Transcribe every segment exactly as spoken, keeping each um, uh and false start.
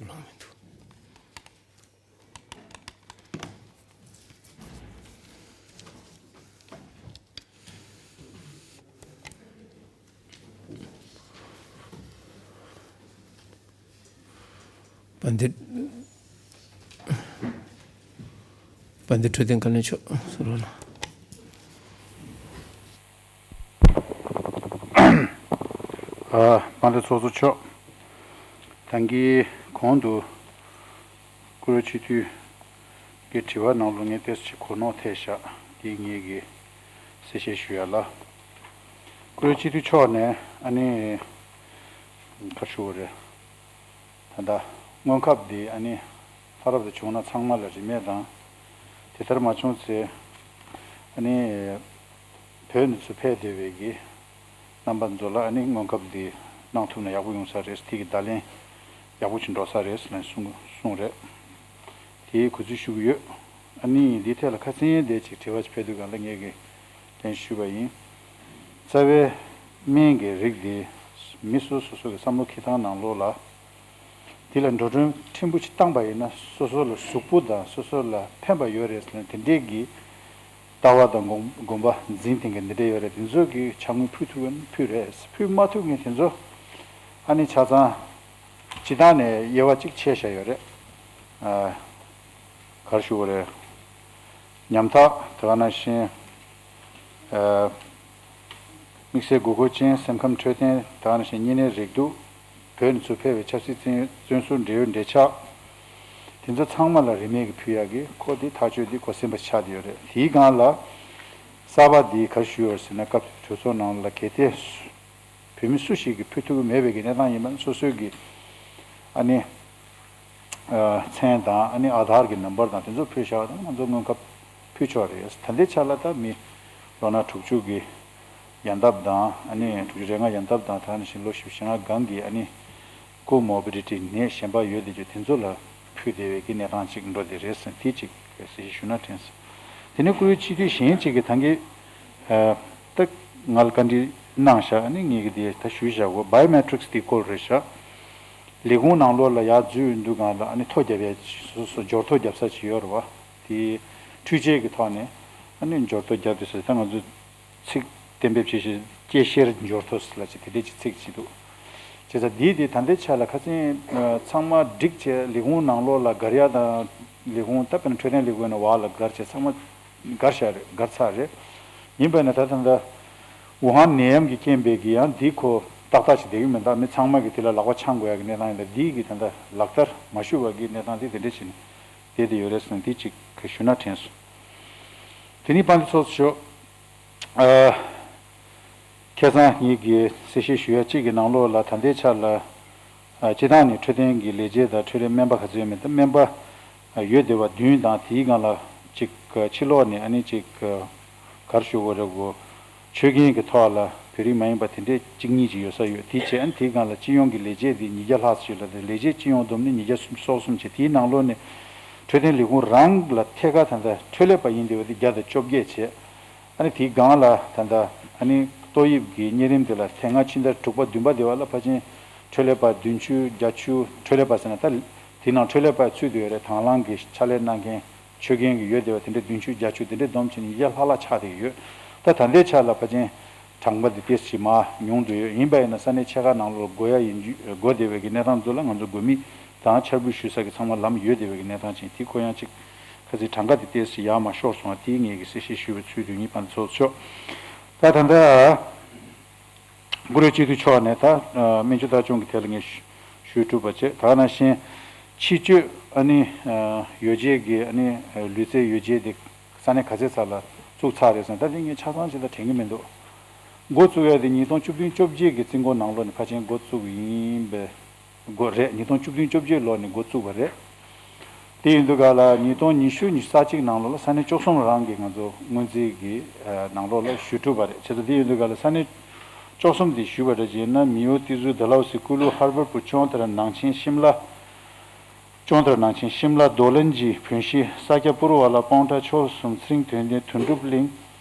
ལངས་མི་འདུག་བན་དེ། བན་དེ་འཕྲོད་བསྟེན་བཀའ་བློན་མཆོག་ཟུར་ལ། ཨ། དཔལ་ལྡན་ཚོགས་གཙོ་མཆོག་ད་གིན་གོང་དུ་བཀུར་འོས་སྤྱི་འཐུས་ཀྱི་དྲི་བ་ནང་ལོགས་ངས་ཏོག་ཙམ་གོ་ནོར་ཐེབས་ཤག་འདི་ངེད་ཀྱིས་གསལ་བཤད་ཞུ་ཡ་ལ། བཀུར་འོས་སྤྱི་འཐུས་མཆོག་ནས་ཨ་ནི་ག་རེ་ཞུ་དགོས་རེད། ད་ལྟ་སྔོན་ཁབ་འདི་ཨ་ནི་ལྷ་རབ་ཏུ་བྱུང་ན་ཚང་མ་ལ་རིན་མེད་དང་། དེ་ལྟར་མ་བྱུང་ཚེ་ཨ་ནི་བོད་ནས་ཚུར་ཕེབས་བསྡད་པའི་གི་རྣམ་པ་ཚོ་ལ་ཨ་ནི་སྔོན་ཁབ་འདི་གནང་ཐུབ་ན་ཡག་པོ་ཡོང་ས་རེད། དེ་གི་བརྡ་ལན་ཡག་པོ་ཅིག་འགྲོ་ས་རེད་ཟེར་ནས་གསུངས་གསུངས་རེད། དེའི་གུས་བརྩི་ཞུ་གི་ཡོད། ཨ་ནི་འདིའི་ཐད་ལ་ཁ་སང་དེ་ཅིག་དྲི་བ་ཅིག་ཕེབས་དུས་སྒང་ལ་ངས་ཀྱིས་ལན་ཞུས་པ་ཡིན། རྩ་བའི་སྨན་གྱི་རིགས་དེ་མི་སོ་སོ་སོ་སོ་གི་བསམ་བློ་འཁྱེར་སྟངས་ནང་ལོགས་ལ། དེ་ལ་འགྲོ་གྲོན་ཕྲན་བུ་ཅིག་བཏང་པ་ཡིན་ན་སོ་སོ་ལ་གཟུགས་པོ་དང་སོ་སོ་ལ་ཕན་པ་ཡོད་རེད་ཟེར་ནས་དེ་འདྲས་ཀྱི་ལྟ་བ་དང་དགོངས་དགོངས་པ་འཛིན་མཁན་གྱི་འདི་འདྲས་ཡོད་རེད། དེ་ཚོ་གི་ཕྱག་དངུལ་ཕུལ་ཐུབ་ན་ཕུལ་རེད། ཕུལ་མ་ཐུབ་མཁན་དེ་ཚོ་ཨ་ནི་ཆ་ཚང་སྤྱི་བཏང་ནས་དབྱེ་བ་གཅིག་ཕྱེ་བཞག་ཡོད་རེད། ཨ། ག་རེ་ཞུ་དགོས་རེད། ཉམ་ཐག་དེ་ག་ནང་བཞིན། ཨ། དམིགས་བསལ་དགོས་མཁོ་ཅན་སེམས་ཁམས་འཕྲོད་བསྟེན་དེ་ག་ནང་བཞིན་གཉན་ནད་རེག་དུག་བོད་ནས་ཚུར་ཕེབས་པའི་ཆབ་སྲིད་བཙོན་བཙོན་ཟུར་འབྲེལ་ཡོད་འབྲེལ་ཆགས། དེ་ཚོ་ཚང་མ་ལ་རིན་མེད་ཀྱི་ཕུལ་ཡག་གི་ཁོ་དེ་ཐག་གཅོད་དེ་ཁོ་སེམས་པ་ཆགས་བསྡད་ཡོད་རེད། དེའི་སྒང་ལ་གསར་པ་འདི་ག་རེ་ཞུ་ཡོད་ཟེར་ན། སྐབས་དེ་གྲོས་ཚོགས་ནང་ལ་གལ་ཏེ་བོད་མི་སུ་ཞིག་གིས་ཕུལ་ཐུབ་ཀྱི་མེད་པའི་གི་གནས་སྟངས་ཡིན་པ་ན་སོ་སོའི་གི་ཨ་ནི་མཚན་དང་ཨ་ནི་ཨ་དྷར་གྱི་ནམ་བར་དང་དེ་ཚོ་ཕུལ་བཞག་པ་དང་ང་ཚོ་དངུལ་ཁང་ཕུལ་ཆོག་རེད། ད་ལྟའི་ཆ་ལ་ད་མི་ལོ་ན་དྲུག་ཅུ་གི་ཡན་འདབ་དང་ཨ་ནི་དྲུག་ཅུ་རེ་ལྔ་ཡན་འདབ་དང་དེ་ནང་བཞིན་ལོ་བཞི་བཅུ་ཞེ་ལྔ་སྒང་གི་ཨ་ནི་ཀོ་མོ་བི་ཌི་ཊི་ནད་གཞན་པ་ཡོད་དེ་ཚོ་དེ་ཚོ་ལ་ཕུལ་བསྡད་པའི་གི་གནས་སྟངས་ཅིག་འགྲོ་བསྡད་རེད་ཟེར་དེ་ཅིག་གསལ་བཤད་ཞུ་ན་དྲན་སོང་། དེ་ནས་བཀུར་འོས་སྤྱི་འཐུས་གཞན་ཅིག་གིས་ད་གིན་ད་ང་ལ་བཀའ་འདྲི་གནང་བཞག་ཨ་ནི་ངེད་ཀྱིས་དེ་ད་ཞུས་བཞག་གོ་བའི་ཡོ་མེ་ཊི་རིག་སི་དེ་སྐོར་རེད་བཞག་ལས་ཁུངས་ནང་ལོགས་ལ་ཡར་འཛུལ་ཡོང་དུས་སྒང་ལ་ཨ་ནི་ཐོ་རྒྱབ་ཡ་སོ་སོ་སོ་འབྱོར་ཐོ་རྒྱབ་ས་ཅིག་ཡོད་རེད་བ། དེ་འཕྲུལ་ཆས་ཀྱི་ཐོག་ནས་ཨ་ནི་འབྱོར་ཐོ་རྒྱབ་དུས་ས་ད་ང་ཚོ་ཚིག་གཏན་འབེབས་བྱེད་ཤེས་སྐྱེ་ཤེར་འབྱོར་ཐོ་ཟེར་ལ་ཅིག་དེ་འདྲས་ཀྱི་ཚིག་ཅིག་འདུག་བྱས་ཙང་འདི་དེ་ད་ལྟའི་ཆ་ལ་ཁ་སང་ཚང་མ་སྒྲིག་བྱས་ལས་ཁུངས་ནང་ལོགས་ལ་བསྒར་ཡ་དང་ལས་ཁུངས་ད་དཔེར་ན་འཕྲོད་བསྟེན་ལས་ཁུངས་ནང་བར་ལ་བསྒར་བྱས་ཚང་མ་བསྒར་བཞག་རེད། བསྒར་ཚར་རེད། ཡིན་པ་ན་ད་ད་ལྟ་ཝུ་ཧན་ནད་ཡམས་ཀྱི་རྐྱེན་པས་ཀྱི་ཡང་འདི་ཁོ་ཏག་ཏག་ཅིག་བསྡད་ཀྱི་མི་འདུག་མི་ཚང་མ་གི་དེ་ལ་ལག་པ་འཆང་དགོས་ཡ་གི་གནས་སྟངས་ཡིན་ད་འདི་གི་ད་ལྟ་ལག་བསྟར་མ་ཞུ་བ་གི་གནས་སྟངས་དེ་དེ་འདྲས་བྱས་ནས་བསྡད་དེ་ཡོད་རེད་ཟེར་ནས་འདི་ཅིག་གི་ཞུ་ན་དྲན་སོང་། དེ་ནས་དཔལ་ལྡན་ཚོགས་གཙོ་མཆོག་ཨ། ཁ་སང་ངེད་ཀྱིས་གསལ་བཤད་ཞུ་ཡ་གཅིག་གི་ནང་ལོགས་ལ་ད་ལྟའི་ཆ་ལ། ཨ། སྤྱི་བཏང་ནས་འཕྲོད་བསྟེན་གྱི་ལས་བྱེད་དང་འཕྲོད་བསྟེན་སྨན་པ་ག་ཚོད་ཡོད་མེད་དང་སྨན་པ་ཡོད་བསྡད་པ་བདུན་དང་དེའི་སྒང་ལ་གཅིག་ཕྱི་ལོགས་ནས་ཨ་ནི་གཅིག་ག་རེ་ཞུ་དགོས་རེད་གོ་ཆོས་རྒྱུན་གྱི་ཐོག་ལ་བོད་རིགས་མ་ཡིན་པ་དེ་འདྲས་གཅིག་གཉིས་ཅིག་ཡོད་ས་ཡོད། དེའི་རྗེས་ཨ་ནི་དེའི་སྒང་ལ་སྤྱི་ཡོངས་ཀྱི་ལས་བྱེད་དེ་ཉིས་བརྒྱ་ལྷག་ཙམ་ཞིག་ལ་དེ་ལས་བྱེད་སྤྱི་ཡོངས་བསྡོམས་ནས་ཉིས་བརྒྱ་སུམ་ཅུ་སོ་གསུམ་བྱས། དེའི་ནང་ལོགས་ནས་འཕྲོད་བསྟེན་ལས་ཁུངས་རང་ལ་ཐད་ཀར་ད་ལྟ་འཕྲོད་ལས་པ་ཡིན་བསྡད་པ་དེ་བརྒྱ་དང་བཅོ་བརྒྱད་བྱས། ཨ་ནི་དེའི་སྒང་ལ་ད་ལྟ་ཨ་ནི་ཏོག་དབྱིབས་ཀྱི་གཉན་རིམས་དེ་ལ་དེ་སྔ་ཕྱི་ཟླ་དྲུག་པ་བདུན་པ་དེ་བར་ལ་ཕལ་ཆེར་འཕྲོད་ལས་པ་བདུན་ཅུ་བརྒྱད་ཅུ་འཕྲོད་ལས་པ་ཟེར་ན་ད་དེ་ནང་འཕྲོད་ལས་པ་ཚུད་དེ་ཡོད་རེད། དང་བླངས་ཀྱི་ཕྱག་ལས་གནང་མཁན་ཆོས་རྒྱུན་གྱི་ཡོད་བསྡད་པ་དེ་འདྲ་བདུན་ཅུ་བརྒྱད་ཅུ་དེ་འདྲ་བསྡོམས་བྱས་ནས་ཉིས་བརྒྱ་ལྷག་ལྷག་ཆགས་བསྡད་ཡོད། ད་ད་ལྟའི་ཆ་ལ་ཕལ་ཆེར་གྲངས་ཀ་དེ་ཏོག་ཙམ་མར་ཉུང་དུ་ཡོད། ཡིན་པ་ཡིན་ན་ས་གནས་ཆེ་ཁག་ནང་ལོགས་དགོས་ཡ་ཡིན་རྒྱུ་དགོས་བསྡད་པའི་གི་གནས་སྟངས་ཚོ་ལ་ང་ཚོ་དགོས་དམིགས་དང་འཆར་འབུལ་ཞུ་ས་གི་ཚང་མ་ལམ་ཡོད་བསྡད་པའི་གི་གནས་སྟངས་ཅིག་དེ་ཁོ་ཡང་ཅིག་ཁ་སང་གྲངས་ཀ་དེ་ཏོག་ཙམ་ཡར་མར་ཤོར་སོང་བ་དེ་ངེད་ཀྱིས་གསལ་བཤད་ཞུ་བའི་ཚུལ་དུ་ཡིན། དཔལ་ལྡན་ཚོགས་གཙོ་མཆོག་ད་ད་ལྟ་བཀུར་འོས་སྤྱི་འཐུས་མཆོག་ནས་ད་སྨན་བཅོས་ལྟ་སྐྱོང་གི་ཐད་ལ་ངས་ཞུ་ཞུ་གྲུབ་པ་བྱས། ད་ག་ནང་བཞིན་ཕྱི་སྐྱོད་ཨ་ནི་ཡོ་བྱད་ཀྱི་ཨ་ནི་ལུས་རྩལ་ཡོ་བྱད་དེ་ས་གནས་ག་ཚད་ཚར་ལ་བཙུགས་ཚར་རེད་ཟེར་ན། ད་དེ་ངས་ཆ་ཚང་ཅིག་ལ་དྲན་གྱི་མི་འདུག་འགོ་བཙུགས་ཡ་དེ་ཉིས་སྟོང་བཅུ་བདུན་བཅོ་བརྒྱད་ཀྱི་རྩིས་འགོ་ནང་ལོགས་ནས་ཕལ་ཆེར་འགོ་བཙུགས་ཡིན་པའི་འགོ་རེད། ཉིས་སྟོང་བཅུ་བདུན་བཅོ་བརྒྱད་ལོ་ནས་འགོ་བཙུགས་པ་རེད། དེ་ཡིན་དུས་ག་ལ་ཉིས་སྟོང་ཉི་ཤུ་ཉི་ཤུ་རྩ་གཅིག་ནང་ལོགས་ལ་ས་གནས་བཅུ་གསུམ་རང་གི་ང་ཚོ་སྔོན་རྩིས་ཀྱི་ནང་ལོགས་ལ་ཞུ་གྲུབ་པ་རེད། བྱས་ཙང་དེ་ཡིན་དུས་ག་ལ་ས་གནས་བཅུ་གསུམ་དེ་ཞུས་པ་འདྲ་བྱས་ན། མིའོ་ཏི་ཟུ། ཌལ་ཧོ་སི། ཀུ་ལུ། ཧར་བར་པུར། ཅོང་ཐར། ནང་ཆེན། ཤིམ་ལ། ཅོང་ཐར། ནང་ཆེན། ཤིམ་ལ། རྡོ་ལན་ཇི། བོན་ཤི། ས་སྐྱ། པུ་རུ་ཝ་ལ། སྤོང་ཊ། ཆོལ་གསུམ། ཚེ་རིང་། དོན་ལྡན། དོན་གྲུབ་གླིང་།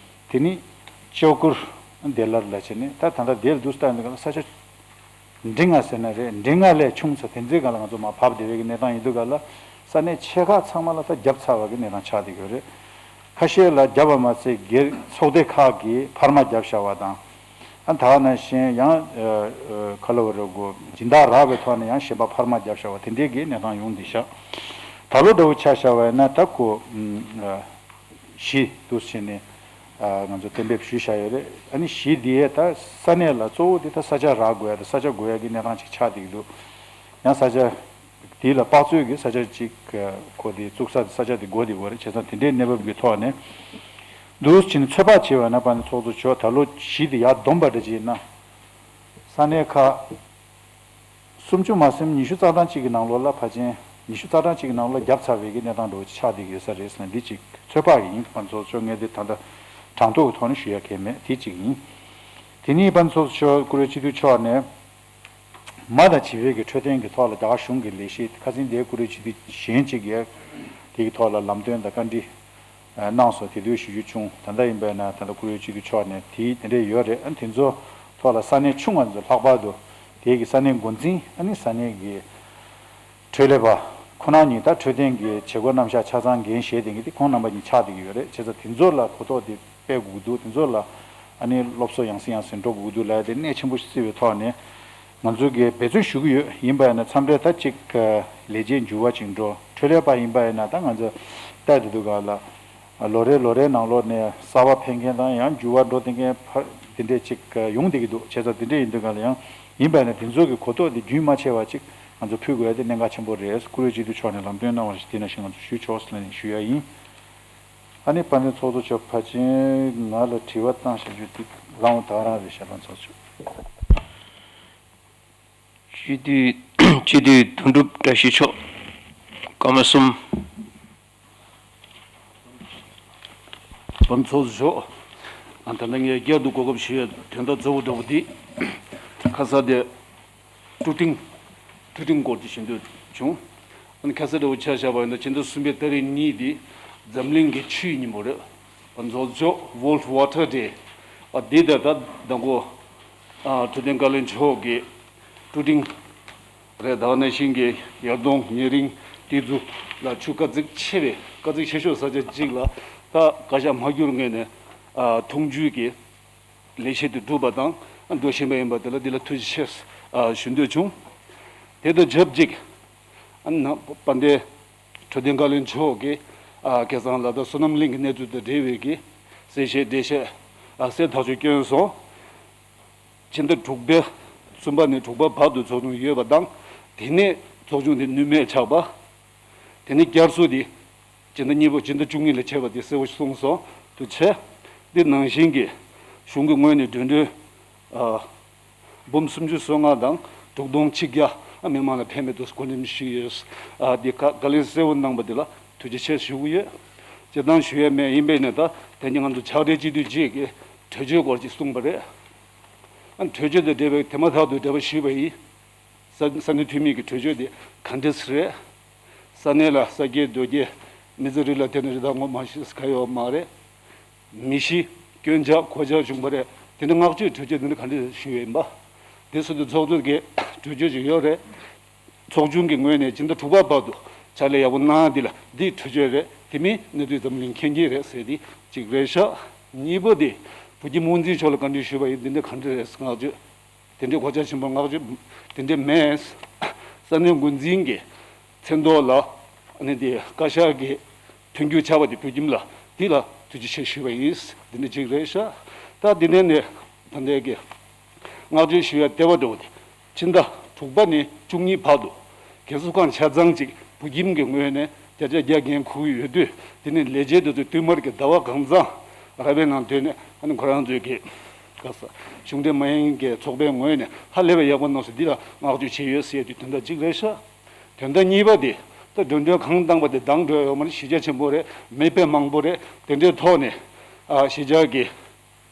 དེ་ནི་ལྕགས་གུར་བདེ་སླར་ལ་བྱས་ནས་ད་ད་ལྟ་དེར་འདུག་སྟངས་འདི་ག་ལ་ས་ཆ་ འབྲིང་ང་ཟེར་ན་རེད། འབྲིང་ང་ལས་ཆུང་ཙམ་དེ་ཚོའི་སྒང་ལ་ང་ཚོ་མར་བབས་བསྡད་པའི་གི་གནས་སྟངས་ཡིན་དུས་སྒང་ལ། ས་གནས་ཆེ་ཁག་ཚང་མ་ལ་ད་བརྒྱབ་ཚར་བ་གི་གནས་སྟངས་ཆགས་བསྡད་ཡོད་རེད། ཁ་ཤས་ལ་བརྒྱབ་པ་མ་ཟད་སྒེར་ཚོགས་སྡེ་ཁག་གིས་འཕར་མ་བརྒྱབ་བཞག་པ་དང་། ཨ་ད་ག་ནང་བཞིན་ཡང་ཨ་ཨ་ག་ལབ་དགོས་རེད། གོ་སྦྱིན་བདག་རག་པའི་ཐོག་ནས་ཡང་གཞན་པ་འཕར་མ་བརྒྱབ་བཞག་པ་དེ་འདྲའི་གི་གནས་སྟངས་ཡོང་བསྡད་ཤག་ད་ལོ་འདྲ་བོ་ཆ་བཞག་པ་ཡིན་ན་ད་གོ་ཨ་གཞི་འདུག་བྱས་ནས་ཨ་ང་ཚོ་གཏན་འབེབས་ཞུས་བཞག་ཡོད་རེད། ཨ་ནི་གཞི་འདི་ཡས་ད་ས་གནས་ལ་གཙོ་བོ་དེ་ད་ས་ཆ་རག་དགོས་ཡ་དང་ས་ཆ་དགོས་ཡ་གི་གནས་སྟངས་ཅིག་ཆགས་བསྡད་ཀྱི་འདུག་ཡང་ས་ཆ་དེ་ལ་དཔག་ཚོད་ཀྱི་ས་ཆ་ཅིག་གོ་དེ་བཙུགས་ས་དེ་ས་ཆ་དེ་དགོས་བསྡད་ཡོད་རེད། བྱས་ཙང་དེ་འདྲའི་གནས་བབ་ཀྱི་ཐོག་ནས་འདུག་བྱས་ནས་ཚོད་དཔག་བྱས་པ་ན་ཕ་ནི་ཚོགས་གཙོ་མཆོག་ད་ལོ་གཞི་དེ་ཡར་བསྡོམས་པ་འདྲ་ཅིག་ཡིན་ན། ས་གནས་ཁག་སུམ་ཅུ་མ་ཟིན་ཉི་ཤུ་རྩ་གྲངས་གཅིག་གི་ནང་ལོགས་ལ་ཕལ་ཆེར་ཉི་ཤུ་རྩ་གྲངས་གཅིག་གི་ནང་ལོགས་ལ་བརྒྱབ་ཚར་བའི་གི་གནས་སྟངས་འདྲ་བོ་ཅིག་ཆགས་བསྡད་ཀྱི་ཡོད་ས་རེད་ཟེར་ན་འདི་གཅིག་ཚོད་དཔག་གི་ཡིན། ཕ་ཚོགས་གཙོ་མཆོག་ངས་འདི་ད་ལྟ་དྲང་ཐོག་གི་ཐོག་ནས་ཞུ་ཡ་གལ་མེད། དེ་གཅིག་ཡིན། དེ་ནས་ཕ་ཚོགས་གཙོ་མཆོག་བཀུར་འོས་སྤྱི་འཐུས་མཆོག་ནས་མ་དང་བྱིས་པའི་གི་འཕྲོད་བསྟེན་གྱི་ཐོག་ལ་རྒྱ་གར་གཞུང་གི་ལས་བྱེད་ཁ་སང་དེའི་བཀུར་འོས་སྤྱི་འཐུས་གཞན་གཅིག་གིས་དེ་གི་ཐོག་ལ་ལམ་སྟོན་དང་བཀའ་འདྲི་གནང་སོང་། དེ་དུས་ཞུ་རྒྱུ་བྱུང་། ད་ལྟ་ཡིན་པ་ཡིན་ན་ད་ལྟ་བཀུར་འོས་སྤྱི་འཐུས་མཆོག་ནས་དེ་དེ་འདྲས་ཡོད་རེད། ཨ་དེ་ཚོ་ཐོག་ལ་ས་གནས་ཆུང་བ་ཚོ་ལྷག་པར་དུ་དེ་གི་ས་གནས་འགོ་འཛིན་ཨ་ནི་ས་གནས་གི་འཕྲོད་ལས་པ་ཁོ་ན་ཉིད་ད་འཕྲོད་བསྟེན་གྱི་བྱེད་སྒོ་རྣམ་གཞག་ཆ་ཚང་འགན་བཞེས་བསྡད་མཁན་དེ་ཁོང་རྣམ་པ་གཉིས་ཆགས་བསྡད་ཀྱི་ཡོད་རེད། བྱས་ཙང་དེ་ཚོ་ལ་གོ་རྟོགས་དེ་སྤེལ་དགོས་ཀྱི་འདུག་དེ་ཚོ་ལ་ཨ་ནི་སློབ་གསོ་ཡང་སེ་ཡང་སེ་འགྲོ་དགོས་ཀྱི་འདུག་ལབ་ཡ་དེ་གནད་ཆེན་པོ་ཞིག་བརྩིས་པའི་ཐོག་ནས་ང་ཚོ་གིས་འབད་བརྩོན་ཞུ་གི་ཡོད། ཡིན་པ་ཡིན་ན་མཚམས་རེ་ད་ཅིག་ལས་བྱེད་འགྱུར་བ་ཅིག་འགྲོ། འཕྲོད་ལས་པ་ཡིན་པ་ཡིན་ན་ད་ང་ཚོ་ལྟ་དེ་འདུག་ག་ལ། ལོ་རེ་ལོ་རེའི་ནང་ལོགས་ནས་གསར་པ་ཕེབས་མཁན་དང་ཡང་འགྱུར་བ་འགྲོ་བསྡད་མཁན་ཕར་དེ་འདྲས་ཅིག་ཡོང་བསྡད་ཀྱི་འདུག་བྱས་ཙང་དེ་འདྲས་ཡིན་དུས་ག་ལ་ཡང་ཡིན་པ་ཡིན་ན་དེ་ཚོ་གི་གོ་རྟོགས་དེ་རྒྱུན་མ་ཆད་པ་ཅིག་ང་ཚོ་ཕུལ་དགོས་ཡ་དེ་གནད་འགག་ཆེན་པོ་རེད། བཀུར་འོས་སྤྱི་འཐུས་མཆོག་ནས་ལམ་སྟོན་གནང་བ་ཞིག་དེ་ནང་བཞིན་ང་ཚོ་ཞུས་ཆོག་ཟེར་ནས་ཞུ་ཡ་ཡིན། ཨ་ནི་དཔལ་ལྡན་ཚོགས་གཙོ་མཆོག་ཕལ་ཆེར་ང་ལ་དྲི་བ་བཏང་བཞག་རྒྱུ་དེ་རང་དབང་ད་རང་རེད་ཤག་དཔལ་ལྡན་ཚོགས་གཙོ་མཆོག་སྤྱི་འཐུས་སྤྱི་འཐུས་དོན་གྲུབ་བཀྲ་ཤིས་མཆོག་སྐར་མ་གསུམ། དཔལ་ཚོགས་གཙོ་མཆོག་ཨ་ད་ལྟ་ངས་བསྐྱར་དུ་གོ་སྐབས་ཞུ་ཡས་དོན་དག་གཙོ་བོ་འདྲ་བོ་འདི་ཁ་ས་དེ་ཀྲུ་ཀྲིང་ཀྲུ་ཀྲིང་སྐོར་དེ་ཞུ་འདོད་བྱུང་། ཨ་ནི་ཁ་ས་འདྲ་བོ་ཆ་བཞག་པ་ཡིན་ན་ཕྱི་ཟླ་གསུམ་པའི་ཏ་རིག་གཉིས་དེ་འཛམ་གླིང་གི་ཆུའི་ཉིན་མོ་རེད། དཔལ་ཚོགས་གཙོ་མཆོག World Water Day ཨ་འདི་ད་ད་དང་པོ་ཨ་འཕྲོད་བསྟེན་བཀའ་བློན་མཆོག་གིས་ཀྲུ་ཀྲིང་རེད། ད་ག་ནང་བཞིན་གྱི་ཡར་ལྡོང་ཉེ་རིང་ཏི་ཛུ་ལ་ཆུ་དཀའ་ཚེགས་ཆེ་བའི་དཀའ་ཚེགས་ཆེ་ཤོས་ས་ཆ་གཅིག་ལ་ད་བཀའ་ཤག་མ་བསྒྱུར་སྔོན་ནས་ཨ་འཐུང་ཆུའི་གི་ལས་བྱེད་དུ་བསྒྲུབས་པ་དང་འགྲོ་བཞིན་པ་ཡིན་པ་དེ་ལ་འདི་ལ་ཐུགས་རྗེ་ཆེ་ཨ་ཞུ་འདོད་བྱུང་། དེ་དང་ཆབས་ཅིག་ཨ་ནང་དཔལ་ལྡན་འཕྲོད་བསྟེན་བཀའ་བློན་མཆོག་གིས་ཨ་ཁ་སང་ལ་དྭགས་བསོད་ནམས་གླིང་གི་གནས་ཚུལ་དང་འབྲེལ་བའི་གི་གསལ་བཤད་འགྲེལ་བཤད་ཨ་གསལ་ཐག་ཆོད་བསྐྱོན་སོང་། ཕྱི་ཟླ་དྲུག་པའི་གསུམ་པ་ནས་དྲུག་པ་བར་དུ་ཚོགས་ཆུང་ཡོད་པ་དང་། དེ་ནས་ཚོགས་ཆུང་དེ་ནུས་མེད་ཆགས་པ། དེ་ནས་བསྐྱར་གསོ་དེ་ཕྱི་ཟླ་གཉིས་པ་ཕྱི་ཟླ་བཅུ་གཉིས་ལ་བྱས་པ་དེ་གསལ་པོ་གསུངས་སོང་། དུ་ཆེ། འདི་ནང་བཞིན་གྱི་གཞུང་གི་ངོས་ནས་མགྲོན་འབོར་ཨ་འབུམ་སུམ་ཅུ་སོ་ལྔ་དང་དྲུག་སྟོང་ཆིག་བརྒྱ་མི་མང་ལ་ཕན་མེད་དུ་བགོ་འགྲེམས་ཞུས་ཡོད། ཨ་འདི་བཀའ་བཀའ་ལན་གསལ་པོ་གནང་པ་འདི་ལ་ཐུགས་རྗེ་ཆེ་ཞུ་གི་ཡོད། སྤྱིར་བཏང་ཞུ་ཡས་མེད། ཡིན་པས་ན་ད་དེ་ནི་ང་ཚོ་ཕྱག་སྦྲེལ་སྤྱི་འཐུས་གཅིག་གིས་གྲོས་ཆོད་སྐོར་ཅིག་གསུངས་པ་རེད། ཨ་གྲོས་ཆོད་དང་འབྲེལ་བའི་དེ་མ་ཐག་ཏུ་འབྲེལ་བ་ཞུས་པ་ཡིན། ས་ས་གནས་འཐུས་མི་གི་གྲོས་ཆོད་དེ་ག་འདྲས་རེད། ས་གནས་ལ་ས་སྐྱེས་རྡོ་སྐྱེས་མི་ཚེ་རིང་ལ་དེ་ནི་རི་དྭགས་ངོ་མ་ཤེས་ག་ཡོད་མ་རེད། མི་ཤི་སྐྱོན་ཆག་གོད་ཆག་བྱུང་བ་རེད། དེ་འདྲ་བསྔགས་བརྗོད་གྲོས་ཆོད་དེ་འདྲ་ག་འདྲས་ཞུས་ཡོད་ཡིན་པ། དེ་སོ་དུ་ཚོགས་གཙོ་གི་གྲོས་ཆོད་ཅིག་ཡོད་རེད། ཚོགས་ཆུང་གི་ངོས་ནས་སྤྱི་ཟླ་དྲུག་པ་བར་དུ་ཕྱག་ལས་ཡག་པོ་གནང་འདི་ལ་འདི་གྲོས་ཆོད་རེད། དེ་མིན་གནས་ཚུལ་འཛམ་གླིང་མཁྱེན་གྱི་རེད་ཟེར་འདི་གཅིག་རེད་ཤག་གཉིས་པ་དེ་བོད་ཀྱི་དམངས་འཛིན་ཕྱོགས་ལ་བཀའ་འདྲི་ཞུས་པ་ཡིན། འདི་འདྲ་ག་འདྲ་རེད་བསྔགས་བརྗོད། དེ་འདྲའི་གོ་ཆ་ཆེན་པོ་བསྔགས་བརྗོད་དེ་འདྲ་མེད། ས་གནས་འགོ་འཛིན་གྱི་མཚན་ཐོག་ལ་ཨ་ནི་དེ་བཀའ་ཤག་གི་མཐུན་འགྱུར་ཆགས་པ་དེ་བོད་ཁྱིམ་ལ་དེ་ལ་ཐུགས་རྗེ་ཆེ་ཞུས་པ་ཡིན། དེ་འདྲ་གཅིག་རེད་ཤག་ད་དེ་ནས་ནས་ད་ལྟའི་གི་བསྔགས་བརྗོད་ཞུ་ཡ་ལྟེ་བ་འདྲ་བོ་དེ་ཕྱི་ཟླ་དྲུག་པ་ནས་བཅུ་གཉིས་བར་དུ་རྒན་གསོ་ཁང་ཆ་ཚང་གཅིག་བོད་ཁྱིམ་གྱི་ངོས་ནས་བརྒྱ་ཆ་བརྒྱ་འགན་འཁུར་གྱི་ཡོད་དུས། དེ་ནས་ལས་བྱེད་དེ་ཚོ་བསྟུད་མར་གྱི་ཟླ་བ་གང་ཚང་ར་བའི་ནང་སྡོད་ནས་ཨ་ནི་ཁོ་རང་ཚོའི་གི་ག་ས་གཞུང་འབྲེལ་མ་ཡིན་གྱི་ཚོགས་པའི་ངོས་ནས་ཧ་ལས་པའི་ཡག་པོ་གནང་སོང་། འདི་ལ་བསྔགས་བརྗོད་བྱས་ཡོད་ཟེར་དུས་དོན་དག་གཅིག་རེད་ཤག་དོན་དག་གཉིས་པ་དེ་ད་མགྲོན་འབོར་གང་བཏང་པ་དེ་འདང་འགྲོ་ཡོད་མ་རེད། གཞིས་ཆགས་ཆེན་པོ་རེད། མི་དཔེ་མང་པོ་རེད། དེ་འདྲའི་ཐོག་ནས་ཨ་གཞིས་ཆགས་ཀྱི་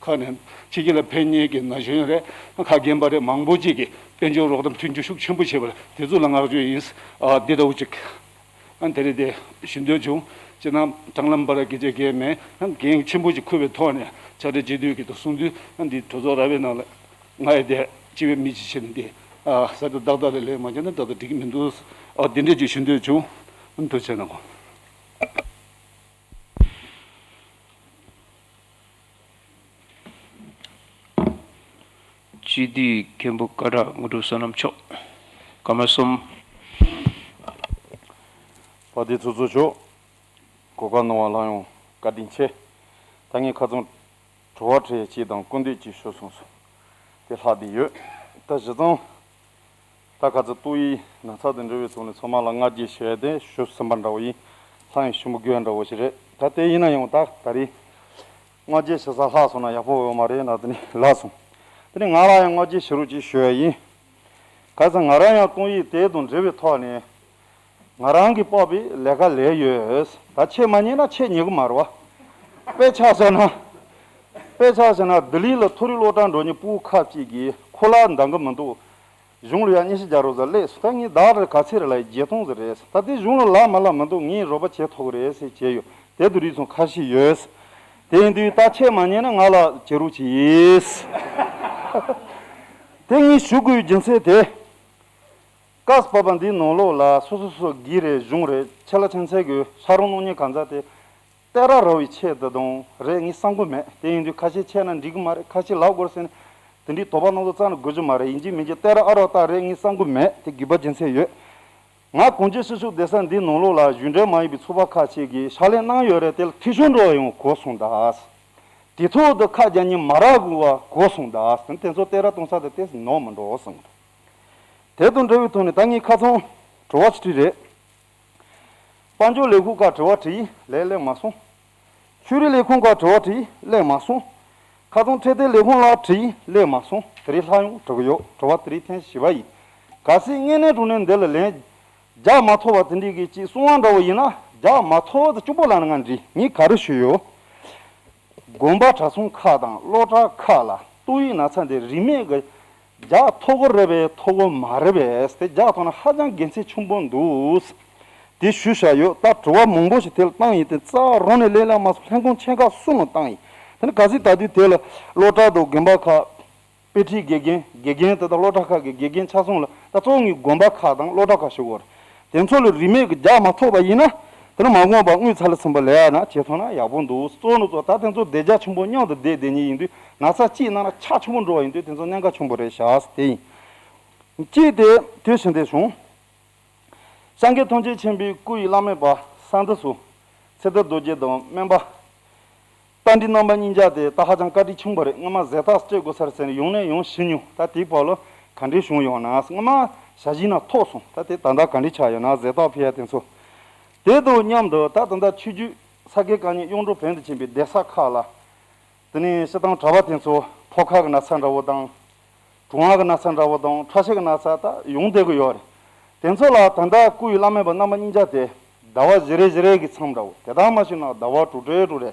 ཁ་ནས་ཕྱི་རྒྱལ་ལ་ཕེབས་མཁན་གྱི་ན་གཞོན་རེད། ཁ་རྒན་པ་རེད། མང་པོ་ཅིག་གིས་དཔལ་འབྱོར་རོགས་རམ་མཐུན་འགྱུར་ཤུགས་ཆེན་པོ་བྱས་པ་རེད། དེ་ཚོ་ལ་བསྔགས་བརྗོད་ཡིན། ཨ་འདི་ལྟ་བུ་ཅིག་ཨ་དེ་རེད་དེ་ཞུ་འདོད་བྱུང་། སྤྱིར་བཏང་དྲང་ལམ་པར་སྐད་ཆ་སྐད་མེད། ཨ་འགན་ཆེན་པོ་ཅིག་འཁུར་བའི་ཐོག་ནས་ཕྱག་སྦྲེལ་སྤྱི་འཐུས་ཀྱི་དུ་གསུང་དུས་ཨ་འདི་གྲོས་ཚོགས་ར་བའི་ནང་ལ་ང་ཡི་དེ་སྤྱི་བའི་མི་ཅིག་བྱས་ནས་འདི་ ཨ་ས་དེ་ཏག་ཏག་ལས་ལས་མ་བྱས་ན་ཏག་ཏག་འགྲིག་གི་མི་འདུག་ཨ་དེ་འདྲས་ཅིག་ཞུ་འདོད་བྱུང་། ཐུགས་རྗེ་གནང་གོ། སྤྱི་འཐུས་མཁན་པོ་ཀ་བྲག་དངོས་གྲུབ་བསོད་ནམས་མཆོག། སྐར་མ་གསུམ། དཔལ་ལྡན་ཚོགས་གཙོ་མཆོག། གོ་སྐབས་གནང་བ་ལ་ཡང་བཀའ་དྲིན་ཆེ། ད་ངས་ཁ་སང་དྲི་བ་དྲི་ཡས་ཅིག་དང་སྐུལ་འདེད་ཅིག་ཞུ་གསུངས་སོང་། དེ་ལྷག་བསྡད་ཡོད། ད་གཞི་རྩ་ད་ག་ཚོད་ཏོག་དབྱིབས་ན་ཚ་དང་འབྲེལ་བའི་ཐོག་ནས་ཚང་མ་ལ་སྔ་རྗེས་ཞུ་ཡས་དེ་ཞུ་ཟིན་པ་འདྲ་བོ་ཡིན། ལྷག་ཡང་ཞུ་མི་དགོས་ཡ་འདྲ་བོ་ཞིག་རེད། ད་དེ་ཡིན་ན་ཡང་ད་ད་རེས་སྔ་རྗེས་ཞུ་ས་ལྷག་སོང་ན་ཡག་པོ་ཡོད་མ་རེད་ན། དེ་ནི་ལགས་སོང་། དེ་ནི་ང་ལ་ཡང་སྔ་རྗེས་ཞུ་རོགས་ཅིག་ཞུ་ཡ་ཡིན། ག་ཚོད་ང་རང་ཡང་ཏོག་དབྱིབས་དེ་དང་འབྲེལ་བའི་ཐོག་ནས། ང་རང་གིས་དཔོག་པའི་ལས་ཀ་ལས་ཡོད། ད་ཁྱེད་མ་ཉན་ན་ཁྱེད་ཉན་གི་མ་རེད་བ། དཔེ་ཆ་བཞག་ན། དཔེ་ཆ་བཞག་ན་ལྡི་ལི་ལ་མཐོ་རིམ་སློབ་གྲྭ་འགྲོ་མཁན་ཕྲུ་གུ་ཁག་ཅིག་གིས་ཁོ་ལ་འདང་གི་མི་འདུག་གཞུང་ལ་ཡ་ཉི་ཤུ་རྒྱག་རོགས་ཟེར་སླེབས་སོང་། ད་ངས་བདག་རེ་ག་ཚད་རེ་ལ་ཡི་བརྒྱད་སྟོང་ཟེར་རེད། ད་དེ་གཞུང་ལ་ལབ་མ་ལབ་མི་འདུག་ངས་རོགས་པ་བྱེད་ཐུབ་ཀྱི་རེད་ཟེར་བྱས་ཡོད། དེ་དུ་རིགས་ཚོ་ཁ་ཤས་ཡོད། དེ་ཡིན་དུས་ད་ཁྱེད་མ་ཉན་ན་ང་ལ་བྱེད་རོགས་བྱེད། དེ་ངས་ཞུ་དགོས་རྒྱུ་མཚན་དེ། སྐབས་བབ་པ་འདིའི་ནང་ལོགས་ལ་སོ་སོ་སོ་སྒེར་རེད། གཞུང་རེད། ཆེ་ལ་ཆེ་ཚད་ཀྱི་ཤ་རོགས་གནང་མཁན་གང་ཟག་དེ་ལྟ་ར་ར་བའི་ཆེད་དུ་དང་རེད་ངས་བསམ་གི་མེད། དེ་ཡིན་དུས་ཁ་ཤས་ཆད་ན་འགྲིག་གི་མ་རེད། ཁ་ཤས་ལབ་དགོས་ཟེར་ནས་དེ་འདྲའི་དོགས་པ་སྣ་ཚོགས་རྩ་ནས་དགོས་ཀྱི་མ་རེད། ཡིན་གཅིག་མིན་གཅིག་ལྟ་ར་ཨ་རོགས་ལྟ་རེད་ངས་བསམ་གི་མེད། དེ་དགོས་པ་རྒྱུ་མཚན་ཡོད། ང་གངས་ཅན་སྲིད་གཞུང་བསྡད་ས་འདིའི་ནང་ལོགས་ལ་གཞུང་འབྲེལ་མ་ཡིན་པའི་ཚོགས་པ་ཁག་ཅིག་གིས་ཕྱག་ལས་གནང་ཡོད་རེད། དེ་ལ་འཐུས་ཤོར་འགྲོ་བ་ཡང་གོ་སོང་ད། དེ་ཐོག་ཏུ་ཁ་རྒྱག་མཁན་མ་རག་དགོས་པ་གོ་སོང་ད། དེ་ཚོ་ལྟ་ར་གཏོང་ས་དེ་ཏོག་ཙམ་ནོར་མི་འགྲོ་བསམ་གི་འདུག་དེ་དང་འབྲེལ་བའི་ཐོག་ནས་ད་ངས་ཁ་སང་དྲི་བ་ཞིག་དྲིས་རེད། དཔལ་འབྱོར་ལས་ཁུངས་ཁག་དྲི་བ་དྲིས་ལན་སླེབས་མ་སོང་། ཆོས་རིག་ལས་ཁུངས་ཁག་དྲི་བ་དྲིས་སླེབས་མ་སོང་། ཁ་སང་འཕྲོད་བསྟེན་ལས་ཁུངས་ལ་དྲིས་སླེབས་མ་སོང་། དེ་རིང་སླར་ཡང་དྲི་གི་ཡོད། དྲི་བ་དེ་རིང་ཐེངས་བཞི་པ་ཡིན། གལ་སྲིད་དངོས་གནས་དྲང་གནས་འདི་ལ་ལན་རྒྱག་མ་ཐུབ་པ་དེ་འདྲའི་གི་ཅིག་གསུང་བ་འདྲ་བོ་ཡིན་ན། རྒྱག་མ་ཐུབ་དེ་གཅིག་པོ་ལབ་ན་ང་འགྲིག་ངས་ག་རེ་ཞུས་ཡོད། དགོན་པ་གྲྭ་ཚང་ཁག་དང་སློབ་གྲྭ་ཁག་ལ་ཏོག་དབྱིབས་ན་ཚ་འདི་རིན་མེད་ཀྱི་རྒྱག་ཐུབ་ཀྱི་རེད་པས་ཐུབ་ཀྱི་མ་རེད་པས། དེ་རྒྱག་ཐུབ་ན་ཧ་ཅང་དགེ་མཚན་ཆེན་པོ་འདུག་དེ་ཞུས་བཞག་ཡོད། ད་དྲི་བ་མང་པོ་ཞིག་དེ་ལ་བཏང་ཡིན། དེ་རྩ་རང་ནས་ལན་སླེབས་མ་སོང་། ལྷན་ཁང་ཆེན་ཁག་གསུམ་ལ་བཏང་ཡིན། དེ་ནི་གལ་སྲིད་ད་དུས་དེ་ལ་སློབ་གྲྭ་དང་དགོན་པ་ཁག་དཔེ་ཁྲིད་དགེ་རྒན། དགེ་རྒན་དེ་དག་སློབ་གྲྭ་ཁག་གི་དགེ་རྒན་ཆ་ཚང་ལ། ད་གཙོ་བོ་ངས་དགོན་པ་ཁག་དང་སློབ་གྲྭ་ཁག་ཞུ་དགོས་རེད། དེ་ཚོ་ལ་རིན་མེད་ཀྱི་རྒྱག་མ་ཐུབ་པ་ཡིན་ན། དེ་ནི་མ་འོངས་པ་དངུལ་ཚ་ལ་ཚིམ་པ་ལས་ཡ་ན་བྱེད་ཐུབ་ན་ཡག་པོ་འདུག་གཙོ་བོ་ནི་གཙོ་ད་དེ་ཚོ་བདེ་རྒྱ་ཆེན་པོ་མཉམ་དུ་བསྡད་བསྡད་མཁན་ཡིན་དུས། ན་ཚ་གཅིག་ན་ན་ཆག་ཆེན་པོ་འགྲོ་བ་ཡིན་དུས། དེ་ཚོ་གནད་འགག་ཆེན་པོ་རེད་ཤག་དེ་ཡིན། གཅིག་དེ་དུས་ཕྱིན་དེ་བྱུང་། སངས་རྒྱས་ཐམས་ཅད་མཁྱེན་པའི་སྐུ་ཡི་བླ་མེད་པ་གསང་བདག་སོགས་ཚེ་བདག་རྡོ་རྗེ་དང་སྨན་པ། རྟ་མགྲིན་རྣམ་པ་གཉིས་ཀྱང་དེ་ད་ཧ་ཅང་བཀའ་དྲིན་ཆེན་པོ་རེད། སྔོན་མ་ཟས་རྟགས་སྤྲད་དགོས་ས་རེད་ཟེར་ནས་ཡོང་ནས་ཡོང་ཞུས་མྱོང་། ད་དེའི་བར་ལ་ག་འདྲའི་བྱུང་ཡོད་ན། སྔོན་མ་ཞལ་བཞེས་ན་ཐོག་སོང་། ད་དེ་ད་ལྟ་ག་འདྲའི་ཆགས་ཡོད་ན། ཟས་རྟགས་ཕུལ་ཡ་དེ་ཚོ། དེ་དང་མཉམ་དུ་ད་ད་ལྟ་ཆོས་བརྒྱུད་ས་དགེ་བཀའ་རྙིང་གཡུང་དྲུང་བོན་དུ་ཕྱིན་པའི་སྡེ་ས་ཁག་ལ། དེ་ནས་སྤྱིར་བཏང་གྲྭ་པ་དེ་ཚོ་ཕོ་ཁ་གི་ན་ཚ་འདྲ་བོ་དང་། གྲང་བ་གི་ན་ཚ་འདྲ་བོ་དང་ཁྲག་ཤེད་ཀྱི་ན་ཚ་ད་ཡོང་བསྡད་ཀྱི་ཡོད་རེད། དེ་ཚོ་ལ་ད་ལྟ་སྐུ་ཡི་བླ་མེད་པ་རྣམ་པ་གཉིས་ཀྱང་དེ་ཟླ་བ་བཞི་རེ་བཞི་རེ་གི་མཚམས་འདྲ་བོ། དེ་དག་མ་ཞུས་ན་ཟླ་བ་དྲུག་རེ་དྲུག་རེ།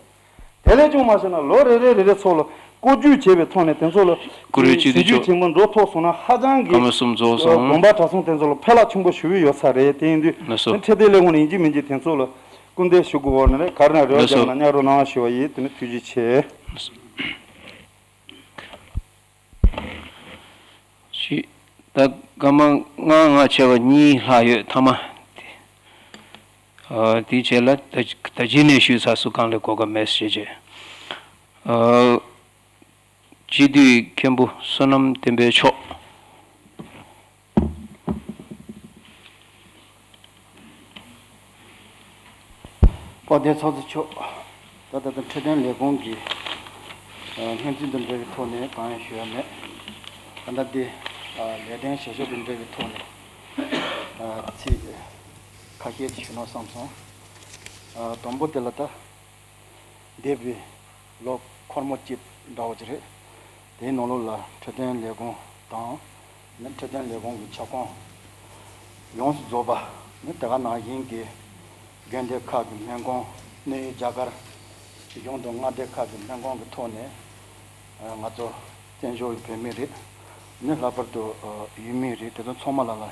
དེ་ལས་ཀྱང་མ་ཞུས་ན་ལོ་རེ་རེ་རེ་རེ་ཚོ་ལ་བསྐོ་བསྒྱུར་བྱས་པའི་ཐོག་ནས་དེ་ཚོ་ལ་སྐུ་རུས་གཅིག་ཏུ་ཞིབ་འཇུག་ཆེན་པོ་འགྲོ་ཐུབ་སོང་ན་ཧ་ཅང་གི་སྐར་མ་གསུམ་རྫོགས་སོང་། དགོན་པ་གྲྭ་ཚང་དེ་ཚོ་ལ་ཕན་ལ་ཆེན་པོ་ཞེ་པོ་ཡོད་ས་རེད། དེ་ཡིན་དུས་ལགས་སོ། འཕྲོད་བསྟེན་ལས་ཁུངས་ནས་ཡིན་གཅིག་མིན་གཅིག་དེ་ཚོ་ལ་སྐུལ་འདེད་ཞུ་དགོས་པ་ནི་རེད། ག་རེ་ན་རེ་བ་རྒྱབ་ན་སྙན་རོ་གནང་ཞུ་བ་ཡིན། དེ་ནི་ཐུགས་རྗེ་ཆེ། ཅི། ད་སྐར་མ་ལྔ་ལྔ་བྱས་པ་གཉིས་ལྷག་ཡོད། ཐ་མ་དེ། ཨ། དེའི་རྗེས་ལ་ད་ད་གཞི་ནས་ཞུས་ཚར་སོང་། གང་ལས་གོ་སྐབས་མེད་ཟེར་བྱས། ཨ། སྤྱི་འཐུས་མཁན་པོ་བསོད་ནམས་བསྟན་འཕེལ་མཆོག། དཔལ་ལྡན་ཚོགས་གཙོ་མཆོག། ད་ལྟ་ད་འཕྲོད་བསྟེན་ལས་ཁུངས་ཀྱི་སྙན་ཚིག་དང་འབྲེལ་བའི་ཐོག་ནས་གང་ཡང་ཞུ་ཡ་མེད། ད་ལྟ་འདི་ལས་དོན་བྱེད་ཕྱོགས་དང་འབྲེལ་བའི་ཐོག་ནས་ཚིག་ཁ་ཤས་ཅིག་ཞུ་ན་བསམ་སོང་། དང་པོ་དེ་ལ་ད། འདས་པའི་ལོ་འཁོར་མོ་གཅིག་འདྲ་བོ་ཅིག་རེད། དེའི་ནང་ལོགས་ལ་འཕྲོད་བསྟེན་ལས་ཁུངས་དང་། ནི་འཕྲོད་བསྟེན་ལས་ཁུངས་ཀྱི་ཁྱབ་ཁོངས་ཡོངས་སུ་རྫོགས་པ། ནི་དེ་ག་ནང་བཞིན་གྱི་དགོན་སྡེ་ཁག་གི་སྨན་ཁང་། གནས་ཡུལ་རྒྱ་གར་གཞུང་དང་མངའ་སྡེ་ཁག་གི་སྨན་ཁང་གི་ཐོག་ནས་ང་ཚོ་བཙན་བྱོལ་བོད་མི་རེད། ནི་ལྷག་པར་དུ་ཡུལ་མི་རེད། དེ་ཚོ་ཚང་མ་ལ་ལ་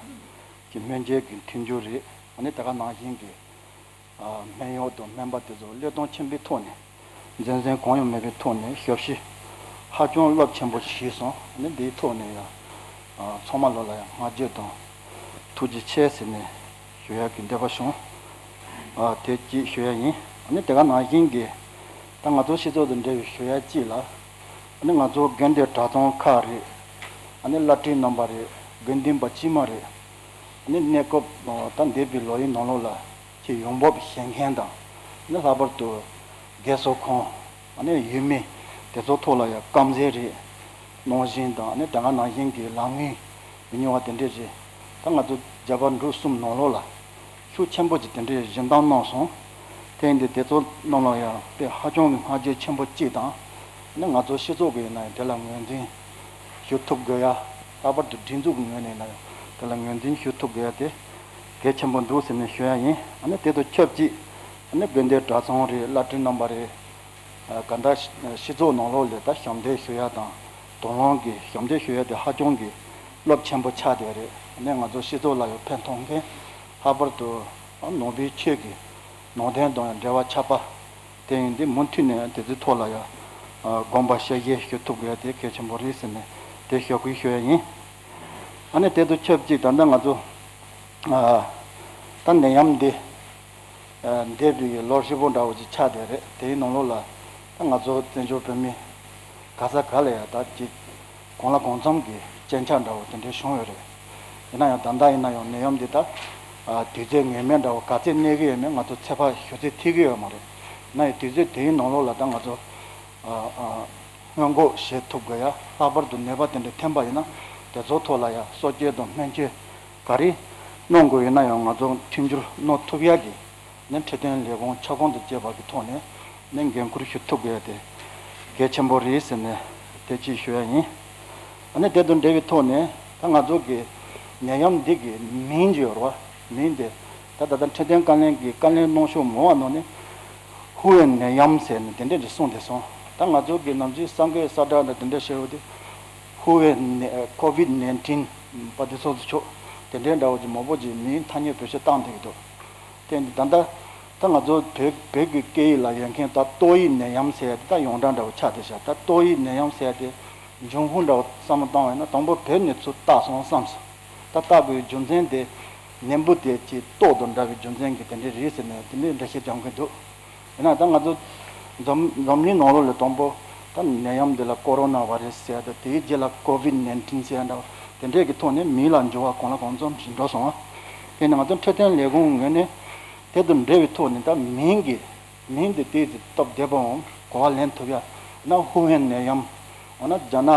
གི་སྨན་བཅོས་ཀྱི་མཐུན་འགྱུར་རེད། ནི་དེ་ག་ནང་བཞིན་གྱི། སྨན་གཡོག་དང་སྨན་པ་དེ་ཚོ་བློས་གཏོང་ཆེན་པོའི་ཐོག་ནས། འཛེམ་ཟོན་གང་ཡང་མེད་པའི་ཐོག་ནས་ཞབས་ཕྱི་ཧ་ཅང་རླབས་ཆེན་པོ་ཞིག་བྱས་སོང་། ནི་འདིའི་ཐོག་ནས་ཡང་ ཚང་མ་ལོ་ལ་ཡང་བསྔགས་བརྗོད་དང་ཐུགས་རྗེ་ཆེ་ཟེར་ནས་ཞུ་ཡག་གི་འདོད་པ་བྱུང་། དེ་གཅིག་ཞུ་ཡག་ཡིན། ཨ་ནི་དེ་ག་ནང་བཞིན་གྱི་ད་ང་ཚོ་སྤྱི་ཚོགས་དང་འབྲེལ་བའི་ཞུ་ཡག་གཅིག་ལ། ཨ་ནི་ང་ཚོ་དགོན་སྡེ་གྲྭ་ཚང་ཁག་རེད། ཨ་ནི་བླ་སྤྲུལ་རྣམ་པ་རེད། དགེ་འདུན་པ་དཀྱུས་མ་རེད། ཨ་ནི་གནས་སྐབས་ད་འདས་པའི་ལོ་ཡི་ནང་ལོགས་ལ་ཁྱེད་ཡོང་འབབ་བྱེད་མཁན་དང་། ཨ་ནི་ལྷག་པར་དུ་རྒས་གསོ་ཁང་། ཨ་ནི་ཡུལ་མི་དེ་ཚོ་ཐོག་ལ་ཡང་དཀའ་འཛེམས་རེད། གནང་བཞིན་དང་། ཨ་ནི་དེ་ག་ནང་བཞིན་གྱི་ལམ་ངན་མི་ཉུང་བ་དེ་འདྲས་རེད། ད་ང་ཚོ་རྒྱ་བལ་འབྲུག་གསུམ་ནང་ལོགས་ལ་ཤུགས་ཆེན་པོ་ཅིག་དེ་འདྲས་བཞེངས་སྟངས་གནང་སོང་། དེ་ཡིན་དུས་དེ་ཚོ་རྣམས་ལ་ཡང་དཔེ་ཧ་ཅང་གི་བསྔགས་བརྗོད་ཆེན་པོ་གཅིག་དང་། ཨ་ནི་ང་ཚོ་སྤྱི་ཚོགས་ཀྱི་ཡིན་ན་ཡང་དེ་ལ་ངོས་འཛིན་ཞུ་ཐུབ་དགོས་ཡ། ལྷག་པར་དུ་སྒྲིག་འཛུགས་ཀྱི་ངོས་ནས་ཡིན་ན་ཡང་དེ་ལ་ངོས་འཛིན་ཞུ་ཐུབ་དགོས་ཡ་དེ་གལ་ཆེན་པོ་འདུག་ཟེར་ནས་ཞུ་ཡ་ཡིན། ཨ་ནི་དེ་དང་ཆབས་ཅིག་ཨ་ནི་དགོན་སྡེ་གྲྭ་ཚང་རེད། བླ་སྤྲུལ་རྣམ་པ་རེད། ག་འདྲ་སྤྱི་ཚོགས་ནང་ལོགས་ལ་ད་ཞབས་འདེགས་ཞུ་ཡ་དང་། དོ་སྣང་གི་ཞབས་འདེགས་ཞུ་ཡ་དེ་ཧ་ཅང་གི་རླབས་ཆེན་པོ་ཆགས་བསྡད་རེད། ཨ་ནི་ང་ཚོ་སྤྱི་ཚོགས་ལ་ཡང་ཕན་ཐོགས་མཁན། ལྷག་པར་དུ་ནང་པའི་ཆོས་ཀྱི་ནང་བསྟན་དང་ཡང་འབྲེལ་བ་ཆགས་པ། དེ་ཡིན་དུས་མུ་མཐུད་ནས་དེ་ཚོའི་ཐོག་ལ་ཡང་དགོངས་པ་བཞེས་བཞེས་ཞུ་ཐུབ་དགོས་ཡ་དེ་གལ་ཆེན་པོ་རེད་ཟེར་ནས་དེ་ཞུ་དགོས་ཞུ་ཡ་ཡིན། ཨ་ནི་དེ་དང་ཆབས་ཅིག་ད་ལྟ་ང་ཚོ་ད་ནད་ཡམས་འདི་འདས་པའི་ལོ་ཧྲིལ་པོ་འདྲ་བོ་ཅིག་ཆགས་བསྡད་རེད། དེའི་ནང་ལོགས་ལ་ད་ང་ཚོ་བཙན་བྱོལ་བོད་མི་ག་ས་ག་ལ་ཡང་ད་ཅིག་གང་ལ་གང་འཚམ་གྱི་སྤྱན་ཆ་འདྲ་བོ་དེ་འདྲའི་བྱུང་ཡོད་རེད། ཡིན་ན་ཡང་ད་ལྟ་ཡིན་ན་ཡང་ནད་ཡམས་འདི་ད་དུས་ཚོད་ངེས་མེད་འདྲ་བོ་ག་ཚད་གནས་ཀྱི་ཡོད་མེད་ང་ཚོ་ཚོད་དཔག་ཞུ་ཚོད་ཐིག་གི་ཡོད་མ་རེད། ཡིན་ན་ཡང་དུས་ཚོད་དེའི་ནང་ལོགས་ལ་ད་ང་ཚོ་སྔོན་འགོག་བྱེད་ཐུབ་དགོས་ཡ། ལྷག་པར་དུ་ནད་པ་དེ་འདྲ་ཐོན་པ་ཡིན་ན་དེ་ཚོ་ཐོག་ལ་ཡ་གསོ་བཅོས་དང་སྨན་བཅོས་ག་རེ་གནང་དགོས་ཡིན་ན་ཡང་ང་ཚོ་མཐུན་འགྱུར་གནང་ཐུབ་ཡ་གི་ནས་འཕྲོད་བསྟེན་ལས་ཁུངས་ཁྱབ་ཁོངས་དང་བཅས་པ་གི་ཐོག་ནས་ནས་འགན་འཁུར་ཞུ་ཐུབ་དགོས་ཡ་དེ་གལ་ཆེན་པོ་རེད་ཟེར་ནས་དེ་ཅིག་ཞུ་ཡ་ཡིན། ཨ་ནི་དེ་དང་འབྲེལ་བའི་ཐོག་ནས་ད་ང་ཚོ་གི་ནད་ཡམས་འདི་གི་མིང་ཅིག་ཡོད་རེད་བ། མིང་དེ་ད་ད་ལྟ་འཕྲོད་བསྟེན་བཀའ་བློན་གྱིས་བཀའ་བློན་གནང་ཕྱོགས་མང་བ་ནང་ནས་ཧུ་ཝེ་ནད་ཡམས་ཟེར་ནས་དེ་འདྲས་ཅིག་གསུངས་བསྡད་སོང་། ད་ང་ཚོ་གི་ནམ་རྒྱུན་གསར་འགོད་གསལ་བསྒྲགས་འདྲ་དེ་འདྲས་བྱེད་འོ་དེ་ཧུ་ཝེ་ནད་ཀོ་ཝིད་ནན་ཏིན་པ་དེ་ཚོ་ཚོ་ཆོག་དེ་འདྲས་འདྲ་བོ་ཅིག་མང་པོ་ཅིག་མིང་ཐ་སྙད་བེད་སྤྱོད་བཏང་བསྡད་ཀྱི་འདུག་དེ་ད་ལྟ་ད་ང་ཚོ་བོད་བོད་ཀྱི་སྐད་ཡིག་ལ་ཡོད་མཁན་ད་ཏོག་དབྱིབས་ནད་ཡམས་ཟེར་ཡ་དེ་ད་ཡོངས་གྲགས་འདྲ་བོ་ཆགས་བསྡད་ཤག་ད་ཏོག་དབྱིབས་ནད་ཡམས་ཟེར་ཡ་དེ་འབྱུང་ཁུངས་འདྲ་བོ་བསམ་བློ་བཏང་བ་ཡིན་ན་དང་པོ་བོད་ནས་ཚུར་བཏགས་སོང་བསམ་སོང་། ད་བཏགས་དགོས་རྒྱུ་མཚན་དེ་ནད་འབུ་དེ་ཅིག་ཏོག་དང་འདྲ་བའི་རྒྱུ་མཚན་གྱིས་དེ་འདྲས་རེད་ཟེར་ནས་དེ་འདྲས་འགྲེལ་བཤད་རྒྱག་མཁན་འདུག་ཡིན་ན་ད་ང་ཚོ་འཛམ་འཛམ་གླིང་ནང་ལོགས་ལ་དང་པོ་ད་ནད་ཡམས་འདི་ལ་ཀོ་རོ་ན་བྷ་རེ་སི་ཟེར་ཡ་དང་དེའི་རྗེས་ལ་ཀོ་ཝིད་ནན་ཏིན་ཟེར་ཡ་འདྲ་བ་དེ་འདྲས་ཀྱི་ཐོག་ནས་མིང་ལ་འགྱུར་བ་གང་ལ་གང་འཚམ་ཞིག་འགྲོ་སོང་བ། དེ་ནས་ང་ཚོ་འཕྲོད་བསྟེན་ལས་ཁུངས་ངོས་ནས་དེ་དང་འབྲེལ་བའི་ཐོག་ནས་ད་མིང་གི་མིང་འདི་ཏོག་ཙམ་སྟབས་བདེ་པོའང་གོ་བ་ལེན་ཐུབ་ཡ། ན་ཧུ་ཝེན་ནད་ཡམས། འོ་ན་རྒྱ་ནག་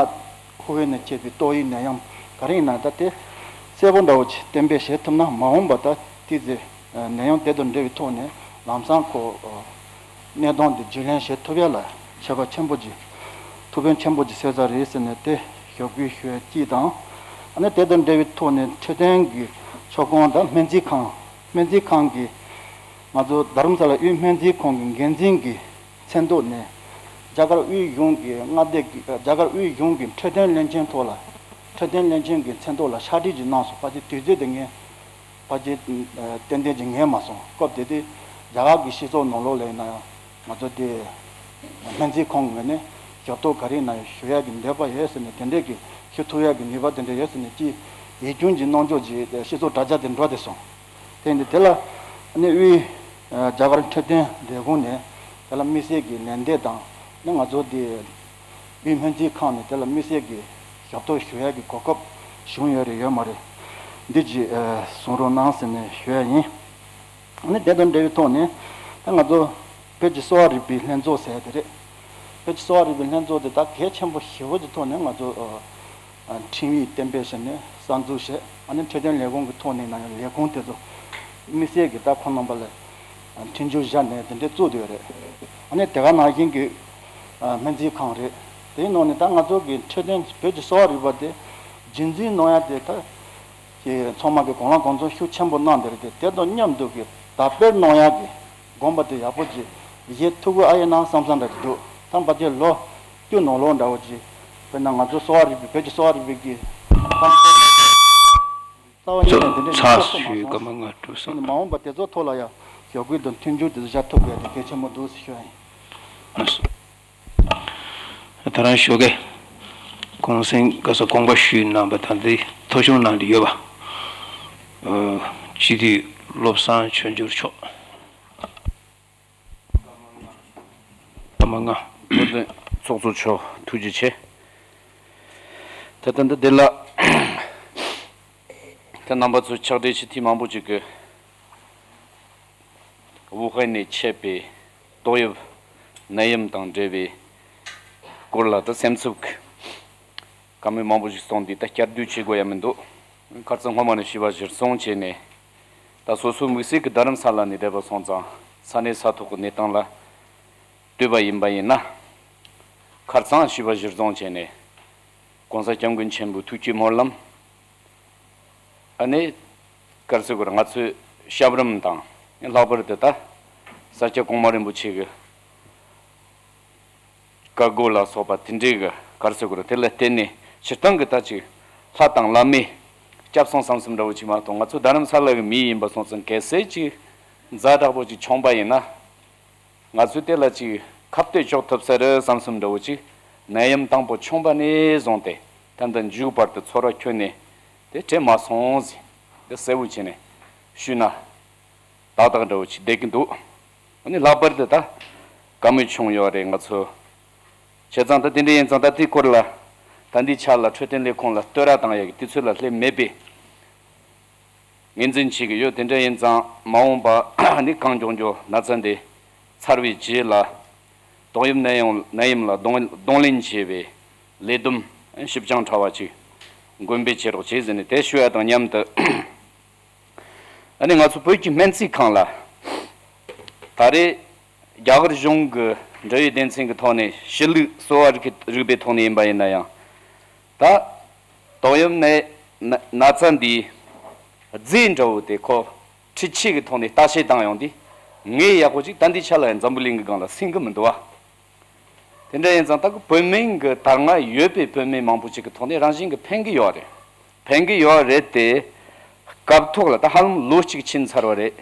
ཧུ་ཝེན་ནས་མཆེད་པའི་ཏོག་དབྱིབས་ནད་ཡམས་ག་རེ་ཡིན་ན་ད་དེ་གསལ་པོ་འདྲ་བོ་ཅིག་གཏན་འབེབས་བྱེད་ཐུབ་ན་མ་འོངས་པ་ད་ཏོག་ཙམ་ནད་ཡམས་དེ་དང་འབྲེལ་བའི་ཐོག་ནས་ལམ་སང་ཁོ་གནད་དོན་འདི་རྒྱུས་ལོན་བྱེད་ཐུབ་ཡ་ལ་ཁྱད་པར་ཆེན་པོ་ཅིག་ཐུགས་ཕན་ཆེན་པོ་ཅིག་གསོས་ས་རེད་ཟེར་ནས་དེ་ཞུ་དགོས་ཞུ་ཡ་གཅིག་དང་། ཨ་ནི་དེ་དང་འབྲེལ་བའི་ཐོག་ནས་འཕྲོད་བསྟེན་གྱི་ཁྱབ་ཁོངས་དང་སྨན་རྩིས་ཁང་སྨན་རྩིས་ཁང་གི་ང་ཚོ་རྡ་རམ་ས་ལ་དབུས་སྨན་རྩིས་ཁང་གི་འགན་འཛིན་གྱི་མཚན་ཐོག་ནས་རྒྱ་གར་དབུས་གཞུང་གི་མངའ་སྡེ་གི་རྒྱ་གར་དབུས་གཞུང་གི་འཕྲོད་བསྟེན་བློན་ཆེན་ཐོག་ལ་འཕྲོད་བསྟེན་བློན་ཆེན་གྱི་མཚན་ཐོག་ལ་ཕྱག་བྲིས་ཅིག་གནང་སོང་། ཕལ་ཆེར་དུས་ཚོད་དེ་ངས་ཕལ་ཆེར་ཏན་ཏན་ཅིག་ངེས་མ་སོང་། སྐབས་དེ་དུས་རྒྱ་གར་གྱི་སྤྱི་ཚོགས་ནང་ལོགས་ལ་ཡིན་ན་ཡང་ང་ཚོ་དེ་སྨན་རྩིས་ཁང་ངོས་ནས་ཞབས་ཏོག་ག་རེ་ཡིན་ན་ཡང་ཞུ་ཡག་གི་འདོད་པ་ཡོད་ཟེར་ནས་དེ་འདྲས་ཀྱི་ཞུ་ཐུབ་ཡག་གི་ནུས་པ་དེ་འདྲ་ཡོད་ཟེར་ནས་ཅིག་ཡིད་སྐྱོན་ཅིག་གནང་ཕྱོགས་ཅིག་སྤྱི་ཚོགས་དྲ་རྒྱ་དེ་འགྲོ་བསྡད་སོང་། དེ་ཡིན་དུས་དེ་ལ་ནི་དབུས་རྒྱ་གར་འཕྲོད་བསྟེན་ལས་ཁུངས་ནས་དེ་ལ་དམིགས་བསལ་གྱི་ལན་འདེབས་དང་ནི་ང་ཚོ་དེ་དབུས་སྨན་རྩིས་ཁང་ནས་དེ་ལ་དམིགས་བསལ་གྱི་ཞབས་ཏོག་ཞུ་ཡག་གི་གོ་སྐབས་བྱུང་ཡོད་རེད་ཡོད་མ་རེད། འདི་ཅིག་གསུང་རོགས་གནང་ཟེར་ནས་ཞུ་ཡ་ཡིན། ནི་དེ་དང་འབྲེལ་བའི་ཐོག་ནས་ད་ང་ཚོ་བོད་ཀྱི་གསོ་བ་རིག་པའི་ལྷན་ཚོགས་ཟེར་ཡ་དེ་རེད། བོད་ཀྱི་གསོ་བ་རིག་པའི་ལྷན་ཚོགས་དེ་ད་གལ་ཆེན་པོ་ཞེ་པོ་ཅིག་ཐོག་ནས་ང་ཚོ་ཨ་ཁྲིམས་ཡིག་གཏན་འབེབས་བྱས་ནས་གསར་འཛུགས་བྱས། ཨ་ནི་འཕྲོད་བསྟེན་ལས་ཁུངས་ཀྱི་ཐོག་ནས་ན་ཡང་ལས་ཁུངས་དེ་ཚོ་དམིགས་བསལ་གྱི་ད་ཁོ་རྣམ་པ་ལ་ཨ་ཁྲིམས་གཞི་བཞག་ནས་དེ་འདྲས་བཙུགས་བསྡད་ཡོད་རེད། ཨ་ནི་དེ་ག་ནང་བཞིན་གྱི་ཨ་སྨན་རྩིས་ཁང་རེད། དེའི་ནང་ནས་ད་ང་ཚོ་གི་འཕྲོད་བསྟེན་བོད་ཀྱི་གསོ་བ་རིག་པ་དེ་རྒྱུན་འཛིན་གནང་ཡ་དེ་ད་ཀྱི་ཚང་མ་གི་གང་ལ་གང་འཚམ་ཤུགས་ཆེན་པོ་གནང་བསྡད་རེད་དེ། དེ་དང་མཉམ་དུ་གི་དར་སྤེལ་གནང་ཡག་གི་དགོངས་པ་དེ་ཡག་པོ་ཅིག་བཞེས་ཐུབ་ཀྱི་ཨ་ཡིན་ན་བསམ་བསམ་འདྲ་ཅིག་འདུག་ད་ཕལ་ཆེར་ལོ་བཅུ་ནང་ལོགས་འདྲ་བོ་ཅིག་དཔེར་ན་ང་ཚོ་གསོ་བ་རིག་པའི་བོད་ཀྱི་གསོ་བ་རིག་པའི་གི་རྩ་བ་ཉིད་ནས་དེ་འདྲ་ཞིག་ཚགས་ཐུབ་མ་སོང་། སྐར་མ་ལྔ་དྲུག་ཙམ། མ་འོངས་པ་དེ་ཚོ་ཐོག་ལ་ཡང་ཞོགས་ཀུན་དང་མཐུན་འགྱུར་དེ་ཚོ་བྱ་ཐུབ་དགོས་དེ་གལ་ཆེན་པོ་འདུག་ཟེར་ཞུ་ཡ་ཡིན། ལགས་སོ། ད་རང་ཞོགས་ཀས་ གུང་སེང་ག་ས་དགོངས་པ་ཞུས་གནང་བ་དང་དེ་ཐོ་གཞུང་ནང་དུ་ཡོད་པ། ཨ། སྤྱི་འཐུས་བློ་བཟང་ཆོས་འབྱོར་མཆོག་ཐ་མ་ལྔ། བློ་བརྟན་ཚོགས་གཙོ་མཆོག་ཐུགས་རྗེ་ཆེ། ད་ལྟ་འདི་འདི་ལ་ད་རྣམ་པ་ཚོ་ཕྱག་སྦྲེལ་ཞུ་མཁན་མང་པོ་ཅིག་གིས་ཝུ་ཧན་ནས་མཆེད་པའི་ཏོག་དབྱིབས་ནད་ཡམས་དང་འབྲེལ་བའི་སྐོར་ལ་ད་སེམས་འཚབ་ཀྱི་བཀའ་མོལ་མང་པོ་ཞིག་གསུངས་ཏེ་ད་བསྐྱར་ཟློས་བྱེད་དགོས་ཡ་མི་འདུག་ཁ་རྩང་སྔོན་མ་ནས་ཞུས་པ་གཞིར་བཟུང་བྱས་ནས། ད་སོ་སོའི་དམིགས་བསལ་གྱི་རྡ་རམ་ས་ལ་ནས་བསྡད་པ་སོང་ཙང་ས་གནས་ས་ཐོག་གི་གནས་སྟངས་ལ་ལྟོས་པ་ཡིན་པ་ཡིན་ན། ཁ་རྩང་ཞུས་པ་གཞིར་བཟུང་བྱས་ནས་༸གོང་ས་༸སྐྱབས་མགོན་ཆེན་པོའི་ཐུགས་བསྐྱེད་སྨོན་ལམ། ཨ་ནི་ག་རེ་ཟེར་དགོས་རེད། ང་ཚོའི་སྐྱབས་རམས་དང་ལྷག་པར་དུ་ད་ས་སྐྱ་གོང་མ་རིན་པོ་ཆེ་གི་བཀའ་བསྒོ་ལ་སོགས་པ་དེ་འདྲའི་གི་ག་རེ་ཟེར་དགོས་རེད། དེ་ལ་བརྟེན་ནས་སྤྱིར་བཏང་གི་ད་ཅིག་ལྷ་དང་བླ་མའི་སྐྱབས་སོང་བསམ་བསམ་འདྲ་བོ་ཅིག་མ་གཏོགས། ང་ཚོ་རྡ་རམ་ས་ལ་གི་མི་ཡིན་པ་སོང་ཙང་གལ་སྲིད་ཅིག་ཛ་དྲག་པོ་ཅིག་བྱུང་པ་ཡིན་ན། ང་ཚོས་དེ་ལ་ཅིག་ཁ་གཏད་གཅོག་ཐུབ་ས་རེད་བསམ་བསམ་འདྲ་བོ་ཅིག་ནད་ཡམས་དང་པོ་བྱུང་པ་ནས་བཟུང་སྟེ་ད་ལྟ་མཇུག་བར་དུ་ཚོར་བ་ཁྱོན་ནས་དེ་དྲན་མ་སོང་ཟིན། དེ་གསལ་བོ་བྱས་ནས་ཞུས་ན་ཏག་ཏག་འདྲ་བོ་ཅིག་བསྡད་ཀྱི་འདུག་ཨ་ནི་ལྷག་པར་དུ་ད་བཀའ་མོལ་བྱུང་ཡོད་རེད། ང་ཚོ་བྱས་ཙང་ད་དེ་འདྲ་ཡིན་ཙང་ད་དེའི་སྐོར་ལ་ད་ལྟའི་ཆ་ལ་འཕྲོད་བསྟེན་ལས་ཁུངས་ལ་བསྟོད་ར་བཏང་ཡག་གི་དུས་ཚོད་ལ་སླེབས་མེད་པས། ངོས་འཛིན་བྱེད་ཀྱི་ཡོད། དེ་འདྲ་ཡིན་ཙང་མ་འོངས་པ་ནི་གང་མགྱོགས་མགྱོགས་ན་ཚ་འདི་ཚར་བའི་རྗེས་ལ་ཏོག་དབྱིབས་ནད་ཡམས་ནད་ཡམས་ལ་གདོང་གདོང་ལེན་བྱེད་པའི་ལས་བསྡོམས་ཞིབ་ཅིང་ཕྲ་བ་ཅིག་འགོ་འབུལ་བྱེད་རོགས་བྱེད་ཟེར་ནས་དེ་ཞུ་ཡ་དང་མཉམ་དུ། ཨ་ནི་ང་ཚོ་བོད་ཀྱི་སྨན་རྩིས་ཁང་ལ་ད་རེས་རྒྱ་གར་གཞུང་གི་འབྲེལ་ཡོད་སྡེ་ཚན་གྱི་ཐོག་ནས་ཕྱི་ལུགས་གསོ་བ་རིག་རིག་པའི་ཐོག་ནས་ཡིན་པ་ཡིན་ན་ཡང་། ད་ཏོག་དབྱིབས་ནད་ན་ན་ཚ་འདིའི་རྫས་འདྲ་བོ་དེ་ཁོ་འཕྲུལ་ཆས་ཀྱི་ཐོག་ནས་ལྟ་བཤལ་བཏང་ཡོང་དུས། ངས་ཡག་པོ་ཅིག་ད་འདི་ཆ་ལ་ཡང་འཛམ་བུ་གླིང་གི་སྒང་ལ་སེང་གི་མི་འདུག་བ། དེ་འདྲ་ཡིན་ཙང་ད་གི་བོད་སྨན་གྱི་དར་ང་ཡོད་པའི་བོད་སྨན་མང་པོ་ཅིག་གི་ཐོག་ནས་རང་བཞིན་གྱི་ཕན་གི་ཡོད་རེད། ཕན་གི་ཡོད་རེད་དེ། སྐབས་ཐོག་ལ་ད་ཧ་ལམ་ལོ་གཅིག་ཕྱིན་ཚར་བ་རེད།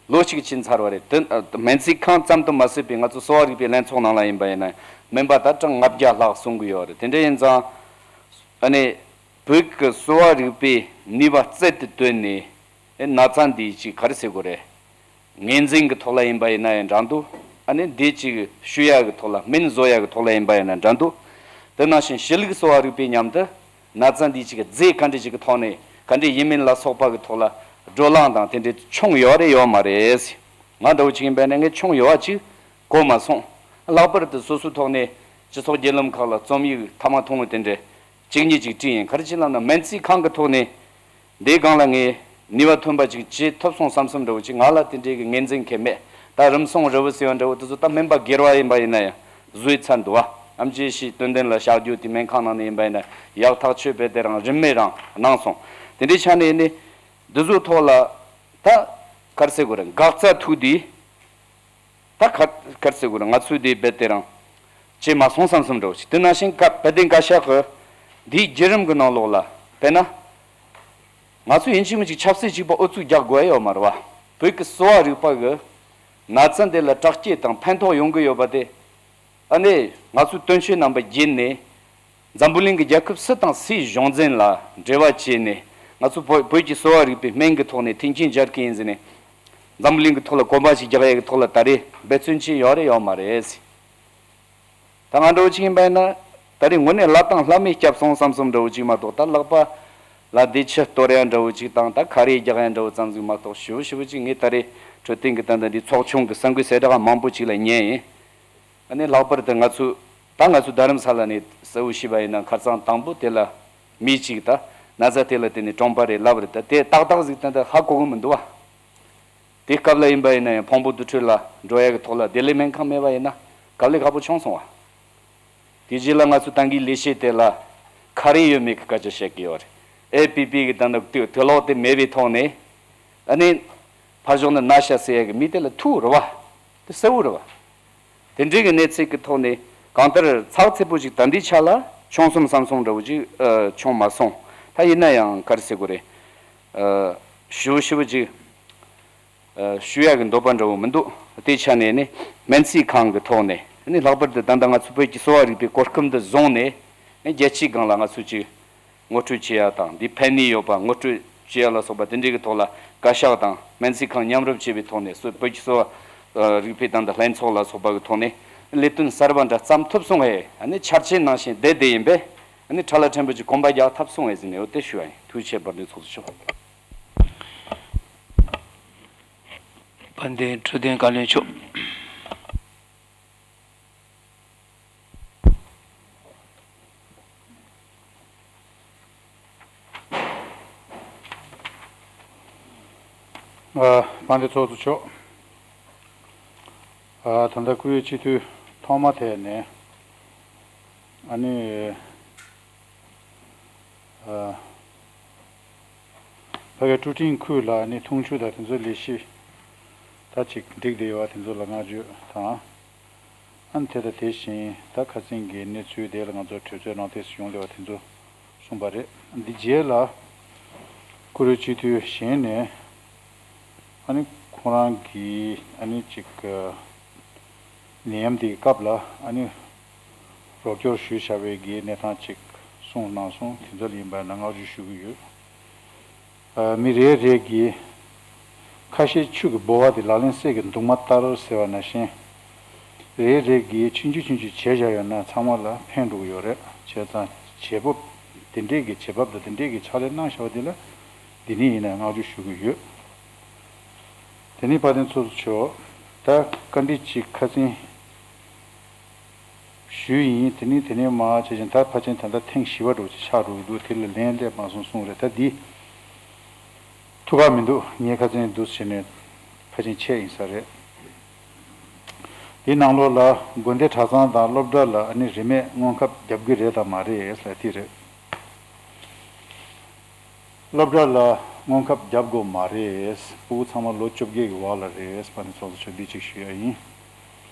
ལོ་གཅིག་ཕྱིན་ཚར་བ་རེད་དེ། སྨན་རྩིས་ཁང་ཙམ་དུ་མ་ཟད་པའི་ང་ཚོ་གསོ་བ་རིག་པའི་ལྷན་ཚོགས་ནང་ལ་ཡིན་པ་ཡིན་ན་སྨན་པ་ད་གྲངས་ལྔ་བརྒྱ་ལྷག་གསུང་གི་ཡོད་རེད། དེ་འདྲ་ཡིན་ཙང་ཨ་ནི་བོད་ཀྱི་གསོ་བ་རིག་པའི་ནུས་པ་རྩལ་དུ་བཏོན་ནས་ཨེ་ན་ཚ་འདི་ཅིག་ག་རེ་ཟེར་དགོས་རེད། ངོས་འཛིན་གྱི་ཐོག་ལ་ཡིན་པ་ཡིན་ན་ཡང་འདྲ་འདུག་ཨ་ནི་འདི་ཅིག་ཞུ་ཡ་གི་ཐོག་ལ་སྨན་བཟོ་ཡ་གི་ཐོག་ལ་ཡིན་པ་ཡིན་ན་འདྲ་འདུག་དེ་ནང་བཞིན་ཕྱི་ལུགས་གསོ་བ་རིག་པའི་མཉམ་དུ་ན་ཚ་འདི་ཅིག་རྫས་ག་འདྲ་ཅིག་གི་ཐོག་ནས་ག་འདྲ་ཡིན་མིན་ལ་སོགས་པ་གི་ཐོག་ལ་བགྲོ་གླེང་དང་དེ་འདྲ་བྱུང་ཡོད་རེད་ཡོད་མ་རེད། ང་འདྲ་བོ་ཅིག་ཡིན་པ་ཡིན་ན་ངས་བྱུང་ཡོད་པ་ཅིག་གོ་མ་སོང་། ལྷག་པར་དུ་སོ་སོའི་ཐོག་ནས་སྤྱི་ཚོགས་བརྒྱུད་ལམ་ཁག་ལ་རྩོམ་ཡིག་མཐའ་མ་ཐུང་ངུ་དེ་འདྲ་གཅིག་གཉིས་ཅིག་བྲིས་ཡིན། ག་རེ་བྱས་ལབ་ན་སྨན་རྩིས་ཁང་གི་ཐོག་ནས་འདིའི་སྒང་ལ་ངས་ནུས་པ་ཐོན་པ་ཅིག་བྱེད་ཐུབ་སོང་བསམ་བསམ་འདྲ་བོ་ཅིག་ང་ལ་དེ་འདྲའི་གི་ངོས་འཛིན་མཁན་མེད། ད་རིམས་སྲུང་རིལ་བུ་ཟེར་བ་འདྲ་བོ་དེ་ཚོ་ད་སྨན་པ་སྒེར་བ་ཡིན་པ་ཡིན་ན་ཡང་བཟོས་ཚར་འདུག་བ། ཨེམ་ཆི་ཨེ་སི་དོན་ལྡན་ལ་གཤགས་རྒྱུ་དེ་སྨན་ཁང་ནང་ནས་ཡིན་པ་ཡིན་ན་ཡག་ཐག་ཆོད་པའི་དེ་རང་རིན་མེད་རང་གནང་སོང་། དེ་འདྲའི་ཆ་ནས་ནི་འདི་ཚོའི་ཐོག་ལ་ད་ག་རེ་ཟེར་དགོས་རེད། འགག་རྩ་ཐུག་དུས། ད་ག་ག་རེ་ཟེར་དགོས་རེད། ང་ཚོས་དེ་རྦད་དེ་རང་བྱེད་མ་སོང་བསམ་བསམ་འདྲ་བོ་ཞིག་དེ་ནང་བཞིན་ཀ་བད་དེ་འགའ་ཤས་ཀྱིས་འདིའི་བརྒྱུད་རིམ་གྱི་ནང་ལོགས་ལ་དཔེར་ན། ང་ཚོས་ཡིན་གཅིག་མིན་གཅིག་ཆབ་སྲིད་གཅིག་པ་ཨུ་ཚུགས་རྒྱག་དགོས་ཡ་ཡོད་མ་རེད་བ། བོད་ཀྱི་གསོ་བ་རིག་པ་གི་ན་ཚ་འདི་ལ་དྲག་སྐྱེད་དང་ཕན་ཐོགས་ཡོང་གི་ཡོད་པ་དེ། ཨ་ནི་ང་ཚོས་སྟོན་ཆོས་རྣམ་པ་བརྒྱུད་ནས། འཛམ་བུ་གླིང་གི་རྒྱལ་ཁབ་སུ་དང་སུའི་གཞུང་འཛིན་ལ་འབྲེལ་བ་བྱས་ནས་ང་ཚོ་བོད་བོད་ཀྱི་གསོ་བ་རིག་པའི་སྨན་གྱི་ཐོག་ནས་མཐུན་རྐྱེན་སྦྱར་གྱི་ཡིན་ཟེར་ནས། འཛམ་བུ་གླིང་གི་ཐོག་ལ་གོམ་པ་ཞིག་རྒྱག་ཡས་ཀྱི་ཐོག་ལ་ད་རེས་འབད་བརྩོན་བྱས་ཡོད་རེད་ཡོད་མ་རེད། ད་ང་འདྲ་བོ་ཅིག་ཡིན་པ་ཡིན་ན་ད་རེས་དངོས་གནས་ལྷ་དང་ལྷ་མོའི་སྐྱབས་སོང་བསམ་བསམ་འདྲ་བོ་ཅིག་མ་གཏོགས། ད་ལག་པ་ལ་འདི་ཆུ་གཏོར་ཡ་འདྲ་བོ་ཅིག་དང་ད་ཁ་རས་རྒྱག་ཡ་འདྲ་བོ་ཙམ་ཟིག་མ་གཏོགས། ཞིབ་ཞིབ་ཅིག་ངས་ད་རེས་འཕྲོད་བསྟེན་གྱི་ད་ལྟ་འདི་ཚོགས་ཆུང་གི་གསར་འགོད་གསལ་བསྒྲགས་མང་པོ་ཅིག་ལ་ཉན་ཡིན། ཨ་ནི་ལྷག་པར་དུ་ང་ཚོས་ད་ང་ཚོ་རྡ་རམ་ས་ལ་ནས་གསལ་བོ་ཤེས་པ་ཡིན་ན་ཁ་སང་དང་པོ་དེ་ལ་མི་གཅིག་ད་ན་ཚ་དེ་ལ་བརྟེན་ནས་གྲོངས་པ་རེད་ལབ་རེད། ད་དེ་ཏག་ཏག་ཟིག་ད་ད་ཧ་གོ་གི་མི་འདུག་བ། དེ་སྐབས་ལ་ཡིན་པ་ཡིན་ན་ཡང་ཕུང་པོ་དུར་ཁྲོད་ལ་འགྲོ་ཡ་གི་ཐོག་ལ་བདེ་ལེགས་སྨན་ཁང་མེད་པ་ཡིན་ན་དཀའ་ལས་ཁག་པོ་བྱུང་སོང་བ། དེ་རྗེས་ལ་ང་ཚོ་ཏང་གི་ལས་བྱེད་དེ་ལ་ཁ་རས་ཡོད་མེད་ཀྱི་སྐད་ཆ་བཤད་ཀྱི་ཡོད་རེད། ཨེ་པི་པི་གི་ད་ནི་དུག་དུག་ལོག་དེ་མེད་པའི་ཐོག་ནས་ཨ་ནི་ཕར་ཕྱོགས་ནས་ན་ཤ་ཟེར་ཡ་གི་མི་དེ་ལ་ཐུག་རེད་བ། དེ་གསལ་བོ་རེད་བ། དེ་འདྲའི་གི་གནས་ཚུལ་གི་ཐོག་ནས་གང་ལྟར་ཚགས་ཚུད་པོ་ཞིག་ད་འདི་ཆ་ལ་བྱུང་སོང་བསམ་སོང་འདྲ་བོ་ཅིག་ཨ་བྱུང་མ་སོང་། ད་ཡིན་ན་ཡང་ག་རེ་ཟེར་དགོས་རེད། ཨ་ཞིབ་པོ་ཞིབ་པོ་ཅིག་ཨ་ཞུ་ཡག་གི་འདོད་པ་འདྲ་བོ་མི་འདུག་དེའི་ཆ་ནས་ནི་སྨན་རྩིས་ཁང་གི་ཐོག་ནས་ནི་ལྷག་པར་དུ་ད་ལྟ་ང་ཚོ་བོད་ཀྱི་གསོ་བ་རིག་པའི་གོ་སྐབས་འདི་བཟུང་ནས་ རྒྱལ་སྤྱིའི་སྒང་ལ་ང་ཚོས་ཅིག་ངོ་སྤྲོད་བྱེད་ཡ་དང་། འདི་ཕན་ནུས་ཡོད་པ་ངོ་སྤྲོད་བྱེད་ཡ་ལ་སོགས་པ་དེ་འདྲའི་གི་ཐོག་ལ་བཀའ་ཤག་དང་སྨན་རྩིས་ཁང་མཉམ་རུབ་བྱས་པའི་ཐོག་ནས་སོ་བོད་ཀྱི་གསོ་བ་རིག་པའི་ཏན་ཏན་ལྷན་ཚོགས་ལ་སོགས་པ་གི་ཐོག་ནས་ལས་དོན་གསར་པ་འདྲ་བརྩམས་ཐུབ་སོང་ངས། ཨ་ནི་འཆར་ཅན་ནང་བཞིན་བསྡད་བསྡད་ཡིན་པས། ཨ་ནི་ཁྲ་ལ་ཕྲན་བུ་ཅིག་གོམ་པ་རྒྱག་ཐུབ་སོང་ངས་ཟེར་ནས་འོ་དེ་ཞུ་བ་ཡིན། ཐུགས་རྗེ་ཆེ། དཔལ་ལྡན་ཚོགས་གཙོ་མཆོག་དཔལ་ལྡན་འཕྲོད་བསྟེན་བཀའ་བློན་མཆོག་ཨ། དཔལ་ལྡན་ཚོགས་གཙོ་མཆོག་ཨ། ད་ལྟ་བཀུར་འོས་སྤྱི་འཐུས་ཐོག་མ་དེ་ནས་ཨ་ནི། ཨ། ཕ་གིའི་ཀྲུ་ཀྲིང་ཁུལ་ལ་ནི་འཐུང་ཆུ་དང་དེ་ཚོའི་ལས་གཞི་ད་ཅིག་འགྲིག་བསྡད་ཡོད་པ་དེ་ཚོ་ལ་བསྔགས་བརྗོད་དང་། ཨ་ནི་དེ་དང་དེ་བཞིན་ད་ཁ་སང་གི་གནས་ཚུལ་དེ་ལ་ང་ཚོ་གྲོས་ཚོགས་ནང་དེ་ཡོང་བསྡད་པ་དེ་ཚོ་གསུངས་པ་རེད། འདི་རྗེས་ལ་བཀུར་འོས་སྤྱི་འཐུས་གཞན་ནས་ཨ་ནི་ཁོང་རང་གི་ཨ་ནི་ཅིག་ནད་ཡམས་དེའི་སྐབས་ལ་ཨ་ནི་རོགས་སྐྱོར་ཞུས་བཞག་པའི་གི་གནས་སྟངས་ཅིག་གསུངས་གནང་སོང་། དེ་ཚོ་ལ་ཡིན་པ་ན་བསྔགས་བརྗོད་ཞུ་གི་ཡོད། ཨ། མི་རེ་རེ་གིས་ཁ་ཤས་ཆུ་གི་ལྦུ་བ་དེ་ལག་ལེན་གསེར་གྱི་མདུང་མ་ལྟར་ཟེར་བ་ནང་བཞིན། རེ་རེ་གིས་ཆུང་ཆུང་ཆུང་ཆུང་བྱས་བཞག་ཡོད་ན་ཚང་མ་ལ་ཕན་འགྲོ་གི་ཡོད་རེད། བྱས་ཙང་བྱེད་བབ་དེ་འདྲས་ཀྱི་བྱེད་བབ་དང་དེ་འདྲས་ཀྱི་ཕྱག་ལས་གནང་བཞག་པ་དེ་ལ་འདི་ནས་ཡིན་ན་བསྔགས་བརྗོད་ཞུ་གི་ཡོད། དེ་ནས་དཔལ་ལྡན་ཚོགས་གཙོ་མཆོག་ད་བཀའ་འདྲི་གཅིག་ཁ་སང་ཞུས་ཡིན། དེ་ནས་དེ་ནས་མར་བྱས་ཤིང་ད་ཕལ་ཆེར་ད་ལྟ་ཐེངས་བཞི་པ་འདྲ་བོ་ཅིག་ཆགས་འགྲོ་གི་འདུག་དེ་ལ་ལན་སླེབས་མ་སོང་གསུངས་རེད། ད་འདི་ཐུགས་ཁག་མི་འདུག་ངས་ཁ་སང་འདུག་བྱས་ནས་ཕལ་ཆེར་ཆད་ཡིན་ས་རེད། དེའི་ནང་ལོགས་ལ་དགོན་སྡེ་གྲྭ་ཚང་དང་སློབ་གྲྭ་ལ་ཨ་ནི་རིན་མེད་སྔོན་ཁབ་རྒྱབ་གི་རེད་དམ་མ་རེད་ལབ་དེ་རེད། སློབ་གྲྭ་ལ་སྔོན་ཁབ་རྒྱབ་དགོས་མ་རེད། ཕྲུ་གུ་ཚང་མ་ལོ་བཅོ་བརྒྱད་ཀྱི་བར་ལ་རེད། དཔལ་ལྡན་ཚོགས་གཙོ་མཆོག་འདི་གཅིག་ཞུ་ཡ་ཡིན།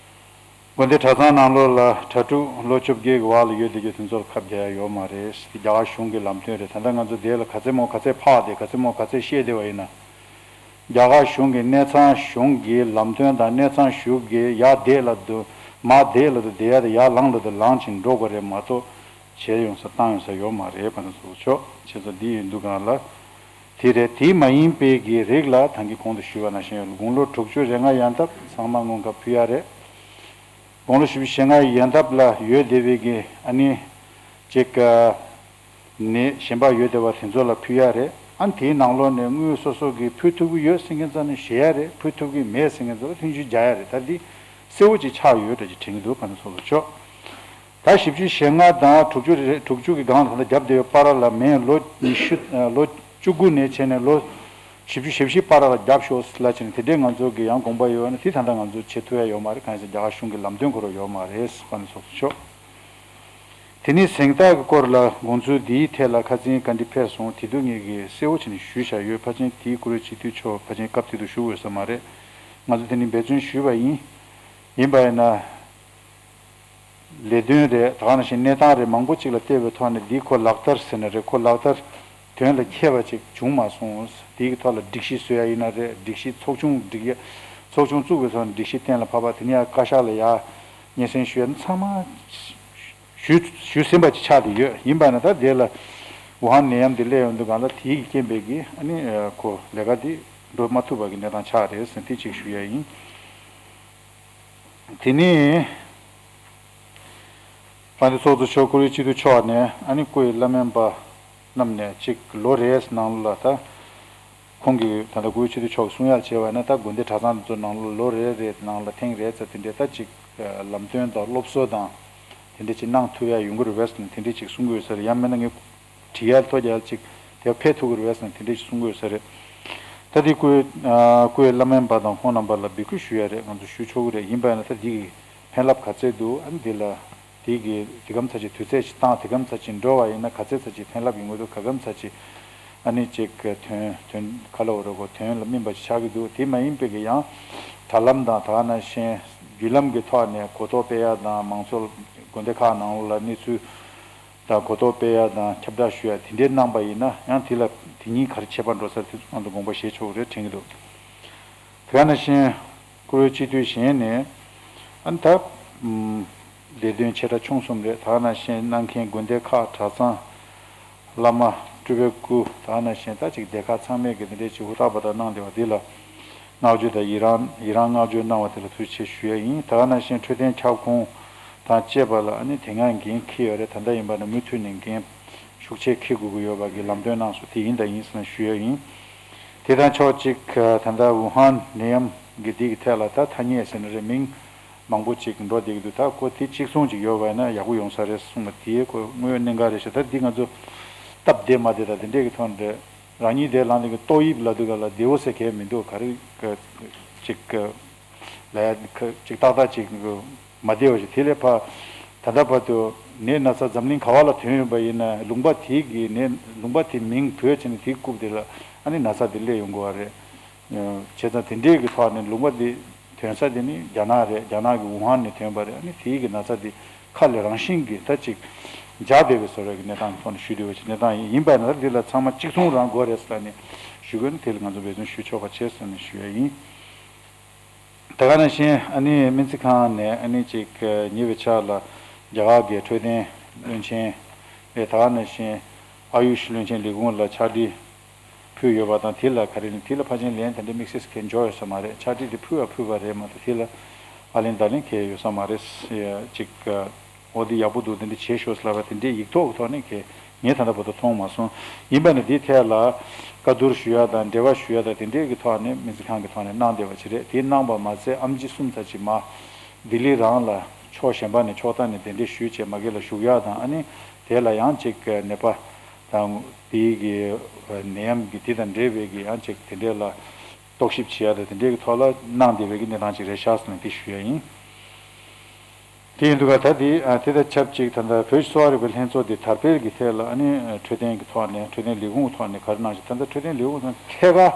དགོན་སྡེ་གྲྭ་ཚང་ནང་ལོགས་ལ་གྲྭ་ཕྲུག་ལོ་བཅོ་བརྒྱད་ཀྱི་བར་ལ་ཡོད་བསྡད་རྒྱུ་དེ་ཚོར་ཁབ་རྒྱག་ཡ་ཡོད་མ་རེད། དེ་རྒྱ་གར་གཞུང་གི་ལམ་སྟོན་རེད། ད་ལྟ་ང་ཚོ་དེ་ལ་ག་ཚད་མོ་ག་ཚད་ཕར་བསྡད་ག་ཚད་མོ་ག་ཚད་བཤད་བསྡད་པ་ཡིན་ན། རྒྱ་གར་གཞུང་གི་གནས་ཚང་གཞུང་གི་ལམ་སྟོན་དང་གནས་ཚང་གཞུང་གི་ཡར་བསྡད་ལ་དུ་མར་བསྡད་ལ་དུ་བསྡད་ཡ་དེ་ཡར་ལངས་ལ་དུ་ལངས་ཅིང་འགྲོ་དགོས་རེད་མ་གཏོགས། བྱས་ཡོང་ས་བཏང་ཡོང་ས་ཡོད་མ་རེད། དཔལ་ལྡན་ཚོགས་གཙོ་མཆོག་བྱས་ཙང་འདི་ཡིན་དུས་སྒང་ལ། དེ་རེད། དེ་མ་ཡིན་པའི་གི་རིགས་ལ་ད་གིན་གོང་དུ་ཞུས་པ་ནང་བཞིན་དགུང་ལོ་དྲུག་ཅུ་རེ་ལྔ་ཡན་འདབ་ཚང་མ་སྔོན་ཁབ་ཕུལ་ཡ་རེད། དགུང་ལོ་བཞི་བཅུ་ཞེ་ལྔ་ཡན་འདབ་ལ་ཡོད་བསྡད་པའི་གི་ཨ་ནི་ཅིག་ནད་གཞན་པ་ཡོད་བསྡད་པ་དེ་ཚོ་ལ་ཕུལ་ཡ་རེད། ཨ་ནི་དེའི་ནང་ལོགས་ནས་དངུལ་སོ་སོ་གི་ཕུལ་ཐུབ་ཀྱི་ཡོད་ཟེར་མཁན་ཚོ་ནི་བཞེས་ཡ་རེད། ཕུལ་ཐུབ་ཀྱི་མེད་ཟེར་མཁན་ཚོ་ལ་མཐུན་འགྱུར་རྒྱག་ཡ་རེད། ད་འདི་གསལ་བོ་ཅིག་ཆགས་ཡོད་འདྲ་ཅིག་དྲན་གྱི་འདུག་དཔལ་ལྡན་ཚོགས་གཙོ་མཆོག་ད་བཞི་བཅུ་ཞེ་ལྔ་དང་དྲུག་ཅུ་རེ་དྲུག་ཅུ་གི་སྒང་ལ་ད་ལྟ་རྒྱབ་བསྡད་ཡོད་པ་ར་ལ་མེད། ལོ་ཉི་ཤུ་ལོ་བཅུ་དགུ་ནས་བྱས་ནས་ལོ་བཞི་བཅུ་ཞེ་བཞི་བར་ལ་རྒྱབ་ཤོག་ལབ་བྱས་ནས་དེ་འདྲའི་ང་ཚོ་གི་ཡང་དགོངས་པ་ཡོད་ན་དེ་ད་ལྟ་ང་ཚོ་བྱེད་ཐུབ་ཡ་ཡོད་མ་རེད། གང་ཡིན་ཟེར་རྒྱ་གར་གཞུང་གི་ལམ་སྟོན་ཁོ་རང་ཡོད་མ་རེད། དཔལ་ལྡན་ཚོགས་གཙོ་མཆོག་དེ་ནས་གཟེངས་རྟགས་ཀྱི་སྐོར་ལ་དགོངས་ཚུལ་འདིའི་ཐད་ལ་ཁ་སང་བཀའ་འདྲི་ཕེབས་སོང་། དེ་དུས་ངེད་ཀྱིས་གསལ་བོ་བྱས་ནས་ཞུས་བཞག་ཡོད། ཕལ་ཆེར་དེའི་བཀུར་འོས་སྤྱི་འཐུས་མཆོག་ཕལ་ཆེར་སྐབས་དེ་དུས་བཞུགས་ཡོད་ས་མ་རེད། ང་ཚོ་དེ་ནས་འབད་བརྩོན་ཞུས་པ་ཡིན། ཡིན་པ་ཡིན་ན། ལས་དོན་རེད། ད་ག་ནང་བཞིན་གནས་སྟངས་རེད། མང་པོ་ཅིག་ལ་བལྟས་པའི་ཐོག་ནས་འདི་ཁོ་ལག་བསྟར་ཟེར་ན་རེད། ཁོ་ལག་བསྟར་དོན་ལ་འཁེལ་བ་ཅིག་བྱུང་མ་སོང་། དེའི་ཐོག་ལ་སྒྲིག་གཞི་བཟོ་ཡ་ཡིན་ན་རེད། སྒྲིག་གཞི་ཚོགས་ཆུང་སྒྲིག་ཡ་ཚོགས་ཆུང་བཙུགས་པའི་ཐོག་ནས་སྒྲིག་གཞི་གཏན་ལ་ཕབ་པ་དེ་ནས་ཡང་བཀའ་ཤག་ལ་ཡ་སྙན་སེང་ཞུ་ཡ་ཚང་མ་ཞུ་ཞུ་ཟིན་པ་ཅིག་ཆགས་བསྡད་ཡོད། ཡིན་པ་ན་ད་དེ་ལ་ཝུ་ཧན་ནད་ཡམས་དེ་སླེབས་ཡོང་དུས་སྒང་ལ་དེའི་རྐྱེན་པས་ཀྱི་ཨ་ནི་ཁོ་ལས་ཀ་དེ་འགྲོ་མ་ཐུབ་པ་གི་གནས་སྟངས་ཆགས་རེད་ཟེར་དེ་གཅིག་ཞུ་ཡ་ཡིན། དེ་ནས་དཔལ་ལྡན་ཚོགས་གཙོ་མཆོག་བཀུར་འོས་སྤྱི་འཐུས་མཆོག་ནས་ཨ་ནི་སྐུའི་བླ་སྨན་པ་རྣམས་ནས་གཅིག་ལོ་རེའི་ནང་ལ་ད་ཁོང་གིས་ད་ལྟ་བཀུར་འོས་སྤྱི་འཐུས་མཆོག་གསུང་ཡ་བྱས་པ་ན་ད་དགོན་སྡེ་གྲྭ་ཚང་དེ་ཚོ་ནང་ལ་ལོ་རེ་རེའི་ནང་ལ་ཐེངས་རེ་ཙམ་དེ་འདྲའི་ད་གཅིག་ལམ་སྟོན་དང་སློབ་གསོ་དང་དེ་འདྲ་ཅིག་གནང་ཐུབ་ཡ་ཡོང་གི་རེད་པས་ཟེར་ནས་དེ་འདྲ་ཅིག་གསུང་གི་ཡོད་ས་རེད། ཡང་མིན་ན་ངས་བྲིས་ཡ་ཐོ་རྒྱག་ཅིག་དེ་ཕེབས་ཐུབ་ཀྱི་རེད་པས་ཟེར་ནས་དེ་འདྲ་ཞིག་གསུང་གི་ཡོད་ས་རེད། ད་དེ་སྐུའི་སྐུའི་བླ་སྨན་པ་དང་ཁོང་རྣམ་པ་ལ་འབོད་སྐུལ་ཞུ་ཡ་རེད། ང་ཚོ་ཞུ་ཆོག་གི་རེད། ཡིན་པ་ཡིན་ན་ད་འདི་གི་ཕན་རླབས་ག་ཚད་འདུག་ཨ་ནི་འདི་ལ་དེ་གི་དེ་གམ་ཚ་ཅིག་དུས་ཚོད་ཅིག་བཏང་དེ་གམ་ཚ་ཅིག་འགྲོ་བ་ཡིན་ན་ག་ཚད་ཚ་ཅིག་ཕན་རླབས་ཡོང་གི་འདུག་ག་གམ་ཚ་ཅིག་ཨ་ནི་ཅིག་དོན་དོན་ག་ལ་འོ་རེ་གོ་དོན་ལ་སྨིན་པ་ཅིག་ཆགས་ཀྱི་འདུག་དེ་མ་ཡིན་པའི་གི་ཡང་དྲ་ལམ་དང་ད་ག་ནང་བཞིན་བརྒྱུད་ལམ་གྱི་ཐོག་ནས་གོ་རྟོགས་སྤེལ་ཡ་དང་མང་ཚོགས་དགོན་སྡེ་ཁག་ནང་ལ་གནས་ཚུལ། དང་གོ་རྟོགས་སྤེལ་ཡ་དང་ཁྱབ་བསྒྲགས་ཞུ་ཡ་དེ་འདྲའི་གནང་པ་ཡིན་ན་ཡང་དེ་ལ་དེ་གཉིས་ག་རེ་ཁྱད་པར་འགྲོ་ས་རེད་དེ་ཚོ་ཚང་དུ་དགོངས་པ་བཞེས་ཆོག་གི་རེད་དྲན་གྱི་འདུག་དེ་ག་ནང་བཞིན་བཀུར་འོས་སྤྱི་འཐུས་གཞན་ནས་ཨ་ནི་ད་ཨུམ་ ལས་དོན་ཆེ་ཕྲ་ཆུང་གསུམ་རེད། ད་ག་ནང་བཞིན་གནང་མཁན་དགོན་སྡེ་ཁག་གྲྭ་ཚང་། བླ་མ། སྤྲུལ་པའི་སྐུ། ད་ག་ནང་བཞིན་ད་ཅིག་སྡེ་ཁག་ཚང་མས་ཀྱི་དེ་འདྲའི་ཅིག་ཧུར་ཐག་འབད་ཐག་གནང་བསྡད་པ་འདི་ལ་བསྔགས་བརྗོད་དང་ཡི་རང་ཡི་རང་བསྔགས་བརྗོད་གནང་བ་དེ་ལ་ཐུགས་རྗེ་ཆེ་ཞུ་ཡ་ཡིན། ད་ག་ནང་བཞིན་འཕྲོད་བསྟེན་ཁྱབ་ཁོངས་དང་བཅས་པ་ལ་ཨ་ནི་དེ་སྔ་འགན་འཁྱེར་ཡོད་རེད། ད་ལྟ་ཡིན་པ་ན་མུ་མཐུད་ནས་འགན་ཤུགས་ཆེ་འཁྱེར་དགོས་ཀྱི་ཡོད་པ་གི་ལམ་སྟོན་གནང་སོང་། དེ་ཡིན་དང་ཡིན་ཟེར་ནས་ཞུ་ཡ་ཡིན། དེ་དང་ཕྱོགས་གཅིག་ད་ལྟ་ཝུ་ཧན་ནད་ཡམས་ཀྱི་འདི་གི་ཐད་ལ་ད་ཐ་སྙད་ཟེར་ན་རེད། མིང་མང་པོ་ཅིག་འགྲོ་བསྡད་ཀྱི་འདུག་ད་ཁོ་དེ་གཅིག་མཚུངས་ཅིག་ཡོད་པ་ཡིན་ན་ཡག་པོ་ཡོང་ས་རེད་གསུངས་པ་དེ་ཁོ་དངོས་ཡོད་གནད་འགག་རེད་ཤག་ད་འདི་ང་ཚོ་སྟབས་བདེ་མ་བདེ་དང་དེ་འདྲས་ཀྱི་ཐོག་ནས་རང་ཉིད་དེ་ལངས་ནས་ཀྱི་ཏོག་དབྱིབས་ལབ་དུས་ག་ལ་བདེ་བོ་ཟེར་མཁན་མི་འདུག་ག་རེ་ག་ཅིག་ག་ལ་ཡ་ག་ཅིག་ཏག་ཏག་ཅིག་མ་བདེ་བ་ཞིག་དེ་ལས་ཕ་ད་ལྟ་བར་དུ་ནད་ན་ཚ་འཛམ་གླིང་ག་བ་ལ་ཐོན་ཡོད་པ་ཡིན་ན་ལུང་པ་དེའི་གི་ནད་ལུང་པ་དེ་མིང་བོས་བྱས་ནས་དེའི་རྐུབ་དེ་ལ་ཨ་ནི་ན་ཚ་དེ་སླེབས་ཡོང་དགོས་པ་རེད། བྱས་ཙང་དེ་འདྲའི་གི་ཐོག་ནས་ལུང་པ་འདི་ཐོན་ས་དེ་ནི་རྒྱ་ནག་རེད། རྒྱ་ནག་གི་ཝུ་ཧན་ནས་ཐོན་པ་རེད། ཨ་ནི་དེའི་གི་ན་ཚ་དེ་ཁ་ལས་རང་བཞིན་གྱིས་ད་ཅིག་འཇགས་བསྡད་པའི་བཟོ་འདྲ་གི་གནས་སྟངས་ཀྱི་ཐོག་ནས་ཞུ་འདོད་པ་ཅིག་གནས་སྟངས་ཡིན། ཡིན་པ་ཡིན་ན་འདི་ལ་ཚང་མ་གཅིག་མཚུངས་རང་དགོས་རེད་ཟེར་ནས་ཞུ་དགོས་ན་དེ་ལ་ང་ཚོ་འབད་བརྩོན་ཞུ་ཆོག་པ་བྱས་ཟེར་ནས་ཞུ་ཡ་ཡིན། ད་ག་ནང་བཞིན་ཨ་ནི་སྨན་རྩིས་ཁང་ནས་ཨ་ནི་ཅིག་ཉེ་བའི་ཆར་ལ་རྒྱ་གར་གྱི་འཕྲོད་བསྟེན་བློན་ཆེན་རེད། ད་ག་ནང་བཞིན་ཨ་ཡུཤ་བློན་ཆེན་ལས་ཁུངས་ལ་ཕྱག་བྲིས་ཕུལ་ཡོད་པ་དང་། དེ་ལ་ག་རེ་ནི་དེ་ལ་ཕལ་ཆེར་ལན་ད་ལྟ་དམིགས་བསལ་གང་འབྱོར་ཡོད་ས་མ་རེད། ཕྱག་བྲིས་དེ་ཕུལ་བ་ཕུལ་བ་རེད་མ་གཏོགས་དེ་ལ་ཨ་ལན་ད་ལན་གང་ཡང་ཡོད་ས་མ་རེད། ཅིག་འོ་དེ་ཡག་པོ་འདུག་དེ་འདྲ་བྱེད་ཤོག་ཟེར་ལབ་པ་དེ་འདྲའི་ཡིག་ཐོག་གི་ཐོག་ནས་གས་ངས་ད་ལྟ་བར་དུ་མཐོང་མ་སོང་། ཡིན་པ་ནི་དེའི་ཐད་ལ་བཀའ་བསྡུར་ཞུ་ཡ་དང་འབྲེལ་བ་ཞུ་ཡ་དང་དེ་འདྲའི་གི་ཐོག་ནས་སྨན་རྩིས་ཁང་གི་ཐོག་ནས་གནང་བསྡད་པ་ཅིག་རེད། དེ་གནང་པ་མ་ཟད་ཨེམ་ཆི་གསུམ་ཙམ་ཅིག་མ་ལྡི་ལི་རང་ལ་ཕྱོགས་གཞན་པ་ནས་ཕྱོགས་མཐའ་ནས་གདན་འདྲེན་ཞུས་བྱས་མ་གི་ལ་བཞུགས་ཡ་དང་། ཨ་ནི་དེ་ལ་ཡང་ཅིག་ནད་པ་དང་དེའི་གི་ནད་ཡམས་ཀྱི་དེ་དང་འབྲེལ་བའི་གི་ཡང་ཅིག་དེ་འདྲའི་ལ་རྟོག་ཞིབ་བྱེད་ཡ་དང་དེ་འདྲའི་གི་ཐོག་ལ་གནང་བསྡད་པའི་གི་གནས་སྟངས་ཅིག་རེད་ཤག་ཟེར་ནས་དེ་ཞུ་ཡ་ཡིན། དེ་ཡིན་དུས་ག་ད་དེ་དེ་དང་ཆབས་ཅིག་ད་ལྟ་བོད་ཀྱི་གསོ་བ་རིག་པའི་ལྷན་ཚོགས་དེ་དར་སྤེལ་གྱི་ཐད་ལ་ཨ་ནི་འཕྲོད་བསྟེན་གྱི་ཐོག་ནས་འཕྲོད་བསྟེན་ལས་ཁུངས་ཀྱི་ཐོག་ནས་ག་རེ་གནང་ཞིག་ད་ལྟ་འཕྲོད་བསྟེན་ལས་ཁུངས་ཐོག་ནས་ཐད་ཀར་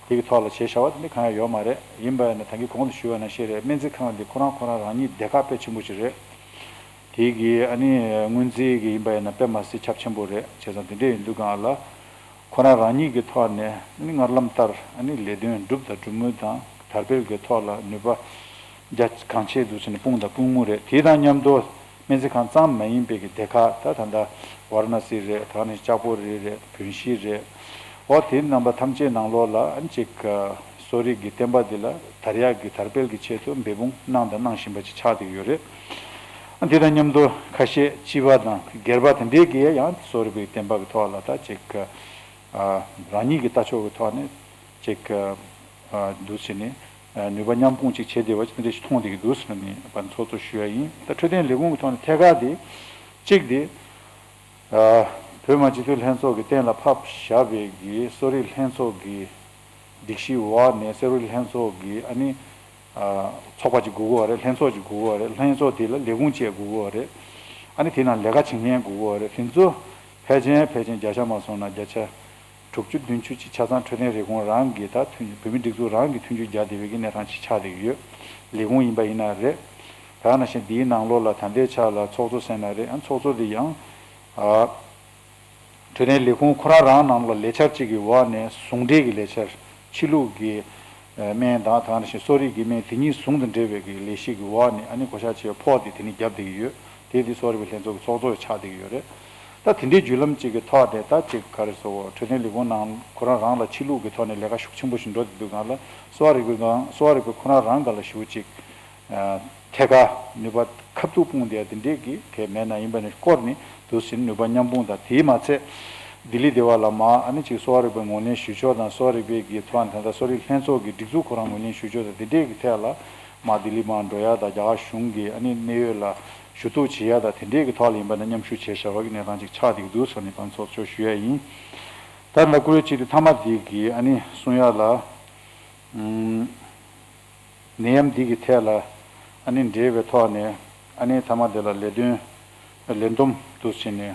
དེ་གི་ཐོག་ལ་བྱས་བཞག་པ་དེ་འདྲ་གང་ཡང་ཡོད་མ་རེད། ཡིན་པ་ཡིན་ན་ད་གིན་གོང་དུ་ཞུས་པ་ནང་བཞིན་རེད། སྨན་རྩིས་ཁང་འདི་ཁོ་རང་ཁོ་རང་རང་ཉིད་སྡེ་ཁག་དཔེ་ཆེན་པོ་ཞིག་རེད། དེ་གི་ཨ་ནི་སྔོན་རྩིས་གི་ཡིན་པ་ཡིན་ན་དཔེ་མ་སྲིད་ཁྱབ་ཆེན་པོ་རེད། བྱས་ཙང་དེ་འདྲ་ཡིན་དུས་གང་ལ་ཁོ་རང་རང་ཉིད་ཀྱི་ཐོག་ནས་ཨ་ནི་སྔར་ལམ་ལྟར་ཨ་ནི་ལས་དོན་སྒྲུབ་དང་སྒྲུབ་མུས་དང་དར་སྤེལ་གྱི་ཐོག་ལ་ནུས་པ་རྒྱ་གང་ཆེ་འདུག་ཟེར་ནས་དཔུང་དང་དཔུང་དམུ་རེད། དེ་དང་མཉམ་དུ་སྨན་རྩིས་ཁང་ཙམ་མ་ཡིན་པའི་གི་སྡེ་ཁག་ད་ད་ལྟ་ཝཱ་ར་ཎ་སི་རེད། ད་ནི་ལྕགས་པོ་རི་རེད། བོད་གཞིས་རེད། འོ་དེ་རྣམ་པ་ཐམས་ཅད་ནང་ལོགས་ལ་ཨ་ནི་ཅིག་གསོ་རིག་གི་བསྟན་པ་འདི་ལ་དར་ཡག་གི་དར་སྤེལ་གྱི་ཆེད་དུ་འབད་འབུངས་གནང་དང་གནང་བཞིན་པ་ཅིག་ཆགས་བསྡད་ཡོད་རེད། དེ་དང་མཉམ་དུ་ཁ་ཤས་སྤྱི་པ་དང་སྒེར་པ་དེ་འདྲའི་གིས་ཡང་གསོ་རིག་པའི་བསྟན་པ་གི་ཐོག་ལ་ད་ཅིག་རང་ཉིད་ཀྱི་ལྟ་ཕྱོགས་ཀྱི་ཐོག་ནས་ཅིག་འདུག་ཟེར་ནས་ནུས་པ་མཉམ་སྤུངས་ཅིག་བྱེད་བདེ་བ་ཅིག་དེ་འདྲ་ཞིག་མཐོང་བསྡད་ཀྱི་འདུག་ཟེར་ནས་ཕར་ཚོགས་གཙོ་ཞུ་ཡ་ཡིན། ད་འཕྲོད་བསྟེན་ལས་ཁུངས་ཀྱི་ཐོག་ནས་ཐད་ཀར་དེ་གཅིག་དེ། བོད་མི་སྤྱི་འཐུས་ལྷན་ཚོགས་ཀྱིས་གཏན་ལ་ཕབ་བཞག་པའི་གི་གསོ་རིག་ལྷན་ཚོགས་ཀྱི་སྒྲིག་གཞིའི་འོག་ནས་གསོ་རིག་ལྷན་ཚོགས་ཀྱི་ཨ་ནི་ཚོགས་པ་ཅིག་དགོས་ཀྱི་ཡོད་རེད། ལྷན་ཚོགས་ཅིག་དགོས་ཀྱི་ཡོད་རེད། ལྷན་ཚོགས་དེ་ལ་ལས་ཁུངས་བཅས་དགོས་ཀྱི་ཡོད་རེད། ཨ་ནི་དེ་ནང་ལས་ཀ་བྱེད་མཁན་དགོས་ཀྱི་ཡོད་རེད། དེ་ཚོ་ཕལ་ཆེར་ཕལ་ཆེར་བརྒྱ་ཆ་མ་སོང་ན་བརྒྱ་ཆ་དྲུག་ཅུ་བདུན་ཅུ་ཅིག་ཆ་ཚང་འཕྲོད་བསྟེན་ལས་ཁུངས་རང་གི་ད་མཐུན་བོད་མིའི་སྒྲིག་འཛུགས་རང་གི་མཐུན་འགྱུར་རྒྱག་བསྡད་པའི་གི་གནས་སྟངས་ཅིག་ཆགས་བསྡད་ཀྱི་ཡོད། ལས་ཁུངས་ཡིན་པ་ཡིན་ན་རེད། ད་ག་ནང་བཞིན་འདིའི་ནང་ལོགས་ལ་ད་ལྟའི་ཆ་ལ་ཚོགས་གཙོ་ཟེར་ན་རེད། ཨ་ཚོགས་གཙོ་དེ་ཡང་ཨ་འཕྲོད་བསྟེན་ལས་ཁུངས་ཁོ་རང་རང་ནང་ལ་ལས་འཆར་གཅིག་གི་འོག་ནས་ཟུང་འབྲེལ་གྱི་ལས་འཆར་ཕྱི་ལུགས་ཀྱི་སྨན་དང་ད་ག་ནང་བཞིན་གསོ་རིག་གི་སྨན་དེ་གཉིས་ཟུང་དུ་འབྲེལ་བའི་གི་ལས་གཞི་གི་འོག་ནས་ཨ་ནི་བགོ་བཤའ་བྱས་ཕོགས་དེ་དེ་ནས་བརྒྱབ་བསྡད་ཀྱི་ཡོད། དེ་དེ་གསོ་རིག་པའི་ལྷན་ཚོགས་ཀྱི་ཚོགས་གཙོ་ཆགས་བསྡད་ཀྱི་ཡོད་རེད། ད་དེ་འདྲའི་བརྒྱུད་ལམ་གཅིག་གི་ཐོག་ནས་ད་ཅིག་ག་རེ་ཟེར་འཕྲོད་བསྟེན་ལས་ཁུངས་ནང་ཁོ་རང་རང་ལ་ཕྱི་ལུགས་ཀྱི་ཐོག་ནས་ལས་ཀ་ཤུགས་ཆེན་པོ་ཞིག་འགྲོ་བསྡད་དུས་སྒང་ལ་གསོ་བ་རིག་པའི་སྒང་གསོ་བ་རིག་པའི་ཁོ་རང་རང་སྒང་ལ་ཞེ་པོ་ཅིག་ཐད་ཀར་ནུས་པ་ཁ་ཐུག་སྤུངས་བསྡད་དེ་འདྲས་ཀྱི་གལ་མེད་ན་ཡིན་པ་ནི་སྐོར་ནི་འདུག་ཟིན་ནུས་པ་མཉམ་སྤུངས་དང་དེས་མ་ཚད་ལྡི་ལི་སྡེ་བ་ལ་མ་ཨ་ནི་ཅིག་གསོ་བ་རིག་པའི་ངོས་ལེན་ཞུ་ཕྱོགས་དང་གསོ་བ་རིག་པའི་གི་ཐོག་ནས་ད་ལྟ་གསོ་རིག་ལྷན་ཚོགས་ཀྱི་སྒྲིག་འཛུགས་ཁོ་རང་ངོས་ལེན་ཞུ་ཕྱོགས་དང་དེ་འདྲས་ཀྱི་ཐད་ལ་མ་ལྡི་ལི་མ་འགྲོ་ཡ་དང་རྒྱ་གར་གཞུང་གི་ཨ་ནི་གནད་ཡོད་ལ་ཞུ་གཏུག་བྱེད་ཡ་དང་དེ་འདྲས་ཀྱི་ཐོག་ལ་ཡིན་པ་ན་མཉམ་ཞུགས་བྱས་བཞག་པ་གི་གནས་སྟངས་ཅིག་ཆགས་བསྡད་ཀྱི་འདུག་ཟེར་ནས་དང་ཚོགས་ཆོས་ཞུ་ཡ་ཡིན། ད་ལྟ་བཀུར་འོས་སྤྱི་འཐུས་མཐའ་མ་འདི་གི་ཨ་ནི་གསུང་ཡ་ལ། ནད་ཡམས་འདི་གི་ཐད་ལ་ཨ་ནི་འབྲེལ་བའི་ཐོག་ནས་ཨ་ནི་ཚང་མ་དེ་ལ་ལས་དོན་ལས་བསྡོམས་འདུག་བྱས་ནས་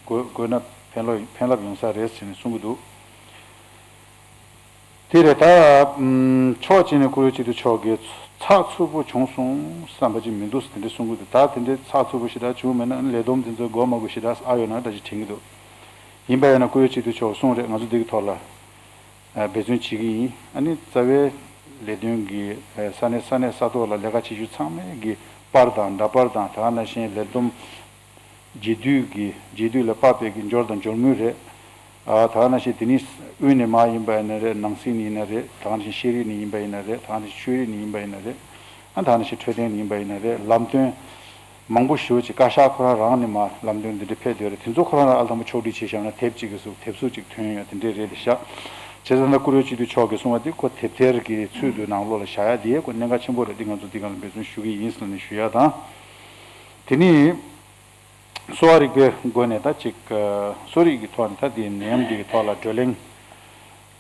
དགོས་དགོས་ན་ཕན་ལོ་ཕན་རླབས་ཡོང་ས་རེད་ཟེར་ནས་གསུང་གི་འདུག་དེ་རེད། ད་ཕྱོགས་གཅིག་ནས་བཀུར་འོས་སྤྱི་འཐུས་མཆོག་གིས་ཚགས་ཚུད་པོ་བྱུང་སོང་བསམ་པ་ཅིག་མི་འདུག་ཟེར་དེ་འདྲ་གསུང་གི་འདུག་ད་དེ་འདྲའི་ཚགས་ཚུད་པོ་ཞེ་དྲག་བྱུང་མེད་ན་ཨ་ནི་ལས་བསྡོམས་དེ་ཚོ་དགོས་མ་དགོས་ཞེ་དྲག་ཨ་ཡོད་ན་འདྲ་ཞིག་དྲན་གི་འདུག་ཡིན་པ་ཡིན་ན་བཀུར་འོས་སྤྱི་འཐུས་མཆོག་གསུང་རེད། ང་ཚོ་འདི་གི་ཐོག་ལ། འབད་བརྩོན་བྱེད་ཀྱི་ཡིན། ཨ་ནི་རྩ་བའི་ལས་དོན་གྱི་ས་གནས་ས་གནས་ས་ཐོག་ལ་ལས་ཀ་བྱེད་རྒྱུ་ཚང་མས་ཀྱི་ པར་དང་འདྲ་པར་དང་། ད་ག་ནང་བཞིན་ལས་བསྡོམས་རྒྱས་བསྡུས་ཀྱི་རྒྱས་བསྡུས་ལ་དཔག་པའི་གི་འབྱོར་དང་འབྱོར་དངུལ་རེད། ཨ་ད་ག་ནང་བཞིན་དེ་ནི་དབུས་ནས་མར་ཡིན་པ་ཡིན་ན་རེད། ནང་སྲིད་ནས་ཡིན་ན་རེད། ད་ག་ནང་བཞིན་ཤེས་རིག་ནས་ཡིན་པ་ཡིན་ན་རེད། ད་ག་ནང་བཞིན་ཆོས་རིག་ནས་ཡིན་པ་ཡིན་ན་རེད། ཨ་ད་ག་ནང་བཞིན་འཕྲོད་བསྟེན་ནས་ཡིན་པ་ཡིན་ན་རེད། ལམ་སྟོན་མང་པོ་ཞེ་པོ་ཅིག་བཀའ་ཤག་ཁོ་རང་རང་ནས་མར་ལམ་སྟོན་འདི་འདྲ་ཕེབས་བསྡད་ཡོད་རེད། དེ་ཚོ་ཁོ་རང་རང་ཨ་ལ་ད་མོ་ཕྱོགས་སྒྲིག་བྱས་བཞག་ན་དེབ་ཅིག་གི་གཟུགས་དེབ་གཟུགས་ཅིག་ཐོན་ཡོད། དེ་འདྲས་རེད་དེ་ཤག་བྱས་ཙང་ན་བཀུར་འོས་སྤྱི་འཐུས་མཆོག་གིས་གསུངས་པ་དེ་ཁོ་དེབ་ཐེར་གྱི་ཚུལ་དུ་ནང་ལོགས་ལ་བཞག་ཡ་དེ་ཁོ་གནད་འགག་ཆེན་པོ་རེད། འདི་ང་ཚོ་འདི་ག་ལ་འབད་བརྩོན་ཞུ་གི་ཡིན་ཟེར་ནས་ཞུ་ཡ་དང་། དེ་ནི་གསོ་བ་རིག་པའི་སྒོ་ནས་ད་ཅིག་གསོ་རིག་གི་ཐོག་ནས་ད་དེ་ནད་ཡམས་འདི་གི་ཐོག་ལ་བགྲོ་གླེང་།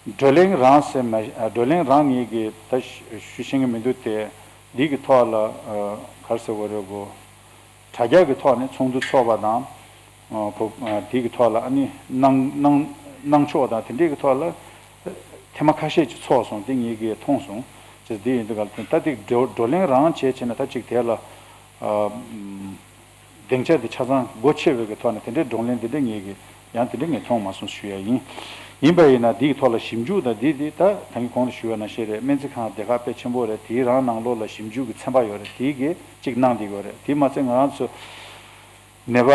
བགྲོ་གླེང་རང་ཟེར་མ་བགྲོ་གླེང་རང་ངེད་ཀྱིས་ད་ཞུ་ཤེས་ཀྱི་མི་འདུག་སྟེ། འདི་གི་ཐོག་ལ་ག་རེ་ཟེར་དགོས་རེད་གོ། དྲ་རྒྱ་གི་ཐོག་ནས་ཚོགས་འདུ་ཚོགས་པ་དང་། ཨ་བོ་ཨ་དེ་གི་ཐོག་ལ་ཨ་ནི་གནང་གནང་གནང་ཕྱོགས་དང་དེ་འདྲས་ཀྱི་ཐོག་ལ་ཐེངས་མ་ཁ་ཤས་ཅིག་ཚོགས་སོང་། དེ་ངེད་ཀྱིས་མཐོང་སོང་། ཅེས་དེ་ཡིན་དུས་ག་ལ་ད་དེ་བགྲོ་བགྲོ་གླེང་རང་བྱས་བྱས་ན་ད་ཅིག་དེ་ལ་ཨ་སྡིངས་ཆ་དེ་ཆ་ཚང་སྒོ་ཕྱེ་བའི་གི་ཐོག་ནས་དེ་འདྲས་བགྲོ་གླེང་དེ་འདྲས་ངེད་ཀྱིས་ཡང་དེ་འདྲས་ངས་མཐོང་མ་སོང་ཞུ་ཡ་ཡིན། ཡིན་པ་ཡིན་ན་དེ་གི་ཐོག་ལ་ཞིབ་འཇུག་དང་དེ་དེ་ད་ད་གིན་གོང་དུ་ཞུས་པ་ནང་བཞིན་རེད། སྨན་རྩིས་ཁང་སྡེ་ཁག་དཔེ་ཆེན་པོ་རེད། དེའི་རང་ནང་ལོགས་ལ་ཞིབ་འཇུག་གི་ཚན་པ་ཡོད་རེད། དེའི་གི་གཅིག་གནང་བསྡད་ཡོད་རེད། དེ་མ་ཚད་ང་རང་ཚོ་ནད་པ་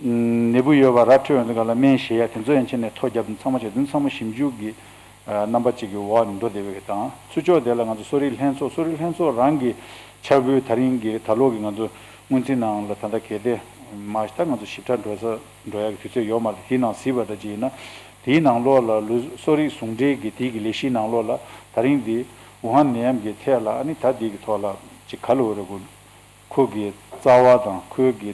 ནད་འབུ་ཡོད་པ་ར་འཕྲོད་ཡོང་དུས་ག་ལ་སྨན་བཞེས་ཡ་དེ་ཚོ་ཡན་ཆད་ནས་ཐོ་བརྒྱབ་ཚང་མ་བྱས་དུས་ཚང་མ་ཞིབ་འཇུག་གི་རྣམ་པ་གཅིག་གི་འོག་ནས་འགྲོ་བསྡད་པའི་གི་དང་། ཚུར་ཕྱོགས་དེ་ལ་ང་ཚོ་གསོ་རིག་ལྷན་ཚོགས་གསོ་རིག་ལྷན་ཚོགས་རང་གི་འཆར་འབུལ་ད་རིང་གི་ད་ལོ་གི་ང་ཚོ་སྔོན་རྩིས་ནང་ལ་ད་ལྟ་གལ་ཏེ་མ་གཞི་ད་ང་ཚོ་ཞིབ་ཕྲ་འགྲོ་ས་འགྲོ་ཡ་གི་དུས་ཚོད་ཡོད་མ་རེད། དེའི་ནང་གཟིགས་པ་འདྲ་ཅིག་ཡིན་ན་དེའི་ནང་ལོགས་ལ་ལུས་གསོ་རིག་ཟུང་འབྲེལ་གི་དེའི་གི་ལས་གཞིའི་ནང་ལོགས་ལ་ད་རིང་འདི་ཝུ་ཧན་ནད་ཡམས་ཀྱི་ཐད་ལ་ཨ་ནི་ད་འདི་གི་ཐོག་ལ་ཅིག་ག་ལ་འོ་རེ་གོ། ཁོ་གི་རྩ་བ་དང་ཁོའི་གི་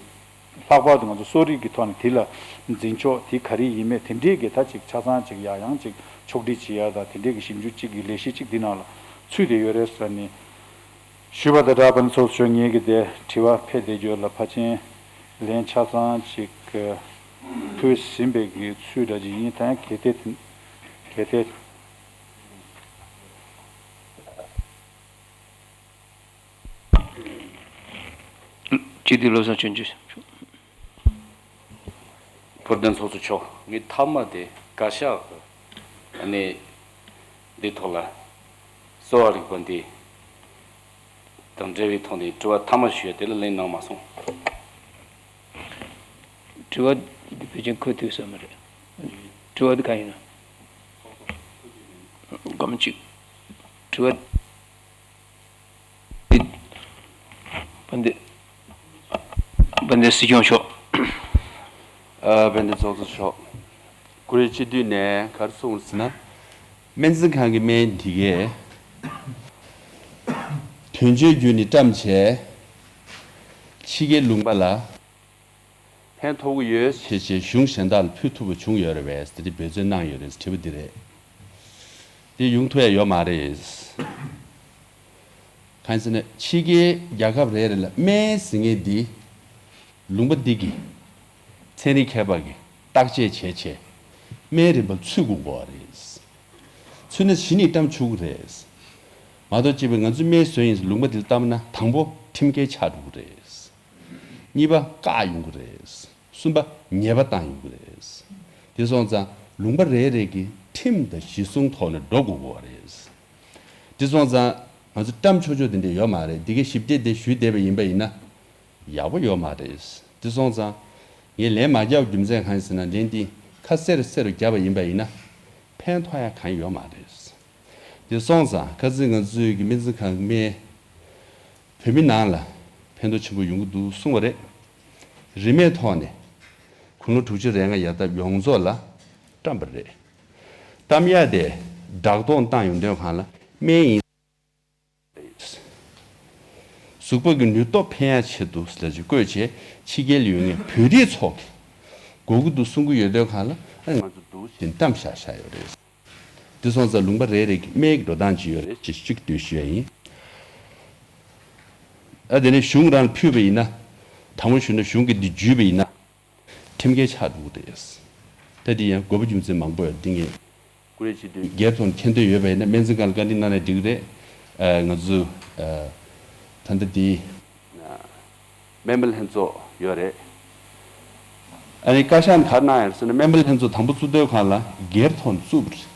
ལྷག་པར་དུ་ང་ཚོ་གསོ་རིག་གི་ཐོག་ནས་དེ་ལ་འཛིན་ཕྱོགས་དེ་ག་རེ་ཡིན་མེད་དེ་འདྲས་ཀྱི་ད་ཅིག་ཆ་ཚང་ཅིག་ཡང་ཡང་ཅིག་ཕྱོགས་སྒྲིག་བྱེད་ཡ་དང་དེ་འདྲས་ཀྱི་ཞིབ་འཇུག་ཅིག་གི་ལས་གཞི་ཅིག་འདི་ནང་ལ་ཚུད་བསྡད་ཡོད་རེད་ཟེར་ནས་ཞུས་པ་དང་སྦྲགས། ཕན་ཚོགས་ཚོ་ངེད་ཀྱི་དེ་དྲི་བ་ཕེབས་བསྡད་རྒྱུ་ལ་ཕལ་ཆེར་ལན་ཆ་ཚང་ཅིག་ཕུལ་ཟིན་པའི་གི་ཚུལ་འདྲ་ཅིག་ཡིན། ད་ཡང་གལ་ཏེ་གལ་ཏེ། སྤྱི་འཐུས་བློ་བཟང་ཆོས་འབྱོར། བོད་བདེན་ཚོགས་གཙོ་མཆོག་ངས་མཐའ་མ་དེ་བཀའ་ཤག་གི་ཨ་ནི་འདི་ཐོག་ལ་གསོ་བ་རིག་པ་འདི་དང་འབྲེལ་བའི་ཐོག་ནས་དྲི་བ་མཐའ་མ་ཞུས་དེ་ལ་ལན་གནང་མ་སོང་། དྲི་བ་འདི་ཕལ་ཆེར་འཁོད་ཐུབ་ས་མ་རེད། དྲི་བ་འདི་གང་ཡིན་ན། སྒོམ་གཅིག་དྲི་བ། དཔལ་ལྡན། དཔལ་ལྡན་སྲིད་སྐྱོང་མཆོག་ཨ་དཔལ་ལྡན་ཚོགས་གཙོ་མཆོག་བཀུར་འོས་སྤྱི་འཐུས་ནས་ག་རེ་གསུངས་ཟེར་ན། སྨན་རྩིས་ཁང་གི་སྨན་འདི་གས་དོན་གཅོད་བརྒྱུད་ནས་བཀྲམ་བྱས། ཕྱི་རྒྱལ་ལུང་པ་ལ་ཕན་ཐོགས་ཀྱི་ཡོད་ཅེས་བྱས་གཞུང་གཞན་དག་ལ་ཕུལ་ཐུབ་པ་བྱུང་ཡོད་རེད་པས། དེ་འདྲ་འབད་བརྩོན་གནང་ཡོད་རེད། དྲི་བ་འདི་རེད། དེ་ཡོང་ཐུབ་ཡ་ཡོད་མ་རེད། གང་ཡིན་ཟེར་ན་ཕྱི་རྒྱལ་རྒྱལ་ཁབ་རེ་རེ་ལ་སྨན་ཟེར་མཁན་འདི་ལུང་པ་འདི་གི་ཚན་རིག་མཁས་པ་གིས་བརྟག་དཔྱད་བྱས་བྱས་སྨན་རིན་པ་ཚུད་དགོས་དགོས་པ་རེད། ཚུད་ན་གཞི་ནས་བཀྲམ་ཆོག་གི་རེད། མ་གཏོགས་སྤྱི་པའི་ང་ཚོས་སྨན་བཟོས་ཡིན་ཟེར་ལུང་པ་འདི་ལ་བཏབ་ན་དང་པོ་ཁྲིམས་འགལ་ཆགས་འགྲོ་གི་རེད། གཉིས་པ་བཀག་ཡོང་གི་རེད། གསུམ་པ་ཉེས་པ་བཏང་ཡོང་གི་རེད། དེ་སོང་ཙང་ལུང་པ་རེ་རེ་གིས་ཁྲིམས་དང་གཞི་བཟུང་ཐོག་ནས་འགྲོ་དགོས་དགོས་པ་རེད། དེ་སོང་ཙང་ང་ཚོ་བཀྲམ་ཆོག་ཆོག་དེ་འདྲ་ཡོད་མ་རེད། འདི་གའི་ཞིབ་ཕྲ་དེ་ཞུས་བསྡད་པ་ཡིན་པ་ཡིན་ན་ཡག་པོ་ཡོད་མ་རེད། དེ་སོང་ཙང་ངས་ལན་མ་རྒྱབ་རྒྱུ་མཚན་གང་ཡིན་ཟེར་ན་ལན་འདི་ཁ་གསལ་རུ་གསལ་རུ་བརྒྱབ་པ་ཡིན་པ་ཡིན་ན་ཕན་ཐོགས་ཡ་གང་ཡོད་མ་རེད། དེ་སོང་ཙང་ཁ་སང་ང་ཚོའི་གི་སྨན་རྩིས་ཁང་གི་སྨན་བོད་མི་ནང་ལ་ཕན་ཐོགས་ཆེན་པོ་ཡོང་གི་འདུག་གསུངས་པ་རེད། རིན་མེད་ཐོག་ནས་དགུང་ལོ་དྲུག་ཅུ་རེ་ལྔ་ཡར་ལྟ་ཡོངས་རྫོགས་ལ་བཀྲམ་པ་རེད། གཏམ་ཡག་དེ་བསྒྲགས་གཏོང་བཏང་ཡོང་དུས་སྒང་ལ་སྨན་ཡིན། གཟུགས་པོ་གི་ནུས་སྟོབས་འཕེལ་ཡག་ཆེད་དུ་ཟེར་ཅིག་བཀོད་བྱས་ཕྱི་རྒྱལ་ཡོད་མཁན་བོད་རིགས་ཚོ་གིས་དགོས་ཀྱི་འདུག་གསུང་གི་ཡོད་དུས་སྒང་ལ་ཨ་ང་ཚོ་འདུག་བཞིན་བཀྲམ་བཞག་བཞག་ཡོད་རེད། དེ་སོང་ཙང་ལུང་པ་རེ་རེ་གི་སྨན་གྱི་འགྲོ་སྟངས་ཅིག་ཡོད་རེད་ཅེས་གཅིག་འདོད་ཞུ་ཡ་ཡིན། ཨ་དེ་ནས་གཞུང་རང་ལ་ཕུལ་བ་ཡིན་ན། དྲང་མོ་ཞུས་ན་གཞུང་གིས་འདི་བརྒྱུད་པ་ཡིན་ན། ཁྲིམས་འགལ་ཆགས་འགྲོ་གི་རེད། ད་འདི་ཡང་དགོས་པ་རྒྱུ་མཚན་མང་པོ་ཡོད། འདི་ངས་བཀུར་འོས་སྤྱི་འཐུས་སྒེར་ཐོག་ནས་མཁྱེན་འདོད་ཡོད་པ་ཡིན་ན་སྨན་རྩིས་ཁང་ལ་བཀའ་འདྲི་གནང་ན་འགྲིག་གི་རེད། ཨ་ང་ཚོ་ཨ་ད་ལྟ་འདི་སྨན་པ་ལྷན་ཚོགས་ཡོད་རེད། ཨ་ནི་བཀའ་ཤག་ནས་ག་རེ་གནང་ཡོད་ཟེར་ན་སྨན་པ་ལྷན་ཚོགས་དང་པོ་བཙུགས་དུས་སྒང་ལ་སྒེར་ཐོག་ནས་བཙུགས་པ་རེད།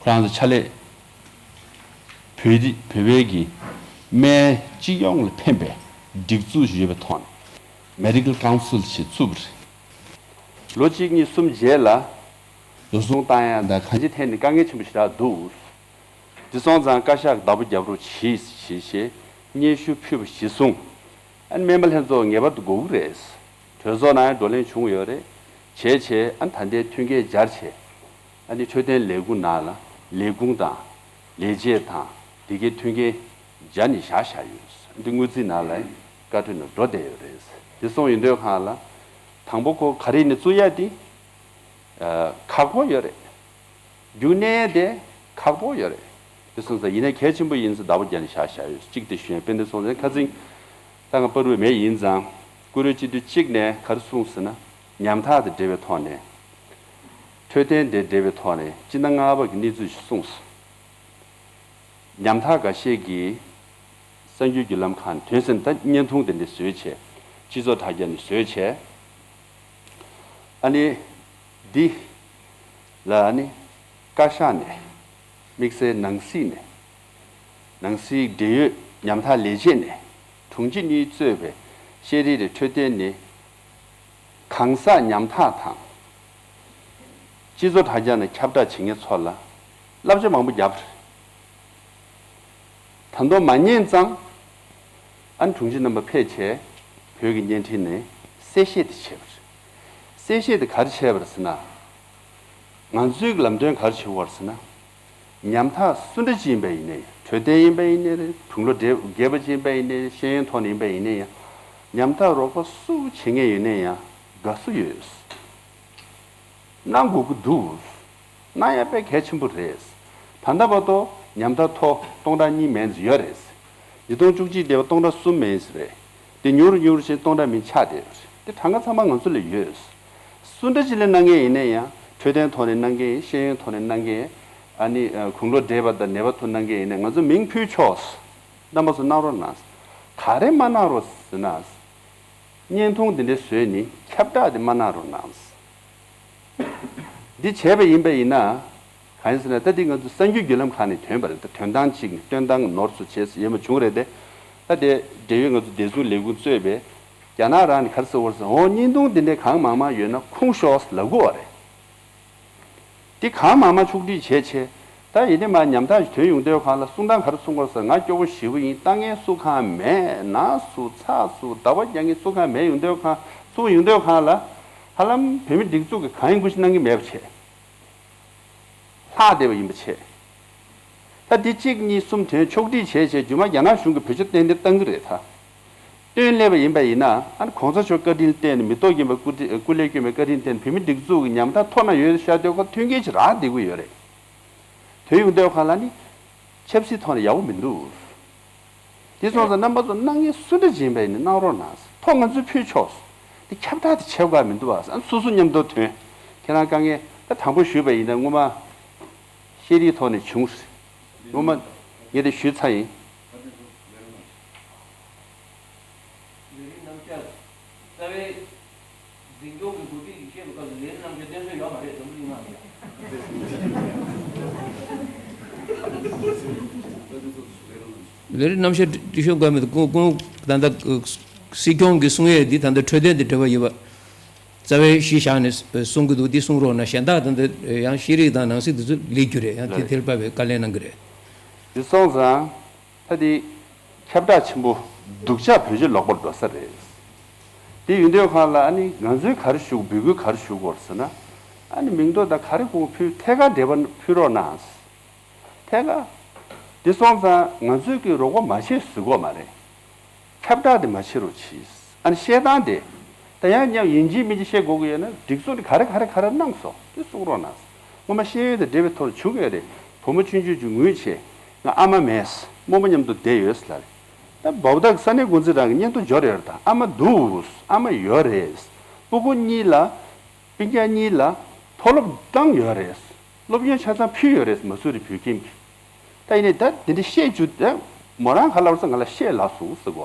ཁོ་རང་ཚོ་ཕྱག་ལས་བོད་རིགས་བོད་པའི་གི་ སྨན་སྤྱི་ཡོངས་ལ་ཕན་པའི་སྒྲིག་འཛུགས་ཡོད་པའི་ཐོག་ནས་Medical Council ཞེས་བཙུགས་པ་རེད། ལོ་གཅིག་གཉིས་གསུམ་རྗེས་ལ་བཟོ་ཚོང་བཏང་ཡ་དང་གང་ཅིའི་ཐད་ནས་དཀའ་ངལ་ཆེན་པོ་ཞེ་དྲག་འདུག་དེ་སོང་ཙང་བཀའ་ཤག་གི་བདག་པོ་རྒྱབ་རོགས་གྱིས་ཞེས་བྱས་སྙན་ཞུ་ཕུལ་བ་གཞིར་བཟུང་། ཨ་ནི་སྨན་པ་ལྷན་ཚོགས་ངེས་པར་དུ་དགོས་ཀྱི་རེད། གྲོས་ཚོགས་ནང་ཡང་བགྲོ་གླེང་བྱུང་ཡོད་རེད། བྱས་བྱས་ཨ་ནི་ད་ལྟའི་མཐུན་རྐྱེན་སྦྱར་བྱས། ཨ་ནི་འཕྲོད་བསྟེན་ལས་ཁུངས་ནང་ལ་ལས་ཁུངས་དང་ལས་བྱེད་དང་དེ་གའི་མཐུན་རྐྱེན་སྦྱར་ནས་བཞག་བཞག་ཡོད། འདི་དངུལ་རྩིས་ནང་ལ་བཀའ་འཁྲོལ་ནང་འགྲོ་བསྡད་ཡོད་རེད། དེ་སོང་ཡོང་དུས་སྒང་ལ་དང་པོ་ཁོ་ག་རེ་ནས་བཙུགས་ཡ་དེ་ཁག་པོ་ཡོད་རེད། རྒྱུགས་གནས་དེ་ཁག་པོ་ཡོད་རེད། དེ་སོང་ཙང་ཡིན་ནའི་གལ་ཆེན་པོ་ཡིན་ཙང་བདག་པོ་རྒྱག་ནས་བཞག་བཞག་ཡོད། གཅིག་དེ་ཞུ་ཡ། དཔེར་ན་དེ་སོང་ཙང་ཁ་སང་ད་ང་པ་རུ་མེད་ཡིན་ཙང་བཀུར་འོས་སྤྱི་འཐུས་གཅིག་ནས་ག་རེ་གསུངས་ཟེར་ན། ཉམ་ཐག་དང་འབྲེལ་བའི་ཐོག་ནས། འཕྲོད་བསྟེན་དང་འབྲེལ་བའི་ཐོག་ནས་སྤྱི་ཟླ་ལྔ་པ་གི་གནས་ཚུལ་ཞིག་གསུངས་སོང་། ཉམ་ཐག་འགའ་ཤས་ཀྱིས་གསར་འགྱུར་བརྒྱུད་ལམ་ཁག་ནས་དོན་ཟེར་ན་ད་བརྙན་ཐུང་དེ་འདྲ་བཟོས་བྱས་སྤྱི་ཚོགས་དྲ་རྒྱ་ནས་བཟོས་བྱས། ཨ་ནི་འདི་ལ་ཨ་ནི་བཀའ་ཤག་ནས། དམིགས་བསལ་ནང་སྲིད་ནས། ནང་སྲིད་འབྲེལ་ཡོད་ཉམ་ཐག་ལས་བྱེད་ནས་དྲུང་ཆེ་གཉིས་གཙོས་པའི་ཤེས་རིག་དང་འཕྲོད་བསྟེན་ནས་གང་ཟག་ཉམ་ཐག་དང་། སྤྱི་ཚོགས་དྲ་རྒྱ་ནས་ཁྱབ་བསྒྲགས་བྱེད་མཁན་ཚོ་ལ་བསླབ་བྱ་མང་པོ་བརྒྱབ་རེད། ད་དུང་མ་ཉན་ཙང་། ཨ་ནི་དྲུང་ཆེ་རྣམ་པ་ཕེབས་བྱས་བོད་ཀྱི་བརྙན་འཕྲིན་ནས་གསལ་བཤད་དེ་བྱས་པ་རེད། གསལ་བཤད་དེ་ག་རེ་བྱས་པ་རེད་ཟེར་ན། ང་ཚོའི་ལམ་སྟོན་ག་རེ་བྱེད་དགོས་རེད་ཟེར་ན། ཉམ་ཐག་སུ་འདྲ་ཅིག་ཡིན་པ་ཡིན་ནའི། འཕྲོད་བསྟེན་ཡིན་པ་ཡིན་ནའི་རེད། དུག་སློག་འདྲེས་རྒྱས་པ་ཅིག་ཡིན་པ་ཡིན་ནའི་རེད། ཤེས་ཡོན་ཐོག་ནས་ཡིན་པ་ཡིན་ནའི་ཡང་། ཉམ་ཐག་རོགས་པ་སུ་བྱེད་མཁན་ཡིན་ནའི་ཡང་དགའ་བསུ་ཡོད། གནང་དགོས་ཀྱི་འདུག་གནང་ཡ་དཔེ་གལ་ཆེན་པོ་རེད། ད་ལྟ་བར་དུ་ཉམ་ཐག་ཐོ་སྟོང་ཕྲག་གཉིས་མན་ཙམ་ཡོད་རེད། ཉིས་སྟོང་བཅུ་གཅིག་འདས་པ་སྟོང་ཕྲག་གསུམ་མན་ཙམ་རེད། དེ་ཉུང་རུ་ཉུང་རུ་བྱས་སྟོང་ཕྲག་མན་ཆགས་བསྡད་ཡོད་རེད། དེ་གྲངས་ཀ་ཚང་མ་ང་ཚོ་ལ་ཡོད། སུ་འདྲ་ཅིག་ལ་གནང་མཁན་ཡིན་ན་ཡང་འཕྲོད་བསྟེན་ཐོག་ནས་གནང་མཁན་ཡིན། ཤེས་ཡོན་ཐོག་ནས་གནང་མཁན་ཡིན། ཨ་ནི་དུག་སློག་འདྲེས་པ་དང་ནད་པ་ཐོག་གནང་མཁན་ཡིན་ན་ང་ཚོ་མིང་ཕུལ་ཆོག་རྣམ་པ་ཚོ་གནང་རོགས་གནང་། ག་རེ་མ་གནང་རོགས་ཟེར་ན། བརྙན་ཐུང་འདི་འདྲ་བཟོས་ནས་ཁྱབ་བསྒྲགས་དེ་མ་གནང་རོགས་གནང་། འདི་བྱས་པ་ཡིན་པ་ཡིན་ན། གང་ཡིན་ཟེར་ན་ད་འདི་ང་ཚོ་གསར་འགྱུར་བརྒྱུད་ལམ་ཁག་ནས་ཐོན་པ་རེད། ད་ཐོན་སྟངས་གཅིག་ནས་སྟོན་སྟངས་ནོར་སོང་བྱས་ཡོད་མ་བྱུང་རེད་དེ། ད་དེ་འབྲེལ་ཡོད་ང་ཚོ་བདེ་སྲུང་ལས་ཁུངས་གཙོས་པའི་རྒྱ་ནག་རང་ནས་ག་རེ་ཟེར་བ་རེད་ཟེར་ན། འོ་བརྙན་ཐུང་འདི་འདྲ་གང་མང་མང་ཡོད་ན་ཁུངས་ཤོག་ལབ་དགོས་པ་རེད། འདི་གང་མང་མང་ཕྱོགས་སྒྲིག་བྱས་བྱས། ད་ཡིན་ནའི་མ་ཉམ་ཐག་ཞིག་ཐོན་ཡོང་དུས་སྒང་ལ་གསུང་སྟངས་ག་རེ་གསུང་དགོས་ཟེར། ང་སྐྱོ་པོ་ཞེ་པོ་ཡིན། ལྟ་མཁན་སུ་གང་མེད། ན་སུ་ཚ་སུ་འདག་པ་རྒྱག་མཁན་སུ་གང་མེད་ཡོང་དུས་སྒང་གསུང་ཡོང་དུས་སྒང་ལ། ཧ་ལམ་བོད་མི་སྒྲིག་འཛུགས་ཀྱི་གང་ཡིན་ཁུལ་ཞིག་གནང་གི་མེད་པ་བྱས། ལྷག་བསྡད་པ་ཡིན་པ་བྱས། ད་འདི་གཅིག་གཉིས་གསུམ་དོན་ཕྱོགས་སྒྲིག་བྱས་བྱས་རྒྱུ་མ་རྒྱ་ནག་གཞུང་གིས་བེད་སྤྱོད་ཏན་ཏན་བཏང་གི་རེད་ད། སྟོན་སླེབས་པ་ཡིན་པ་ཡིན་ན། ཨ་ནི་གོང་ས་མཆོག་བཀའ་དྲིན་བརྟེན་ནས། མི་ཐོག་རྒན་པའི་སྐུ་དྲིན་སྐུ་ལས་སྐྱོན་པའི་བཀའ་དྲིན་བརྟེན་ནས་བོད་མི་སྒྲིག་འཛུགས་ཀྱི་ཉམ་ཐག་ཐོ་ན་ཡོད་ཤག་ལྟོས་ཁ་མཐུན་རྐྱེན་ཅིག་རག་བསྡད་ཀྱི་ཡོད་རེད། དོན་ཡོང་དུས་སྒང་ལ་ནི་ཆབ་སྲིད་ཐོག་ནས་ཡག་པོ་མི་འདུག་དེ་སོང་ཙང་རྣམ་པ་ཚོ་གནང་མཁན་སུ་འདྲ་ཅིག་ཡིན་པ་ཡིན་ན་གནང་རོགས་གནང་། ཐོ་ང་ཚོས་ཕུལ་ཆོག་དེ་ཁྱབ་བསྒྲགས་དེ་བྱེད་དགོས་མི་འདུག་ཨ། ཨ་ནི་སོ་སོ་མཉམ་དུ་ཐོན། ཁྱེད་རང་དཀའ་ངལ་ད་དང་པོ་ཞུས་པ་ཡིན་ན་སྔོན་མ། ཤེས་རིག་ཐོག་ནས་བྱུང་། སྔོན་མ་ངས་དེ་ཞུས་ཚར་ཡིན། ལས་རིགས་རྣམ་གཞག་རྩ་བའི་འཛིན་སྐྱོང་གི་འགོ་ཁྲིད་ཀྱིས་བཤད་པའི་སྐབས་སུ་ལས་རིགས་རྣམ་གཞག་བསྟན་སྲོལ་ཡོད་མ་རེད། འཛམ་བུ་གླིང་ནང་ལ། ལས་རིགས་རྣམ་གཞག་སྒྲིག་ཤོག་འགའ་མེད། ཀུན་ཀུན་ད་ལྟ་སྲིད་སྐྱོང་གིས་གསུང་ཡས་འདི་ད་ལྟ་འཕྲོད་བསྟེན་དང་འབྲེལ་བ་ཡོད་པ། རྩ་བའི་གཞི་བཞག་ནས་གསུང་གི་འདུག་འདི་གསུང་རོགས་གནང་། གཞན་དག་ད་ལྟ་ཡང་ཤེས་རིག་དང་ནང་སྲིད་འདི་ཚོ་ལས་རྒྱུ་རེད། ཡང་དེ་ལགས། དེར་བབས་པའི་བཀའ་ལན་གནང་གི་རེད། འདི་སོང་ཙང་། ད་འདི་ཁྱབ་བསྒྲགས་ཆེན་པོ་སྡུག་ཅག་བོད་ཆས་ལོག་པར་འགྲོ་ས་རེད། དེ་ཡིན་དུས་སྒང་ལ་ཨ་ནི་ང་ཚོས་ག་རེ་ཞུ། འབོད་སྐུལ་ག་རེ་ཞུ་དགོས་ཟེར་ན། ཨ་ནི་མིང་ཐོ་དང་ག་རེ་གོང་ཕུལ་ཐད་ཀར་འབྲེལ་བ་ཕུལ་རོགས་གནང་། ཐད་ཀར། དེ་སོང་ཙང་ང་ཚོས་ཀྱི་རོགས་པ་མ་བྱེད་ཟེར་གྱི་ཡོད་མ་རེད། ཁྱབ་བསྒྲགས་དེ་མ་བྱེད་རོགས་གྱིས། ཨ་ནི་བཤད་སྟངས་དེ། ད་ཡང་མཉམ་ཡིན་གཅིག་མིན་གཅིག་བཤད་དགོས་ཀྱི་ཡོད་ན། སྒྲིག་འཛུགས་དེ་ག་རེ་ག་རེ་ག་རེ་གནང་སོང་དེ་གསུང་རོགས་གནང་། སྔོན་མ་ཤེས་ཡོན་དང་འབྲེལ་བའི་ཐོག་བྱུང་ཡོད་རེད། བུ་མོ་ཆུང་ཆུང་ཅིག་ངུས་བྱས། ང་ཨ་མ་མེད། རྨོ་མོ་མཉམ་དུ་བསྡད་ཡོད་ཟེར་ལབ་རེད། ད་བའུ་དག་ས་གནས་འགོ་འཛིན་རང་གི་སྙན་ཐོ་འབྱོར་ཡོད་རེད། ད་ཨ་མ་འདུག་ཨ་མ་ཡོད་རེད། སྤུ་གུ་གཉིས་ལ། སྤུན་ཀྱག་གཉིས་ལ་མཐོ་སློབ་བཏང་ཡོད་རེད། སློབ་ཡོན་ཆ་ཚང་ཕུལ་ཡོད་རེད། མ་སུ་རི་བོད་ཁྱིམ་གྱི། ད་ཡིན་ནའི་ད་དེ་འདྲ་བཤད་རྒྱུ་དེ་མོ་རང་ག་ལབ་སོང་། ང་ལ་བཤད་ལབ་སོང་ཟེར་གོ།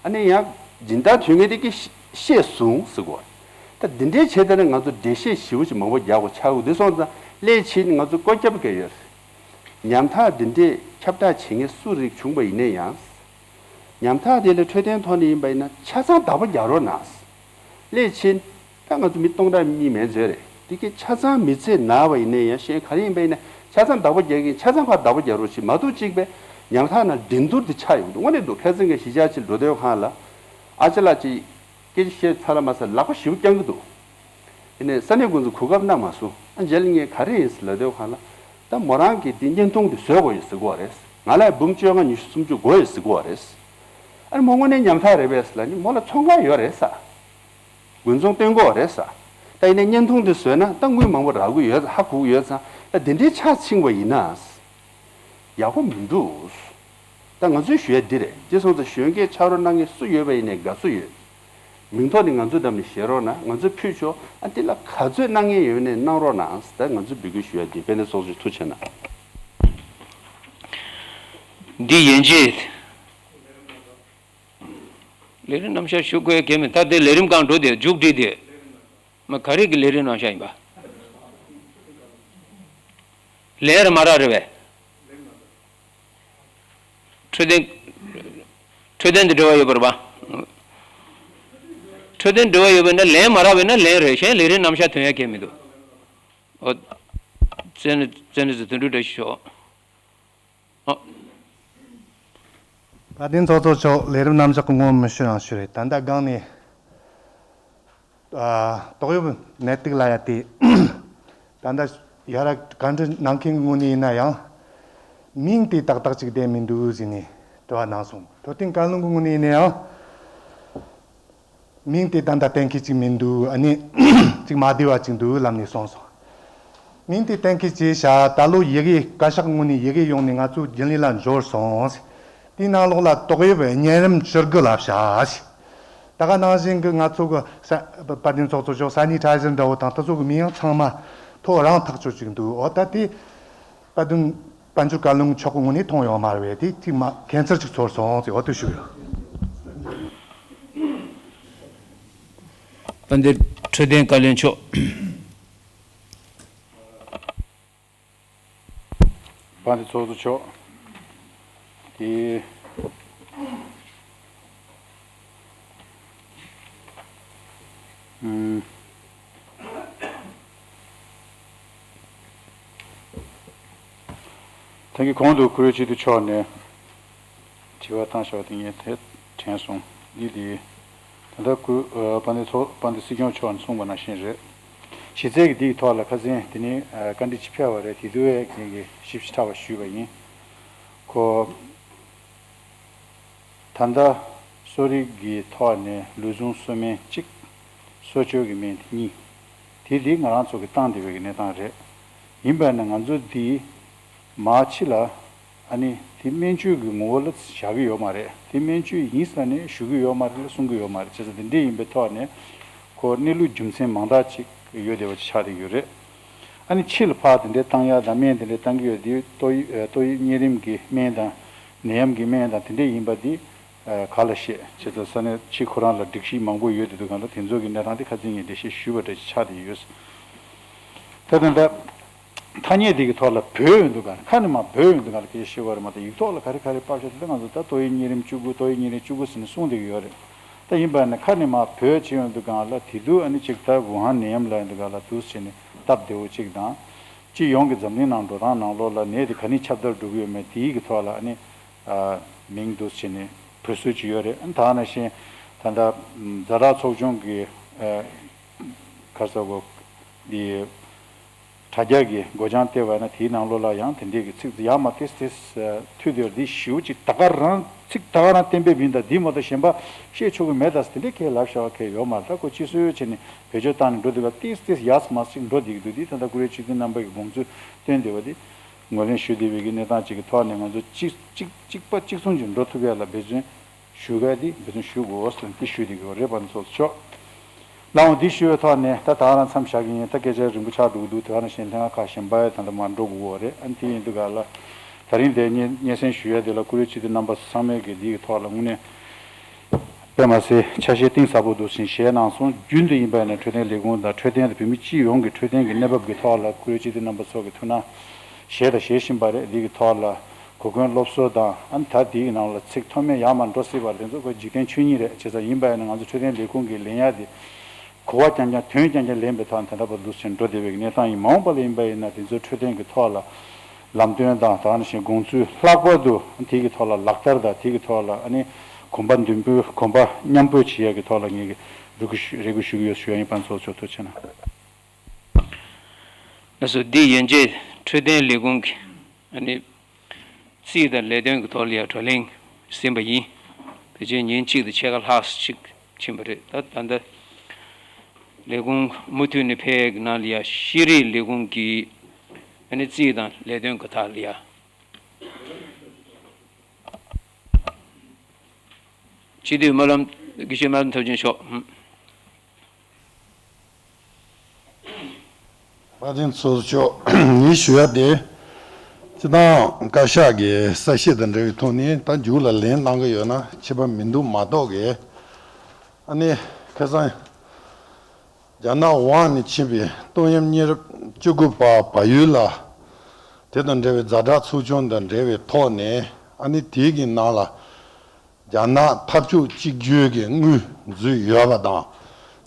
ཨ་ནི་ཡང་སྦྱིན་བདག་དོན་གཉེར་དེ་གིས་བཤད་སོང་ཟེར་གོ། ད་འདི་འདྲའི་བྱས་ད་ནི་ང་ཚོ་འགྲེལ་བཤད་ཞིབ་པོ་ཞིག་མང་པོ་རྒྱག་དགོས་ཆགས་འདུག་དེ་སོང་ཙང་སླད་ཕྱིན་ང་ཚོ་བཀོད་ཁྱབ་ག་ཡོད། ཉམ་ཐག་འདི་འདྲས་ཁྱབ་བསྒྲགས་བྱེད་མཁན་སུ་རིགས་བྱུང་བ་ཡིན་ན་ཡང་། ཉམ་ཐག་དེ་ལ་འཕྲོད་བསྟེན་ཐོག་ནས་ཡིན་པ་ཡིན་ན་ཆ་ཚང་བདག་པོ་རྒྱག་རོགས་གནང་། སླད་ཕྱིན། ད་ང་ཚོ་མི་སྟོང་ཕྲག་གཉིས་མན་ཚོད་རེད། དེ་གའི་ཆ་ཚང་མི་ཚེ་ན་བ་ཡིན་ན་ཡང་གཞན་ག་རེ་ཡིན་པ་ཡིན་ན་ཆ་ཚང་བདག་པོ་རྒྱག་གིན་ཆ་ཚང་ཕར་བདག་པོ་རྒྱག་རོགས་བྱེད་མ་གཏོགས་གཅིག་པས་ཉམ་ཐག་ན་འགྲན་བསྡུར་དེ་ཆགས་ཡོང་གི་འདུག་དངོས་གནས་འདུག་ཕལ་ཆེར་ངས་གཞིས་ཆགས་ཕྱིར་འགྲོ་དུས་སྒང་ལ། ཨ་ཅེ་ལགས་ཀྱིས་སྐད་ཆ་བཤད་ཚར་ལ་མ་ཚར་ལག་པ་ཞེ་པོ་བརྐྱང་གི་འདུག་དེ་ནས་ས་གནས་ཀུན་ཏུ་གོ་སྐབས་གནང་མ་སོང་། ཨ་རྗེས་ལ་ངས་ག་རེ་ཡིན་ཟེར་ལབ་དུས་སྒང་ལ། ད་མོ་རང་གིས་དེ་བརྙན་ཐུང་དེ་བཟོ་དགོས་ཡོད་ཟེར་གོ་བ་རེད། ང་ལ་འབུམ་བཅོ་ལྔ་ཉི་ཤུ་སུམ་ཅུ་དགོས་ཡོད་ཟེར་གོ་བ་རེད། ཨ་ནི་མོ་དངོས་གནས་ཉམ་ཐག་རེད་པས་ཟེར་ལབ་ནི་མོ་ལ་ཚོང་ཁང་ཡོད་རེད་ས། དགུན་ཚོང་སྟོན་གོ་རེད་ས། ད་ཡིན་ནའི་བརྙན་ཐུང་འདི་བཟོས་ན་ད་དངུལ་མང་པོ་རག་གི་ཡོད་ཧ་གོ་གི་ཡོད་ཙང་ད་འདི་འདྲའི་ཆ་ཚིང་བ་ཡིན་ན། ཡག་པོ་མི་འདུག་ད་ང་ཚོས་ཞུ་ཡ་འདི་རེད། ཅི་སོང་ཙང་གཞོན་སྐྱེས་ཆགས་རོགས་གནང་མཁན་སུ་ཡོད་པ་ཡིན་ནའི་དགའ་བསུ་ཡོད། མིང་ཐོག་ནས་ང་ཚོའི་འགྲམ་ནས་བཞེས་རོགས་གནང་། ང་ཚོས་ཕུལ་ཆོག་ཨ་འདི་ལ་ག་ཚོད་གནང་མཁན་ཡོད་ནའི་གནང་རོགས་གནང་། ད་ང་ཚོས་འབོད་སྐུལ་ཞུ་ཡ་འདི་དཔལ་ལྡན་ཚོགས་གཙོ་ཐུགས་རྗེ་གནང་། འདི་ཡན་ཆད། ལས་རིམ་རྣམ་གཞག་ཞུ་དགོས་གལ་མེད། ད་དེ་ལས་རིམ་གང་འགྲོ་དེ་མཇུག་སྒྲིལ་དེ། མ་ག་རེ་གི་ལས་རིམ་རྣམ་གཞག་ཡིན་པ། ལན་རེ་མ་རག་རེད་པས། འཕྲོད་བསྟེན། འཕྲོད་བསྟེན་དུ་འབྲེལ་བ་ཡོད་པ་རེད་པ། འཕྲོད་བསྟེན་འབྲེལ་བ་ཡོད་པ་ཡིན་ན་ལན་མ་རག་པ་ཡིན་ན་ལན་རེད། གཞན་ལས་རིམ་རྣམ་གཞག་ཐོན་ཡ་གལ་མི་འདུག་ཨོ། བཙན་བཙན་ནི་ཚོ་དོན་གྲུབ་བཀྲ་ཤིས་ཤོག་ཨ། དཔལ་ལྡན་ཚོགས་གཙོ་མཆོག་ལས་རིམ་རྣམ་གཞག་གི་ངོ་མི་ཤེས་ཡང་ཤེས་རེད། ད་ལྟ་སྒང་ནས་ཨ་ཏོག་དབྱིབས་ནད་དུག་ལབ་ཡ་དེ་ད་ལྟ་ཡ་ར་བཀའ་འདྲི་གནང་མཁན་གྱི་ངོས་ནས་ཡིན་ན་ཡང་མིང་དེ་ཏག་ཏག་ཅིག་བསྡད་མི་འདུག་ཟེར་ནས་དྲི་བ་གནང་སོང་། འཕྲོད་བསྟེན་བཀའ་བློན་གྱི་ངོས་ནས་ཡིན་ན་ཡང་། མིང་དེ་ད་ལྟ་གཏན་འཁེལ་ཅིག་མི་འདུག་ཨ་ནི་ཅིག་མ་བདེ་བ་ཅིག་འདུག་ལབ་ནས་གསུངས་སོང་། མིང་དེ་གཏན་འཁེལ་བྱས་བཞག་ད་ལོ་ཡི་གེ་བཀའ་ཤག་ངོས་ནས་ཡི་གེ་ཡོང་ནས་ང་ཚོའི་རྒྱུན་ལས་ལ་འབྱོར་སོང་། དེའི་ནང་ལོགས་ལ་ཏོག་དབྱིབས་གཉན་རིམས་བཅུ་དགུ་ལབ་བཞག་ད་ག་ནང་བཞིན་གྱི་ང་ཚོ་གི་ས་དཔལ་ལྡན་ཚོགས་གཙོ་མཆོག་ས་གནས་གྲྭ་བཞིན་འདྲ་བོ་དང་དེ་ཚོ་གི་མིང་ཡང་ཚང་མ་ཐོ་རངས་ཐག་ཆོད་ཅིག་འདུག་འོ་ད་དེ། དཔལ་ལྡན་དཔལ་འབྱོར་བཀའ་བློན་མཆོག་གི་ངོས་ནས་མཐོང་ཡོད་མ་རེད་པས། དེ་གཅིག་མ་ཁེན་སར་ཅིག་ཚོར་སོང་ཟེར་འོ་དེ་ཞུ་ཡོད། དཔལ་ལྡན་འཕྲོད་བསྟེན་བཀའ་བློན་མཆོག་དཔལ་ལྡན་ཚོགས་གཙོ་མཆོག་དེ། ཨུམ། ད་གིན་གོང་དུ་བཀུར་འོས་སྤྱི་འཐུས་མཆོག་ནས་དྲི་བ་བཏང་བཞག་པ་དེ་ངས་དེ་དྲན་སོང་། འདི་དེ་ད་ལྟ་བཀུར་ཨ་དཔལ་ལྡན་ཚོགས་དཔལ་ལྡན་སྲིད་སྐྱོང་མཆོག་ནས་གསུངས་པ་ནང་བཞིན་རེད། གཞི་རྩའི་གི་འདིའི་ཐོག་ལ་ཁ་སང་དེ་ནས་ཨ་བཀའ་འདྲི་ཅིག་ཕེབས་པ་རེད། དེ་དུས་ངས་ཀྱི་ཞིབ་ཕྲ་བ་ཞུས་པ་ཡིན། ཁོ། ད་ལྟ་གསོ་རིག་གི་ཐོག་ནས་ལུས་ཟུངས་གསོ་སྨན་གཅིག་གསོ་བཅོས་ཀྱི་སྨན་དེ་གཉིས། དེ་དེ་ང་རང་ཚོ་གི་བཏང་བསྡད་པའི་གི་གནས་སྟངས་རེད། ཡིན་པ་ན་ང་ཚོ་འདི་མར་ཕྱི་ལ་ཨ་ནི་དེ་སྨན་བཅོས་ཀྱི་ངོ་བོ་ལ་བཞག་གི་ཡོད་མ་རེད། དེ་སྨན་བཅོས་ཡིན་ཟེར་ནས་ཞུ་གི་ཡོད་མ་རེད། གསུང་གི་ཡོད་མ་རེད། བྱས་ཙང་དེ་འདྲས་ཡིན་པའི་ཐོག་ནས་ཁོ་གནས་ལུགས་རྒྱུ་མཚན་མང་དག་ཅིག་ཡོད་བསྡད་པ་ཅིག་ཆགས་བསྡད་ཡོད་རེད། ཨ་ནི་ཕྱི་ལ་ཕར་དེ་འདྲའི་བཏང་ཡག་དང་སྨན་དེ་འདྲའི་བཏང་གི་ཡོད་དེ་ཏོག་དབྱིབས་ཏོག་དབྱིབས་གཉན་རིམས་ཀྱི་སྨན་དང་ནད་ཡམས་ཀྱི་སྨན་དང་དེ་འདྲའི་ཡིན་པ་དེ་ག་ལ་ཤེས། བྱས་ཙང་ས་གནས་ཕྱི་ཁོ་རང་ལ་སྒྲིག་གཞི་མང་པོ་ཡོད་དེ་འདུག་ག་ལ་དེ་ཚོ་གི་གནས་སྟངས་དེ་ཁ་སང་ངས་འགྲེལ་བཤད་ཞུས་པ་འདྲ་ཞིག་ཆགས་བསྡད་ཡོད། ད་དེ་འདྲ་ཐ་སྙད་དེ་གི་ཐོག་ལ་བོད་ཡོད་འདུག་ག་ཁ་ནས་མར་བོད་ཡོད་འདུག་ག་ལ་སྐད་ཆ་བཤད་པ་རེད་མ་གཏོགས་ཡིག་ཐོག་ལ་ག་རེ་ག་རེ་ཕབ་བཞག་དེ་ལ་ང་ཚོ་ད་ཏོག་དབྱིབས་གཉན་རིམས་བཅུ་དགུ་ཏོག་དབྱིབས་གཉན་རིམས་བཅུ་དགུ་ཟེར་ནས་གསུངས་བསྡད་ཀྱི་ཡོད་རེད། ད་ཡིན་པ་ནི་ཁ་ནས་མར་བོད་ཅེས་ཡོང་དུས་སྒང་ལ་དེ་དུས་ཨ་ནི་གཅིག་ད་ཝུ་ཧན་ནད་ཡམས་ལ་ཡིན་དུས་སྒང་ལ་འདུག་བྱས་ནས་སྟབས་བདེ་བོ་གཅིག་དང་། སྤྱི་ཡོངས་ཀྱི་འཛམ་གླིང་ནང་འགྲོ་སྟངས་ནང་ལོགས་ལ་ནད་དེ་ག་ནས་ཁྱབ་གདལ་འགྲོ་གི་ཡོད་མེད་དེའི་གི་ཐོག་ལ་ཨ་ནི་མིང་འདུག་བྱས་ནས་འབོད་སྲོལ་ཅིག་ཡོད་རེད། ད་ནང་བཞིན་ད་ལྟ་ཛ་དྲག་ཚོགས་ཆུང་གི་ག་རེ་ཟེར་དགོས་འདི། དྲ་རྒྱ་གི་སྒོ་བྱང་བལྟས་པ་ན་དེའི་ནང་ལོགས་ལ་ཡང་དེ་འདྲའི་གི་ཚིག་ཡར་མར་ཏིས་ཏིས་མཐུད་དེ་འདི་ཞེ་པོ་ཅིག་ད་ག་རང་ཚིག་ད་ག་རང་གཏན་འབེབས་ཡིན་ད་འདི་མ་གཏོགས་གཞན་པ་བཤད་ཆོག་གི་མེད་ད་དེ་འདྲའི་ཁས་ལབ་བཞག་པ་ཁས་ཡོད་མ་རེད། ད་ཁོ་སྤྱི་སྲོལ་བྱས་ནས་བེད་སྤྱོད་བཏང་ནས་འགྲོ་འདུག་ག་ཏིས་ཏིས་ཡར་མར་ཅིག་འགྲོ་བསྡད་ཀྱི་འདུག་འདི་ད་ལྟ་བཀུར་འོས་སྤྱི་འཐུས་རྣམ་པ་གི་དགོངས་ཚུལ་བཏོན་བསྡད་པ་འདི་ངོས་ལེན་ཞུ་བསྡད་པའི་གི་གནས་སྟངས་ཅིག་གི་ཐོག་ནས་ང་ཚོ་གཅིག་གཅིག་གཅིག་པ་གཅིག་མཚུངས་ཀྱིས་འགྲོ་ཐུབ་ཡ་ལ་འབད་བརྩོན་ཞུ་ག་དེ་འབད་བརྩོན་ཞུ་དགོས་ཟེར་ཏེ་ཞུ་བསྡད་ཀྱི་ཡོད་རེད། དཔལ་ལྡན་ཚོགས་གཙོ་མཆོག་ལའང་འདི་ཞུ་བའི་ཐོག་ནས་ད་ད་རང་མཚམས་བཞག་གི་ཡིན། ད་སྐད་ཆ་རིང་པོ་ཆགས་འགྲོ་གི་འདུག་དེ་ག་ནང་བཞིན་ལྷན་ཁག་ཁག་གཞན་པ་ཡང་ད་ལྟ་མར་འགྲོ་དགོས་ཀྱི་ཡོད་རེད། ཨ་ནི་དེ་ཡིན་དུས་ག་ལ་ད་རིང་དེ་སྙན་སྙན་སེང་ཞུ་ཡ་དེ་ལ་བཀུར་འོས་སྤྱི་འཐུས་རྣམ་པ་ཚང་མས་ཀྱི་འདི་གི་ཐོག་ལ་དངོས་གནས་དཔེ་མ་སྲིད་ཆ་ཤས་གཏིང་ཟབ་པོ་འདུག་ཕྱིན་བཞེས་གནང་སོང་། རྒྱུན་དུ་ཡིན་པ་ཡིན་ན་འཕྲོད་བསྟེན་ལས་ཁུངས་དང་འཕྲོད་བསྟེན་དང་བོད་མི་སྤྱི་ཡོངས་ཀྱི་འཕྲོད་བསྟེན་གྱི་གནས་བབ་ཀྱི་ཐོག་ལ་བཀུར་འོས་སྤྱི་འཐུས་རྣམ་པ་ཚོ་གི་ཐུགས་སྣང་ བཞེས་དང་བཞེས་བཞིན་པ་རེད། འདི་གི་ཐོག་ལ་གོ་སྐོན་སློབ་གསོ་དང་། ཨ་ནི་ད་འདི་གི་ནང་ལ་ཚིག་མཐོ་དམན་ཡར་མར་འགྲོ་སྲིད་པ་རེད། དེ་ཚོ་ཁོ་འཇིག་རྟེན་ཆོས་ཉིད་རེད། བྱས་ཙང་ཡིན་པ་ཡིན་ན་ང་ཚོ་འཕྲོད་བསྟེན་ལས་ཁུངས་ཀྱི་ལས་ཡག་འདི་གོ་བ་རྐྱང་རྐྱང་དོན་རྐྱང་རྐྱང་ལེན་པའི་ཐོག་ནས་ད་ལྟ་བར་དུ་ཕྱིན་འགྲོ་བསྡད་པའི་གནས་སྟངས་ཡིན། མ་འོངས་པ་ལ་ཡིན་པ་ཡིན་ན་དེ་ཚོའི་འཕྲོད་བསྟེན་གྱི་ཐོག་ལ་ལམ་སྟོན་དང་། ད་ག་ནང་བཞིན་དགོངས་ཚུལ་ལྷག་པར་དུ་དེ་གི་ཐོག་ལ་ལག་བསྟར་དང་། དེ་གི་ཐོག་ལ་ཨ་ནི་གོམ་པ་མདུན་སྤོས། གོམ་པ་མཉམ་སྤོས་བྱེད་ཡག་གི་ཐོག་ལ་ངེད་ཀྱིས་རེ་སྐུལ་ཞུ་རེ་སྐུལ་ཞུ་གི་ཡོད་ཞུ་ཡ་ཡིན། ཕན་ཚོགས་མཆོག་ཐུགས་རྗེ་གནང་། ལགས་སོ། འདི་ཡན་ཆད་འཕྲོད་བསྟེན་ལས་ཁུངས་ཀྱི་ཨ་ནི་རྩིས་དང་ལས་དོན་གྱི་ཐོག་ལ་ཡང་བགྲོ་གླེང་ཟིན་པ་ཡིན། ཕལ་ཆེར་ཉིན་གཅིག་དང་ཕྱེད་ཀ་ལྷག་ཅིག་ཕྱིན་པ་རེད། ད་ད་ལྟ་ལས་ཁུངས་མུ་མཐུད་ནས་ཕེབས་ནང་ལ་ཡང་ཤེས་རིག་ལས་ཁུངས་ཀྱི་ཨ་ནི་རྩིས་དང་ལས་དོན་གྱི་ཐོག་ལ་ཡང་སྤྱི་འཐུས་སྨོན་ལམ། དགེ་བཤེས་སྨོན་ལམ་ཐུབ་ཆེན་མཆོག་དཔལ་ལྡན་ཚོགས་གཙོ་མཆོག་ངས་ཞུ་ཡ་དེ། སྤྱིར་བཏང་བཀའ་ཤག་གི་གསལ་བཤད་དང་འབྲེལ་བའི་ཐོག་ནས་ད་མཇུག་ལ་ལན་གནང་གི་ཡོད་ན་ཁྱད་པར་མི་འདུག་མ་གཏོགས་ཀྱི། ཨ་ནི་ཁ་སང་རྒྱ་ནག་ཝང་ནས་ཕྱིན་པའི་ཏོག་དབྱིབས་ཉེར་བཅུ་དགུ་པ་བལ་ཡུལ་ལ་དེ་དང་འབྲེལ་བའི་ཛ་དྲག་ཚོགས་ཆུང་དང་འབྲེལ་བའི་ཐོག་ནས། ཨ་ནི་དེའི་གི་ནང་ལ་རྒྱ་ནག་འཐབ་ཕྱོགས་གཅིག་གྱུར་གྱི་དངུལ་འཛུལ་ཡོད་པ་དང་།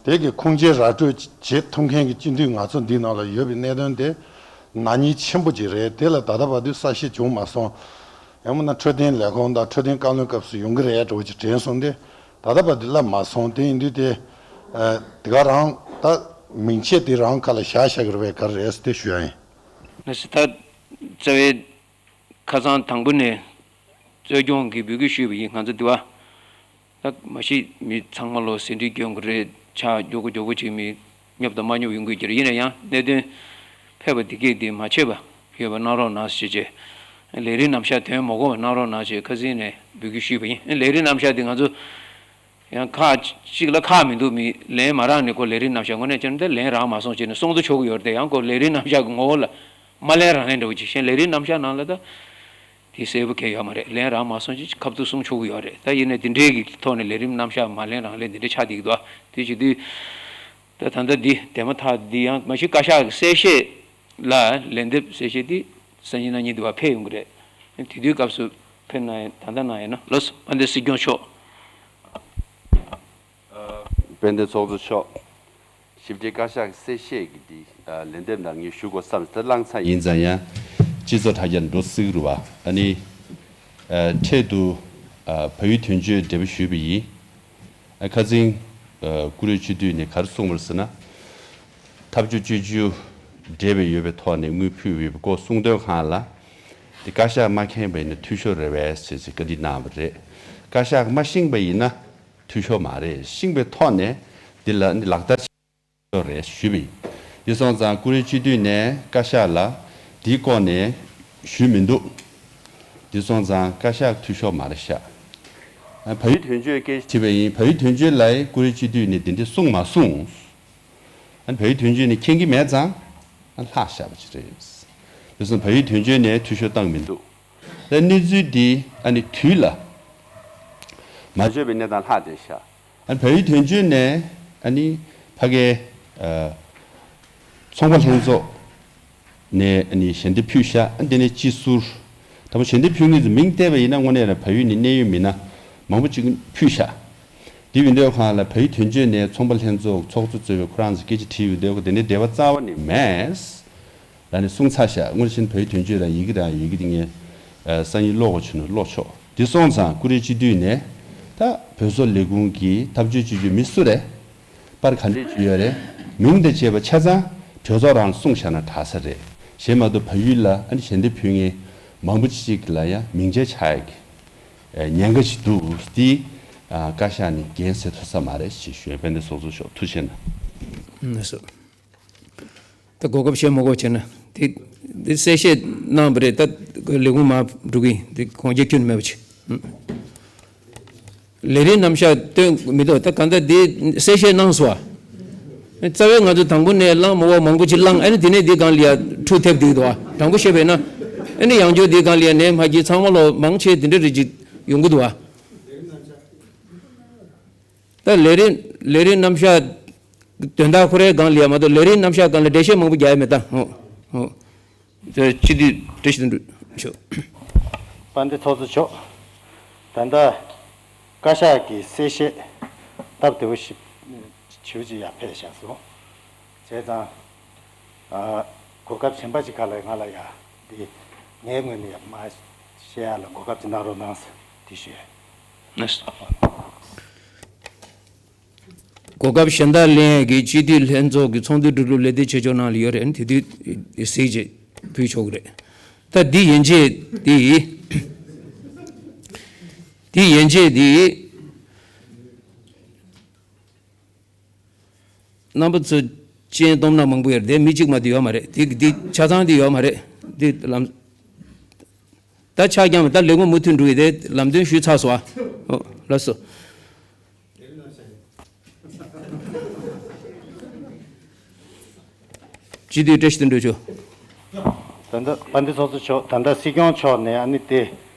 དེ་གི་ཁུངས་སྐྱེལ་ར་སྤྲོད་བྱེད་ཐུབ་མཁན་གྱི་སྤྱི་འཐུས་ང་ཚོ་འདི་ནང་ལ་ཡོད་པའི་གནད་དོན་དེ་ནག་ཉེས་ཆེན་པོ་ཅིག་རེད། དེ་ལ་ད་ལྟ་བར་དུ་གསལ་བཤད་བྱུང་མ་སོང་། ཡང་མིན་ན་འཕྲོད་བསྟེན་ལས་ཁུངས་དང་འཕྲོད་བསྟེན་བཀའ་བློན་སྐབས་སུ་ཡོང་གི་རེད་འདྲ་བོ་ཅིག་དྲན་སོང་སྟེ། ད་ལྟ་བར་དུ་བསླབ་མ་སོང་། དེ་ཡིན་དུས་དེ་ཨ་དེ་ག་རང་ད་མིང་ཆད་དེ་རང་ཁ་ལ་བཞག་བཞག་གི་རེད་པས། ག་རེ་རེད་ཟེར་དེ་ཞུ་ཡ་ཡིན། ལགས་སོ། ད་རྩ་བའི་ཁ་སང་དང་པོ་ནས་གཙོ་སྐྱོང་གིས་འབོད་སྐུལ་ཞུས་པ་ཡིན། ང་ཚོ་འདི་བ་ད་མ་གཞི་མི་ཚང་མ་ལོ་ཟིན་བྲིས་སྐྱོན་གྱི་རེད། ཆ་མགྱོགས་པོ་མགྱོགས་པོ་ཅིག་མི་སྙོབ་དང་མ་སྙོབ་ཡོང་གི་ཡོད་ཀྱི་རེད། ཡིན་ན་ཡང་གནད་དོན་ཕལ་པ་འདི་གས་འདི་མ་ཆད་པ་ཡོད་པ་གནང་རོགས་གནང་ཞེས་བྱས། ལས་རིམ་རྣམ་གཞག་དོན་མ་གོ་བ་གནང་རོགས་གནང་ཞེས་ཁ་སང་ནས་འབོད་སྐུལ་ཞུས་པ་ཡིན། ལས་རིམ་རྣམ་གཞག་འདི་ང་ཚོ་ཡང་ཁག་ཅིག་ལ་ཁག་མི་འདུག་མི་ལན་མ་རག་ནས་ཁོ་ལས་རིམ་རྣམ་གཞག་དངོས་གནས་བྱས་ན་ད་ལན་རག་མ་སོང་བྱས་ནས་སོང་དུ་ཆོག་གི་ཡོད་རེད་དེ། ཡང་ཁོ་ལས་རིམ་རྣམ་གཞག་གི་ངོ་བོ་ལ་མ་ལན་རང་ལན་འདྲ་བོ་ཅིག་བྱས། ལས་རིམ་རྣམ་གཞག་ནང་ལ་ད་དེ་གསལ་པོ་གང་ཡོད་མ་རེད། ལན་རག་མ་སོང་ཅིག་ཁ་ཐུག་གསུང་ཆོག་གི་ཡོད་རེད། ད་ཡིན་ནའི་དེ་འདྲའི་གི་ཐོག་ནས་ལས་རིམ་རྣམ་གཞག་མ་ལན་རང་ལན་དེ་འདྲ་ཆགས་བསྡད་ཀྱི་འདུག་དེ་བྱེད་དུས་ད་ད་ལྟ་འདི་དེ་མ་ཐག་འདི་ཡང་མ་གཞི་བཀའ་ཤག་གི་གསལ་བཤད་ལ་ལན་འདེབས་གསལ་བཤད་འདི་སང་ཉིན་གནངས་ཉིན་འདི་བ་ཕེབས་ཡོང་གི་རེད། དེ་དུས་སྐབས་སུ་ཕེབས་ན་ཡང་ད་ལྟ་ན་ཡང་ན་ལགས་སོ། དཔལ་ལྡན་སྲིད་སྐྱོང་མཆོག་དཔལ་ལྡན་ཚོགས་གཙོ་མཆོག་ཞིབ་ཕྲའི་བཀའ་ཤག་གི་གསལ་བཤད་ཀྱི་འདི་ལན་འདེབས་ནང་ངས་ཞུ་དགོས་བསམ་སྟེ་བླངས་ཚར། ཡིན་ཙང་ཡང་སྤྱི་ཚོགས་དྲ་རྒྱ་འགྲོ་སྲིད་རུ་བ། ཨ་ནི་འཕྲལ་དུ་བལ་ཡུལ་དོན་གཅོད་འབྲེལ་བ་ཞུས་པ་ཡིན། ཁ་སང་བཀུར་འོས་སྤྱི་འཐུས་ནས་ག་རེ་གསུངས་པ་རེད་ཟེར་ན། འཐབ་ཕྱོགས་གཅིག་གྱུར་འབྲེལ་བའི་ཡོད་པའི་ཐོག་ནས་དངུལ་ཕུལ་བའི་སྐོར་གསུངས་དོན་སྒང་ལ། དེ་བཀའ་ཤག་མ་མཁྱེན་པ་ཡིན་ན་འཐུས་ཤོར་རེད་པས་ཟེར་ཅིག་བཀའ་འདྲི་གནང་བ་རེད། བཀའ་ཤག་མ་ཤེས་པ་ཡིན་ན་འཐུས་ཤོར་མ་རེད། ཤེས་པའི་ཐོག་ནས་འདི་ལ་ནི་ལག་བསྟར་བྱས་ཤོར་རེད་ཞུས་པ་ཡིན། འདི་སོང་ཙང་བཀུར་འོས་སྤྱི་འཐུས་ནས་བཀའ་ཤག་ལ་འདིའི་སྐོར་ནས་ཞུས་མི་འདུག་འདི་སོང་ཙང་བཀའ་ཤག་འཐུས་ཤོར་མ་རེད་ཤག་བལ་ཡུལ་དོན་གཅོད་སྐད་ཆ་དྲིས་པ་ཡིན། བལ་ཡུལ་དོན་གཅོད་ལ་བཀུར་འོས་སྤྱི་འཐུས་ནས་འདི་འདྲ་གསུངས་མ་གསུངས། ཨ་ནི་བལ་ཡུལ་དོན་གཅོད་ནས་མཁྱེན་གྱི་མེད་ཙང་ཨ་ལྷག་བཞག་པ་ཅིག་རེད། དེ་སོང་བལ་ཡུལ་དོན་གཅོད་ནས་འཐུས་ཤོར་བཏང་མི་འདུག་ད་གནས་ཚུལ་འདི་ཨ་ནི་དུས་ལ་མ་འབྱོར་བའི་གནས་སྟངས་ལྷག་བསྡད་ཤག་ཨ་ནི་བལ་ཡུལ་དོན་གཅོད་ནས་ཨ་ནི་ཕ་གའི་ཨ་ཚོང་པ་ལྷན་ཚོགས་ནས་ཨ་ནི་ཞལ་འདེབས་ཕུལ་ཤག་ཨ་ནི་དེ་ནས་སྤྱི་ཟུར་དང་པོ་ཞལ་འདེབས་ཕུལ་མཁན་ཚོ་མིང་བལྟས་པ་ཡིན་ན་དངོས་གནས་ལ་བལ་ཡུལ་ནས་གནད་ཡོད་མི་སྣ་མང་པོ་ཅིག་ཕུལ་ཤག་དེ་བི་ཌི་ཡོ་སྒང་ལ་བལ་ཡུལ་དོན་གཅོད་ནས་ཚོང་པ་ལྷན་ཚོགས་ཚོགས་གཙོ་གཙོས་པའི་ཁོ་རང་ཚོས་སྐད་ཆ་དྲིས་བི་ཌི་ཡོ་སྒང་དེ་ནས་འབྲེལ་བ་རྩ་བ་ནས་མེད། ལ་ནས་གསུངས་ཚར་ཤག་དངོས་གཞི་བལ་ཡུལ་དོན་གཅོད་རང་ཡི་གེ་རང་ཡོད་ཀྱི་དེ་ངས་སང་ཉིན་ཀློག་དགོས་བྱུང་ན་ཀློག་ཆོག་དེ་སོང་ཙང་བཀུར་འོས་སྤྱི་འཐུས་ནས་ད་བོད་སོག་ལས་ཁུངས་ཀྱི་འཐབ་ཇུས་སྤྱི་འཐུས་མི་སུ་རེད། པར་ག་འདྲས་བྱས་ཡོད་རེད། མིང་དང་བཅས་པ་ཆ་ཚང་གྲོས་ཚོགས་རང་ལ་གསུངས་བཞག་ན་དྲག་ས་རེད། གཞན་མ་གཏོགས་བལ་ཡུལ་ལ་ཨ་ནི་ཞལ་འདེབས་ཕུལ་མཁན་མང་པོ་ཅིག་ལ་ཡང་མིང་ཆད་ཆགས་ཡག་གི་ཉེན་ཁ་ཞིག་འདུག་དེ་བཀའ་ཤག་ནས་འགན་སེལ་ཐུབ་ས་མ་རེད་ཞེས་ཞུ་ཡ། དཔལ་ལྡན་ཚོགས་གཙོ་མཆོག་ཐུགས་རྗེ་གནང་། ལགས་སོ། ད་གོ་སྐབས་བཤད་མ་དགོས་བྱས་ན་དེ་དེ་གསལ་བཤད་གནང་བ་རེད། ད་ལས་ཁུངས་མར་འགྲོ་གི་ཡིན། དེ་དགོངས་འཆར་ཁྱོན་ནས་མེད་པ་བྱས། ལས་རིམ་རྣམ་གཞག་སྟོན་མི་འདུག་ད་གང་ལྟར་འདི་གསལ་བཤད་གནང་སོང་བ། རྩ་བའི་ང་ཚོ་དང་པོ་ནས་བླངས་མ་བ་མང་པོ་ཅིག་བླངས། ཨ་ནི་དེ་ནས་འདི་སྒང་ལ་ཡ་འཁྲུག་ཐེབས་འདུག་དོ། དྲང་པོ་བཤད་པས་ན་ཨ་ནི་ཡང་བསྐྱར་འདི་སྒང་ལ་ཡ་ནས་མ་གྱིས་ཚང་མ་ལོ་མང་ཆེ་འདི་འདྲ་རེ་ཅིག་ཡོང་གི་འདུག་བ། ད་ལས་རིམ་ལས་རིམ་རྣམ་གཞག་དོན་དག་ཁོ་རའི་སྒང་ལ་ཡ་མ་གཏོགས་ལས་རིམ་རྣམ་གཞག་སྒང་ལ་འགྲེལ་བཤད་མང་པོ་རྒྱག་ཡ་མེད་ད། ཨོ་ཨོ། དེ་སྤྱི་འཐུས་བཀྲ་ཤིས་དོན་གྲུབ་མཆོག་དཔལ་ལྡན་ཚོགས་གཙོ་མཆོག་ད་ལྟ་བཀའ་ཤག་གི་གསལ་བཤད་སྟབས་བདེ་པོ་ཞིག་ཞེ་པོ་ཅིག་ཡར་ཕེབས་བཞག་སོང་། བྱས་ཙང་། ཨ། གོ་སྐབས་གཞན་པ་ཅིག་ག་ལ་ང་ལ་ཡ་འདི་ངའི་ངོས་ནས་ཡ་མ་བཤད་ཡ་ལ་གོ་སྐབས་ཅིག་གནང་རོགས་གནང་ཟེར་དེ་ཞུ་ཡ། གོ་སྐབས་གཞན་དག་ལེན་ཡས་ཀྱི་སྤྱི་འཐུས་ལྷན་ཚོགས་ཀྱི་ཚོགས་འདུ་འགྲོ་ལུགས་ལས་དོན་བྱེད་ཕྱོགས་ནང་ལ་ཡོད་རེད། དེ་དུས་གཟིགས་རྗེས་ཕུལ་ཆོག་གི་རེད། ད་འདི་ཡན་ཆད་འདི་འདི་ཡན་ཆད་འདི་རྣམ་པ་ཚོ་སྤྱན་སྟོབས་ན་མང་པོ་ཡོད་རེད། དེ་མི་གཅིག་མ་གཏོགས་ཡོད་མ་རེད། འདི་འདི་ཆ་ཚང་འདི་ཡོད་མ་རེད། འདི་ལམ། ད་ཆ་རྐྱང་མ་ད་ལས་ཁུངས་མུ་མཐུད་འགྲོ་ཡི་དེ་ལམ་སྟོན་ཞུས་ཚར་སོང་ཨ། ཨོ་ལགས་སོ། སྤྱི་འཐུས་བཀྲ་ཤིས་དོན་གྲུབ་མཆོག་ད་ལྟ་དཔལ་ལྡན་ཚོགས་གཙོ་མཆོག་ད་ལྟ་སྲིད་སྐྱོང་མཆོག་ནས་ཨ་ནི་དེ་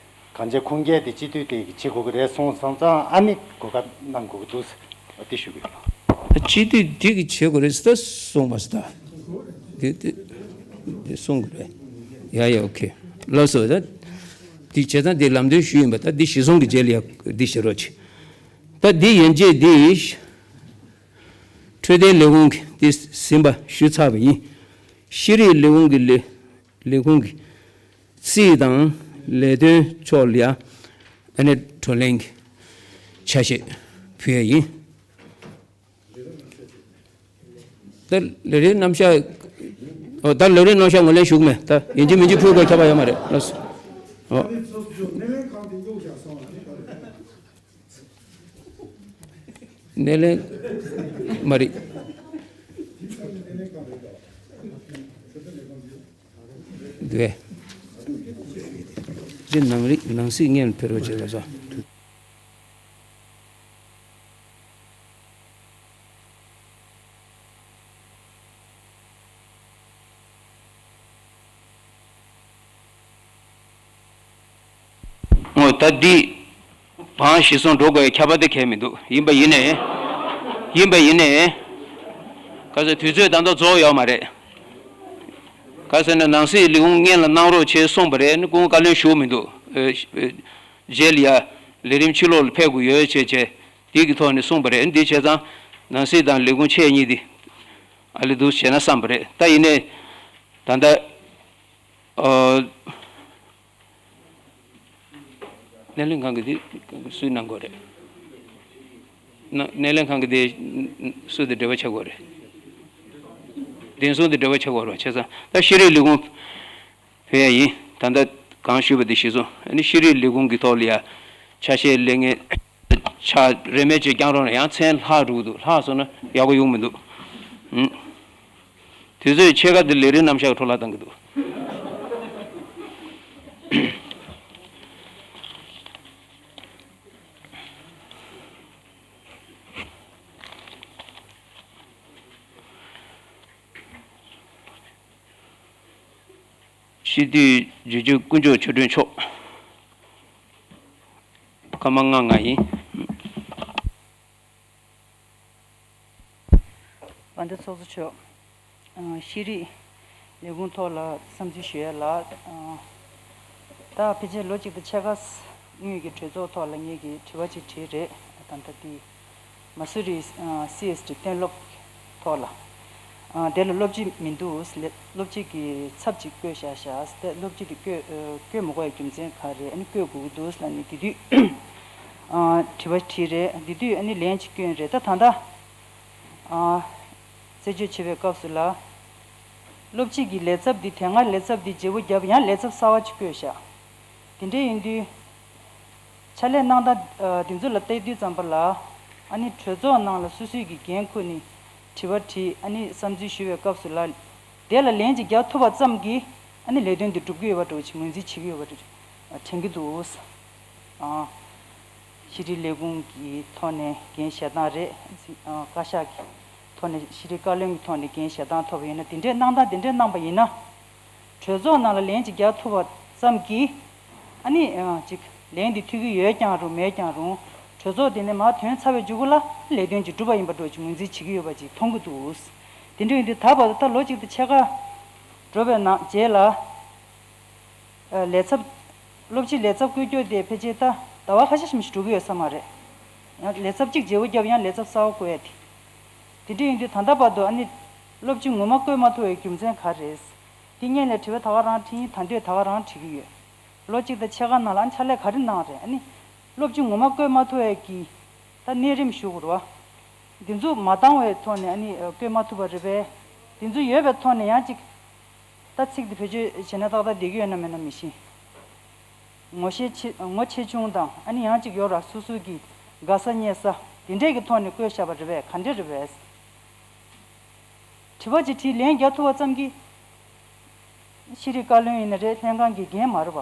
གང་ཅི་ཁུངས་སྐྱེལ་དེ་སྤྱི་འཐུས་དེ་བྱེད་དགོས་ཀྱི་རེད་གསུངས་སོང་ཙང་ཨ་ནི་གོ་སྐབས་གནང་དགོས་ཀྱི་འདུག་ཟེར་དེ་ཞུ་གི་ཡོད། སྤྱི་འཐུས་འདི་གི་བྱེད་དགོས་རེད་ཟེར་གསུངས་པ་ཟེར་ད། འདི་འདི་འདི་གསུང་དགོས་རེད། ཡ་ཡ་ཨོ་ཁེ། ལགས་སོ་ད། འདི་བྱས་ཙང་འདི་ལམ་སྟོན་ཞུས་ཡིན་པ་ད་འདི་གཞི་བཟུང་གི་རྗེས་ལ་ཡ་འདི་བྱེད་རོགས་གྱིས། ད་འདི་ཡན་ཆད་འདི་འཕྲོད་བསྟེན་ལས་ཁུངས་ཀྱི་འདི་ཟིན་པ་ཞུས་ཚར་བ་ཡིན། ཤེས་རིག་ལས་ཁུངས་ཀྱི་ལས་ལས་ཁུངས་ཀྱི་རྩིས་དང་ལས་དོན་ཕྱོགས་ལ་ཡ་ཨ་ནི་བགྲོ་གླེང་གི་ཆ་ཤས་ཕུལ་ཡ་ཡིན། ད་ལས་རིམ་རྣམ་གཞག་ཨོ་ད་ལས་རིམ་རྣམ་གཞག་ངོས་ལེན་ཞུ་གི་མེད། ད་ཡིན་གཅིག་མིན་གཅིག་ཕུལ་དགོས་ཁྱབ་པ་ཡོད་མ་རེད་ལགས་སོ། ཨོ། སྣེ་ལེན་མ་རེད། འདུས། ཅི་ནང་རིག་ནང་སྲིད་སྔོན་ཕེབས་རོགས་བྱེད་ལ་སོ། འོ་ད་འདི། བང་གཞི་བཟུང་འགྲོ་དགོས་ཁྱབ་པ་དེ་གལ་མི་འདུག་ཡིན་པ་ཡིན་ནའི། ཡིན་པ་ཡིན་ནའི། ག་ཚོད་དུས་ཚོད་ད་ལྟ་རྫོགས་ཡོད་མ་རེད། ག་ཚོད་ན་ནང་སྲིད་ལས་ཁུངས་སྔོན་ལ་གནང་རོགས་བྱེད་གསུངས་པ་རེད། ནི་སྐུ་ངོ་བཀའ་བློན་ཞུ་མི་འདུག་ཨེ། ཨེ། རྗེས་ལ་ཡ་ལས་རིམ་ཕྱི་ལོགས་ལ་ཕེབས་དགོས་ཡོད་བྱས་བྱས་དེ་གི་ཐོག་ནས་གསུངས་པ་རེད། འདི་བྱས་ཙང་ནང་སྲིད་དང་ལས་ཁུངས་ཆེ་གཉིས་དེ་ཨ་ལེ་འདུག་བྱས་ན་བསམ་པ་རེད། ད་ཡིན་ནའི་ད་ལྟ། ཨ། སྣེ་ལེན་ཁང་གི་དེ་སུས་གནང་དགོས་རེད། ན་སྣེ་ལེན་ཁང་གི་དེ་སུ་དེ་འབྲེལ་བ་བྱ་དགོས་རེད། བདེན་སྲུང་དེ་འབྲེལ་བ་བྱ་དགོས་རེད། བྱས་ཙང་ད་ཤེས་རིག་ལས་ཁུངས་ཕེབས་ཡ་ཡིན། ད་ལྟ་གང་ཞུས་པ་དེ་གཞི་བཟུང་ཨ་ནི་ཤེས་རིག་ལས་ཁུངས་ཀྱི་ཐོག་ལ་ཡ་ཆ་ཤས་ལེན་མཁན་ཆ་རེ་མེད་ཅིག་རྐྱང་རོགས་ན་ཡང་མཚན་ལྷག་འགྲོ་གི་འདུག་ལྷག་སོང་ན་ཡག་པོ་ཡོང་མི་འདུག་ཨུམ། དུས་ཚོད་ཕྱེད་ཀ་འདི་ལས་རིམ་རྣམ་གཞག་འཕྲོ་བརླག་བཏང་གི་འདུག་སྤྱི་འཐུས་རྗེ་བཙུན་དཀོན་མཆོག་ཆོས་སྒྲོན་མཆོག་སྐར་མ་ལྔ་ལྔ་ཡིན། དཔལ་ལྡན་ཚོགས་གཙོ་མཆོག་ཤེས་རིག་ལས་ཁུངས་ཐོག་ལ་བསམ་ཚུལ་ཞུ་ཡ་ལ། ད་ཕལ་ཆེར་ལོ་གཅིག་དང་ཕྱེད་ཀ་སྔོན་གྱི་གྲོས་ཚོགས་ཐོག་ལ་ངེད་ཀྱིས་དྲི་བ་ཅིག་དྲིས་རེད། ད་ལྟ་འདི་མ་སུ་རི་སི་ཨེས་ཏི་གཏན་སློབ་ཐོག་ལ། དེ་ལ་སློབ་སྤྱི་མི་འདུག་སློབ་སྤྱི་གི་ཚབ་ཅིག་བསྐོས་བཞག་བཞག་སློབ་སྤྱི་དེ་བསྐོས་བསྐོས་མ་དགོས་པའི་རྒྱུ་མཚན་ག་རེ་རེད། ཨ་ནི་བསྐོས་དགོས་ཀྱི་འདུག་ལབ་ནས་དེ་དུས་དྲི་བ་དྲིས་རེད། དེ་དུས་ཨ་ནི་ལན་ཅིག་བསྐྱོན་རེད། ད་ད་ལྟ། ཨ། རྩད་གཅོད་བྱེད་པའི་སྐབས་སུ་ལ། སློབ་སྤྱི་གི་ལས་ཚབ་འདི་དེ་སྔར་ལས་ཚབ་འདི་བརྗེ་པོ་བརྒྱབ་ཡང་ལས་ཚབ་གསར་བ་ཅིག་བསྐོས་བཞག་དེ་འདྲ་ཡིན་དུས། ཕྱག་ལས་གནང་སྟངས་འདི་ཚོ་ལ་བལྟས་དུས་ཙམ་པ་ལ། ཨ་ནི་གྲོས་ཚོགས་ནང་ལ་སོ་སོའི་གི་འགན་ཁུར་ནས་དྲི་བ་དྲིས་ཨ་ནི་བསམ་ཚུལ་ཞུ་བའི་སྐབས་སུ་ལ། དེ་ལ་ལན་ཅིག་རྒྱག་ཐུབ་པ་ཙམ་གྱིས་ཨ་ནི་ལས་དོན་འདི་སྒྲུབ་ཀྱི་ཡོད་པ་འདྲ་བོ་ཅིག་ངོས་འཛིན་བྱེད་ཀྱི་ཡོད་པ་འདྲ་བོ་ཅིག་དྲན་གྱི་འདུག་ཨ། ཤེས་རིག་ལས་ཁུངས་ཀྱི་ཐོག་ནས་འགན་བཞེས་སྟངས་རེད། ཨ། བཀའ་ཤག་གི་ཐོག་ནས་ཤེས་རིག་བཀའ་བློན་གྱི་ཐོག་ནས་འགན་བཞེས་སྟངས་ཐོབ་པ་ཡིན་ན་དེ་འདྲས་གནང་སྟངས་དེ་འདྲས་གནང་པ་ཡིན་ན། གྲོས་ཚོགས་ནང་ལ་ལན་ཅིག་རྒྱག་ཐུབ་པ་ཙམ་གྱིས། ཨ་ནི་ཨ་ཅིག་ལན་འདི་ཐོས་ཀྱི་ཡོད་ཀྱང་རུང་མེད་ཀྱང་རུང་། གྲོས་ཚོགས་དེ་ནས་མར་ཐོན་ཚར་བའི་མཇུག་གུ་ལ་ལས་དོན་ཅིག་གྲུབ་པ་ཡིན་པ་འདྲ་ཅིག་ངོས་འཛིན་བྱེད་ཀྱི་ཡོད་པ་ཅིག་མཐོང་གི་འདུག་དེ་འདྲ་ཡིན་དུས་ད་བར་དུ་ད་ལོ་གཅིག་དང་ཕྱེད་ཀ་འགྲོ་བའི་ནང་རྗེས་ལ། ལས་ཚབ། སློབ་སྤྱི་ལས་ཚབ་བསྐོ་རྒྱུ་དེ་ཕལ་ཆེར་ད་ཟླ་བ་ཁ་ཤས་ཤིག་འགྲོ་གི་ཡོད་ས་མ་རེད། ཡང་ལས་ཚབ་གཅིག་བརྗེ་པོ་བརྒྱབ་ཡང་ལས་ཚབ་གསར་པ་བསྐོ་ཡ་དེ། དེ་འདྲ་ཡིན་དུས་ད་ལྟ་བར་དུ་ཨ་ནི་སློབ་སྤྱི་ངོ་མ་བསྐོ་མ་ཐུབ་པའི་རྒྱུ་མཚན་ག་རེ་རེད། དེ་སྔོན་ལ་དྲི་བ་ད་ག་རང་དྲིས་ཡིན། ད་དུང་ད་ག་རང་དྲི་གི་ཡོད། ལོ་གཅིག་དང་ཕྱེད་ཀ་ནང་ལ་ཨ་ནི་ཕྱག་ལས་ག་རེ་གནང་རེད། ཨ་ནི་སློབ་སྤྱི་ངོ་མ་བསྐོ་མ་ཐུབ་པའི་གི་ད་གནས་རིམ་ཞུ་དགོས་རེད་བ། འདི་ཚོ་མ་འདང་བའི་ཐོག་ནས་ཨ་ནི་བསྐོ་མ་ཐུབ་པ་རེད་པས། འདི་ཚོ་ཡོད་པའི་ཐོག་ནས་ཡང་ཅིག་ད་ཚིག་འདི་བེད་སྤྱོད་བྱས་ན་ཏག་ཏག་བསྡད་ཀྱི་ཡོད་ན་མེད་ན་མི་ཤེས། ངོ་ཤེས་ཆེ་ངོ་ཆེ་ཆུང་དང་ཨ་ནི་ཡང་ཅིག་ཡོད་ར། སོ་སོ་གི་དགའ་ས་རྙེད་ས་དེ་འདྲས་ཀྱི་ཐོག་ནས་བསྐོས་བཞག་པ་རེད་པས། ག་འདྲས་རེད་པས། དྲི་བ་ཅིག་དྲིས་ལན་རྒྱག་ཐུབ་པ་ཙམ་གྱིས་ཤེས་རིག་བཀའ་བློན་ཡིན་ན་རེད། ལྷན་ཁང་གི་འགན་མ་རེད་པ།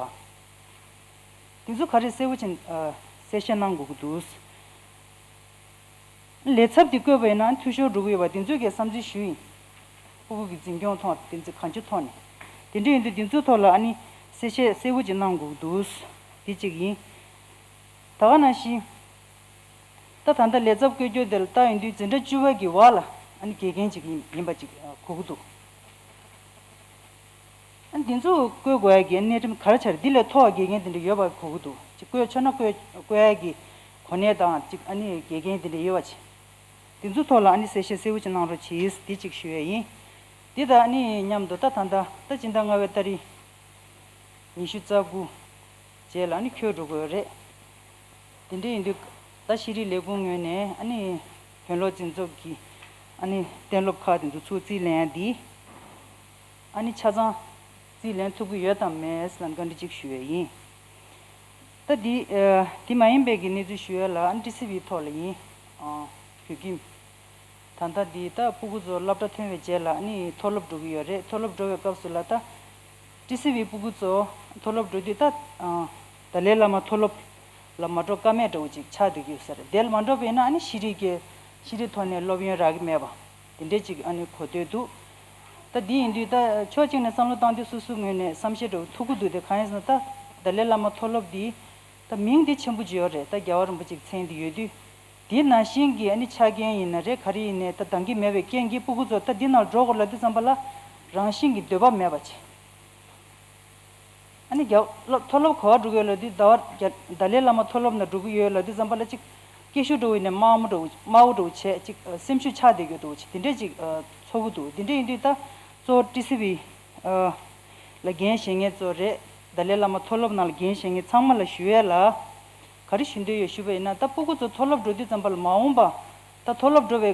དེ་ཚོ་ག་རེ་གསལ་པོ་ཅིག་གསལ་བཤད་གནང་དགོས་ཀྱི་འདུག་ལས་ཚབ་དེ་བསྐོས་པ་ཡིན་ན་འཐུས་ཤོར་འགྲོ་གི་ཡོད་པ་དེ་ཚོའི་གི་བསམ་ཚུལ་ཞུས་ཡིན། ཕྲུ་གུ་གི་འཛིན་སྐྱོང་ཐོག་དེ་ཚོ་གང་ཅིའི་ཐོག་ནས། དེ་འདྲ་ཡིན་དུས་དེ་ཚོའི་ཐོག་ལ་ཨ་ནི་གསལ་བཤད་གསལ་པོ་ཅིག་གནང་དགོས་ཀྱི་འདུག་དེ་གཅིག་ཡིན། ད་ག་ནང་བཞིན། ད་ད་ལྟ་ལས་ཚབ་བསྐོ་རྒྱུ་དེ་ལ་ལྟ་ཡོང་དུས་འཛིན་གྲྭ་བཅུ་པ་གི་བར་ལ་ཨ་ནི་དགེ་རྒན་ཅིག་ཡིན་ཡིན་པ་ཅིག་གོ་གི་འདུག་ཨ་འདི་ཚོ་བསྐོ་དགོས་ཡ་གི་གནས་རིམ་ག་རེ་ཆགས་རེད། འདི་ལས་མཐོ་བ་དགེ་རྒན་དེ་འདྲ་ཡོད་པ་གོ་གི་འདུག་ཅིག་བསྐོ་ཆོག་ན་བསྐོ་བསྐོ་ཡ་གི་གོ་གནས་དང་ཅིག་ཨ་ནི་དགེ་རྒན་དེ་འདྲ་ཡོད་པ་ཅིག་འདི་ཚོ་ཐོག་ལ་ཨ་ནི་གསལ་བཤད་གསལ་པོ་ཅིག་གནང་རོགས་གྱིས། འདི་ཅིག་ཞུ་ཡ་ཡིན། འདི་དང་ཨ་ནི་མཉམ་དུ་ད་ད་ལྟ་ད་སྤྱི་ཟླ་ལྔ་པའི་ཏ་རིག་ཉི་ཤུ་རྩ་དགུ་རྗེས་ལ་ཨ་ནི་འཁྱོལ་འགྲོ་དགོས་རེད། དེ་འདྲ་ཡིན་དུས་ད་ཤེས་རིག་ལས་ཁུངས་ངོས་ནས་ཨ་ནི་དོན་སློབ་འཛིན་ཚོགས་ཀྱི་ཨ་ནི་གཏན་སློབ་ཁག་དེ་ཚོ་ཚུར་རྩིས་ལེན་ཡ་འདི་ཨ་ནི་ཆ་ཚང་རྩིས་ལེན་ཐུབ་ཀྱི་ཡོད་དམ་མེད་ལ་བཀའ་འདྲི་གཅིག་ཞུ་ཡ་ཡིན། ད་འདི་ཨ་འདི་མ་ཡིན་པའི་གི་གནས་ཚུལ་ཞུ་ཡ་ལ་ཨ་ནི་ཊི་སི་ཝི་ཐོག་ལ་ཡིན། ཨ་བོད་ཁྱིམ། ད་ལྟ་འདི་ད་སྤུ་གུ་ཚོ་སློབ་གྲྭ་ཐོན་པའི་རྗེས་ལ་ཨ་ནི་མཐོ་སློབ་འགྲོ་གི་ཡོད་རེད། མཐོ་སློབ་འགྲོ་བའི་སྐབས་སུ་ལ་ད་ཊི་སི་ཝི་སྤུ་གུ་ཚོ་མཐོ་སློབ་འགྲོ་དུས་ད་ཨ་ཏཱ་ལའི་བླ་མ་མཐོ་སློབ་ལ་མ་འགྲོ་ཀ་མེད་འདྲ་བོ་ཅིག་ཆགས་བསྡད་ཀྱི་ཡོད་ས་རེད། དེ་ལ་མ་འགྲོ་བ་ཡིན་ན་ཨ་ནི་ཤེས་རིག་གི་ཤེས་རིག་ཐོག་ནས་སློབ་ཡོན་རག་གི་མེད་པ་དེ་འདྲས་ཅིག་ཨ་ནི་གོ་ཐོས་འདུག་ད་འདི་ཡིན་དུས་ད་ཕྱོགས་གཅིག་ནས་བསམ་བློ་བཏང་དུས་སོ་སོའི་ངོས་ནས་བསམ་ཤེས་འདྲ་བོ་ཐུག་གི་འདུག་དེ་གང་ཡིན་ཟེར་ན་ད་ཏཱ་ལའི་བླ་མ་མཐོ་སློབ་འདི་ད་མིང་འདི་ཆེན་པོ་ཅིག་ཡོད་རེད། ད་རྒྱལ་བ་རིན་པོ་ཆེ་གི་མཚན་འདི་ཡོད་དུས། དེ་ནང་བཞིན་གྱི་ཨ་ནི་ཆ་རྐྱེན་ཡིན་ན་རེད། ག་རེ་ཡིན་ནའི་ད་འདང་གི་མེད་པའི་རྐྱེན་གྱིས་སྤུ་གུ་ཚོ་ད་འདི་ནང་འགྲོ་དགོས་ལབ་དུས་ཙམ་པ་ལ་རང་བཞིན་གྱི་འདོད་པ་མེད་པ་བྱས། ཨ་ནི་རྒྱ་སློབ་མཐོ་སློབ་ག་པར་འགྲོ་གི་ཡོད་ལབ་དུས་ཟླ་བ་རྒྱ་ཏཱ་ལའི་བླ་མ་མཐོ་སློབ་ནང་འགྲོ་གི་ཡོད་ལབ་དུས་ཙམ་པ་ལ་ཅིག་སྐད་ཤུགས་འདྲ་བོ་ཡིན་ནའི་དམའ་མོ་འདྲ་བོ་དམའ་བོ་འདྲ་བོ་བྱས་ཅིག་སེམས་ཤུགས་ཆག་བསྡད་ཀྱི་འདུག་ཅིག་དེ་འདྲས་ཅིག་ཚོར་གི་འདུག་དེ་འདྲས་ཡིན་དུས་ད་གཙོ་བོ་ཊི་སི་ཝི་ལ་འགན་བཞེས་མཁན་ཚོ་རེད། ཏཱ་ལའི་བླ་མ་མཐོ་སློབ་ནང་ལ་འགན་བཞེས་མཁན་ཚང་མ་ལ་ཞུ་ཡས་ལ། ག་རེ་ཞུ་འདོད་ཡོད་ཞུས་པ་ཡིན་ན་ད་སྤུ་གུ་ཚོ་མཐོ་སློབ་འགྲོ་དུས་ཙམ་པ་ལ་མ་འོངས་པ་ད་མཐོ་སློབ་འགྲོ་བའི་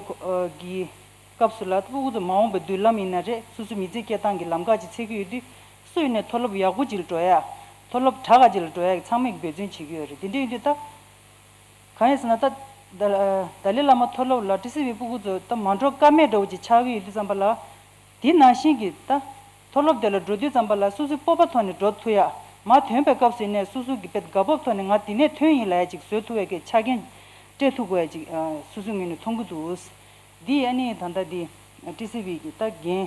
གི་སྐབས་སུ་ལ་སྤུ་གུ་ཚོ་མ་འོངས་པའི་མདུན་ལམ་ཡིན་ན་རེད། སོ་སོའི་མི་ཚེ་སྐྱེལ་སྟངས་ཀྱི་ལམ་ཁ་ཅིག་འཚོལ་གྱི་ཡོད་དུས་སུ་ཡིན་ནའི་མཐོ་སློབ་ཡག་པོ་ཅིག་ལ་འགྲོ་ཡ། མཐོ་སློབ་དྲག་ག་ཅིག་ལ་འགྲོ་ཡ་གི་ཚང་མས་འབད་བརྩོན་བྱེད་ཀྱི་ཡོད་རེད། དེ་འདྲ་ཡིན་དུས་ད། གང་ཡིན་ཟེར་ན་ད་ད་ཏཱ་ལའི་བླ་མ་མཐོ་སློབ་ལ་ཊི་སི་ཝི་སྤུ་གུ་ཚོ་ད་མ་འགྲོ་ཀ་མེད་འདྲ་བོ་ཅིག་ཆགས་ཀྱི་ཡོད་དུས་ཙམ་པ་ལ། དེ་ནང་བཞིན་གྱི་ད་མཐོ་སློབ་དེ་ལ་འགྲོ་དུས་ཙམ་པ་ལ་སོ་སོའི་སྤོབས་པ་ཐོག་ནས་འགྲོ་ཐུབ་ཡ། མར་ཐོན་པའི་སྐབས་སུ་ཡིན་ནའི་སོ་སོ་གི་དཔེ་དགའ་སྤོབས་ཐོག་ནས་ང་འདི་ནས་ཐོན་ཡིན་ལབ་ཡ་ཅིག་བཟོ་ཐུབ་ཡ་གི་ཆ་རྐྱེན་སྤྲད་ཐུབ་དགོས་ཡ་ཅིག་སོ་སོའི་ངོས་ནས་མཐོང་གི་འདུག་འདི་ཨ་ནི་ད་ལྟ་འདི་ཊི་སི་ཝི་གི་ད་འགན་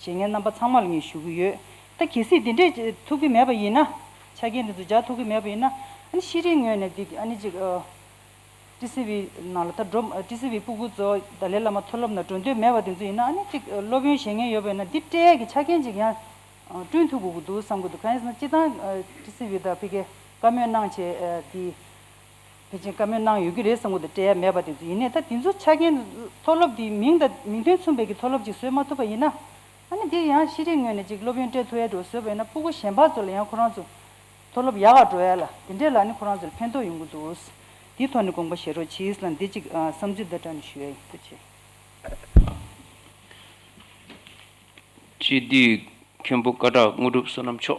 བཞེས་མཁན་རྣམ་པ་ཚང་མ་ལ་ངས་ཞུ་གི་ཡོད། ད་གལ་སྲིད་འདི་འདྲས་ཐུབ་ཀྱི་མེད་པ་ཡིན་ན། ཆ་རྐྱེན་འདི་ཚོ་སྦྱར་ཐུབ་ཀྱི་མེད་པ་ཡིན་ན་ཨ་ནི་ཤེས་རིག་ངོས་ནས་འདི་ཨ་ནི་ཅིག་ཊི་སི་ཝི་ནང་ལ་ད་འགྲོ་ཊི་སི་ཝི་སྤུ་གུ་ཚོ་ཏཱ་ལའི་བླ་མ་མཐོ་སློབ་ནང་འགྲོ་འདོད་མེད་པ་དེ་ཚོ་ཡིན་ན་ཨ་ནི་ཅིག་སློབ་ཡོན་བཞེས་མཁན་ཡོད་པ་ཡིན་ན་འདི་སྤྲད་ཡས་ཀྱི་ཆ་རྐྱེན་ཅིག་ཡང་བསྐྲུན་ཐུབ་དགོས་ཀྱི་འདུག་བསམ་གྱི་འདུག་གང་ཡིན་ཟེར་ན་སྤྱིར་བཏང་ཊི་སི་ཝི་དང་ཕ་གིར་བཀའ་མོལ་གནང་བྱས་འདི་ཕལ་ཆེར་བཀའ་མོལ་གནང་ཡོད་ཀྱི་རེད་བསམ་གྱི་འདུག་སྤྲད་ཡས་མེད་པ་དེ་ཚོ་ཡིན་ནའི་ད་དེ་ཚོ་ཆ་རྐྱེན་མཐོ་སློབ་འདི་མིང་དང་མིང་དོན་མཚུངས་པའི་གི་མཐོ་སློབ་ཅིག་བཟོས་མ་ཐུབ་པ་ཡིན་ན་ཨ་ནི་འདི་ཡང་ཤེས་རིག་ངོས་ནས་ཅིག་སློབ་ཡོན་སྤྲད་ཐུབ་ཡས་འགྲོ་བཟོས་པ་ཡིན་ན་སྤུ་གུ་གཞན་པ་ཚོ་ལ་ཡང་ཁོ་རང་ཚོ་མཐོ་སློབ་ཡག་ག་འགྲོ་ཡ་ལ་དེ་འདྲས་ལ་ནི་ཁོ་རང་ཚོར་ཕན་ཐོགས་ཡོང་གི་འདུག་དེའི་ཐོག་ནས་དགོངས་པ་བཞེས་རོགས་གྱིས་ལ་འདི་གཅིག་ཨ་བསམ་ཚུལ་འདི་འདྲ་ནས་ཞུ་ཡ་ཡིན། ཐུགས་རྗེ་ཆེ། སྤྱི་འཐུས་མཁན་པོ་སྐད་གྲགས་དངོས་གྲུབ་བསོད་ནམས་མཆོག་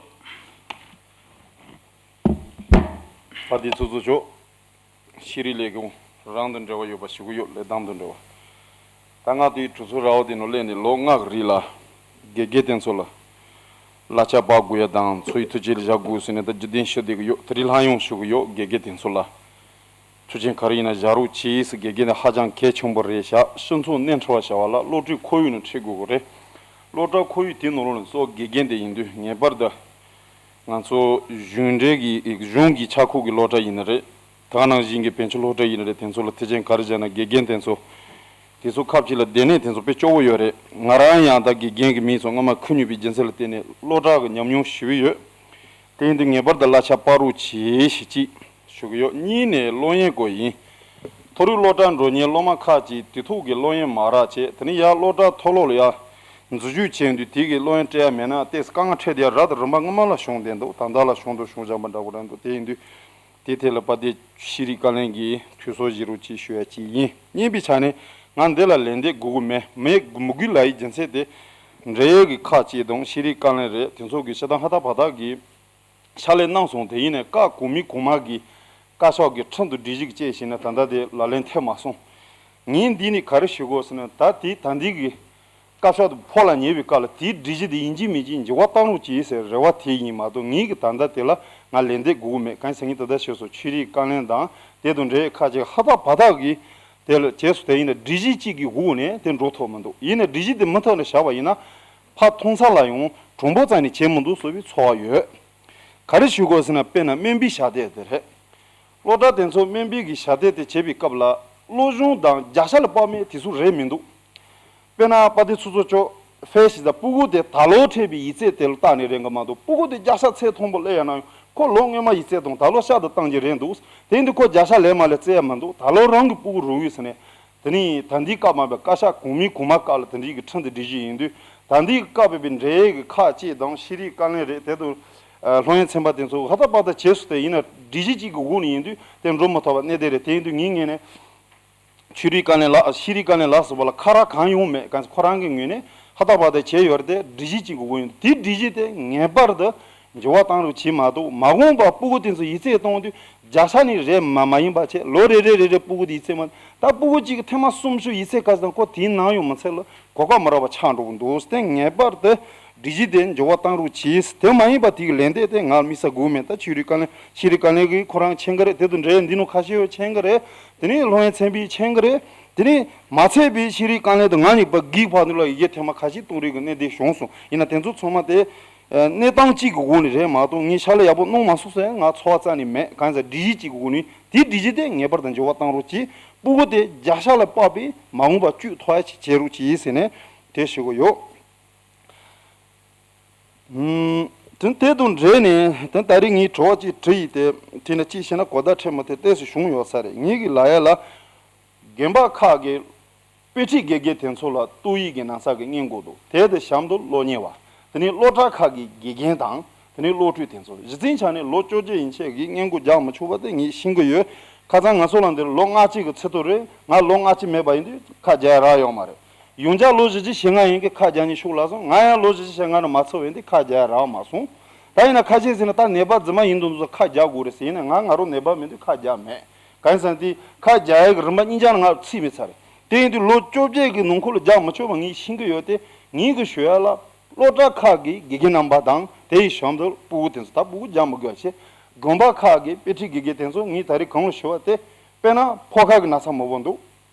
ཕ་དེ་ཚོ་ཚོ་ཆོག་ཤེས་རིག་ལས་ཁུངས་རང་དང་འབྲེལ་བ་ཡོད་པ་ཞུ་གི་ཡོད། ལས་སྟངས་དང་འབྲེལ་བ། ད་ང་དེའི་གྲོས་ཚོགས་ར་བ་དེ་ནང་སླེབས་ནས་ལོ་ལྔ་གི་རིང་ལ་དགེ་རྒན་དེ་ཚོ་ལ་གླ་ཆ་སྤར་དགོས་ཡ་དང་འཚོ་བའི་ཐུགས་རྗེ་ལ་བཞག་དགོས་ཟེར་ནས་ད་རྒྱུ་དེ་ཞུ་བསྡད་ཀྱི་ཡོད། དེ་རིང་སླར་ཡང་ཞུ་གི་ཡོད། དགེ་རྒན་དེ་ཚོ་ལ་ཐུགས་རྗེ་ག་རེ་ཡིན་ན་བཞག་རོགས་གྱིས་ཟེར། དགེ་རྒན་དེ་ཧ་ཅང་གལ་ཆེན་པོ་རེད་ཤག་སྤྱི་ཚོགས་སྣེ་ཁྲིད་པ་བྱ་བ་ལ་བློ་གྲོས་ཁོར་ཡུག་ནང་ཁྲིད་དགོས་ཀྱི་རེད། སློབ་གྲྭ་ཁོར་ཡུག་དེ་ནང་ལོགས་ནས་གཙོ་བོ་དགེ་རྒན་དེ་ཡིན་དུས་ངེས་པར་དུ་ང་ཚོ་གཞུང་འབྲེལ་གྱི་གཞུང་གི་ཆ་ཁུག་གི་སློབ་གྲྭ་ཡིན་ན་རེད། ད་ག་ནང་བཞིན་གྱི་བོད་ཆོལ་སློབ་གྲྭ་ཡིན་ན་རེད། དེ་ཚོ་ལ་ཐེག་ཆེན་ག་རེ་བྱས་ན་དགེ་རྒན་དེ་ཚོ་དེ་ཚོ་ཁ་ཕྱི་ལ་བསྡད་ནས་དེ་ཚོ་དཔེ་སྐྱོ་བོ་ཡོད་རེད། ང་རང་ཡང་ད་དགེ་རྒན་གྱི་མིང་ཚོ་སྔ་མ་ཁུར་མྱོང་པའི་རྒྱུ་མཚན་ལ་བརྟེན་ནས་སློབ་གྲྭ་གི་ཉམས་མྱོང་ཞེ་པོ་ཡོད། དེ་ཡིན་དུས་ངེས་པར་དུ་གླ་ཆ་སྤར་རོགས་གྱིས་ཞེས་གཅིག་ཞུ་གི་ཡོད། གཉིས་ནས་སློབ་ཡོན་སྐོར་ཡིན། མཐོ་རིམ་སློབ་གྲྭར་འགྲོ་མཁན་སློབ་མ་ཁག་ཅིག་དུས་ཐོག་གི་སློབ་ཡོན་མ་རག་བྱས། དེ་ནས་ཡར་སློབ་གྲྭ་མཐོ་སློབ་ལ་ཡར་འཛུལ་ཞུགས་བྱས་དུས་དེ་གི་སློབ་ཡོན་སྤྲད་ཡ་མེད་ན་ཏོག་ཙམ་དཀའ་ངལ་འཕྲད་བསྡད་ཡ་རག་དང་རིམ་པ་སྔོན་མ་ལ་བྱུང་བསྡད་འདུག་ད་ལྟ་ལ་བྱུང་དང་བྱུང་བཞག་པ་འདྲ་པོ་རེད་འདུག་དེ་ཡིན་དུས་དེའི་ཐད་ལ་དཔལ་ལྡན་ཤེས་རིག་བཀའ་བློན་གྱིས་ཐུགས་གསོ་བཞེས་རོགས་གྱིས་ཞུ་ཡ་གཅིག་ཡིན། གཉིས་པའི་ཆ་ནས་ང་འདི་ལ་ལན་འདེབས་དགོས་ཀྱི་མེད། མེད་མི་དགོས་ལབ་ཡའི་རྒྱུ་མཚན་དེ། འབྲེལ་ཡོད་ཀྱི་ཁག་ཅིག་དང་ཤེས་རིག་བཀའ་བློན་རེད། དེ་ཚོ་གི་སྤྱིར་བཏང་ཧ་ཐག་པ་ཐག་གི་ཕྱག་ལས་གནང་སོང་། དེ་ཡིན་ནའི་བཀའ་གོང་མའི་གོང་མ་གི་བཀའ་ཤག་གི་ཁྲིམས་དང་སྒྲིག་གཞི་གི་བཅས་བྱས་ནས་ད་ལྟ་དེ་ལག་ལེན་ཐེབས་མ་སོང་། ངས་འདི་ནས་ག་རེ་ཞུ་དགོས་ཟེར་ན། ད་དེ་ད་འདི་གི་བཀའ་ཤག་ཏུ་ཕོག་ལ་ཉེ་བའི་སྐབས་ལ་དེའི་སྒྲིག་གཞི་དེ་ཡིན་གཅིག་མིན་གཅིག་འགྱུར་བ་གཏང་རོགས་གྱིས་ཟེར་རེ་བ་དེ་ཡིན་མ་གཏོགས། ངས་གི་ད་ལྟ་དེ་ལ་ང་ལན་འདེབས་དགོས་ཀྱི་མེད། གང་ཡིན་ཟེར་ན་ངས་ད་ལྟ་ཞུས་སོང་། ཤེས་རིག་བཀའ་བློན་དང་དེ་དང་འབྲེལ་ཁག་ཅིག་ཧ་ཐག་པ་ཐག་གི་དེ་ལ་བྱས་སོང་། དེ་ཡིན་ན་སྒྲིག་གཞི་གཅིག་གི་འོག་ནས་དེ་འགྲོ་ཐུབ་མི་འདུག་ཡིན་ནའི་སྒྲིག་གཞི་དེ་མུ་མཐུད་ནས་བཞག་པ་ཡིན་ན། ཕར་མཐོང་ས་ལ་ཡང་གྲུང་པོ་རྩ་ནས་བྱེད་མི་འདུག་བཟོ་བའི་ཚོར་བ་ཡོད། ག་རེ་ཞུ་དགོས་ཟེར་ན། དཔེར་ན་སྨན་པའི་བྱ་དེབ་དེ་རེད། སློབ་གྲྭ་དེ་ཚོ་སྨན་པའི་གི་བྱ་དེབ་དེ་བྱེད་པའི་སྐབས་ལ་སློབ་སྦྱོང་དང་བརྒྱ་ཆ་ལ་དཔག་མེད་དེ་ཚོ་རེད་མི་འདུག་དཔེར་ན་དཔལ་ལྡན་ཚོགས་གཙོ་མཆོག་ཕེབས་ཤིག་དང་། སྤུ་གུ་དེ་ད་ལོ་འཕྲད་པའི་ཡིག་ཚད་དེ་ལ་བལྟས་ནས་རེད་གི་མ་གཏོགས། སྤུ་གུ་དེ་བརྒྱ་ཆ་ཚད་མཐོན་པོ་སླེབས་ཡ་ན་ཡང་ཁོ་ལོ་སྔོན་མ་ཡིག་ཚད་དང་ད་ལོ་ཤ་དང་སྟངས་ཀྱི་རེད་འདུག་དེ་ཡིན་དུས་ཁོ་བརྒྱ་ཆ་ལས་མ་ལས་བཙལ་ཡ་མི་འདུག་ད་ལོ་རང་གི་སྤུ་གུ་རུ་ཡོད་ཟེར་ནས། དེ་ནས་ད་འདིའི་སྐབས་མ་པའི་བཀའ་ཤག་གོང་མའི་གོང་མ་སྐབས་ལ་དེ་འདྲའི་གི་ཁྲིམས་དང་སྒྲིག་གཞི་ཡིན་དུས། ད་འདིའི་སྐབས་པའི་འབྲེལ་ཡོད་ཀྱི་ཁག་ཅིག་དང་ཤེས་རིག་བཀའ་བློན་རེད། དེ་དང་སློབ་ཡོན་ཚན་པ་དེ་ཚོ་ཧ་ཐག་པ་ཐག་བྱས་སོང་། དེ་ཡིན་ན་སྒྲིག་གཞི་གཅིག་གི་འོག་ནས་ཡིན་དུས་དེ་འགྲོ་མི་ཐུབ་པ་གནད་དོན་རེད། དེ་ཡིན་དུས་ངའི་ངོས་ནས་ཤེས་རིག་བཀའ་བློན་ལགས། ཤེས་རིག་བཀའ་བློན་ལགས་སུ་བ་ལ་ཁ་རག་གང་ཡོང་མེད། གང་ཁོ་རང་གི་ངོས་ནས་ཧ་ཐག་པ་ཐག་བྱས་ཡོད་རེད། དེ་སྒྲིག་གཞི་གཅིག་གི་འོག་ཡིན་དུས་དེའི་སྒྲིག་གཞི་དེ་ངེས་པར་དུ་འགྱུར་བ་གཏང་རོགས་བྱེད་མ་གཏོགས། མ་འོངས་པ་སྤུ་གུ་དེ་ཚོ་ཡིག་ཚད་གཏོང་དུས་བརྒྱ་ཆ་ནས་རེད་མ་མ་ཡིན་པ་བྱས། ལོ་རེ་རེ་རེ་རེ་སྤུ་གུ་དེ་ཡིག་ཚད་མ། ད་སྤུ་གུ་གཅིག་གི་ཐེངས་མ་གསུམ་བཞི་ཡིག་ཚད་ག་ཚོད་དང་ཁོ་དེའི་ནང་ཡོང་མི་ཚད་ལ་གོ་སྐབས་མ་རག་པ་ཆགས་འགྲོ་གི་འདུག་དེ་ངེས་པར་དུ་སྒྲིག་གཞི་དེ་འགྱུར་བ་གཏང་རོགས་གྱིས། དེ་མ་ཡིན་པ་དེ་གི་ལན་འདེབས་དེ་ང་ལ་དམིགས་བསལ་དགོས་མེད། ད་ཤེས་རིག་བཀའ་བློན་ཤེས་རིག་བཀའ་བློན་གྱིས་ཁོ་རང་མཁྱེན་གྱི་རེད། དེ་དང་འབྲེལ་འདི་ནང་ཁ་ཤས་ཡོད་མཁྱེན་གྱི་རེད། དེ་ནས་སློབ་ཡོན་ཚན་པས་མཁྱེན་གྱི་རེད། དེ་ནས་མ་ཚད་པའི་ཤེས་རིག་བཀའ་བློན་དང་ང་གཉིས་བར་གྱི་བར་དུ་ལ་ཡི་གེ་ཐེངས་མ་ཁ་ཤས་གཏོང་རེས་ཀྱི་གནད་དོན་བྱུང་སོང་། ཡིན་ན་དེ་ཚོ་ཚང་མ་དེ་གནས་སྟངས་གཅིག་གི་འོག་ནས་རེད་མ་གཏོགས། ངས་ཕྱག་ལས་ཡག་པོ་གནང་མ་སོང་ཟེར་ང་ཚོར་བ་རྩ་ནས་མེད། གང་ཟེར་སྒྲིག་གཞི་གཅིག་གི་འོག་ནས་དེའི་སྒྲིག་གཞི་དེ་ངེས་པར་དུ་འགྱུར་བ་གཏང་རོགས་གྱིས། སྤུ་གུ་དེ་བརྒྱ་ཆ་ལ་དཔག་པའི་མ་འོངས་པ་བཅུག་ཐུབ་ཡ་ཞིག་བྱེད་རོགས་གྱིས་ཟེར་ནས་དེ་ཞུ་གི་ཡོད། ཨུམ། དེ་དེ་དང་འབྲེལ་ནས་དེ་ད་རེས་ངས་དྲི་བ་གཅིག་དྲིས་ཡིན་ཏེ། དེ་ནས་གཅིག་བཤད་ན་གོ་བརྡ་འཕྲོད་མི་ཐུབ་ཏོག་ཙམ་བྱུང་ཡོད་ས་རེད། ངེད་ཀྱི་ལ་ཡ་ལ་དགོན་པ་ཁག་གི་དཔེ་ཁྲིད་དགེ་རྒན་དེ་ཚོ་ལ་ཏོག་དབྱིབས་ཀྱི་ན་ཚ་གི་སྔོན་འགོག་འདུག་དེ་དང་གཤམ་དུ་སློབ་གཉེར་བ། དེ་ནས་སློབ་གྲྭ་ཁག་གི་དགེ་རྒན་དང་། དེ་ནས་སློབ་ཕྲུག་དེ་ཚོ་གཞི་རྩའི་ཆ་ནས་ལོ་བཅོ་བརྒྱད་ཡན་ཆད་ཀྱིས་སྔོན་འགོག་རྒྱག་མི་ཆོག་པ་དེ་ངས་ཤེས་ཀྱི་ཡོད། ཁ་སང་ང་ཚོ་ལ་འདིར་ལོ་ལྔ་བཅུ་གི་ཚད་མཐོ་རེད། ང་ལོ་ལྔ་བཅུ་མེད་པ་ཡིན་དུས་ཁ་རྒྱག་ཡ་རག་ཡོད་མ་རེད། ཡང་བསྐྱར་ལོ་བཞི་བཅུ་ཞེ་ལྔ་ཡིན་གྱི་ཁ་རྒྱག་ནས་ཤོག་ལབ་སོང་། ང་ཡང་ལོ་བཞི་བཅུ་ཞེ་ལྔ་ནས་མ་ཚར་བ་ཡིན་དུས་ཁ་རྒྱག་ཡ་རག་མ་སོང་། ད་ཡིན་ན་ཁ་ཤས་ཟེར་ན་ད་ནད་པ་རྫུན་མ་ཡིན་དུས་ཚོ་ཁ་རྒྱག་དགོས་རེད་ཟེར། ཡིན་ན་ང་ང་རང་ནད་པ་མིན་དུས་ཁ་རྒྱག་མེད། གང་ཡིན་ཟེར་ན་དེ་ཁ་རྒྱག་ཡ་གི་རིམ་པ་གཉིས་ཀྱང་ང་ཚིག་མི་ཚར་རེད། དེ་ཡིན་དུས་ལོ་བཅོ་བརྒྱད་ཀྱི་ནང་འཁོད་ལ་རྒྱག་མི་ཆོག་པ་ངས་ཤེས་ཀྱི་ཡོད་དེ། ངས་གི་ཞུ་ཡ་ལ་སློབ་གྲྭ་ཁག་གི་དགེ་རྒན་རྣམ་པ་དང་། དེ་ཡི་གཤམ་དུ་སྤུ་གུ་དེ་ཚོ། ད་སྤུ་གུ་རྒྱག་མི་དགོས་པ་བྱས། དགོན་པ་ཁག་གི་དཔེ་ཁྲིད་དགེ་རྒན་དེ་ཚོ་ངས་ད་རེས་གོང་ལ་ཞུ་བ་དེ། དཔེར་ན་ཕོ་ཁ་གི་ན་ཚ་མང་པོ་འདུག་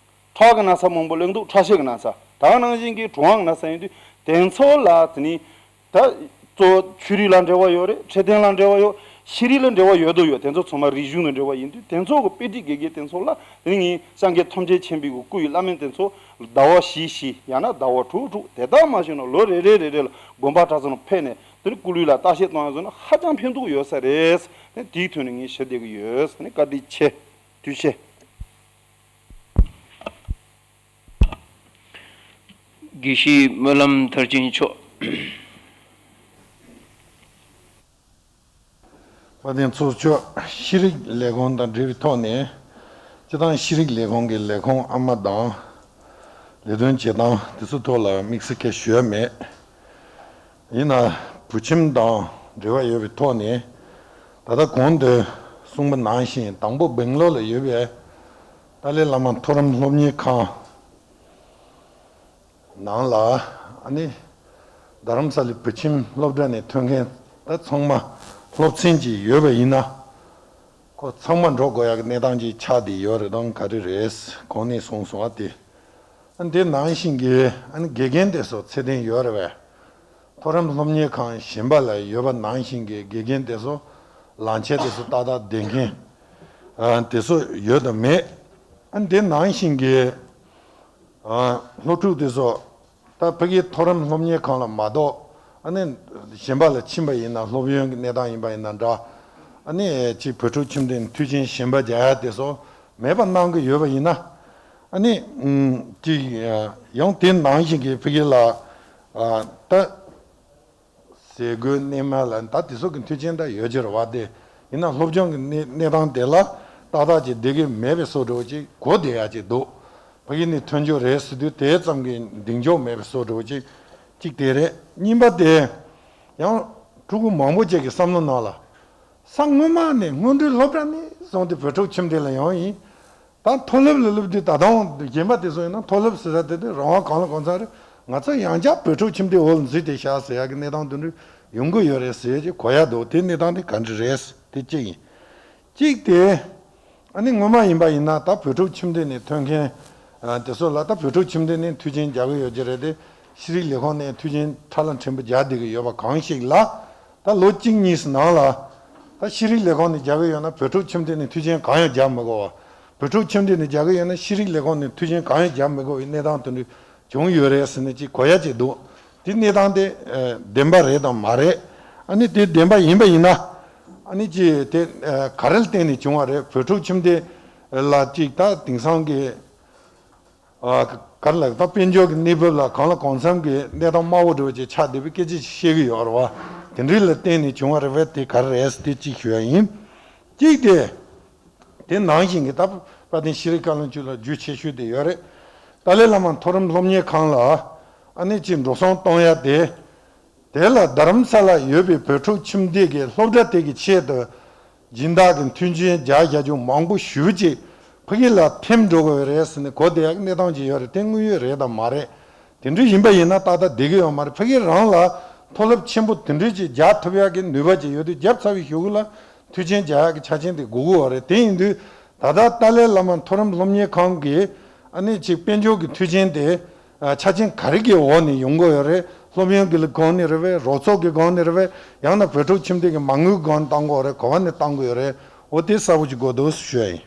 ཁྲག་གི་ན་ཚ་མང་པོ་སླེབས་འདུག་ཁྲག་ཤེད་ཀྱི་ན་ཚ། ད་ག་ནང་བཞིན་གྱི་གྲང་བ་གི་ན་ཚ་ཡིན་དུས་དེ་ཚོ་ལ་དེ་ནི། ད་གཙོ་བོ་ཆོས་རིག་ལ་འབྲེལ་བ་ཡོད་རེད། འཕྲོད་བསྟེན་ལ་འབྲེལ་བ་ཡོད། ཤེས་རིག་ལ་འབྲེལ་བ་ཡོད་དོ་ཡོད། དེ་ཚོ་ཚང་མ་རིག་གཞུང་དང་འབྲེལ་བ་ཡིན་དུས་དེ་ཚོ་གི་དཔེ་ཁྲིད་དགེ་རྒན་དེ་ཚོ་ལ་དེ་ནི་ངས་སངས་རྒྱས་ཐམས་ཅད་མཁྱེན་པའི་གི་སྐུ་ཡི་བླ་མེད་དེ་ཚོ་ཟླ་བ་བཞི་བཞི་ཡང་ན་ཟླ་བ་དྲུག་དྲུག་དེ་ལྟར་མ་བྱུང་ན་ལོ་རེ་རེ་རེ་རེ་ལ་དགོན་པ་གྲྭ་ཚང་ལ་ཕེབས་ནས་དེ་ནི་སྐུ་ལུས་ལ་བརྟག་དཔྱད་གཏོང་ཡ་བཟོ་ན་ཧ་ཅང་ཕན་ཐོགས་ཡོད་ས་རེད། དེ་དེའི་ཐོག་ནས་ངས་ཞུ་བསྡད་ཀྱི་ཡོད། དེ་ནི་བཀའ་དྲིན་ཆེ། ཐུགས་རྗེ་ཆེ། དགེ་བཤེས་སྨོན་ལམ་མཐར་ཕྱིན་མཆོག་དཔལ་ལྡན་ཚོགས་གཙོ། ཤེས་རིག་ལས་ཁུངས་དང་འབྲེལ་བའི་ཐོག་ནས་སྤྱིར་བཏང་ཤེས་རིག་ལས་ཁུངས་ཀྱི་ལས་ཁུངས་ཨ་མ་དང་ལས་དོན་བྱེད་སྟངས་དེ་ཚོ་ཐོག་ལ་དམིགས་བསལ་སྐད་ཞུ་ཡ་མེད། ཡིན་ན་བོད་ཁྱིམ་དང་འབྲེལ་བ་ཡོད་པའི་ཐོག་ནས་ད་ལྟ་གོང་དུ་གསུངས་པ་ནང་བཞིན་དང་པོ་སྦེང་ལོར་ལ་ཡོད་པའི་ཏཱ་ལའི་བླ་མ་མཐོ་རིམ་སློབ་གཉེར་ཁང་ནང་ལ། ཨ་ནི་རྡ་རམ་ས་ལའི་བོད་ཁྱིམ་སློབ་གྲྭ་ནས་ཐོན་མཁན་ད་ཚང་མ་སློབ་ཚན་ཅིག་ཡོད་པ་ཡིན་ན་ཁོ་ཚང་མ་འགྲོ་དགོས་ཡག་གི་གནས་སྟངས་ཅིག་ཆགས་བསྡད་ཡོད་རེད་དམ་ག་རེ་རེད། གོང་ནས་གསུངས་སོང་བ་དེ། ཨ་ནི་དེ་ནང་བཞིན་གྱི་ཨ་ནི་དགེ་རྒན་དེ་ཚོ་ཚད་ལྡན་ཡོད་རེད་པས། མཐོ་རིམ་སློབ་གཉེར་ཁང་གཞན་པ་ལ་ཡོད་པ་ནང་བཞིན་གྱི་དགེ་རྒན་དེ་ཚོ་ལག་ཁྱེར་དེ་ཚོ་ཏག་ཏག་ལྡན་མཁན་ཨ་དེ་ཚོ་ཡོད་དམ་མེད། ཨ་ནི་དེ་ནང་བཞིན་གྱི་ཨ་སློབ་ཕྲུག་དེ་ཚོ་ད་ཕ་གིའི་མཐོ་རིམ་སློབ་གཉེར་ཁང་ལ་མ་གཏོགས་ ཨ་ནི་གཞན་པ་ལ་ཕྱིན་པ་ཡིན་ན། སློབ་ཡོན་གྱི་གནས་སྟངས་ཡིན་པ་ཡིན་ན་འདྲ། ཨ་ནི་ཅིག་བོད་ཕྲུག་ཁྱིམ་སྡེ་ནས་མཐུན་རྐྱེན་གཞན་པ་རྒྱག་ཡ་དེ་ཚོ་མེད་པ་གནང་གི་ཡོད་པ་ཡིན་ན། ཨ་ནི་ཅིག་ཡང་དེ་ནང་བཞིན་གྱི་ཕ་གི་ལ་ད་ཟས་གོས་གནས་མལ་ལ་ད་དེ་ཚོ་གི་མཐུན་རྐྱེན་ད་ཡོད་ཀྱི་རེད་བ། དེ་ཡིན་ན་སློབ་སྦྱོང་གི་གནས་གནས་སྟངས་དེ་ལ་ཏག་ཏག་ཅིག་བསྡད་ཀྱི་མེད་པའི་བཟོ་འདྲ་བོ་ཅིག་གོ་བསྡད་ཡ་ཅིག་འདུག་ཕ་གི་ནས་ཐོན་རྒྱུ་རེད་ཟེར་དུས་དེ་ཙམ་གྱི་འདེང་འཇོག་མེད་པའི་བཟོ་འདྲ་བོ་ཅིག་གཅིག་དེ་རེད། གཉིས་པ་དེ་ཡང་ཕྲུ་གུ་མང་པོ་ཅིག་གི་བསམ་བློ་ནང་ལ། ས་སྔོན་མ་ནས་སྔོན་འགྲོའི་སློབ་གྲྭ་ནས་བཟུང་སྟེ་བོད་ཕྲུག་ཁྱིམ་སྡེ་ལ་ཡོང་ཡིན། ད་མཐོ་སློབ་ལ་སླེབས་དུས་ད་དུང་རྒན་པ་དེ་ཚོ་ཡིན་ན་མཐོ་སློབ་ཟེར་ས་དེ་དུས་རང་དབང་གང་ལ་གང་འཚམ་རེད། ང་ཚོ་ཡང་བསྐྱར་བོད་ཕྲུག་ཁྱིམ་སྡེའི་འོག་ལ་འཛུལ་ཏེ་བཞག་ཟེར་ཡག་གི་གནས་སྟངས་དེ་འདྲ་ཡོང་གི་ཡོད་རེད་ཟེར་གྱི་གོ་ཡ་འདུག་དེ་གནས་སྟངས་དེ་ག་འདྲ་རེད། དེ་གཅིག་ཡིན། གཅིག་དེ། ཨ་ནི་སྔོན་མ་ཡིན་པ་ཡིན་ན་ད་བོད་ཕྲུག་ཁྱིམ་སྡེ་ནས་ཐོན་མཁན་དེ་ཚོ་ལ་ད་བོད་ཕྲུག་ཁྱིམ་སྡེ་ནས་མཐུན་རྐྱེན་རྒྱག་གི་ཡོད་ཀྱི་རེད་དེ། ཤེས་རིག་ལས་ཁུངས་ནས་མཐུན་རྐྱེན་ཁྲ་ལམ་ཕྲན་བུ་རྒྱག་བསྡད་ཀྱི་ཡོད་པ་གང་ཞིག་ལ། ད་ལོ་གཅིག་གཉིས་ནང་ལ་ད་ཤེས་རིག་ལས་ཁུངས་ནས་རྒྱག་གི་ཡོད་ན་བོད་ཕྲུག་ཁྱིམ་སྡེ་ནས་མཐུན་རྐྱེན་གང་ཡང་རྒྱག་མི་དགོས་པ། བོད་ཕྲུག་ཁྱིམ་སྡེ་ནས་རྒྱག་གི་ཡོད་ན་ཤེས་རིག་ལས་ཁུངས་ནས་མཐུན་རྐྱེན་གང་ཡང་རྒྱག་མི་དགོས་པའི་གནས་སྟངས་དེ་འདྲ་བྱུང་ཡོད་རེད་ཟེར་ནས་ཅིག་གོ་ཡ་ཅིག་འདུག་དེ་གནས་སྟངས་དེ་བདེན་པ་རེད་དམ་མ་རེད། ཨ་ནི་དེ་བདེན་པ་ཡིན་པ་ཡིན་ན། ཨ་ནི་ཅིག་དེ་ག་རེ་ལ་བརྟེན་ནས་བྱུང་བ་རེད། བོད་ཕྲུག་ཁྱིམ་སྡེ་ལ་ཅིག་ད་དེང་སང་གི་ག་རེ་ལ་ད་དཔལ་འབྱོར་གྱི་གནས་བབ་ལ་གང་ལ་གང་འཚམ་གྱི་གནས་སྟངས་དམའ་བོ་འདྲ་བོ་ཅིག་ཆགས་བསྡད་པའི་སྐད་ཆ་ཞིག་བཤད་ཀྱི་ཡོད་རེད་བ། དེ་འདྲའི་ལ་བརྟེན་ནས་བྱུང་བ་རེད་བས། དེ་ག་རེ་རེད་དེ་གཅིག་ཞུ་ཡ་ཡིན། གཅིག་དེ། དེ་ནང་བཞིན་གྱི་ད་དཔལ་ལྡན་ཤེས་རིག་བཀའ་བློན་ཁྲི་ལ་རྒྱུས་ཆེ་ཤོས་དེ་ཡོད་རེད། ཏཱ་ལའི་བླ་མ་མཐོ་རིམ་སློབ་གཉེར་ཁང་ལ་ཨ་ནི་ཅིག་འགྲོ་སོང་གཏོང་ཡ་དེ། དེ་ལ་རྡ་རམ་ས་ལ་ཡོད་པའི་བོད་ཕྲུག་ཁྱིམ་སྡེ་གི་སློབ་གྲྭ་དེ་གི་ཆེད་དུ་སྦྱིན་བདག་གི་མཐུན་རྐྱེན་རྒྱག་བྱ་རྒྱུ་མང་པོ་ཞེ་པོ་ཅིག་ཕ་གི་ལ་ཐེབས་འགྲོ་དགོས་རེད་ཟེར་ནས་གོ་བསྡད་ཡ་གི་གནས་སྟངས་ཅིག་ཡོད་རེད། དེ་དངོས་ཡོད་རེད་དམ་མ་རེད། དེ་འདྲ་ཡིན་པ་ཡིན་ན་ཏག་ཏག་བསྡད་ཀྱི་ཡོད་མ་རེད། ཕ་གི་རང་ལ་མཐོ་སློབ་ཆེན་པོ་དེ་འདྲ་ཅིག་རྒྱག་ཐུབ་ཡག་གི་ནུས་པ་ཅིག་ཡོད་དུས། བརྒྱབ་ཚར་བའི་གཞུག་གུ་ལ་མཐུན་རྐྱེན་རྒྱག་ཡག་གི་ཆ་རྐྱེན་དེ་དགོས་ཀྱི་ཡོད་རེད། དེ་ཡིན་དུས་ད་ལྟ་ཏཱ་ལའི་བླ་མ་མཐོ་རིམ་སློབ་གཉེར་ཁང་གིས་ཨ་ནི་ཅིག་དཔལ་འབྱོར་གྱི་མཐུན་རྐྱེན་དེ་ཆ་རྐྱེན་ག་རེ་གི་འོག་ནས་ཡོང་གི་ཡོད་རེད། སློབ་ཡོན་གྱི་སྒང་ནས་རེད་བས། རོགས་ཚོགས་ཀྱི་སྒང་ནས་རེད་བས། ཡང་ན་བོད་ཕྲུག་ཁྱིམ་སྡེ་གི་མ་དངུལ་སྒང་ནས་བཏང་གི་ཡོད་རེད། ག་བ་ནས་བཏང་གི་ཡོད་རེད། འོ་དེ་གསལ་པོ་ཅིག་དགོས་འདུག་ཞུ་ཡ་ཡིན།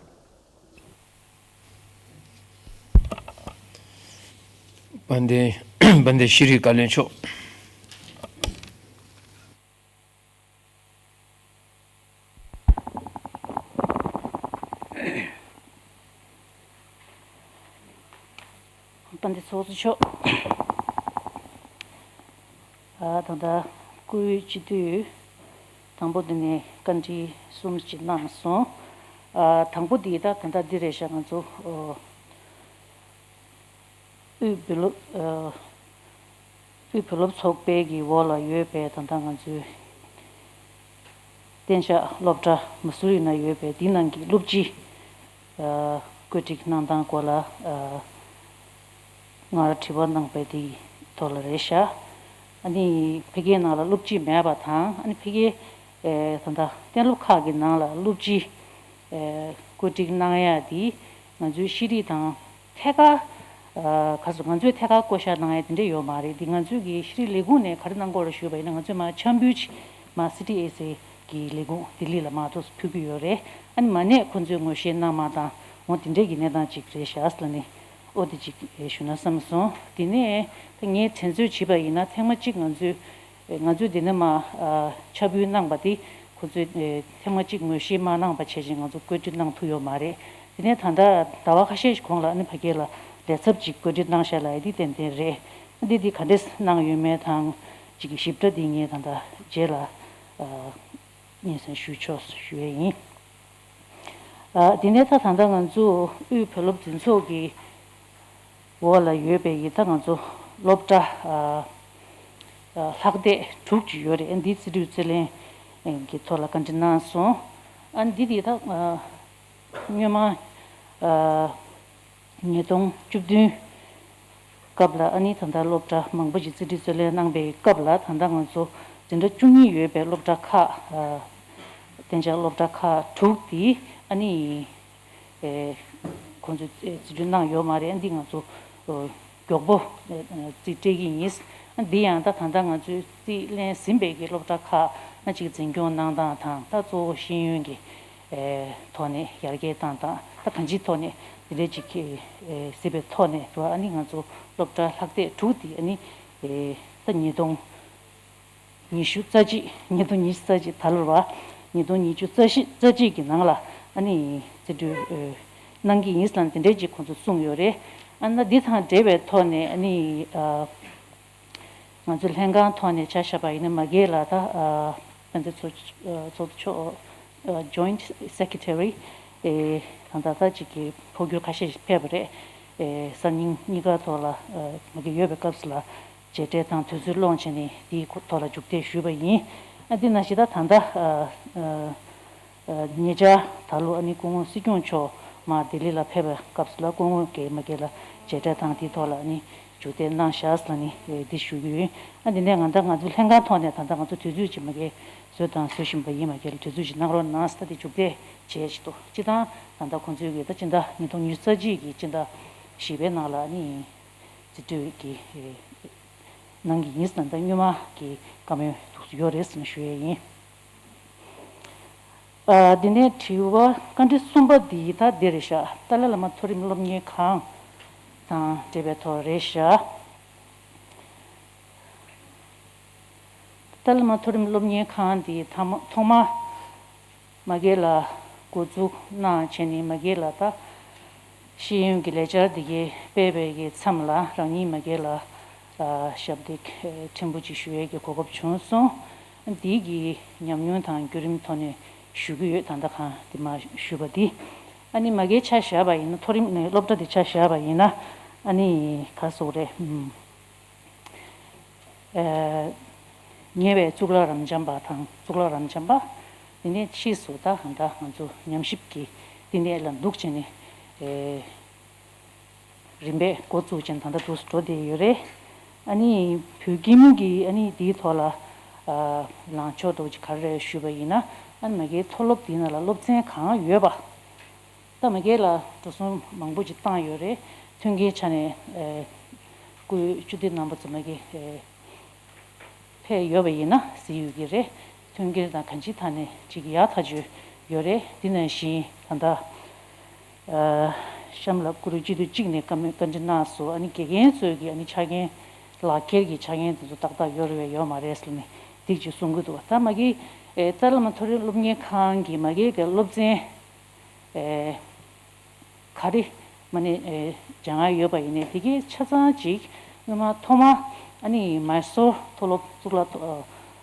དཔལ་ལྡན་དཔལ་ལྡན་ཤེས་རིག་བཀའ་བློན་མཆོག་དཔལ་ལྡན་ཚོགས་གཙོ་མཆོག་ཨ་ད་ལྟ་སྐུའི་སྤྱི་འཐུས་དང་པོ་འདི་ནས་བཀའ་འདྲི་གསུམ་ཅིག་གནང་སོང་། ཨ་དང་པོ་འདི་ད་ད་ལྟ་འདི་རེད་ཤག་ང་ཚོ་ཨོ་དབུས་བོད་སློབ་ཨ་དབུས་བོད་སློབ་ཚོགས་པའི་གི་འོག་ལ་ཡོད་པའི་ད་ལྟ་ང་ཚོའི་གཏན་འཇགས་སློབ་གྲྭ་མ་སུ་རི་ན་ཡོད་པའི་འདི་ནང་གི་སློབ་སྤྱི་ཨ་བཀོད་སྒྲིག་གནང་སྟངས་སྐོར་ལ་ཨ་སྔར་དྲི་བ་གནང་པའི་དེའི་ཐོག་ལ་རེད་ཤག་ཨ་ནི་ཕ་གིའི་ནང་ལ་སློབ་སྤྱི་མེད་པ་དང་། ཨ་ནི་ཕ་གིའི་ཨེ་ད་ལྟ་གཏན་སློབ་ཁག་གི་ནང་ལ་སློབ་སྤྱི་ཨེ་བཀོད་སྒྲིག་གནང་ཡ་དེ་ང་ཚོའི་ཤེས་རིག་དང་ཐད་ཀར་ཨ་ག་ཚོད་ང་ཚོས་ཐད་ཀར་བསྐོ་བཞག་གནང་ཡ་དེ་འདྲ་ཡོད་མ་རེད། དེ་ང་ཚོའི་གི་ཤེས་རིག་ལས་ཁུངས་ནས་ག་རེ་གནང་གི་ཡོད་རེད་ཞུས་པ་ཡིན་ན། ང་ཚོས་མར་འཆར་འབུལ་ཅིག་མར་སི་ཊི་ཨེས་ཨེ་གི་ལས་ཁུངས་ལྡི་ལི་ལ་མར་ཐོག་ཕུལ་གྱི་ཡོད་རེད། ཨ་ནི་མ་ནས་ཁོང་ཚོས་ངོ་ཤེས་གནང་མ་དང་འོ་དེ་འདྲས་ཀྱི་གནས་སྟངས་ཅིག་རེད་ཤག་ལ་ནི་ཨོ་དེ་ཅིག་ཞུ་ན་བསམ་སོང་། དེ་ནས་ད་ངས་དྲན་གསོ་བྱས་པ་ཡིན་ན་ཐེངས་མ་གཅིག་ང་ཚོས་ང་ཚོས་འདི་ནས་མར་འཆར་འབུལ་གནང་པ་དེ་ཁོང་ཚོས་ཐེངས་མ་གཅིག་ངོ་ཤེས་མ་གནང་པ་བྱས་ཅིག་ང་ཚོ་བཀོད་སྒྲིག་གནང་ཐུབ་ཡོད་མ་རེད། དེ་ནས་ད་ལྟ་ཟླ་བ་ཁ་ཤས་ཤིག་གོང་ལ་ཨ་ནི་ཕ་གི་ལ་ལས་ཚབ་ཅིག་བཀོད་སྒྲིག་གནང་བཞག་ལ་ཡ་དེ་ཏན་ཏན་རེད། འདི་འདི་ག་འདྲས་གནང་ཡོད་མེད་དང་ཅིག་གི་ཞིབ་ཕྲ་འདི་ངས་ད་ལྟ་རྗེས་ལ་སྙན་སེང་ཞུ་ཆོག་ཞུ་ཡས་ཡིན། ཨ་དེ་ནས་ད་ད་ལྟ་ང་ཚོ་དབུས་བོད་སློབ་འཛིན་ཚོགས་ཀྱི་འོག་ལ་ཡོད་པའི་ཡི་ད་ང་ཚོ་སློབ་གྲྭ་ཨ་ཨ་ལྷག་སྡེ་དྲུག་ཅིག་ཡོད་རེད། འདི་རྩིས་སྤྲོད་རྩིས་ལེན་གྱི་ཐོག་ལ་བཀའ་འདྲི་གནང་སོང་། ཨ་འདི་དེ་ད་ཨ་སྔོན་མ་ཨ་ཉིས་སྟོང་བཅུ་བདུན་སྐབས་ལ་ཨ་ནི་ད་ལྟ་སློབ་གྲྭ་མང་པོ་ཞིག་རྩིས་སྤྲོད་རྩིས་ལེན་གནང་པའི་སྐབས་ལ་ད་ལྟ་ང་ཚོ་འཛིན་གྲྭ་བཅུ་གཉིས་ཡོད་པའི་སློབ་གྲྭ་ཁག་ཨ་གཏན་འཇགས་སློབ་གྲྭ་ཁག་དྲུག་དེ་ཨ་ནི་ཨེ་ཁོང་ཚོས་རྩིས་སྤྲོད་གནང་ཡོད་མ་རེད། ཨ་འདི་ང་ཚོ་ཨོ་མགྱོགས་པོ་ཨེ་རྩིས་སྤྲད་ཀྱི་ཡིན། ཨ་འདི་ཡང་ད་ད་ལྟ་ང་ཚོས་རྩིས་ལེན་ཟིན་པའི་གི་སློབ་གྲྭ་ཁག་ཨ་ཅིག་འཛིན་སྐྱོང་གནང་སྟངས་དང་། ད་གཙོ་བོ་ཤེས་ཡོན་གྱི་ཨེ་ཐོག་ནས་ཡར་རྒྱས་བཏང་སྟངས། ད་གང་ཅིའི་ཐོག་ནས་དེ་འདྲས་ཅིག་གི་ཨེ་གཟིགས་པའི་ཐོག་ནས་འགྲོ། ཨ་ནི་ང་ཚོ་སློབ་གྲྭ་ལྷག་སྡེ་དྲུག་དེ་ཨ་ནི་ཨེ་ད་ཉིས་སྟོང་ ཉི་ཤུ་རྩ་གཅིག་ཉིས་སྟོང་ཉི་ཤུ་རྩ་གཅིག་ད་ལོར་བ། ཉིས་སྟོང་ཉི་ཤུ་རྩ་བཞི་རྩ་གཅིག་གི་ནང་ལ་ཨ་ནི་རྩིས་སྤྲོད་གནང་གི་ཡིན་ཟེར་ནས་དེ་འདྲའི་ཅིག་ཁོང་ཚོས་གསུངས་ཡོད་རེད། ཨ་ན་འདི་དང་འབྲེལ་བའི་ཐོག་ནས་ཨ་ནི་ང་ཚོའི་ལྷན་ཁང་ཐོག་ནས་ཆ་བཞག་པ་ཡིན་ན་མ་གི་ལ་ད་དཔལ་ལྡན་ཚོགས་ཚོགས་གཙོ་མཆོག་Joint Secretary ད་ལྟ་ད་ཅིག་གི་འཕོ་འགྱུར་ཁ་ཤས་ཤིག་ཕེབས་པ་རེད། གསར་རྙིང་གཉིས་ཀ་ཐོག་ལ་མ་གི་ཡོད་པའི་སྐབས་སུ་ལ། མཇལ་འཕྲད་དང་དུས་ཚོད་སློང་བྱས་ནས་དེའི་ཐོག་ལ་མཇུག་འབྲས་ཞུས་པ་ཡིན། ཨ་འདི་ནང་བཞིན་ད་ད་ལྟ་ཉེ་ཆར་ད་ལོ་ཨ་ནི་སྐུ་ངོ་སྲིད་སྐྱོང་མཆོག་མར་ལྡི་ལི་ལ་ཕེབས་པའི་སྐབས་སུ་ལ་སྐུ་ངོ་གིས་མ་གི་ལ་མཇལ་འཕྲད་དང་དེའི་ཐོག་ལ་ཨ་ནི་མཇུག་འབྲས་གནང་བཞག་ཟེར་ནས་འདི་ཞུ་གི་ཡོད། ཨ་འདི་ནས་ང་ད་ང་ཚོ་ལྷན་ཁང་ཐོག་ནས་ད་ལྟ་ང་ཚོ་དུས་ཚོད་ཅིག་མ་གི་བཟོས་དང་བཟོ་བཞིན་པ་ཡིན། མ་གི་ལ་དུས་ཚོད་ཅིག་གནང་རོགས་གནང་ཟེར་ད་དེ་མཇུག་འབྲས་བྱས་ཅིག་ཏུ་སྤྱི་བཏང་ད་ལྟ་ཁོང་ཚོའི་གི་ད་སྤྱི་ཟླ་ཉིས་སྟོང་ཉི་ཤུ་རྩ་གཅིག་གི་སྤྱི་ཟླ་བཞི་པའི་ནང་ལ་ཨ་ནི། རྩིས་སྤྲོད་ཀྱི་གནང་གི་ཡིན་ཟེར་ན་ད་སྔོན་མ་གི་བཀའ་མོལ་འདུག་ཡོད་རེད་ཟེར་ནས་ཞུ་ཡས་ཡིན། ཨ་འདི་ནས་དྲི་བ་བཀའ་འདྲི་གསུམ་པ་འདི་ད་འདི་རེད་ཤག་ཏཱ་ལའི་བླ་མ་མཐོ་རིམ་སློབ་གཉེར་ཁང་དང་འབྲེལ་བའི་ཐོག་རེད་ཤག་ཏཱ་ལའི་བླ་མ་མཐོ་རིམ་སློབ་གཉེར་ཁང་འདི་ཐ་མ་ཐོག་མ། མ་གི་ལ་འགོ་འཛུགས་གནང་བྱས་ནས་མ་གི་ལ་ད་ཤེས་ཡོན་གྱི་ལས་འཆར་འདི་གའི་སྤེལ་བའི་གི་མཚམས་ལ་རང་ཉིད་མ་གི་ལ་ཞབས་འདེགས་ཕྲན་བུ་ཅིག་ཞུ་ཡས་ཀྱི་གོ་སྐབས་བྱུང་སོང་། འདི་གི་ཉམས་མྱོང་དང་བརྒྱུད་རིམ་ཐོག་ནས་ཞུ་གི་ཡོད། ད་ལྟ་གང་འདི་མ་ཞུས་པ་འདི་ཨ་ནི་མ་གིའི་ཆ་བཞག་པ་ཡིན་ན་མཐོ་རིམ་ནས་སློབ་གྲྭ་འདི་ཆ་བཞག་པ་ཡིན་ན་ཨ་ནི་ག་སོག་རེད། ཉེ་བའི་གཙུག་ལག་རབ་འབྱམས་པ་དང་གཙུག་ལག་རབ་འབྱམས་པ། དེ་ནས་ཕྱིས་སུ་ད་གང་ལྟར་ང་ཚོ་ཉམས་ཞིབ་ཀྱི་བསྟི་གནས་ལ་འདུག་བྱས་ནས་རིམ་པས་འགོ་བཙུགས་བྱས་ནས་ད་ལྟ་འདུག་སེ་འགྲོ་བསྡད་ཡོད་རེད། ཨ་ནི་བོད་ཁྱིམ་གྱི་ཨ་ནི་འདིའི་ཐོག་ལ་ལངས་ཕྱོགས་འདྲ་བོ་ཅིག་ག་རེ་རེད་ཞུས་པ་ཡིན་ན་ཨ་ནི་མ་གིའི་མཐོ་སློབ་འདི་ནང་ལ་སློབ་ཚན་གང་ཡོད་པ། ད་མ་གི་ལ་འགྲོ་སོང་མང་པོ་ཅིག་བཏང་ཡོད་རེད། མཐུན་རྐྱེན་ཆ་ནས་ཨེ་སྐུའི་བཅུད་བསྡུས་རྣམ་པ་ཚོ་མ་གི་ཨེ་ཕེབས་ཡོད་པ་ཡིན་ན་གཟིགས་ཡོད་ཀྱི་རེད། མཐུན་རྐྱེན་དང་གང་ཅིའི་ཐད་ནས་ཅིག་ཡག་ཐག་ཆོད་ཡོད་རེད། འདི་ནང་བཞིན་ད་ལྟ་ཨ་གཤམ་ལ་སྐུ་རུས་སྤྱི་འཐུས་གཅིག་ནས་བཀའ་མོལ་བཀའ་འདྲི་གནང་སོང་། ཨ་ནི་དགེ་རྒན་ཚོས་ཀྱི་ཨ་ནི་ཆ་རྐྱེན་ལག་ཁྱེར་གྱི་ཆ་རྐྱེན་དེ་ཚོ་ཏག་ཏག་ཡོད་རེད་པས་ཡོད་མ་རེད་ཟེར་ནས་འདི་ཅིག་གསུང་གི་འདུག་ད་མ་གི་ཨེ་ཏཱ་ལའི་བླ་མ་མཐོ་རིམ་སློབ་གཉེར་ཁང་གི་མ་གི་གི་སློབ་ཚན། ཨེ་ག་རེ་མ་ནི་ཨེ་སྦྱང་ཡ་ཡོད་པ་ཡིན་ནའི་དེ་གའི་ཆ་ཚང་ཅིག་སྔོན་མ་ཐོག་མ་ཨ་ནི་མའི་སོར་མཐོ་སློབ་གཙུག་ལག་མཐོ་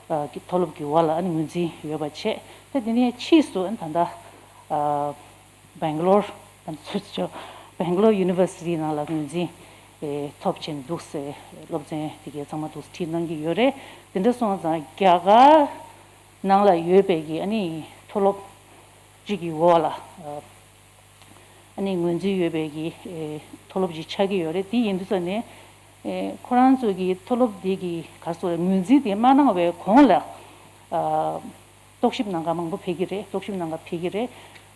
ཨ་ཨ་གི་མཐོ་སློབ་ཀྱི་འོག་ལ་ཨ་ནི་ངོས་འཛིན་ཡོད་པ་བྱས། ད་དེ་ནས་ཕྱིས་སུ་ཨ་ནི་ད་ལྟ་ཨ་སྦེང་ལོར་ཨ་ནི་ཚུར་ཆོ་སྦེང་ལོར་ཡུ་ནི་ཝར་སི་ཊི་ནང་ལ་ངོས་འཛིན་ཨེ་ཐོབ་བྱས་ནས་འདུག་སེ་སློབ་ཚན་དེ་གའི་ཚང་མ་འདུག་སེ་ཁྲིད་གནང་གི་ཡོད་རེད། དེ་འདྲ་སོང་ཙང་རྒྱ་གར་ནང་ལ་ཡོད་པའི་གི་ཨ་ནི་མཐོ་སློབ་གཅིག་གི་འོག་ལ་ཨ་ནི་ངོས་འཛིན་ཡོད་པའི་གི་ཨེ་མཐོ་སློབ་ཅིག་ཆགས་ཀྱི་ཡོད་རེད། དེ་ཡིན་དུས་ཙ་ནས་ཨེ་ཁོ་རང་ཚོ་གི་མཐོ་སློབ་འདི་གི་ག་རེ་ཟེར་དགོས་རེད། ངོས་འཛིན་དེ་མ་གནང་བའི་གོང་ལ་ཨ་རྟོག་ཞིབ་གནང་མཁན་མང་པོ་ཕེབས་ཀྱི་རེད། རྟོག་ཞིབ་གནང་མཁན་ཕེབས་ཀྱི་རེད།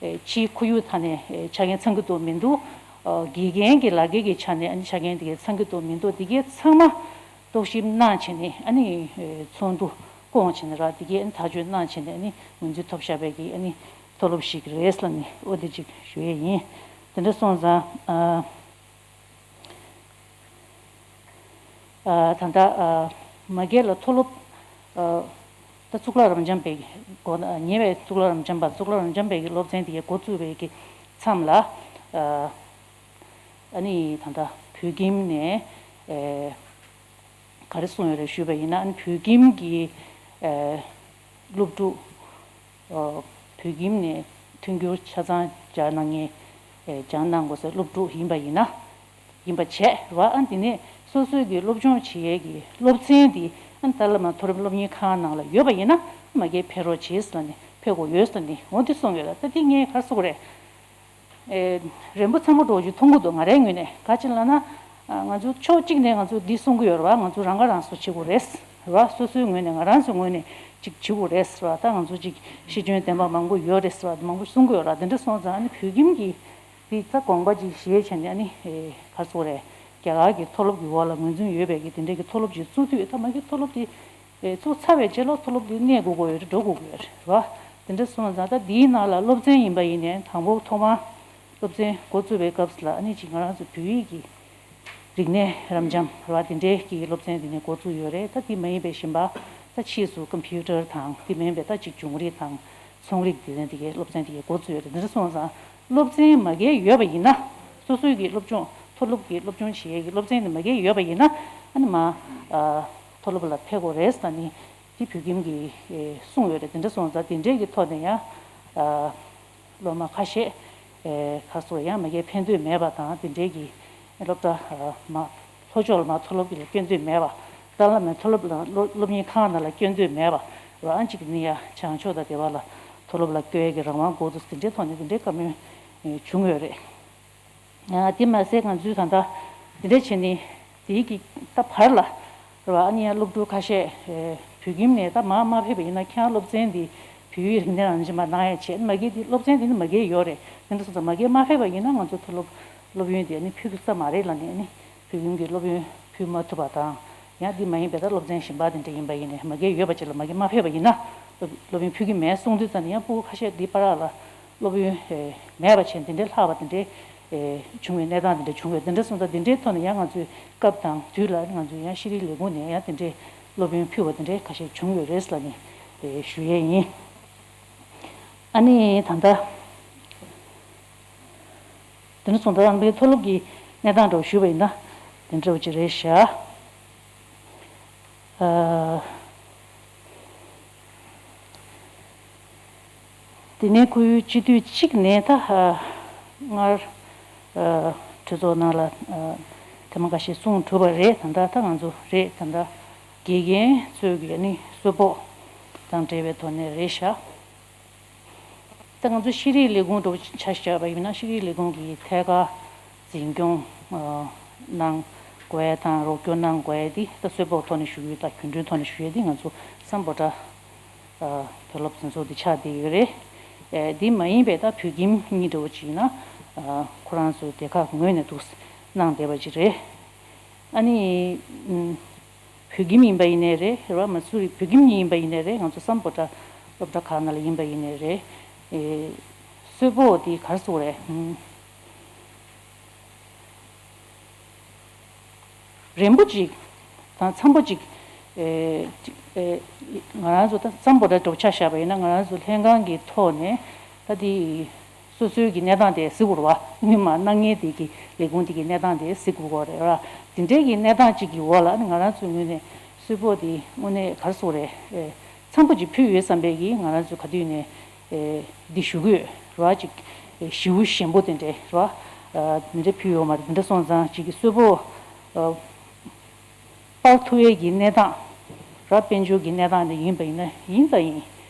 ཨེ་ཕྱིའི་ཁོར་ཡུག་ཐོག་ནས་ཨེ་ཆ་རྐྱེན་ཚང་གི་འདུག་མི་འདུག་ཨ་དགེ་རྒན་གྱི་ལག་འཁྱེར་གྱི་ཆ་ནས་ཨ་ནི་ཆ་རྐྱེན་དེ་གའི་ཚང་གི་འདུག་མི་འདུག་དེ་གའི་ཚང་མ་རྟོག་ཞིབ་གནང་བྱས་ནས་ཨ་ནི་ཨེ་ཚོགས་འདུ་བསྐོང་བྱས་ནས་ར་དེ་གའི་ཨ་ནི་ཐག་གཅོད་གནང་བྱས་ནས་ཨ་ནི་ངོས་འཛིན་ཐོབ་བཞག་པའི་གི་ཨ་ནི་མཐོ་སློབ་ཞིག་རེད་ལབ་ནས་འོ་དེ་ཅིག་ཞུ་ཡས་ཡིན། དེ་འདྲ་སོང་ཙང་ཨ། ཨ་ད་ལྟ་ཨ་མ་གི་ལ་མཐོ་སློབ་ཨ་ད་གཙུག་ལག་རབ་འབྱམས་པའི་འགོ་ཉེ་བའི་གཙུག་ལག་རབ་འབྱམས་པ་གཙུག་ལག་རབ་འབྱམས་པའི་གི་སློབ་ཚན་དེ་གའི་འགོ་བཙུགས་པའི་གི་མཚམས་ལ་ཨ་ཨ་ནི་ད་ལྟ་བོད་ཁྱིམ་ནས་ཨེ་ག་རེ་གསུངས་ཡོད་རེད་ཞུས་པ་ཡིན་ན་ཨ་ནི་བོད་ཁྱིམ་གི་ཨེ་སློབ་ཕྲུག་ཨ་བོད་ཁྱིམ་ནས་མཐུན་འགྱུར་ཆ་ཚང་སྦྱང་གནང་མཁན་ཨེ་སྦྱང་གནང་དགོས་སའི་སློབ་ཕྲུག་ཡིན་པ་ཡིན་ན། ཡིན་པ་བྱས་ར་ཨ་འདི་ནས་སོ་སོའི་གི་སློབ་སྦྱོང་བྱེད་ཡས་ཀྱི་སློབ་ཚན་འདི་ཨ་ཏཱ་ལའི་བླ་མ་མཐོ་རིམ་སློབ་གཉེར་ཁང་ནང་ལ་ཡོད་པ་ཡིན་ན་མ་གིར་ཕེབས་རོགས་བྱེད་ཟེར་ནས་ཕེབས་དགོས་ཡོད་ཟེར་ནས་འོ་འདི་གསུངས་ཡོད་ལ། ད་འདི་ངས་ག་རེ་ཟེར་དགོས་རེད། ཨེ་རན་པོ་ཚ་པོ་འདྲ་བོ་ཅིག་མཐོང་གི་འདུག་ང་རའི་ངོས་ནས་ག་ཅི་ལབ་ན། ཨ་ང་ཚོ་ཕྱོགས་གཅིག་ནས་ང་ཚོ་འདི་གསུང་གི་ཡོད་རེད་བ། ང་ཚོ་རང་ཁ་རང་གསོ་བྱེད་དགོས་རེད་རེད་བ། སོ་སོའི་ངོས་ནས་ང་རང་ཚོའི་ངོས་ནས་ཅིག་བྱེད་དགོས་རེད་རེད་བ། ད་ང་ཚོ་ཅིག་ཤེས་འཇོན་ལྡན་པ་མང་པོ་ཡོད་རེད་རེད་བ། མང་པོ་གསུང་གི་ཡོད་རེད། དེ་འདྲ་སོང་ཙང་ཨ་ནི་བོད་ཁྱིམ་གྱི་འདི་ད་དགོངས་པ་ཅིག་བཞེས་བྱས་ནས་ཨ་ནི་ཨེ་ག་རེ་ཟེར་དགོས་རེད། རྒྱ་གར་གྱི་མཐོ་སློབ་ཀྱི་འོག་ལ་ངོས་འཛིན་ཡོད་པའི་གི་དེ་འདྲའི་གི་མཐོ་སློབ་ཅིག་བཙུགས་དུས་ད་མ་གི་མཐོ་སློབ་དེ། ཨེ་ཚུགས་ཚར་བའི་རྗེས་ལ་མཐོ་སློབ་དེ་གནས་དགོས་ཀྱི་ཡོད་རེད། འགྲོ་དགོས་ཀྱི་ཡོད་རེད་བ། དེ་འདྲ་སོང་ཙང་ད་འདིའི་ནང་ལ་སློབ་ཚན་ཡིན་པ་ཡིན་ནའི་དང་པོ་ཐོག་མར་སློབ་ཚན་འགོ་བཙུགས་པའི་སྐབས་སུ་ལ་ཨ་ནི་ཅིག་ང་རང་ཚོ་བོད་ཡིག་གི་རིག་གནས་རབ་འབྱམས་ར་དེ་འདྲའི་གི་སློབ་ཚན་དེ་ནས་འགོ་བཙུགས་ཡོད་རེད། ད་དེ་མ་ཡིན་པའི་གཞན་པ་ ད་ཕྱིས་སུ་ཀམ་པུ་ཊར་དང་དེ་མིན་པའི་ད་ཅིག་འབྱུང་རིག་དང་ཚོང་རིག་དེ་ཚོ་དེ་གའི་སློབ་ཚན་དེ་གའི་འགོ་བཙུགས་ཡོད་རེད། དེ་འདྲ་སོང་ཙང་སློབ་ཚན་མ་རྒན་ཡོད་པ་ཡིན་ན། སོ་སོའི་གི་སློབ་སྦྱོང་མཐོ་སློབ་ཀྱི་སློབ་སྦྱོང་བྱེད་ཡས་ཀྱི་སློབ་ཚན་དེ་མ་རྒན་ཡོད་པ་ཡིན་ན། ཨ་ནི་མ་ཨ་མཐོ་སློབ་ལ་ཕེབས་དགོས་རེད་ཟེར་ནི་དེ་བོད་ཁྱིམ་གྱིས་ཨེ་གསུངས་ཡོད་རེད། དེ་འདྲ་སོང་ཙང་དེ་འདྲའི་གི་ཐོག་ནས་ཡང་ཨ། སློབ་མ་ཁ་ཤས་ཨེ་ཁ་སོ་ཡང་མ་གའི་ཕན་འདོད་མེད་པ་དང་། དེ་འདྲའི་གི་སློབ་གྲྭ་ཨ་མ་ལྷོ་ཕྱོགས་ལ་མ་མཐོ་སློབ་ཀྱི་ལ་སྐྱོན་འདོད་མེད་པ། ད་ལ་མ་མཐོ་སློབ་ལ་སློབ་སློབ་གཉེར་ཁང་ནང་ལ་སྐྱོན་འདོད་མེད་པ། རང་གཅིག་ནི་ཡ་བྱང་ཕྱོགས་དང་སྡེ་བ་ལ་མཐོ་སློབ་ལ་སྐྱོད་ཡས་ཀྱི་རང་དབང་དགོས་འདུག་དེ་འདྲའི་ཐོག་ནས་དེ་འདྲའི་བཀའ་མོལ་ཨེ་བྱུང་ཡོད་རེད། ཨ་དེ་མ་ཟད་ང་ཚོའི་ད་ལྟ་དེ་འདྲ་བྱས་ནས་དེའི་གི་ད་བར་ལ་རེད་བ། ཨ་ནི་ཡང་སློབ་ཕྲུག་ཁ་ཤས་ཨེ་བོད་ཁྱིམ་ནས་ད་མར་མ་ཕེབས་པ་ཡིན་ན། ཁྱེད་རང་སློབ་ཚན་འདི་བོད་ཡིག་རིག་གནས་རང་བཞིན་པ་གནང་ཡ་བྱས། མ་གི་དེ་སློབ་ཚན་དེ་ནི་མ་གི་ཡོད་རེད། དེ་འདྲ་སོང་ཙང་མ་གི་མ་ཕེབས་པ་ཡིན་ན་ང་ཚོ་མཐོ་སློབ་སློབ་ཡོན་དེ་ནི་ཕུལ་ས་མ་རེད་ལབ་ནས་ནི་བོད་ཁྱིམ་གྱི་སློབ་ཡོན་ཕུལ་མ་ཐུབ་པ་དང་། ཡང་དེ་མ་ཡིན་པའི་ད་སློབ་ཚན་གཞན་པ་དེ་འདྲ་ཡིན་པ་ཡིན་ནའི་མ་གི་ཡོད་པ་ཅིག་ལ་མ་གི་མ་ཕེབས་པ་ཡིན་ན་སློབ་སློབ་ཡོན་ཕུལ་གི་མེད་གསུངས་དུས་ཙམ་ནས། ཡང་སྤུ་གུ་ཁ་ཤས་འདི་བར་ལ་སློབ་ཡོན་ཨེ་མེད་པ་བྱས། དེ་འདྲའི་ལྷག་པ་དེ་འདྲའི་ཨེ་བྱུང་བའི་གནས་སྟངས་དེ་འདྲ་བྱུང་བས། དེ་འདྲ་སོང་ཙང་དེ་འདྲའི་ཐོག་ནས་ཡང་ང་ཚོའི་སྐབས་དང་དུས་ལ་ང་ཚོས་ཡང་ཤེས་རིག་ལས་ཁུངས་ནས་ཡང་དེ་འདྲའི་སློབ་ཡོན་ཕུལ་བ་དེ་འདྲའི་ཁ་ཤས་བྱུང་ཡོད་རེད་ལབ་ནས་ཨེ་ཞུ་ཡས་ཡིན། ཨ་ནི་ད་ལྟ་དེ་འདྲ་སོང་ཙང་ཨ་ནི་མཐོ་སློབ་ཀྱི་གནས་སྟངས་འདྲ་བོ་ཞུས་པ་ཡིན་ན་དེ་འདྲ་བོ་ཅིག་རེད་ཤག་ཨ། དེ་ནས་ཁོའི་སྤྱི་འཐུས་གཅིག་ནས་ད་ཨ་སྔར་ཨ་གྲོས་ཚོགས་ནང་ལ་ཨ་ཐེངས་མ་འགའ་ཤས་གསུངས་གྲུབ་པ་རེད། ད་ལྟ་ད་ང་ཚོ་རེད། ད་ལྟ་དགེ་རྒན་ཚོས་ཀྱི་ནི་གསོལ་ཕོགས་དང་འབྲེལ་བའི་ཐོག་ནས་རེད་ཤག་ད་ང་ཚོ་ཤེས་རིག་ལས་ཁུངས་འདྲ་བོ་ཆ་བཞག་པ་ཡིན་ན། ཤེས་རིག་ལས་ཁུངས་ཀྱི་ཐད་ཀར་འཛིན་སྐྱོང་ཨ་གནང་དགོས་ཡ་དང་རོགས་སྐྱོར་གནང་དགོས་ཡ་དེ་ད་གསོལ་ཕོགས་ཐོག་ནས་ཞུ་རྒྱུ་དང་གྱོང་གུན་ཐོག་ནས་ཞུ་ཡ་དེ་ང་ཚོ་སམ་བྷོ་ཊ་ཨ་མཐོ་སློབ་འཛིན་ཚོགས་དེ་ཆགས་བསྡད་ཡོད་རེད། ཨེ་དེ་མ་ཡིན་པའི་ད་བོད་ཁྱིམ་གཉིས་འདྲ་བོ་ཅིག་ཡིན་ན་ཨ་ཁོ་རང་ཚོའི་སྡེ་ཁག་ངོས་ནས་འདུག་གནང་བསྡད་པ་ཅིག་རེད། ཨ་ནི་ཨུམ། བོད་ཁྱིམ་ཡིན་པ་ཡིན་ནའི་རེད། རེད་བ། མ་སུ་རི་བོད་ཁྱིམ་གཉིས་ཡིན་པ་ཡིན་ནའི་རེད། ང་ཚོ་སམ་བྷོ་ཊ་སློབ་གྲྭ་ཁག་ནང་ལ་ཡིན་པ་ཡིན་ནའི་རེད། ཨེ་གསོལ་ཕོགས་དེ་ག་རེ་ཟེར་དགོས་རེད། ཨུམ། རན་པོ་ཅིག་དང་འཚམ་པོ་ཅིག་ཨེ་ཅིག་ཨེ་ང་རང་ཚོ་ད་སམ་བྷོ་ཊ་འདྲ་བོ་ཆ་བཞག་པ་ཡིན་ན། ང་རང་ཚོ་ལྷན་ཁང་གི་ཐོག་ནས་ད་དེ་སོ་སོའི་གི་གནས་སྟངས་དེ་གཟིགས་དགོས་རེད་བ། སྔོན་མ་གནང་མཁན་དེ་གི་ལས་ཁུངས་དེ་གི་གནས་སྟངས་དེ་གཟིགས་དགོས་ཀྱི་རེད་བ། དེ་འདྲའི་གི་གནས་སྟངས་གཅིག་གི་འོག་ལ་ནི་ང་རང་ཚོའི་ངོས་ནས་གསོལ་ཕོགས་དེ་དངོས་གནས་ག་རེ་ཟེར་དགོས་རེད། ཨེ་འཚམ་པོ་ཅིག་ཕུལ་ཡོད་བསམ་པའི་གི་ང་རང་ཚོ་ག་དུས་ནས་ཨེ་འདི་ཞུ་གི་ཡོད་རེད་བ། ཅིག་ཨེ་ཞེ་པོ་ཞན་པོ་དེ་འདྲའི་རེད་བ། ཨ་དེ་འདྲ་ཕུལ་ཡོད་མ་རེད། དེ་འདྲ་སོང་ཙང་ཅིག་གི་གསོལ་ཕོགས་ཨ་སྤར་ཐུབ་ཡས་ཀྱི་གནས་སྟངས་ར། དཔལ་འབྱོར་གྱི་གནས་སྟངས་དེ་ཡིན་པ་ཡིན་ན་ཡིན་ཙང་ཡིན་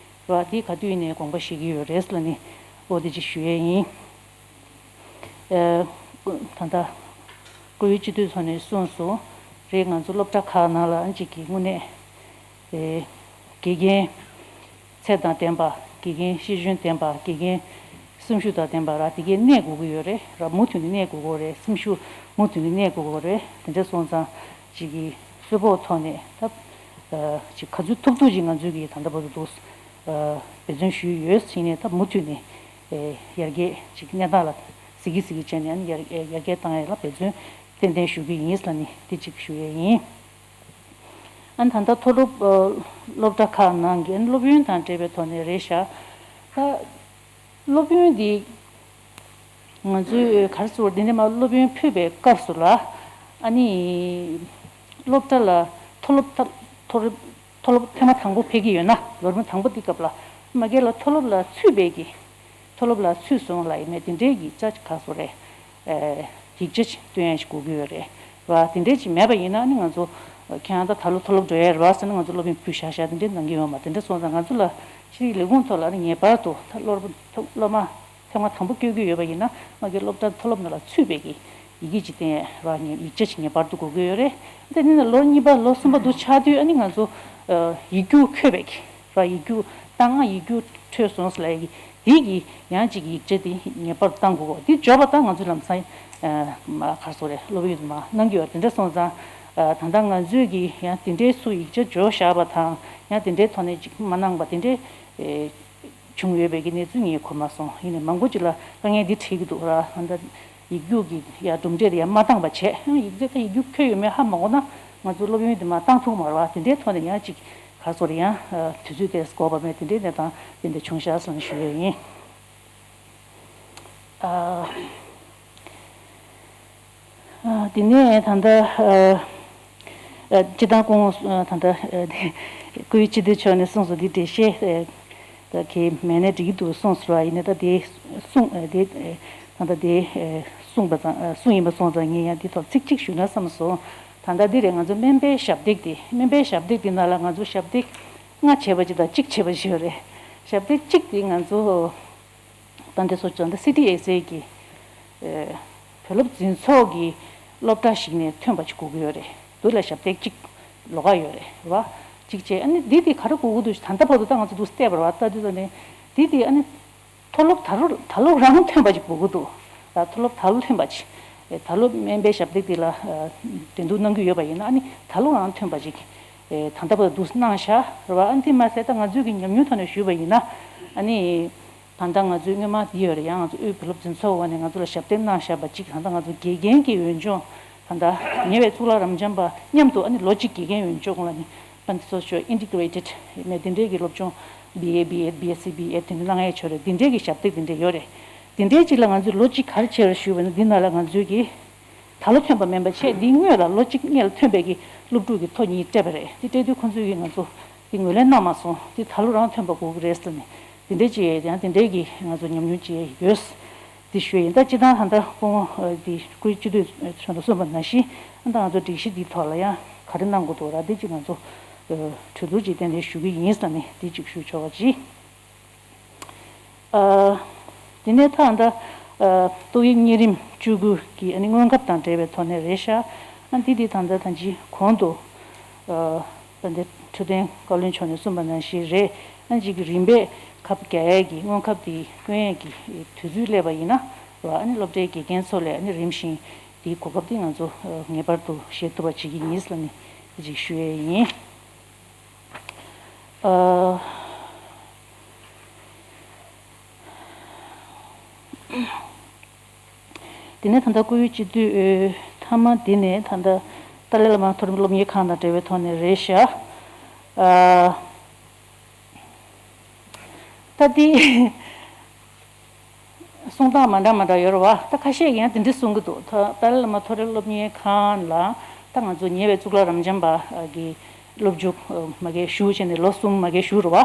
ར། དེ་ག་དུས་ནས་དགོངས་པ་བཞེས་ཀྱི་ཡོད་རེད་ལབ་ནས་འོ་དེ་ཅིག་ཞུ་ཡས་ཡིན། ཨེ་ད་ལྟ་བཀུར་འོས་སྤྱི་འཐུས་ཚོ་ནས་གསུངས་སོང་། རེད། ང་ཚོ་སློབ་གྲྭ་ཁག་ནང་ལ་ཨ་ཅིག་གི་དངོས་གནས་ཨེ་དགེ་རྒན་ཚད་དང་ལྡན་པ། དགེ་རྒན་ཤེས་འཇོན་ལྡན་པ། དགེ་རྒན་སེམས་ཤུགས་དང་ལྡན་པ་ར། དེ་གའི་གནས་དགོས་ཀྱི་ཡོད་རེད་ར། མུ་མཐུད་ནས་གནས་དགོས་ཀྱི་རེད། སེམས་ཤུགས་མུ་མཐུད་ནས་གནས་དགོས་ཀྱི་རེད། དེ་འདྲ་སོང་ཙང་ཅིག་གི་གསོལ་ཕོགས་ཐོག་ནས་ད་ཨ་ཅིག་ག་ཚོད་ཐུབ་ཐུབ་ཅིག་ང་ཚོས་ཀྱི་ད་ལྟ་བར་དུ་འདུག་ཨ་འབད་བརྩོན་ཞུས་ཡོད་ཟེར་ནས། ད་མུ་མཐུད་ནས་ཨེ་ཡར་རྒྱས་ཅིག་གནས་སྟངས་ལ་གཟིགས་ཀྱི་གཟིགས་ཀྱི་བྱས་ནས་ཨ་ནི་ཡར་ཡར་རྒྱས་བཏང་ཡས་ལ་འབད་བརྩོན་ཏན་ཏན་ཞུ་གི་ཡིན་ལབ་ནས་དེ་གཅིག་ཞུ་ཡས་ཡིན། ཨ་ནི་ད་ལྟ་མཐོ་སློབ་ཨ་སློབ་གྲྭ་ཁག་ནང་གི་ཨ་ནི་སློབ་ཡོན་དང་འབྲེལ་བའི་ཐོག་ནས་རེད་ཤག་ད་སློབ་ཡོན་འདི་ང་ཚོས་ག་རེ་ཟེར་དགོས་རེད། འདི་ནས་མར་སློབ་ཡོན་ཕུལ་བའི་སྐབས་སུ་ལ་ཨ་ནི་སློབ་གྲྭ་ལ་མཐོ་སློབ་མཐོ་སློབ་མཐོ་སློབ་ཐེངས་མ་དང་པོ་ཕེབས་ཀྱི་ཡོད་ན། ལོ་རིམ་དང་པོ་འདི་སྐབས་ལ་མ་གི་ལ་མཐོ་སློབ་ལ་ཚུད་པའི་གི་མཐོ་སློབ་ལ་ཚུད་སོང་ལབ་ཡས་མེད། དེ་འདྲའི་གི་ཅ་ག་སོ་རེད། ཨེ་ཡིག་ཆ་ཅིག་སྟོན་ཡ་ཞིག་དགོས་ཀྱི་ཡོད་རེད་བ། དེ་འདྲའི་ཅིག་མེད་པ་ཡིན་ན་ནི་ང་ཚོ་ཁྱེད་རང་ད་ད་ལོ་མཐོ་སློབ་འགྲོ་ཡ་རེད་བ་ཟེར་ན་ང་ཚོ་སློབ་ཡོན་ཕུལ་བཞག་བཞག་དེ་འདྲའི་གནང་གི་ཡོད་མ། དེ་འདྲ་སོང་ཙང་ང་ཚོ་ལ་ཤེས་རིག་ལས་ཁུངས་ཐོག་ལ་ནི་ངེས་པར་དུ་ད་སློབ་སློབ་མ་ཐེངས་མ་དང་པོ་བསྐྱོད་ཀྱི་ཡོད་པ་ཡིན་ན་མ་གི་སློབ་གྲྭ་མཐོ་སློབ་ནང་ལ་ཚུད་པའི་གི་ཡི་གེ་ཅིག་བསྟན་ར། ངས་ཡིག་ཆ་ཅིག་ངེས་པར་དུ་དགོས་ཀྱི་ཡོད་རེད། དེ་ནས་ལོ་གཉིས་པ་ལོ་གསུམ་པ་འདུག་ཆགས་དུས་ཨ་ནི་ང་ཚོ་ཨ་ཡིག་རྒྱུགས་འཁོད་པའི་གི་ར། ཡིག་རྒྱུགས་བཏང་ང་ཡིག་རྒྱུགས་འཕྲོད་སོང་ཟེར་ལབ་ཡ་གི་དེ་གི་ཡང་ཅིག་ཡིག་ཆ་དེ་ངེས་པར་དུ་བཏང་དགོས་གོ། དེ་འབྱོར་བ་ད་ང་ཚོ་ལམ་སང་ཨ་མ་ག་རེ་ཟེར་དགོས་རེད། སློབ་ཡོན་དུ་མ་གནང་གི་ཡོད། དེ་འདྲ་སོང་ཙང་ཨ་ད་ལྟ་ང་ཚོས་ཀྱི་ཡང་དེ་འདྲའི་སུ་ཡིག་ཆ་འབྱོར་བཞག་པ་དང་ཡང་དེ་འདྲའི་ཐོག་ནས་ཅིག་མ་གནང་པ་དེ་འདྲའི་ཨེ་བྱུང་ཡོད་པའི་གི་གནས་ཚུལ་ངས་གོ་མ་སོང་། ཡིན་ནའི་མང་པོ་ཅིག་ལ་དཀའ་ངལ་འདི་འཕྲད་ཀྱི་འདུག་ར། ད་ལྟ་ཡིག་རྒྱུགས་ཀྱི་ཡ་གྲུབ་འབྲས་དེ་ཡང་མ་བཏང་པ་བྱས། ཡང་ཡིག་ཆ་ད་ཡིག་རྒྱུགས་འཁོད་ཡོད་མེད་ཧ་མ་གོ་ན་ང་ཚོ་སློབ་ཡོན་དེ་མ་བཏང་ཐུབ་མ་རེད་བ། དེ་འདྲའི་ཐོག་ནས་ཡང་ཅིག་ ག་རེ་ཟེར་ཡང་དུས་ཚོད་དེ་འགོར་བ་མེད་དེ་འདྲའི་གནས་སྟངས་དེ་འདྲ་བྱུང་ཤག་ཟེར་ནས་ཞུ་ཡས་ཡིན། ཨ། ཨ། དེ་ནས་ད་ལྟ་ཨ། ཨ། སྤྱིར་བཏང་སྐུ་ངོ་ཨ། ད་ལྟ་ཨ། སྐུའི་སྤྱི་འཐུས་མཆོག་ནས་གསུངས་སོང་། འདི་འགྲེལ་བཤད་ཨ། ད་གི་མེད་ནས་འགྲིག་གི་འདུག་གསུངས་སོང་བ་ཡིན་ན། ད་དེ་གསུངས་ཨ། དེ་ཨ། ད་ལྟ་དེ་ཨ། གསུངས་པ་ཙང་ཨ། གསུངས་ཡིན་པ་སོང་ཙང་ངས་ཡང་འདི་ཐོག་ཚིག་གཅིག་ཞུས་ན་བསམ་སོང་། ད་ལྟ་འདི་རེད། ང་ཚོ་སྨན་པའི་ཞབས་སྟེགས་དེ། སྨན་པའི་ཞབས་སྟེགས་དེ་ནང་ལ་ང་ཚོ་ཞབས་སྟེགས་ལྔ་བྱས་པ་ཅིག་དང་གཅིག་བྱས་པ་ཞིག་ཡོད་རེད། ཞབས་སྟེགས་གཅིག་དེ་ང་ཚོ་ད་འདི་སོ་ཅང་ད་སི་ཊི་ཨེས་ཨེ་གི་ཨེ། བུ་སློབ་འཛིན་ཚོགས་ཀྱི་སློབ་གྲྭ་ཞིག་ནས་ཐོན་པ་ཅིག་དགོས་ཀྱི་ཡོད་རེད། འདི་ལ་ཞབས་སྟེགས་གཅིག་ལོགས་ཀ་ཡོད་རེད་བ། གཅིག་བྱས། ཨ་ནི་འདི་དེ་ག་རེ་དགོས་ཀྱི་འདུག་ད་ལྟ་བར་དུ་ད་ང་ཚོ་འདུག་བལྟས་པ་རེད་བ། ལྟ་དུས་ཙམ་ནས་འདི་དེ་ཨ་ནི་མཐོ་སློབ་ད་རུ་ད་ལོ་རང་ཐོན་པ་ཅིག་དགོས་ཀྱི་འདུག་ད་མཐོ་སློབ་ད་ལོ་ཐོན་པ་ཅིག་ཨེ། ད་ལོ་སྨན་པའི་ཞབས་སྟེགས་འདི་ལ་ཨ། འགྲན་བསྡུར་གནང་གི་ཡོད་པ་ཡིན་ན། ཨ་ནི་ད་ལོ་རང་ཐོན་པ་ཅིག་ཨེ། ད་ལྟ་བར་དུ་འདུག་གནང་བཞག་རེད་བ། ཨ་ནི་དེ་མ་ཟད་ད་ང་ཚོའི་གི་ཉམས་མྱོང་ཐོག་ནས་ཞུས་པ་ཡིན་ན། ཨ་ནི་ད་ལྟ་ང་ཚོའི་སྔོན་མ་འདི་ཡོད་རེད། ཡང་ང་ཚོ་དབུས་བུ་སློབ་འཛིན་ཚོགས་འོག་ནས་ང་ཚོ་ལ་ཞབས་འདེགས་གནང་བཞག་པ་གཅིག་ད་ལྟ་ང་ཚོ་དགེ་རྒན་གྱི་འོས་སྦྱོང་། ད་ལྟ་ཉེ་བའི་གཙུག་ལག་རབ་འབྱམས་པ་མཉམ་དུ་ཨ་ནི་ལོ་གཅིག་དགེ་རྒན་འོས་སྦྱོང་ལ་ནི་ད་འདི་ཚོ་ཆོ་ཨིན་ཊི་གྷི་རེ་ཊེཌ་མེད་དེ་འདྲའི་གི་སློབ་སྦྱོང་། བི་ཨེ། བི་ཨེཌ། བི་ཨེས་སི། བི་ཨེཌ་དེ་འདྲ་གནང་ཡས་ཆོ་རེད། དེ་འདྲའི་གི་ཞབས་འདེགས་དེ་འདྲ་ཡོད་རེད། དེ་འདྲའི་གཅིག་ལ་ང་ཚོས་ལོ་གཅིག་ག་རེ་བྱས་རེད་ཞུས་པ་ཡིན་ན། འདི་ནང་ལ་ང་ཚོའི་གི་ད་ལོ་ཐོན་པ་མིན་པ་བྱས། འདི་སྔོན་ལ་ལོ་གཅིག་སྔོན་ལ་ཐོན་པའི་གི་སློབ་ཕྲུག་གི་ཐོ་གཉིས་སྤྲད་པ་རེད། དེ་སྤྲད་དུས་ཁོང་ཚོས་གི་ང་ཚོ་དེ་ངོས་ལེན་གནང་མ་སོང་། དེ་ད་ལོ་རང་ཐོན་པ་དགོས་ཀྱི་རེད་ཟེར་ནས་དེ་འདྲའི་བྱས། ཡང་དེ་འདྲའི་གི་ང་ཚོ་ཉམས་མྱོང་བྱས་ཡོད། དེ་ཞུས་ཡིན། ད་སྤྱིར་བཏང་ད་ལྟ་སྐུ་ངོ་ཨ། དེ་སྐུའི་སྤྱི་འཐུས་མཆོག་ནས་གསུངས་པ་ནང་བཞིན། ཨ། ད་ང་ཚོ་སྒྲིག་གཞི་འདིའི་ཐོག་ལ་ཡང་ག་རེ་གནང་དགོས་འདུག་ར། དེ་གཅིག་ང་ཚོ་ཨ། གྲོས་བསྡུར་གྱིས་ཏན་ཏན་ཞུ་གི་ཡིན་ཟེར་ནས་དེ་གཅིག་ཞུ་ཆོག་པ་གྱིས། ཨ། དེ་ནས་ད་ལྟ་ཨ། ཏོག་དབྱིབས་གཉན་རིམས་བཅུ་དགུ་གི་ཨ་ནི་སྔོན་ཁབ་དང་འབྲེལ་བའི་ཐོག་ནས་རེད་ཤག་ཨ། འདི་དེ་ད་ལྟ་ད་ཅི་གོང་དུ་ཨ། ད་ལྟ་འཕྲོད་བསྟེན་བཀའ་བློན་མཆོག་ནས་གསུངས་པ་ནང་བཞིན་རེད། ཨ། ཅིག་གི་རིམ་པས་ཁབ་རྒྱག་ཡས་ཀྱི་སྔོན་ཁབ་དེ་སྐྱོན་ཡས་ཀྱི་དུས་ཚོད་སླེབས་པ་ཡིན་ན་ར། ཨ་ནི་སློབ་གྲྭའི་དགེ་རྒན་ཚོ་ལ་ཨ་ནི་རིམ་བཞིན་དེའི་གོ་སྐབས་དེ་ང་ཚོ་ངེས་པར་དུ་བཞེས་ཐུབ་པ་བྱེད་ཀྱི་ཡིན་ཟེར་ནས་དེ་ཅིག་ཞུ་ཡས་ཡིན། ཨ། དེ་ནས་ད་ལྟ་སྐུའི་སྤྱི་འཐུས་ཐ་མ་དེ་ནས་ད་ལྟ་ཏཱ་ལའི་བླ་མ་མཐོ་རིམ་སློབ་གཉེར་ཁང་དང་འབྲེལ་བའི་ཐོག་ནས་རེད་ཤག་ཨ། ད་དེ་གསུང་སྟངས་མ་འདྲ་མ་འདྲ་ཡོད་རེད་བ། ད་ཁ་ཤས་ཀྱིས་ཡང་དེ་འདྲ་གསུང་གི་འདུག་ད་ཏཱ་ལའི་བླ་མ་མཐོ་རིམ་སློབ་གཉེར་ཁང་ལ་ད་ང་ཚོ་ཉེ་བའི་གཙུག་ལག་རབ་འབྱམས་པ་གི་སློབ་འཇུག་མ་གི་ཞུ་བྱས་ནས་ལོ་གསུམ་མ་གི་ཞུ་རེད་བ།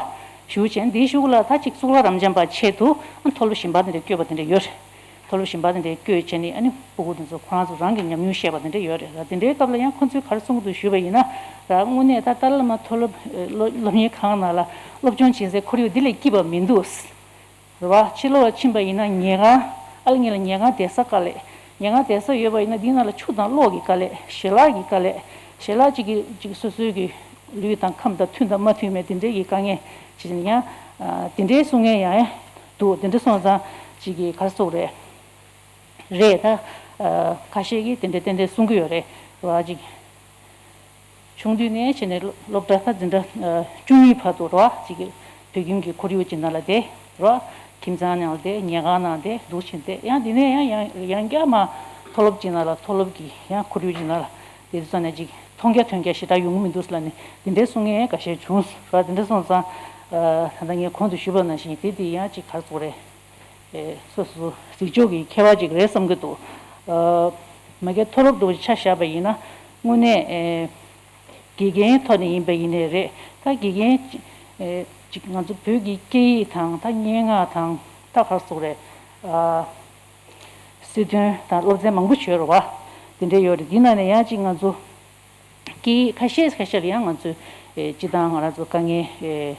ཞུ་བྱས་འདིའི་གཞུག་ལ་ད་ཅིག་གཙུག་ལག་རབ་འབྱམས་པ་ཆེད་དུ་མཐོ་སློབ་གཞན་པ་དེ་འདྲ་བསྐྱོད་པ་དེ་འདྲ་ཡོད་རེད། མཐོ་སློབ་གཞན་པ་དེ་འདྲ་བསྐྱོད་བྱས་ནས་ཨ་ནི་སྤུ་གུ་དེ་ཚོ་ཁོ་རང་ཚོ་རང་གི་ཉམས་མྱོང་བཤད་པ་དེ་འདྲ་ཡོད་རེད། ད་དེ་འདྲའི་སྐབས་ལ་ཡང་ཁོ་ཚོས་ག་རེ་གསུང་གི་འདུག་ཞུས་པ་ཡིན་ན། ད་དངོས་གནས་ད་ཏཱ་ལའི་བླ་མ་མཐོ་སློབ་སློབ་སློབ་གཉེར་ཁང་ནང་ལ་སློབ་སྦྱོང་བྱེད་སའི་ཁོར་ཡུག་འདི་ལས་སྐྱིད་པ་མི་འདུག་རེད་བ། ཕྱི་ལོགས་ལ་ཕྱིན་པ་ཡིན་ན་ཉལ་ཁང་། ཨ་ལ་ངེད་ལ་ཉལ་ཁང་བསྡད་ས་དཀའ་ལས། ཉལ་ཁང་བསྡད་ས་ཡོད་པ་ཡིན་ན་འདིའི་ནང་ལ་ཆུ་དང་གློག་གི་དཀའ་ལས། ཞལ་ལག་གི་དཀའ་ལས། ཞལ་ལག་གཅིག་གིས་གཅིག་སོ་སོའི་གི་ལུས་དང་ཁམས་དང་མཐུན་དང་མ་མཐུན་མེད་དེ་འདྲའི་གི་དཀའ་ངལ་བྱས་ནས་ཡང་། ཨ། དེ་འདྲའི་གསུང་མཁན་ཡང་འདུག་དེ་འདྲ་སོང་ཙང་གཅིག་གིས་ག་རེ་ཟེར་དགོས་རེད། རེད་ད། ཨ། ཁ་ཤས་ཀྱིས་དེ་འདྲ་ཏན་ཏན་གསུང་གི་ཡོད་རེད་བ། གཅིག་ཆུང་དུས་ནས་བྱས་ནས་སློབ་གྲྭ་ད་འཛིན་གྲྭ་བཅུ་གཉིས་བར་དུ་རོ། གཅིག་གི་བོད་ཁྱིམ་གྱི་ཁོར་ཡུག་ཅིག་ནང་ལ་བསྡད་རོ། ཁྱིམ་ཚང་ནང་ལ་བསྡད། ཉལ་ཁང་ནང་བསྡད། འདུག་བྱས་བསྡད། ཡང་དེ་ནས་ཡང་ཡང་ཡང་བསྐྱར་མ་མཐོ་སློབ་ཅིག་ནང་ལ་མཐོ་སློབ་ཀྱི་ཡང་ཁོར་ཡུག་ཅིག་ནང་ལ་བསྡད་དུས་ཙམ་ནས་ཅིག་མཐོང་རྒྱ་ཐོས་རྒྱ་ཞེ་དྲག་ཡོང་གི་མི་འདུག་ལབ་ནས་དེ་འདྲའི་གསུང་མཁན་འགའ་ཤས་བྱུང་རོ། དེ་འདྲ་སོང་ཙང་། ཨ། ད་ལྟ་ངས་གོང་དུ་ཞུས་པ་ནང་བཞིན་དེ་དེ་ཡང་ཅིག་ག་རེ་ཟེར་དགོས་རེད། ཨེ། སོ་སོ་གཟིགས་ཕྱོགས་ཀྱི་ཁྱད་པར་ཅིག་རེད་བསམ་གྱི་འདུག་ཨ། མ་གི་མཐོ་སློབ་འདྲ་བོ་ཆ་བཞག་པ་ཡིན་ན་དངོས་གནས། ཨེ། དགེ་རྒན་ཐོག་ནས་ཡིན་པ་ཡིན་ནའི་རེད། ད་དགེ་རྒན་ཅིག་ཨེ། ཅིག་ང་ཚོ་བོད་ཀྱི་སྐད་ཡིག་དང་ད་སྙན་ངག་དང་ད་ག་རེ་ཟེར་དགོས་རེད། ཨ། སྲིད་དོན་དང་སློབ་ཚན་མང་པོ་ཡོད་རེད་བ། དེ་འདྲ་ཡོད་རེད། དེ་ནང་ནས་ཡང་ཅིག་ང་ཚོ་སྐད་ཡིག་ཁ་ཤས་ཁ་ཤས་ལ་ཡང་ང་ཚོས། ཨེ། སྤྱིར་བཏང་ང་རང་ཚོ་དཀའ་ངལ། ཨེ།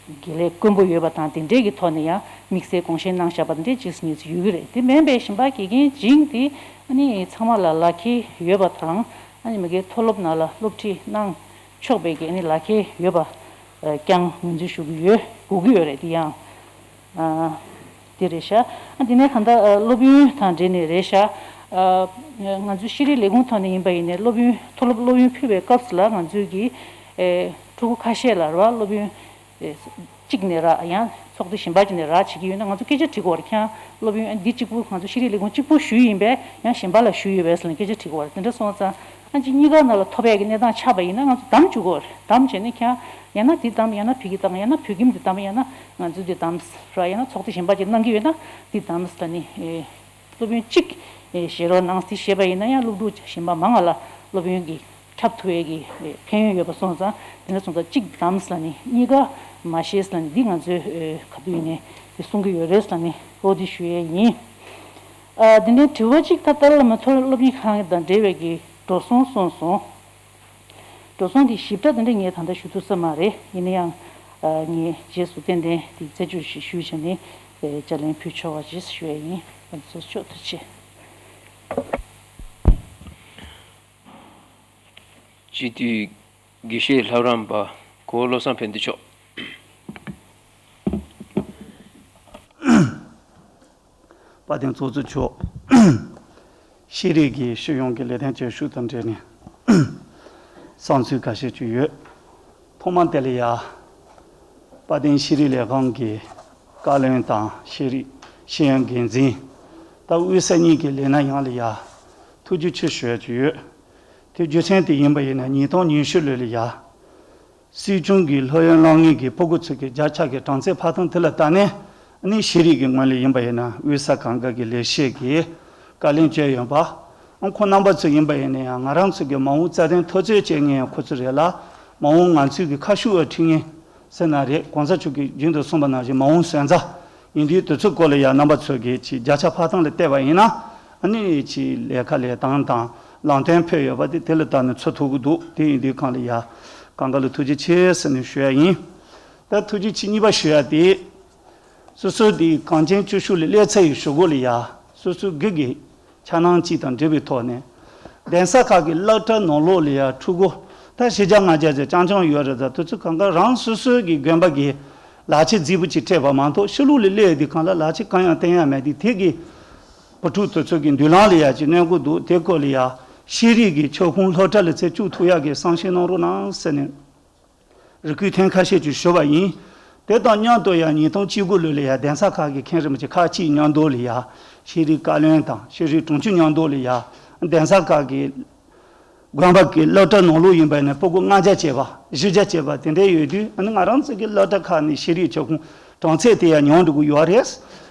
དགེ་ལས་དཀོན་པོ་ཡོད་པ་དང་དེ་འདྲའི་གི་ཐོག་ནས་ཡང་དམིགས་བསལ་དགོངས་བཞེས་གནང་བཞག་པ་དེ་འདྲའི་གཅིག་གཉིས་ཡོད་ཀྱི་རེད། དེ་མིན་པའི་གཞན་པ་དགེ་རྒན་བྱིངས་དེ་ཨ་ནི་ཚང་མ་ལ་ལག་ཁྱེར་ཡོད་པ་དང་། ཨ་ནི་མ་གི་མཐོ་སློབ་ནང་ལ་སློབ་ཁྲིད་གནང་ཆོག་པའི་གི་ཨ་ནི་ལག་ཁྱེར་ཡོད་པ་ཀྱང་ངོས་འཛིན་ཞུ་གི་ཡོད། དགོས་ཀྱི་ཡོད་རེད། དེ་ཡང་། ཨ། དེ་རེད་ཤག་ཨ། དེ་ནས་ད་ལྟ་ཨ། སློབ་ཡོན་དང་འབྲེལ་ནས་རེད་ཤག་ཨ། ང་ཚོའི་ཤེས་རིག་ལས་ཁུངས་ཐོག་ནས་ཡིན་པ་ཡིན་ནའི་སློབ་ཡོན། མཐོ་སློབ་སློབ་ཡོན་ཕུལ་བའི་སྐབས་སུ་ལ་ང་ཚོའི་གི། ཨེ། ཕྲུ་གུ་ཁ་ཤས་ལ་རེད་བ། སློབ་ཡོན། ཨེ། གཅིག་ནས་རག་ཡང་ཚོགས་སྡེ་གཞན་པ་ཅིག་ནས་རག་བྱེད་ཀྱི་ཡོད་ན་ང་ཚོ་སྐད་ཆ་དྲི་དགོས་རེད། ཁྱེད་རང་སློབ་ཡོན་འདི་གཅིག་པུ་ང་ཚོ་ཤེས་རིག་ལས་ཁུངས་གཅིག་པུ་ཞུས་ཡིན་པས་ཡང་གཞན་པ་ལ་ཞུས་ཡོད་པས་ཟེར་ནས་སྐད་ཆ་དྲི་དགོས་རེད། དེ་འདྲ་སོང་ཙང་ ཨ་ཅེ་གཉིས་ཀ་ནང་ལ་ཐོབ་ཡག་གི་གནས་སྟངས་ཆགས་པ་ཡིན་ན་ང་ཚོ་བདམས་བཅུག་གོ་རེད། བདམས་བྱས་ནས་ཁྱེད་ཡང་ན་འདི་བདམས། ཡང་ན་བོད་ཀྱི་བདམས། ཡང་ན་བོད་ཁྱིམ་འདི་བདམས། ཡང་ན་ང་ཚོའི་འདི་བདམས་ར། ཡང་ན་ཚོགས་སྡེ་གཞན་པ་ཅིག་གནང་གི་ཡོད་ན་འདི་བདམས་ལ་ནི། ཨེ། སློབ་ཡོན་གཅིག་ཨེ་བཞེས་རོགས་གནང་། དེ་བཞེས་པ་ཡིན་ན་ཡང་སློབ་ཕྲུག་གཞན་པ་མང་ང་ལ་སློབ་ཡོན་གྱི་ཁྱབ་ཐུབ་ཡས་ཀྱི་ཨེ་ཕན་ཡོན་ཡོད་པ་སོང་ཙང་། དེ་འདྲ་སོང་ཙང་གཅིག་བདམས་ལ་ནི་གཉིས་ཀ་མ་བཞེས་ལ་ནི་འདི་ང་ཚོས་ཨེ་ག་དུས་ཡིན་ནའི་དེ་གསུང་གི་ཡོད་རེད་ལ་ནི། འོ་འདི་ཞུ་ཡས་ཡིན། ཨ། དེ་ནས་དྲི་བ་གཅིག་ད་ལྟ་བླ་མ་མཐོ་རིམ་སློབ་གཉེར་ཁང་དང་འབྲེལ་བའི་གི་འགྲོ་སོང་གསུངས་སོང་། འགྲོ་སོང་གི་ཞིབ་ཕྲ་དེ་འདྲ་ངས་ད་ལྟ་ཞུ་ཐུབ་ས་མ་རེད། ཡིན་ན་ཡང་། ཨ། ངས་རྗེས་སུ་ཏན་ཏན་དེ་རྩད་གཅོད་ཞིག་ཞུས་བྱས་ནས། ཨེ། དཔྱད་གླེང་ཕུལ་ཆོག་པ་ཅིག་ཞུ་ཡས་ཡིན། ཕན་ཚུན་ཕྱོགས་ཐུགས་རྗེ་ཆེ། སྤྱི་འཐུས་དགེ་བཤེས་ལྷ་རམས་པ་གོ་བོ་བློ་བཟང་ཕན་བདེ་མཆོག་དཔལ་ལྡན་ཚོགས་གཙོ་མཆོག་ཤེས་རིག་གི་སྤྱི་ཡོངས་ཀྱི་ལས་དོན་བྱེད་ཤུགས་དང་འབྲེལ་ནས་བསམ་ཚུལ་ཁ་ཤས་ཅིག་ཡོད། ཐོག་མ་དེ་ལ་ཡ། དཔལ་ལྡན་ཤེས་རིག་ལས་ཁང་གི་བཀའ་བློན་དང་ཤེས་རིག་ཤེས་ཡོན་འགན་འཛིན་དང་དབུས་ས་གཉིས་ཀྱི་ལས་སྣ་ཡོངས་ལ་ཡ། ཐུགས་རྗེ་ཆེ་ཞུ་ཡ་ཅིག་ཡོད། དེ་རྒྱུ་མཚན་དེ་ཡིན་པ་ཡིན་ན་ཉིས་སྟོང་ཉི་ཤུ་ལོ་ལ་ཡ། སྲིད་སྐྱོང་གི་སློབ་ཡོན་སློབ་གཉེར་གྱི་ཕྲུ་གུ་ཚོ་གི་བརྒྱ་ཆ་གི་གྲངས་ཚད་འཕར་སྟངས་དེ་ལ་བལྟས་ནས་ནི་ཤེས་རིག་གི་ངོས་ལ་ཡིན་པ་ཡིན་ན་དབུས་ས་གང་ག་གི་ལས་བྱེད་ཀྱི་བཀའ་བློན་བྱས་ཡོད་པ། ཨང་ཁོང་རྣམ་པ་ཚོ་ཡིན་པ་ཡིན་ན་ཡང་ང་རང་ཚོ་གི་མ་འོངས་རྩ་དོན་འཐབ་རྩོད་བྱེད་མཁན་ཡང་ཁོ་ཚོ་རེད་ལ། མ་འོངས་ང་ཚོའི་གི་ཁ་ཤུགས་འཕྲི་མཁན་ཟེར་ན་རེད། གོང་ས་མཆོག་གིས་རྒྱུན་དུ་གསུངས་པ་ནང་བཞིན་མ་འོངས་སོན་རྩ་ཡིན་དུས་དེ་ཚོའི་སྐོར་ལ་ཡང་རྣམ་པ་ཚོ་གི་ཅིག་བརྒྱ་ཆ་འཕར་སྟངས་ལ་བལྟས་པ་ཡིན་ན། ཨ་ནི་ཅིག་ལས་ཀ་ལས་སྟངས་དང་ལམ་སྟོན་ཕུལ་ཡོད་པ་དེ་དེ་ལ་བལྟས་ནས་ཚོར་ཐུབ་ཀྱི་འདུག་དེ་ཡིན་དུས་གང་ལ་ཡ་གང་ག་ལ་ཐུགས་རྗེ་ཆེ་ཟེར་ནས་ཞུ་ཡ་ཡིན། ད་ཐུགས་རྗེ་ཆེ་གཉིས་པ་ཞུ་ཡ་དེ། སོ་སོ་དེ་གངས་ཅན་སྐྱིད་གཤོངས་ལ་སླེབས་ཚར་ཡི་གཞུག་གུ་ལ་ཡ་སོ་སོའི་དགེ་རྒན་འཆར་སྣང་གཅིག་དང་འབྲེལ་བའི་ཐོག་ནས། གདན་ས་ཁག་གི་སློབ་གྲྭ་ནང་ལོགས་ལ་ཡ་ཕྲུ་གུ་ད་བཞི་བརྒྱ་ལྔ་བརྒྱ་ཙམ་རྐྱང་རྐྱང་ཡོད་རེད། ད་དེ་ཚོ་གང་ག་རང་སོ་སོའི་གི་དགོན་པ་གི་ལག་ཁྱེར་རྫིག་པོ་ཅིག་སྤྲད་པ་མ་གཏོགས་ཕྱི་ལོགས་ལ་སླེབས་དུས་གང་ལ་ལག་ཁྱེར་གང་ཡང་བསྟན་ཡ་མེད་དུས་དེ་གི་བུ་ཕྲུག་དེ་ཚོ་གི་མདུན་ལམ་ལ་ཡ་ཅིག་གནོད་ཀྱི་འདུག་དེ་སྐོར་ལ་ཡ་ཤེས་རིག་གི་ཁྱབ་ཁོངས་སློབ་གྲྭ་ལ་ཚད་བཅུག་ཐུབ་ཡག་གི་བསམ་ཤེས་གནང་རོགས་གནང་ཟེར་ནས། རེ་སྐུལ་ཐེངས་ཁ་ཤས་ཅིག་ཞུས་པ་ཡིན། དེ་དང་མཉམ་དུ་ཡང་ཉིས་སྟོང་བཅུ་དགུ་ལོ་ལ་ཡང་གདན་ས་ཁག་གི་མཁན་རིན་པོ་ཆེ་ཁག་ཅིག་མཉམ་དུ་ལ་ཡང་ཤེས་རིག་བཀའ་བློན་དང་ཤེས་རིག་དྲུང་ཆེ་མཉམ་དུ་ལ་ཡང་གདན་ས་ཁག་གི་དགོན་པ་གི་སློབ་གྲྭ་ནང་ལོགས་ཡིན་པ་ནས་ཕྲུ་གུ་ལྔ་བརྒྱ་བྱས་པ་བཞི་བརྒྱ་བྱས་པ་དེ་འདྲ་ཡོད་དུས། ཨ་ནི་ང་རང་ཚོ་གི་སློབ་གྲྭ་ཁག་ནས་ཤེས་རིག་ཁྱབ་ཁོངས་གྲངས་ཚད་དེ་ཡང་ཉུང་འགྲོ་གི་ཡོད་རེད།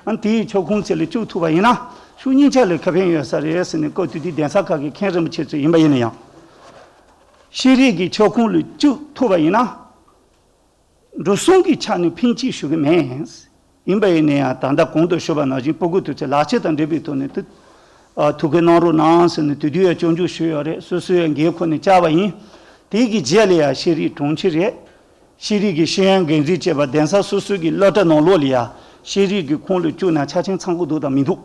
ཨ་ནི་དེའི་ཁྱབ་ཁོངས་ཚད་ལ་བཅུག་ཐུབ་པ་ཡིན་ན་ཕྱོགས་གཉིས་ཆ་ལ་ཁེ་ཕན་ཡོད་ས་རེད་ཟེར་ནས། སྐབས་དེ་དུས་གདན་ས་ཁག་གི་མཁན་རིན་པོ་ཆེ་ཚོ་ཡིན་པ་ཡིན་ན་ཡང་། ཤེས་རིག་གི་ཁྱབ་ཁོངས་ལ་བཅུག་ཐུབ་པ་ཡིན་ན། འགྲོ་སོང་གི་ཆ་ནས་ཕན་ཅིག་ཞུ་གི་མེད། ཡིན་པ་ཡིན་ན་ཡང་ད་ལྟ་གོང་དུ་ཞུས་པ་ནང་བཞིན་ཕྲུ་གུ་དེ་ཚོའི་ལག་ཁྱེར་དང་འབྲེལ་བའི་ཐོག་ནས་དུ། ཨ། ཐུགས་ཁུར་གནང་རོགས་གནང་ཟེར་ནས་དེ་དུས་ཡང་སྐྱོན་བརྗོད་ཞུས་ཡོད་རེད། སོ་སོའི་ཡང་འགན་ཁུར་ནས་བཅར་བ་ཡིན། དེ་གི་རྗེས་ལ་ཡང་ཤེས་རིག་དྲུང་ཆེ་རེད། ཤེས་རིག་གི་ཤེས་ཡོན་འགན་འཛིན་བཅས་པ་གདན་ས་སོ་སོའི་གི་སློབ་གྲྭ་ནང་ལོགས་ལ་ཡང་ཤེས་རིག་གི་ཁོངས་ལ་བཅུག་ན་ཆ་རྐྱེན་ཚང་གི་འདུག་དང་མི་འདུག་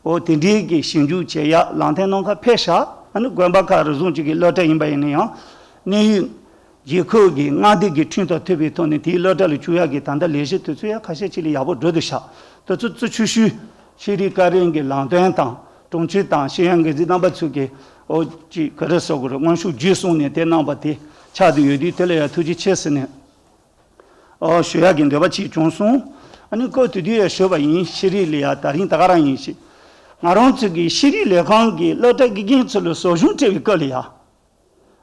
འོ་དེ་འདྲའི་གི་ཞིབ་འཇུག་བྱེད་ཡ་ལམ་སྟོན་གནང་ག་ཕེབས་ཤག་ཨ་ནི་དགོན་པ་ཁག་རེ་ཟུང་ཅིག་གི་སློབ་གྲྭ་ཡིན་པ་ཡིན་ན་ཡང་གནས་ཡུལ་རྒྱལ་ཁབ་ཀྱི་མངའ་སྡེ་གི་ཁྲིམས་དང་མཐུན་པའི་ཐོག་ནས་དེའི་སློབ་གྲྭ་ལ་བཅུག་ཡག་གི་ད་ལྟ་ལས་གཞི་དེ་ཚོ་ཡང་ཁ་ཤས་ཅིག་ལ་ཡག་པོ་འགྲོ་འདུག་ཤག་དེ་ཚོ་གཙོ་ཆེ་ཤོས་ཤེས་རིག་བཀའ་བློན་གྱི་ལམ་སྟོན་དང་དྲུང་ཆེ་དང་ཤེས་ཡོན་འགན་འཛིན་རྣམ་པ་ཚོ་གི་འོ་ཅིག་ག་རེ་ཟེར་དགོས་རེད། དངོས་ཤུགས་བརྒྱུད་གསུམ་ནས་དེ་གནང་བ་དེ་ཆགས་བསྡད་ཡོད་དུས་དེ་ལ་ཡང་ཐུགས་རྗེ་ཆེ་ཟེར་ནས་ཨོ་ཞུ་ཡག་གི་འདོད་པ་ཅིག་བྱུང་སོང་། ཨ་ནི་སྐབས་དེ་དུས་ཡང་ཞུས་པ་ཡིན། ཤེས་རིག་ལ་ཡང་ད་རིང་ད་ག་རང་ཡིན་ཞིག་ང་རང་ཚོ་གི་ཤེས་རིག་ལས་ཁང་གི་སློབ་གྲྭ་དགེ་རྒན་ཚོ་ལ་ཟབ་སྦྱོང་སྤྲད་པའི་སྐབས་ལ་ཡང་།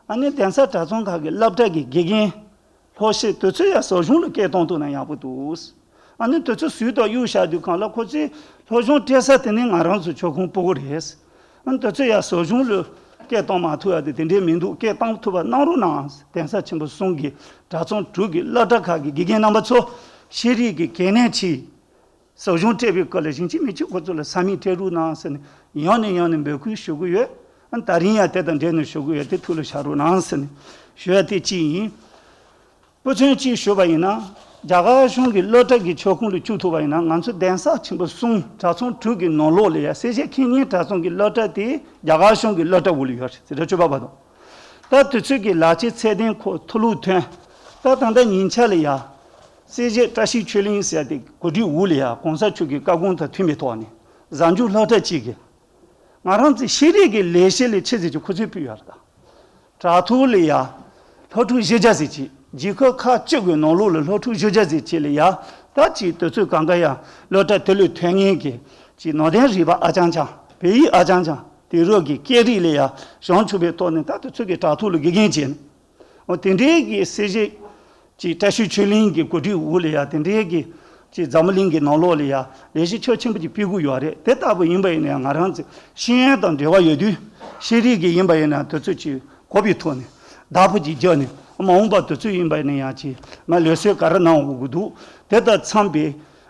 ཨ་ནི་གདན་ས་གྲྭ་ཚང་ཁག་གི་སློབ་གྲྭ་གི་དགེ་རྒན་སློབ་ཞིག་དེ་ཚོ་ཡང་ཟབ་སྦྱོང་ལ་སྐད་གཏོང་ཐུབ་ན་ཡག་པོ་འདུག་ཨ་ནི་དེ་ཚོ་ཟུར་དུ་གཡུག་བཞག་དུས་གང་ལ་ཁོ་ཚོས་སློབ་སྦྱོང་སྤྲད་ས་དེ་ནི་ང་རང་ཚོ་ཁྱབ་ཁོངས་ཕྲུ་གུ་རེད། ཨ་ནི་དེ་ཚོ་ཡང་ཟབ་སྦྱོང་ལ་སྐད་གཏོང་མ་ཐུབ་ཡ་དེ་དེ་འདྲའི་མི་འདུག་སྐད་གཏོང་ཐུབ་པ་གནང་རོགས་གནང་། གདན་ས་ཆེན་པོ་གསུམ་གྱི་གྲྭ་ཚང་དྲུག་གི་སློབ་གྲྭ་ཁག་གི་དགེ་རྒན་རྣམ་པ་ཚོ་ཤེས་རིག་གི་གལ་གནད་ཆེ། ཟབ་སྦྱོང་སྤྲད་པའི་སྐོར་ལ་ཞིང་ཆེན་མི་གཅིག་ཁོ་ཚོ་ལ་ས་མིག་སྤྲད་རོགས་གནང་ཟེར་ནས་ཡང་ནས་ཡང་ནས་འབོད་སྐུལ་ཞུ་གི་ཡོད། ཨ་ནི་ད་རིང་ཡང་དེ་དང་འབྲེལ་ནས་ཞུ་གི་ཡོད། དེ་ཐུགས་ལ་བཞག་རོགས་གནང་ཟེར་ནས་ཞུ་ཡ་དེ་གཅིག་ཡིན། དཔེ་མཚོན་གཅིག་ཞུས་པ་ཡིན་ན། རྒྱ་གར་གཞུང་གི་སློབ་གྲྭ་གི་ཁྱབ་ཁོངས་ལ་བཅུག་ཐུབ་པ་ཡིན་ན་ང་ཚོ་གདན་ས་ཆེན་པོ་གསུམ་གྲྭ་ཚང་དྲུག་གི་ནང་ལོགས་ལ་ཡ་གསལ་བཤད་མཁས་སྙན་གྲྭ་ཚང་གི་སློབ་གྲྭ་དེ་རྒྱ་གར་གཞུང་གི་སློབ་གྲྭ་འོག་ལ་ཡོད་རེད་ཟེར་ར་ཆོས་པ་བར་དུ། ད་དུས་ཚོད་ཀྱི་ལག་ཁྱེར་ཚད་ལྡན་ཁོ་མཐོ་ལུགས་ཐོན། ད་ད་ལྟ་ཉིན་ཆ་ལ་ཡ། གསལ་བཤད་བཀྲ་ཤིས་ཆོས་གླིང་ཟེར་ཏེ་གོ་སྒྲིག་འོག་ལ་ཡ་གོང་ས་མཆོག་གི་བཀའ་དགོངས་དང་མཐུན་པའི་ཐོག་ནས་གཟའ་མཇུག་སློབ་གྲྭ་གཅིག་གི་ང་རང་ཚོའི་ཤེས་རིག་གི་ལས་གཞི་ལས་ཆེ་ཟེར་གྱི་ཁོ་ཚོས་ཕུལ་ཡོད་རེད། ད་དྲ་ཐོག་ལ་ཡ་སློབ་ཕྲུག་བཞི་བརྒྱ་ཟེར་གྱི་རྒྱལ་ཁབ་ཁག་བཅུ་གི་ནང་ལོགས་ལ་སློབ་ཕྲུག་བཞི་བརྒྱ་ཟེར་གྱི་ལ་ཡ་ད་ཅིག་དུས་ཚོད་གང་ག་ཡ་སློབ་གྲྭ་དེ་ལས་ཐོན་མཁན་གྱི་ཅིག་ནང་བསྟན་རིག་པ་ཨ་ཅང་ཅང་བོད་ཡིག་ཨ་ཅང་ཅང་། དེང་རབས་ཀྱི་སྐད་རིགས་ལ་ཡང་བྱང་ཆུབ་པའི་ཐོག་ནས་ད་དུ་ཚོད་ཀྱི་དྲ་ཐོག་ལ་དགེ་རྒན་བྱས་ནས། འོ་དེ་འདྲའི་གི་སྲིད་ཞི་ཅིག་བཀྲ་ཤིས་ཆོས་གླིང་གི་གོ་སྒྲིག་འོག་ལ་ཡང་དེ་འདྲའི་གི་ཅིག་འཛམ་བུ་གླིང་གི་ནང་ལོགས་ལ་ཡང་ལས་གཞི་ཁྱོན་ཆེན་པོ་ཅིག་སྤེལ་གི་ཡོད་རེད། དེ་ལྟ་བུ་ཡིན་པ་ཡིན་ན་ཡང་ང་རང་ཚོ་ཤེས་ཡོན་དང་འབྲེལ་བ་ཡོད་དུས་ཤེས་རིག་གི་ཡིན་པ་ཡིན་ན་དུས་ཚོད་ཅིག་གོ་བའི་ཐོག་ནས་བདག་པོ་ཅིག་རྒྱག་ནས་མ་འོངས་པ་དུས་ཚོད་ཡིན་པ་ཡིན་ན་ཡང་ཅིག་ང་ལས་བསོད་ག་རེ་གནང་དགོས་ཀྱི་འདུག་དེ་དང་འཚམས་པའི་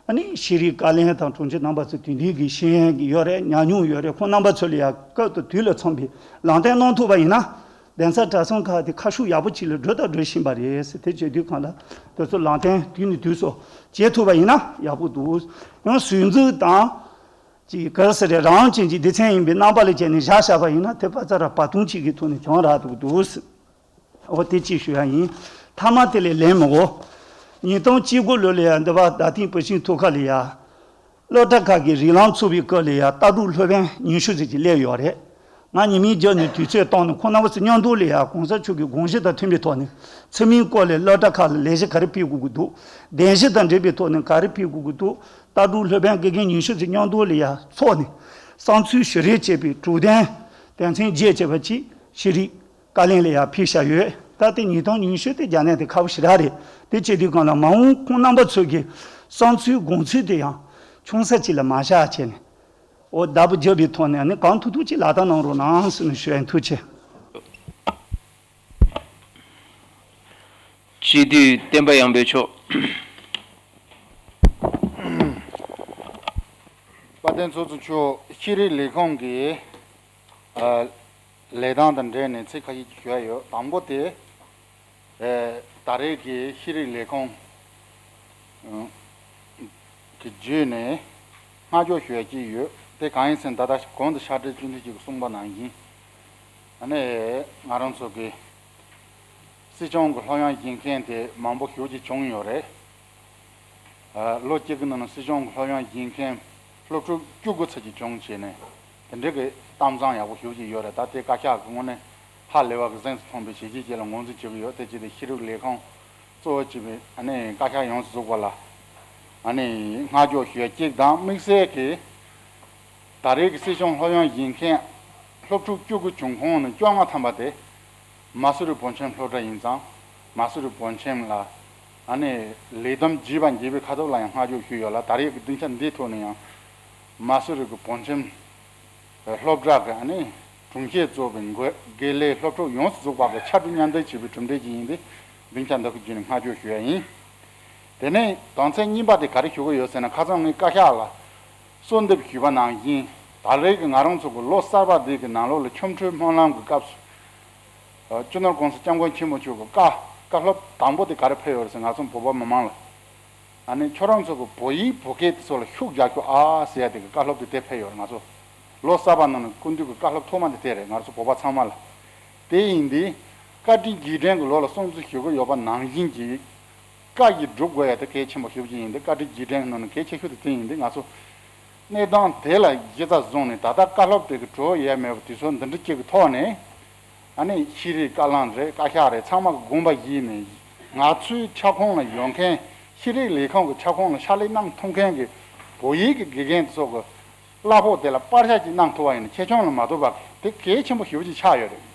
ཨ་ནི་ཤེས་རིག་བཀའ་བློན་དང་དྲུང་ཆེ་རྣམ་པ་ཚོ་དེ་འདྲའི་གི་ཤེས་ཡོན་གྱི་ཡོད་རེད། ཉམས་མྱོང་ཡོད་རེད། ཁོང་རྣམ་པ་ཚོ་ལ་ཡང་སྐབས་དང་དུས་ལ་འཚམས་པའི་ལམ་སྟོན་གནང་ཐུབ་པ་ཡིན་ན། གདན་ས་གྲྭ་ཚང་ཁག་དེ་ཁ་ཕྱོགས་ཡག་པོ་ཅིག་ལ་འགྲོ་དང་འགྲོ་བཞིན་པ་རེད་ཟེར། དེ་བྱེད་དུས་གང་ལ་དེ་ཚོ་ལམ་སྟོན་དུས་ནས་དུས་སུ་བྱེད་ཐུབ་པ་ཡིན་ན་ཡག་པོ་འདུག་ཡང་ཟུར་འཛུགས་དང་ཅིག་ག་རེ་ཟེར་རེད། རང་བྱུང་གི་སྡེ་ཚན་ཡིན་པའི་རྣམ་པ་ལ་བྱས་ནས་བཞག་བཞག་པ་ཡིན་ན་དེ་པ་ཙ་ར་བར་སྟོང་ཅིག་གི་ཐོག་ནས་བྱུང་རག་འདུག་འདུག་འོ་དེ་གཅིག་ཞུ་ཡ་ཡིན། མཐའ་མ་དེ་ལས་ལན་མི་འོ། ཉིས་སྟོང་གཅིག་དགུ་ལོ་ལ་ཡ་འདི་པ་རྡ་སྟེང་བུ་ཤིང་ཐུག་ཁ་ལ་ཡ། སློབ་གྲྭ་ཁག་གི་རིགས་ལམ་ཚུགས་པའི་སྐབས་ལ་ཡ་ལྟ་གྲུབ་སློབ་དཔོན་ཉི་ཤུ་ཙམ་ཅིག་སླེབས་ཡོད་རེད། ང་ཉི་མའི་རྒྱབ་ནས་དུས་ཚོད་བཏང་ནས་ཁོང་རྣམ་པ་ཚོ་མཉམ་དུ་ལ་ཡ་གོང་ས་མཆོག་གི་དགོངས་གཞི་དང་མཐུན་པའི་ཐོག་ནས་ཚུལ་མིན་སྐོར་ལས་སློབ་གྲྭ་ཁག་ལ་ལས་གཞི་ག་རེ་སྤེལ་དགོས་ཀྱི་འདུག་སྡིངས་གཞི་དང་འབྲེལ་བའི་ཐོག་ནས་ག་རེ་སྤེལ་དགོས་ཀྱི་འདུག་ལྟ་གྲུབ་སློབ་དཔོན་དགེ་རྒན་ཉི་ཤུ་ཙམ་མཉམ་དུ་ལ་ཡ་ཚོགས་ནས་བསམ་ཚུལ་ཞུ་རེས་བྱས་པའི་གྲོས་དོན་དོན་ཚན་བརྒྱད་ཅེས་པ་ཅིག་ཤེས་རིག་བཀའ་བློན་ལ་ཡང་ཕུལ་བཞག་ཡོད། ད་ལྟ་ཉིས་སྟོང་ཉི་ཤུ་དེ་རྒྱ་ནག་དེ་ཁག་པོ་ཞེ་དྲག་རེད། དེ་བྱེད་དུས་གང་ལ་མ་འོངས་ཁོང་རྣམ་པ་ཚོ་གི་བསམ་ཚུལ་དགོངས་ཚུལ་དེ་ཡང་ཆུང་ས་ཅིག་ལ་མ་བཞག་བྱས་ནས། འོ་བདག་པོ་རྒྱབ་པའི་ཐོག་ནས་ནི་གང་ཐུབ་ཐུབ་ཅིག་ལག་བསྟར་གནང་རོགས་གནང་ཟེར་ནས་ཞུ་ཡ་ཡིན། ཐུགས་རྗེ་ཆེ། སྤྱི་འཐུས་བསྟན་པ་ཡར་འཕེལ་མཆོག་དཔལ་ལྡན་ཚོགས་གཙོ་མཆོག་ཤེས་རིག་ལས་ཁུངས་ཀྱི་ཨ། ལས་སྟངས་དང་འབྲེལ་ནས་ཚིག་ཁ་ཤས་ཅིག་ཞུ་ཡ་ཡོད། དང་པོ་དེ། ཨེ། ད་རེས་ཀྱི་ཤེས་རིག་ལས་ཁུངས་ཀྱི་བརྒྱུད་ནས་བསྔགས་བརྗོད་ཞུ་ཡ་ཅིག་ཡོད། དེ་གང་ཡིན་ཟེར་ན་ད་ལྟ་གོང་དུ་ཕྱག་སྦྲེལ་སྤྱི་འཐུས་ཅིག་གིས་གསུངས་པ་ནང་བཞིན། ཨ་ནི་ང་རང་ཚོ་གི་སྲིད་སྐྱོང་གི་སློབ་ཡོན་ཡིན་མཁན་དེ་མང་པོ་ཞེ་པོ་ཅིག་བྱུང་ཡོད་རེད། ལོ་གཅིག་གི་ནང་ན་སྲིད་སྐྱོང་གི་སློབ་ཡོན་ཡིན་མཁན་སློབ་ཕྲུག་བཅུ་དགུ་ཙམ་ཅིག་བྱུང་བྱས་ནས་དེ་འདྲའི་གི་གཏམ་བཟང་ཡག་པོ་ཞེ་པོ་ཅིག་ཡོད་རེད། ད་དེ་བཀའ་ཤག་གི་ངོས་ནས་ཧ་ལས་པ་གི་གཟེངས་སུ་ཐོན་པའི་བྱས་རྗེས་ཅིག་ལ་ངོས་འཛིན་བྱེད་ཀྱི་ཡོད། དེ་བྱས་ཏེ་ཤེས་རིག་ལས་ཁུངས་གཙོ་བོ་བྱས་པའི་ཨ་ནི་བཀའ་ཤག་ཡོངས་སུ་རྫོགས་པ་ལ་ཨ་ནི་བསྔགས་བརྗོད་ཞུ་ཡ་གཅིག་དང་། དམིགས་བསལ་གྱི་ད་རེས་ཀྱི་སྲིད་སྐྱོང་སློབ་ཡོན་ཡིན་མཁན་སློབ་ཕྲུག་བཅུ་དགུ་བྱུང་ཁོངས་ནས་བཅོ་ལྔ་ཐམ་པ་དེ། མ་སུ་རི་བོད་ཁྱིམ་སློབ་གྲྭ་ཡིན་ཙང་། མ་སུ་རི་བོད་ཁྱིམ་ལ་ཨ་ནི་ལས་བསྡོམས་བགྱིས་པ་བགྱིས་པའི་ཁ་ཐུག་ལ་ཡང་བསྔགས་བརྗོད་ཞུས་ཡོད་ལ། ད་རེས་ཀྱི་སྡིངས་ཆ་འདིའི་ཐོག་ནས་ཡང་མ་སུ་རི་གི་བོད་ཁྱིམ་སློབ་གྲྭ་གི་ཨ་ནི་དྲུང་ཆེ་གཙོས་པའི་དགེ་ལས་སློབ་ཕྲུག་ཡོངས་སུ་རྫོགས་པ་གི་ཕྱར་གྲུ་མཉམ་འདེགས་བྱས་པའི་གྲུབ་འབྲས་ཅིག་ཡིན་ཏེ། སྡིངས་ཆ་འདི་གི་བརྒྱུད་ནས་བསྔགས་བརྗོད་ཞུ་ཡ་ཡིན། དེ་ནས་དོན་ཚན་གཉིས་པ་དེ་ག་རེ་ཞུ་གི་ཡོད་ཟེར་ན། ཁ་སང་ངས་བཀའ་ཤག་ལ་གསོལ་འདེབས་ཞུས་པ་ནང་བཞིན། ད་རེས་ཀྱི་ང་རང་ཚོ་གི་ལོ་གསར་པ་འདི་གི་ནང་ལོགས་ལ་ཆོ་འཕྲུལ་སྨོན་ལམ་གྱི་སྐབས་སུ། སྤྱི་ནོར་༸གོང་ས་༸སྐྱབས་མགོན་ཆེན་པོ་མཆོག་གི་བཀའ་བཀའ་སློབ་དང་པོ་དེ་ག་རེ་ཕེབས་ཡོད་རེད་ཟེར། ང་ཚོ་བོད་པ་མི་མང་ལ་ཨ་ནི་ཁྱོད་རང་ཚོ་གི་བོད་ཡིག་བོད་སྐད་དེ་ཚོ་ལ་ཤུགས་རྒྱག་རྒྱུ་ཨ་ཟེར་ཡ་དེ་གི་བཀའ་སློབ་དེ་དེ་ཕེབས་ཡོད་རེད། ང་ཚོ་ལོ་གསར་པ་ནང་ནས་སྐུ་མདུན་གྱི་བཀའ་སློབ་ཐོག་མ་དེ་དེ་རེད། ང་ཚོ་བོད་པ་ཚང་མ་ལ། དེ་ཡིན་དུས་བཀའ་དྲིན་རྗེས་དྲན་གྱི་ལོ་ལ་སྲུང་བརྩི་ཞུ་གི་ཡོད་པ་ནང་བཞིན་གྱི་བཀའ་བཞིན་སྒྲུབ་དགོས་ཡ་དེ་གལ་ཆེན་པོ་ཞེ་པོ་ཅིག་ཡིན་དུས། བཀའ་དྲིན་རྗེས་དྲན་གྱི་ནང་ནས་གལ་ཆེ་ཤོས་དེ་དེ་ཡིན་དུས། ང་ཚོ་གནས་སྟངས་དེ་ལ་གཞི་རྩ་བཟུང་ནས་ད་ལྟ་བཀའ་སློབ་དེ་གི་གྲོས་ཡས་མེད་པ་དུས་ཚོད་འདི་འདྲ་ཅིག་གི་ཐོག་ནས། ཨ་ནི་ཤེས་རིག་བཀའ་བློན་རེད། བཀའ་ཤག་རེད། ཚང་མ་གི་དགོངས་པ་བཞེས་ནས་ང་ཚོའི་ཁྱབ་ཁོངས་ལ་ཡོད་མཁན། ཤེས་རིག་ལས་ཁུངས་ཀྱི་ཁྱབ་ཁོངས་ལ་ཕྱག་ལས་གནང་ཐུབ་མཁན་གྱི་བོད་ཡིག་གི་དགེ་རྒན་ཚོ་གི་གླ་ཕོགས་དེ་ལ་པར་ཆས་ཅིག་གནང་ཐུབ་པ་ཡིན་ན་ཆེ་ཆུང་ལ་མ་ལྟོས་པར་དེ་གལ་ཆེན་པོ་ཞེ་པོ་ཅིག་ཆགས་ཡོད་རེད།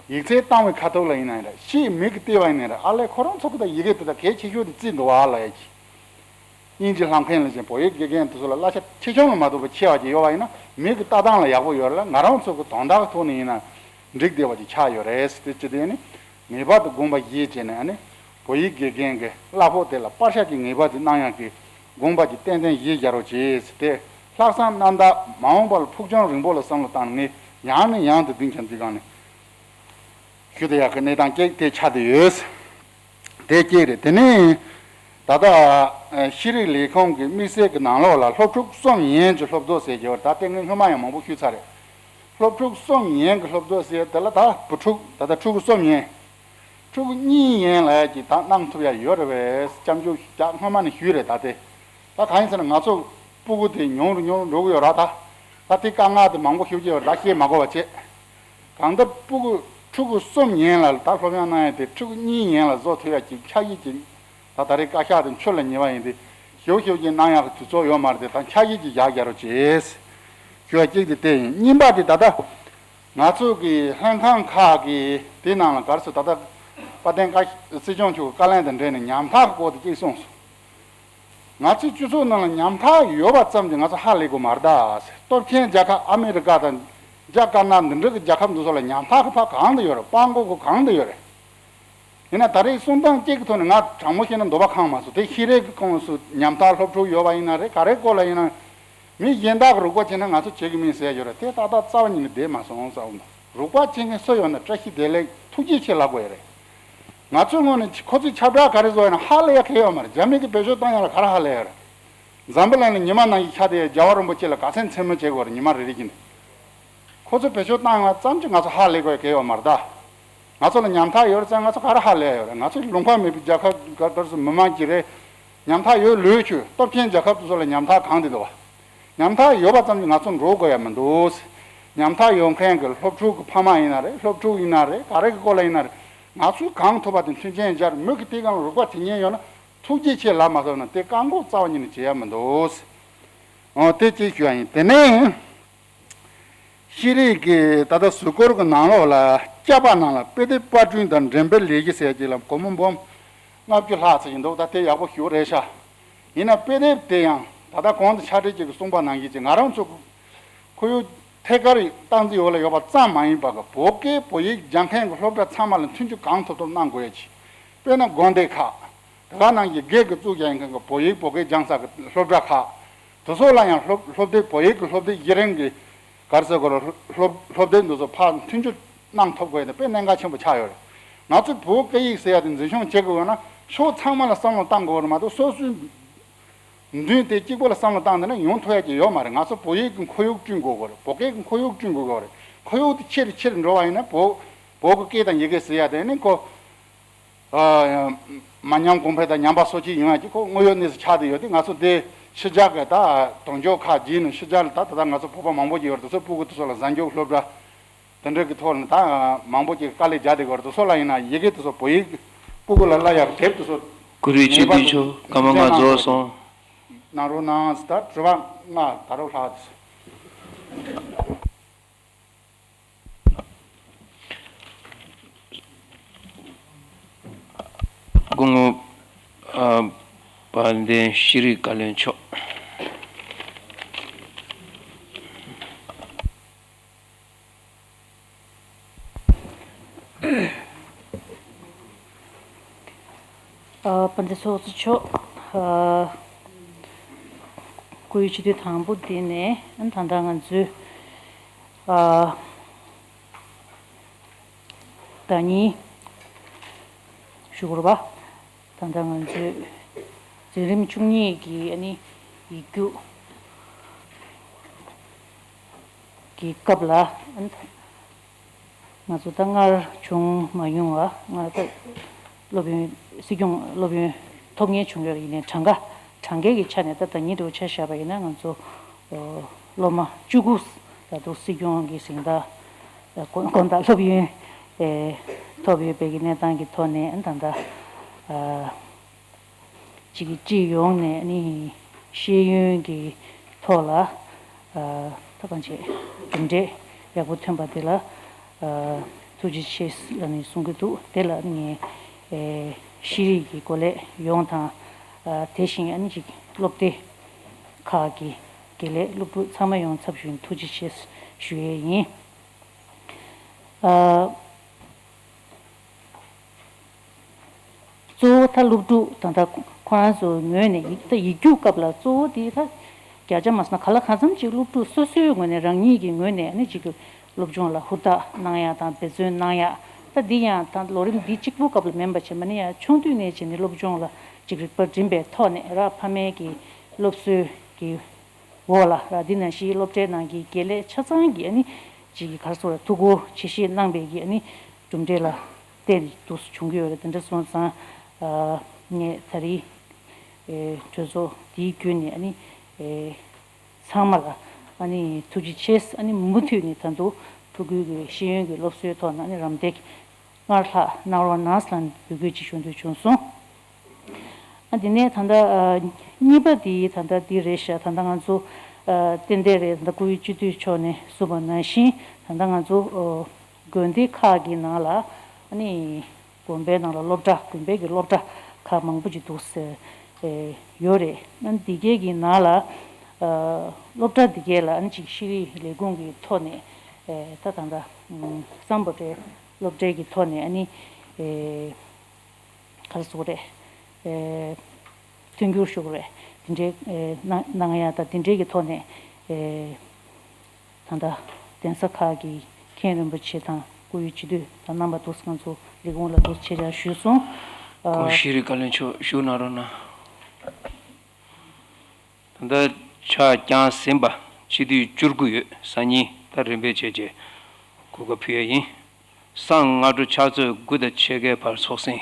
ཡིག་ཚད་བཏང་བའི་ཁ་ཐུག་ལ་ཡིན་ན་ཡང་རེད། ཤེས་མིག་གིས་བལྟས་པ་ཡིན་ན་རེད། ཨ་ལས་ཁོ་རང་ཚོ་གི་ད་ཡི་གེ་དེ་ད་གལ་ཆེ་ཤོས་དེ་བརྩིས་འདུག་བ་ལ་ཡ་གི། དབྱིན་ཇི་ལྷབ་མཁན་ལ་བཞིན་བོད་ཡིག་དགེ་རྒན་དེ་ཚོ་ལ་གླ་ཆ་ཆེ་ཆུང་ལ་མ་ལྟོས་པར་ཆེ་བ་ཅིག་ཡོད་པ་ཡིན་ན། མིག་གི་ལྟ་སྟངས་ལ་ཡག་པོ་ཡོད་རེད་ལ། ང་རང་ཚོ་གི་དོན་དག་གི་ཐོག་ནས་ཡིན་ན་འགྲིག་བསྡད་པ་ཅིག་ཆགས་ཡོད་རེད། དེ་ཅི་སྟེ་ནི་ངེས་པར་དུ་དགོངས་པ་བཞེས་བྱས་ནས། ཨ་ནི་བོད་ཡིག་དགེ་རྒན་གྱི་གླ་ཕོགས་དེ་ལ་པར་ཆས་ཀྱི་ངེས་པར་དུ་གནང་ཡག་གི་དགོངས་པ་ཅིག་ཏན་ཏན་བཞེས་བཞག་རོགས་བྱེད་ཟེར་ཏེ། ལྷག་བསམ་རྣམ་དག་མ་འོངས་པ་ལ་ཕུགས་རྒྱང་རིང་པོ་ལ་བསམ་བློ་བཏང་ནས་ངས་ཡང་ནས་ཡང་དུ་སྡིངས་ཆ་འདི་སྒང་ནས་ཞུ་བསྡད་ཡག་གི་གནས་སྟངས་ཅིག་དེ་ཆགས་བསྡད་ཡོད། དེ་གཅིག་རེད། དེ་ནས་ད་ལྟ་ཤེས་རིག་ལས་ཁུངས་ཀྱི་དམིགས་བསལ་གྱི་ནང་ལོགས་ལ་སློབ་ཕྲུག་གསུམ་ཡན་གྱི་སློབ་ཚོགས་ཟེར་གྱི་ཡོད་རེད། ད་ལྟ་ངས་སྔོན་མ་ཡང་མང་པོ་ཞུས་ཚར་རེད། སློབ་ཕྲུག་གསུམ་ཡན་གྱི་སློབ་ཚོགས་ཟེར་དེ་ལ་ད་བུ་ཕྲུག་ད་ལྟ་ཕྲུ་གུ་གསུམ་ཡན། ཕྲུ་གུ་གཉིས་ཡན་ལ་ཡ་གཅིག་ད་གནང་ཐུབ་ཡ་ཡོད་རེད་པས། སྐྱབས་འཇུག་རྒྱག་སྔོན་མ་ནས་ཞུས་རེད། ད་དེ་ད་གང་ཡིན་ཟེར་ན། ང་ཚོ་སྤུ་གུ་དེ་ཉུང་རུ་ཉུང་རུ་འགྲོ་གི་ཡོད་ར། ད་ད་དེ་དཀའ་ངལ་དེ་མང་པོ་ཞེ་པོ་ཅིག་ཡོད་རེད། ད་བཤད་མ་དགོས་པ་བྱས། གང་ལྟར་སྤུ་གུ་ཕྲུ་གུ་གསུམ་ཡན་ལ་ད་སློབ་ཡོན་གནང་ཡ་དེ་ཕྲུ་གུ་གཉིས་ཡན་ལ་བཟོ་ཐུབ་ཡ་གཅིག་འཆར་གཞི་གཅིག་ད་ད་རེས་བཀའ་ཤག་དེ་འཁྱོར་ལ་ཉེ་བ་ཡིན་དུས། ཞེ་པོ་ཞེ་པོ་ཅིག་གནང་ཡག་གི་དུས་ཚོད་ཡོད་མ་རེད་དེ། ད་འཆར་གཞི་ཅིག་བཞག་རྒྱག་རོགས་བྱེད། ཞུ་བ་གཅིག་དེ་དེ་ཡིན། གཉིས་པ་དེ་ད་ལྟ་ ང་ཚོ་གི་ལྷན་ཁང་ཁག་གི་དེ་ནང་ལ་ག་རེ་ཟེར། ད་ལྟ་དཔལ་ལྡན་བཀའ་སྲིད་སྐྱོང་མཆོག་གི་བཀའ་ལན་དང་འབྲེལ་ནས་ཉམ་ཐག་གི་སྐོར་དེ་གཅིག་གསུངས་སོང་། ང་ཚོའི་སྤྱི་ཚོགས་ནང་ལ་ཉམ་ཐག་ཡོད་པ་ཙམ་གྱིས་ང་ཚོ་ཧ་ལས་དགོས་མ་རེད་ད་ཟེར། སྟོབས་ཆེན་རྒྱལ་ཁབ་ཨ་མི་རི་ཀ་དང་རྒྱ་དཀར་ནག་འདི་འདྲ་གི་རྒྱལ་ཁབ་འདི་ཚོ་ལ་ཉམ་ཐག་གི་ཕ་གང་དུ་ཡོད་རེད། དཔའ་མགོ་གི་གང་དུ་ཡོད་རེད། ཡིན་ན་ད་རེས་གསུང་སྟངས་གཅིག་གི་ཐོག་ནས་ང་དྲང་མོ་བཤད་ན་འདོད་པ་ཁེངས་མ་སོང་། དེ་ཤེས་རིག་གི་ཁོངས་སུ་ཉམ་ཐག་སློབ་ཕྲུག་ཡོད་པ་ཡིན་ན་རེད། ག་རེ་སྐོར་ལ་ཡིན་ན། མི་གཞན་དག་གི་རོགས་པ་བྱས་ན་ང་ཚོ་བྱེད་ཀྱི་མིན་ཟེར་ཡ་ཡོད་རེད། དེ་ཏག་ཏག་རྩ་བ་ཉིད་ནས་བསྡད་མ་སོང་བསམ་གྱི་འདུག་རོགས་པ་བྱེད་མཁན་སུ་ཡོད་ན་བཀྲ་ཤིས་བདེ་ལེགས་ཐུགས་རྗེ་ཆེ་ལབ་དགོས་ཡ་རེད། ང་ཚོའི་ངོས་ནས་ཁོ་ཚོས་ཁྱབ་བསྒྲགས་ག་རེ་བཟོ་ཡ་ན་ཧ་ལས་ཡ་གང་ཡང་ཡོད་མ་རེད། རྒྱ་མི་གིས་བེད་སྤྱོད་བཏང་ཡ་ལ་ག་རེ་ཧ་ལས་ཡ་རེད། འཛམ་བུ་གླིང་ལ་ཉི་མ་ནང་བཞིན་ཆགས་བསྡད་ཡ་རྒྱལ་བ་རིན་པོ་ཆེ་ལ་དགའ་ཚོར་མཚན་མོ་བྱེད་དགོས་རེད། ཉི་མ་རེ་རེ་བཞིན། ཁོ་ཚོས་བེད་སྤྱོད་བཏང་ཡོང་བ་ཙམ་གྱིས་ང་ཚོ་ཧ་ལས་དགོས་ཡ་གང་ཡང་ཡོད་མ་རེད་ད། ང་ཚོ་ལ་ཉམ་ཐག་ཡོད་རེད་ཙང་ང་ཚོ་ག་རེ་ཧ་ལས་ཡ་ཡོད་རེད། ང་ཚོ་ལུང་པ་མེད་པའི་རྒྱལ་ཁབ་ག་དར་སུ་མི་མང་གི་རེད། ཉམ་ཐག་ཡོད་ལོས་ཆོས་སྟོབས་ཆེན་རྒྱལ་ཁབ་དེ་ཚོ་ལ་ཉམ་ཐག་གང་དེ་འདུག་བ། ཉམ་ཐག་ཡོད་པ་ཙམ་གྱིས་ང་ཚོ་འགྲོ་དགོས་ཡ་མི་འདུག་ཉམ་ཐག་ཡོད་མཁན་གྱི་སློབ་ཕྲུག་གི་ཕ་མ་ཡིན་ན་རེད། སློབ་ཕྲུག་ཡིན་ན་རེད། ག་རེ་གི་སྐོར་ལ་ཡིན་ན་རེད། ང་ཚོས་གང་ཐུབ་པ་དེ་མཐུན་རྐྱེན་སྦྱར། མི་གི་དེ་གང་ལ་རོགས་པ་བྱེད་མཁན་ཡོད་ན་ཐུགས་རྗེ་ཆེ་ལབ་མ་ཐུབ་ན་དེ་བཀག་འགོག་རྩ་བ་ཉིད་ནས་བྱེད་ཡ་མི་འདུག་འོ་དེ་གཅིག་ཞུ་ཡ་ཡིན། དེ་ནས། ཤེས་རིག་གི་ད་ལྟ་ཟུར་སྐོར་གྱི་ནང་ལོགས་ལ་བསྐྱར་པ་ནང་ལ་དཔེ་དེབ་པར་སྐྲུན་དང་འགྲེམས་སྤེལ་ལས་གཞི་ཟེར་གྱི་ལ་སྒོར་མོ་འབུམ་ལྔ་བཅུ་ལྷག་ཙམ་ཞིག་འདུག་ད་དེ་ཡག་པོ་ཞེ་པོ་རེད་ཤག་ཡིན་ན་དཔེ་དེབ་དེ་ཡང་ད་ལྟ་གོང་དུ་ཕྱག་སྦྲེལ་གྱིས་གསུངས་པ་ནང་བཞིན་གྱི་ང་རང་ཚོ་ཁོར་ཡུག་ཐད་ཀར་སྟངས་འཛིན་འོག་ལ་ཡོད་པ་ཙམ་མ་ཡིན་པར་གྱི་བོད་སྐད་བོད་ཡིག་སྦྱང་མཁན་གྱི་སློབ་གྲྭ་ཚང་མ་ལ་མཐུན་འགྱུར་གང་ཐུབ་ཐུབ་གནང་དགོས་ཡ་ཅིག་དཔེར་ན་དགོན་སྡེ་ཁག་དེ་ག་ནང་བཞིན་སྒེར་གྱི་བཙུགས་བཞག་མཁན་གྱི་བོད་ཡིག་བོད་སྐད་སྦྱང་ས་གི་སློབ་གྲྭ་ཁག་དེ་ཚོ་ལ་ཡང་སློབ་སློབ་དེབ་བོད་ཡིག་གི་སློབ་དེབ་གཞི་རིམ་གྱི་ག་རེ་ཟེར་དགོས་རེད། སློབ་སློབ་དེབ་འདི་ཚོ་ཕར་མཐུན་སྦྱོར་གནང་ཐུབ་དགོས་ཡ་དེ་དཔེ་གནད་འགག་ཆེན་པོ་ཆགས་ཡོད་རེད། ང་ཚོས་བོད་སྐད་ཡིག་ཟེར་ཡ་དེ་འཛིན་སྐྱོང་བྱེད་དགོས་ཡོད་ན་ཕྱོགས་ཚང་མ་ལ་བསམ་བློ་བཏང་དགོས་རེད་མ་གཏོགས་སོ་སོའི་མདུན་དེ་གཅིག་པོ་ལ་བསམ་བློ་བཏང་བསྡད་ན་ཡོང་ཐུབ་ཡ་ཅིག་ཡོད་མ་རེད། ང་ཚོ་བོད་ཡིག་གི་ཁོར་ཡུག་བསྐྲུན་དགོས་དགོས་རེད། བོད་སྐད་ཀྱི་ཁོར་ཡུག་བསྐྲུན་དགོས་དགོས་རེད། ཁོར་ཡུག་དེ་ཆེ་རུ་ཆེ་རུ་འགྲོ་བ་ཡིན་ན་བོད་བོད་ཀྱི་སྐད་དང་ཡི་གེ་ཟེར་ཡ་དེ་ནི་ཁོ། ཨ། མ་ཉམས་གོང་འཕེལ་དང་ཉམས་པ་སོར་ཆུད་ཡོང་ཡ་གི་ཁོ་དངོས་ཡོད་གནས་ཚུལ་ཆགས་བསྡད་ཡོད་དེ། ང་ཚོ་འདི་ཕྱི་རྒྱལ་གི་ད་དོན་གཅོད་ཁག་བརྒྱུད་ནས་ཕྱི་རྒྱལ་ལ་ད་ད་ལྟ་ང་ཚོ་བོད་པ་མང་པོ་ཅིག་ཡོད་རེད། དེ་ཚོ་སྤུ་གུ་དེ་ཚོ་ལ་གཟའ་མཇུག་སློབ་གྲྭ་དེ་འདྲ་གི་ཐོག་ནས་ད་མང་པོ་ཅིག་དཀའ་ལས་རྒྱག་བསྡད་ཡོད་རེད། དེ་ཚོ་ལ་ཡིན་ན་ཡི་གེ་དེ་ཚོ་བོད་ཡིག་སྤུ་གུ་ལ་བསླབ་ཡག་གི་དེབ་དེ་ཚོ་གུ་རུའི་ངེས་ཆོས་པར་སྡིངས་ཆོག་སྐར་མ་ལྔ་རྩིས་རྗེས་གནང་རོགས་གནང་ཟེར། ད་དྲི་བ་ལྔ་ད་རུང་ལྷག་དེ་ཚོ། སྐུ་ངོ་ཨ་དཔལ་ལྡན་ཤེས་རིག་བཀའ་བློན་མཆོག་ཨ་དཔལ་ལྡན་ཚོགས་གཙོ་མཆོག་ཨ་སྐུའི་སྤྱི་འཐུས་དང་པོ་འདི་ནས་ད་ལྟ་ང་ཚོའི་ཨ་ཟླ་ཉིན་ཞུ་དགོས་པ། ད་ལྟ་ང་ཚོའི་འཛིན་རིམ་བཅུ་གཉིས་ཀྱི་ཨ་ནི་ཡིག་རྒྱུགས་ཀྱི་སྐབས་ལ་ང་ཚོ་ད་སྔར་བྱུང་མ་མྱོང་བ། སྔར་ད་སློབ་ཡོན་སྲིད་སྐྱོང་སློབ་ཡོན་ཐོབ་མཁན་བྱུང་ཡོད་ཡིན་ནའི་གྲངས་ཀ་གྲངས་ཀའི་གི་ཆ་ནས་ད་ཟླ་ཉིན་དུ་ཆ་བཞག་པ་ཡིན་ན་ང་ཚོ་སློབ་མ་བཅུ་དགུ་ད་དུང་སྲིད་སྐྱོང་གི་གཟེངས་རྟགས་དགོངས་དག་སློབ་ཡོན་ཐོབ་ཡོད་པའི་གི་གནས་སྟངས་ཀྱི་ཐོག་ནས་ད་ལྟ། གཅིག་གི་སྤྱི་ཡོངས་ནས་ནི་ཤེས་ཡོན་གྱི་ཐོག་ལ་ད་གང་བྱེད་གྲུབ་འབྲས་ཡག་པོ་ཐོན་པ་དེ་ལ་ཐུགས་རྗེ་ཆེ་ལ་ནི་གསུང་གི་འདུག་དེ་ལ་ངས་ཤེས་རིག་གི་གོ་ལས་ཡོངས་དང་དེ་བཞིན་ཨ་ནི་ཅིག་སློབ་སྡེ་ཁག་གི་དགེ་ལས་སློབ་ཕྲུག་ཚང་མ་ཡོངས་ཚབ་ཞུས་ནས་ཐུགས་རྗེ་ཆེ་ཞུ་ཡས་ཡིན། གཙོ་བོ་ད་སློབ་ཕྲུག་ད་ལྟ་ཁོ་རང་ཚོའི་ངོས་ནས་ཡིག་ད་ཡིག་རྒྱུགས་སྐབས་ལ་གཙོ་བོ་དེ་ད་བརྒྱ་ཆ་མ་སོང་ན་ག་ལ་གང་འཚམ་ཅིག་སློབ་ཕྲུག་སོ་སོའི་ངོས་ནས་རང་ཉིད་ཀྱི་ངོས་ནས་ནི་ཅིག་སློབ་སྦྱོང་ལ་ཧུར་ཐག་གནང་ཡག་དང་འབད་བརྩོན་གནང་ཡག་ད་འདི་ཡང་ད་ལོ་རིམ་འདི་གཅིག་པུ་སྐབས་ལ་མིན་པ་བྱས་མ་ནི་ཡང་ཆུང་དུས་ནས་བྱས་ནས་སློབ་སྦྱོང་ལ་ཅིག་རིག་པ་སྒྲིམ་པའི་ཐོག་ནས་ར་ཕ་མའི་གི་སློབ་གསོའི་གི་འོག་ལ་ར་འདི་ནང་བཞིན་སློབ་གྲྭའི་ནང་གི་དགེ་ལས་ཆ་ཚང་གི་ཨ་ནི་ཅིག་གི་ག་རེ་ཟེར་དགོས་རེད། ཐུགས་ཁུར་ཆེ་བཞེས་གནང་པའི་གི་ཨ་ནི་གྲུབ་འབྲས་ལ་བརྟེན་ནས་འདུག་སེ་བྱུང་གི་ཡོད་རེད། དེ་འདྲ་སོང་ཙང་ངས་ད་རེས་གྲོས་ཚོགས་འདིའི་བརྒྱུད་ནས་ཨ་ནི་ཚང་མ་ལ་ཨ་ནི་ཐུགས་རྗེ་ཆེ། ཨ་ནི་མུ་མཐུད་ནས་ད་དུང་ཕྲུ་གུའི་གི་ཤེས་ཡོན་གྱི་སློབ་གསོའི་ཐོག་ན་ཨ་ནི་རམ་འདེགས་སྔར་ལྷག་གནང་རོགས་གནང་ཟེར་ལ་འབོད་སྐུལ་ཅིག་ཞུ་འདོད་བྱུང་སོང་། ཨ་དེ་ནས་ད་ལྟ་ཨ་གཉིས་པ་དེ་ད་ལྟ་འདི་རེད་ཤག་ད་ལྟ་ང་ཚོ་ ཨ་ཏན་ཏན་རེད། ད་སྐུ་ཡི་སྤྱི་འཐུས་མཆོག་ནས་གསུངས་པ་ནང་བཞིན། ད་ལྟ་ང་ཚོ་ཨོ་དགོན་སྡེ་ཁག་གི་ནང་ལ་ཨ་ནི་དགོན་པའི་ནང་ལ་སློབ་གྲྭ། དགོན་པའི་གི་སློབ་གྲྭ་ཁག་མང་པོ་ཅིག་འདུག་ཟེར་ཨེ་ཡོད་རེད། ཨ་ནི་འདི་གའི་གི་ནང་ལ་ཨ་སློབ་གྲྭ་འདི་གའི་ལ་ཨ་ནི་ཅིག་ཤེས་རིག་ལས་ཁུངས་ཀྱི་ཐོག་ནས་ཨེ་ད་ད་ལྟ་ཨམ་སམ་བྷོ་ཊའི་སློབ་གྲྭའི་གི་ཐོག་ནས་ཨ་ནི་ཨེ་ག་རེ་ཟེར་དགོས་རེད། ཨེ་མཐུན་འགྱུར་ཞུ་དགོས་རེད། དེ་འདྲའི་ཨེ་གནང་གནང་ཡ་དང་། དེ་འདྲའི་གི་ཐོག་ནས་ཨེ་ད་ལྟ་གདན་ས་ཁག་གི་མཁན་རིན་པོ་ཆེ་དང་སྐུ་ཡི་སྤྱི་འཐུས་དང་རྣམ་པ་འདུག་ང་ཚོ་ལས་ཁུངས་ལ་འདུག་ཆེད་བཅར་ཞུས་སོང་། ཨ་ཁོང་ཤེས་རིག་བཀའ་བློན་མཆོག་བཞུགས་གནང་རོགས་གནང་། ད་ལྟ་ཕྱག་བརྐྱངས་ཟིན་པ་སྤྱི་འཐུས་བཅུ་དགུ་ཡོད། སང་ཉིན་ད་རིམ་པས་བྱས་རྗེས་གོ་སྐབས་ཕུལ་ཡ་ཡིན། སང་སྔ་དྲོ་ཕྱག་ཚོད་དགུ་དང་ཕྱེད་ཀའི་བར་ཚོགས་ཟིན།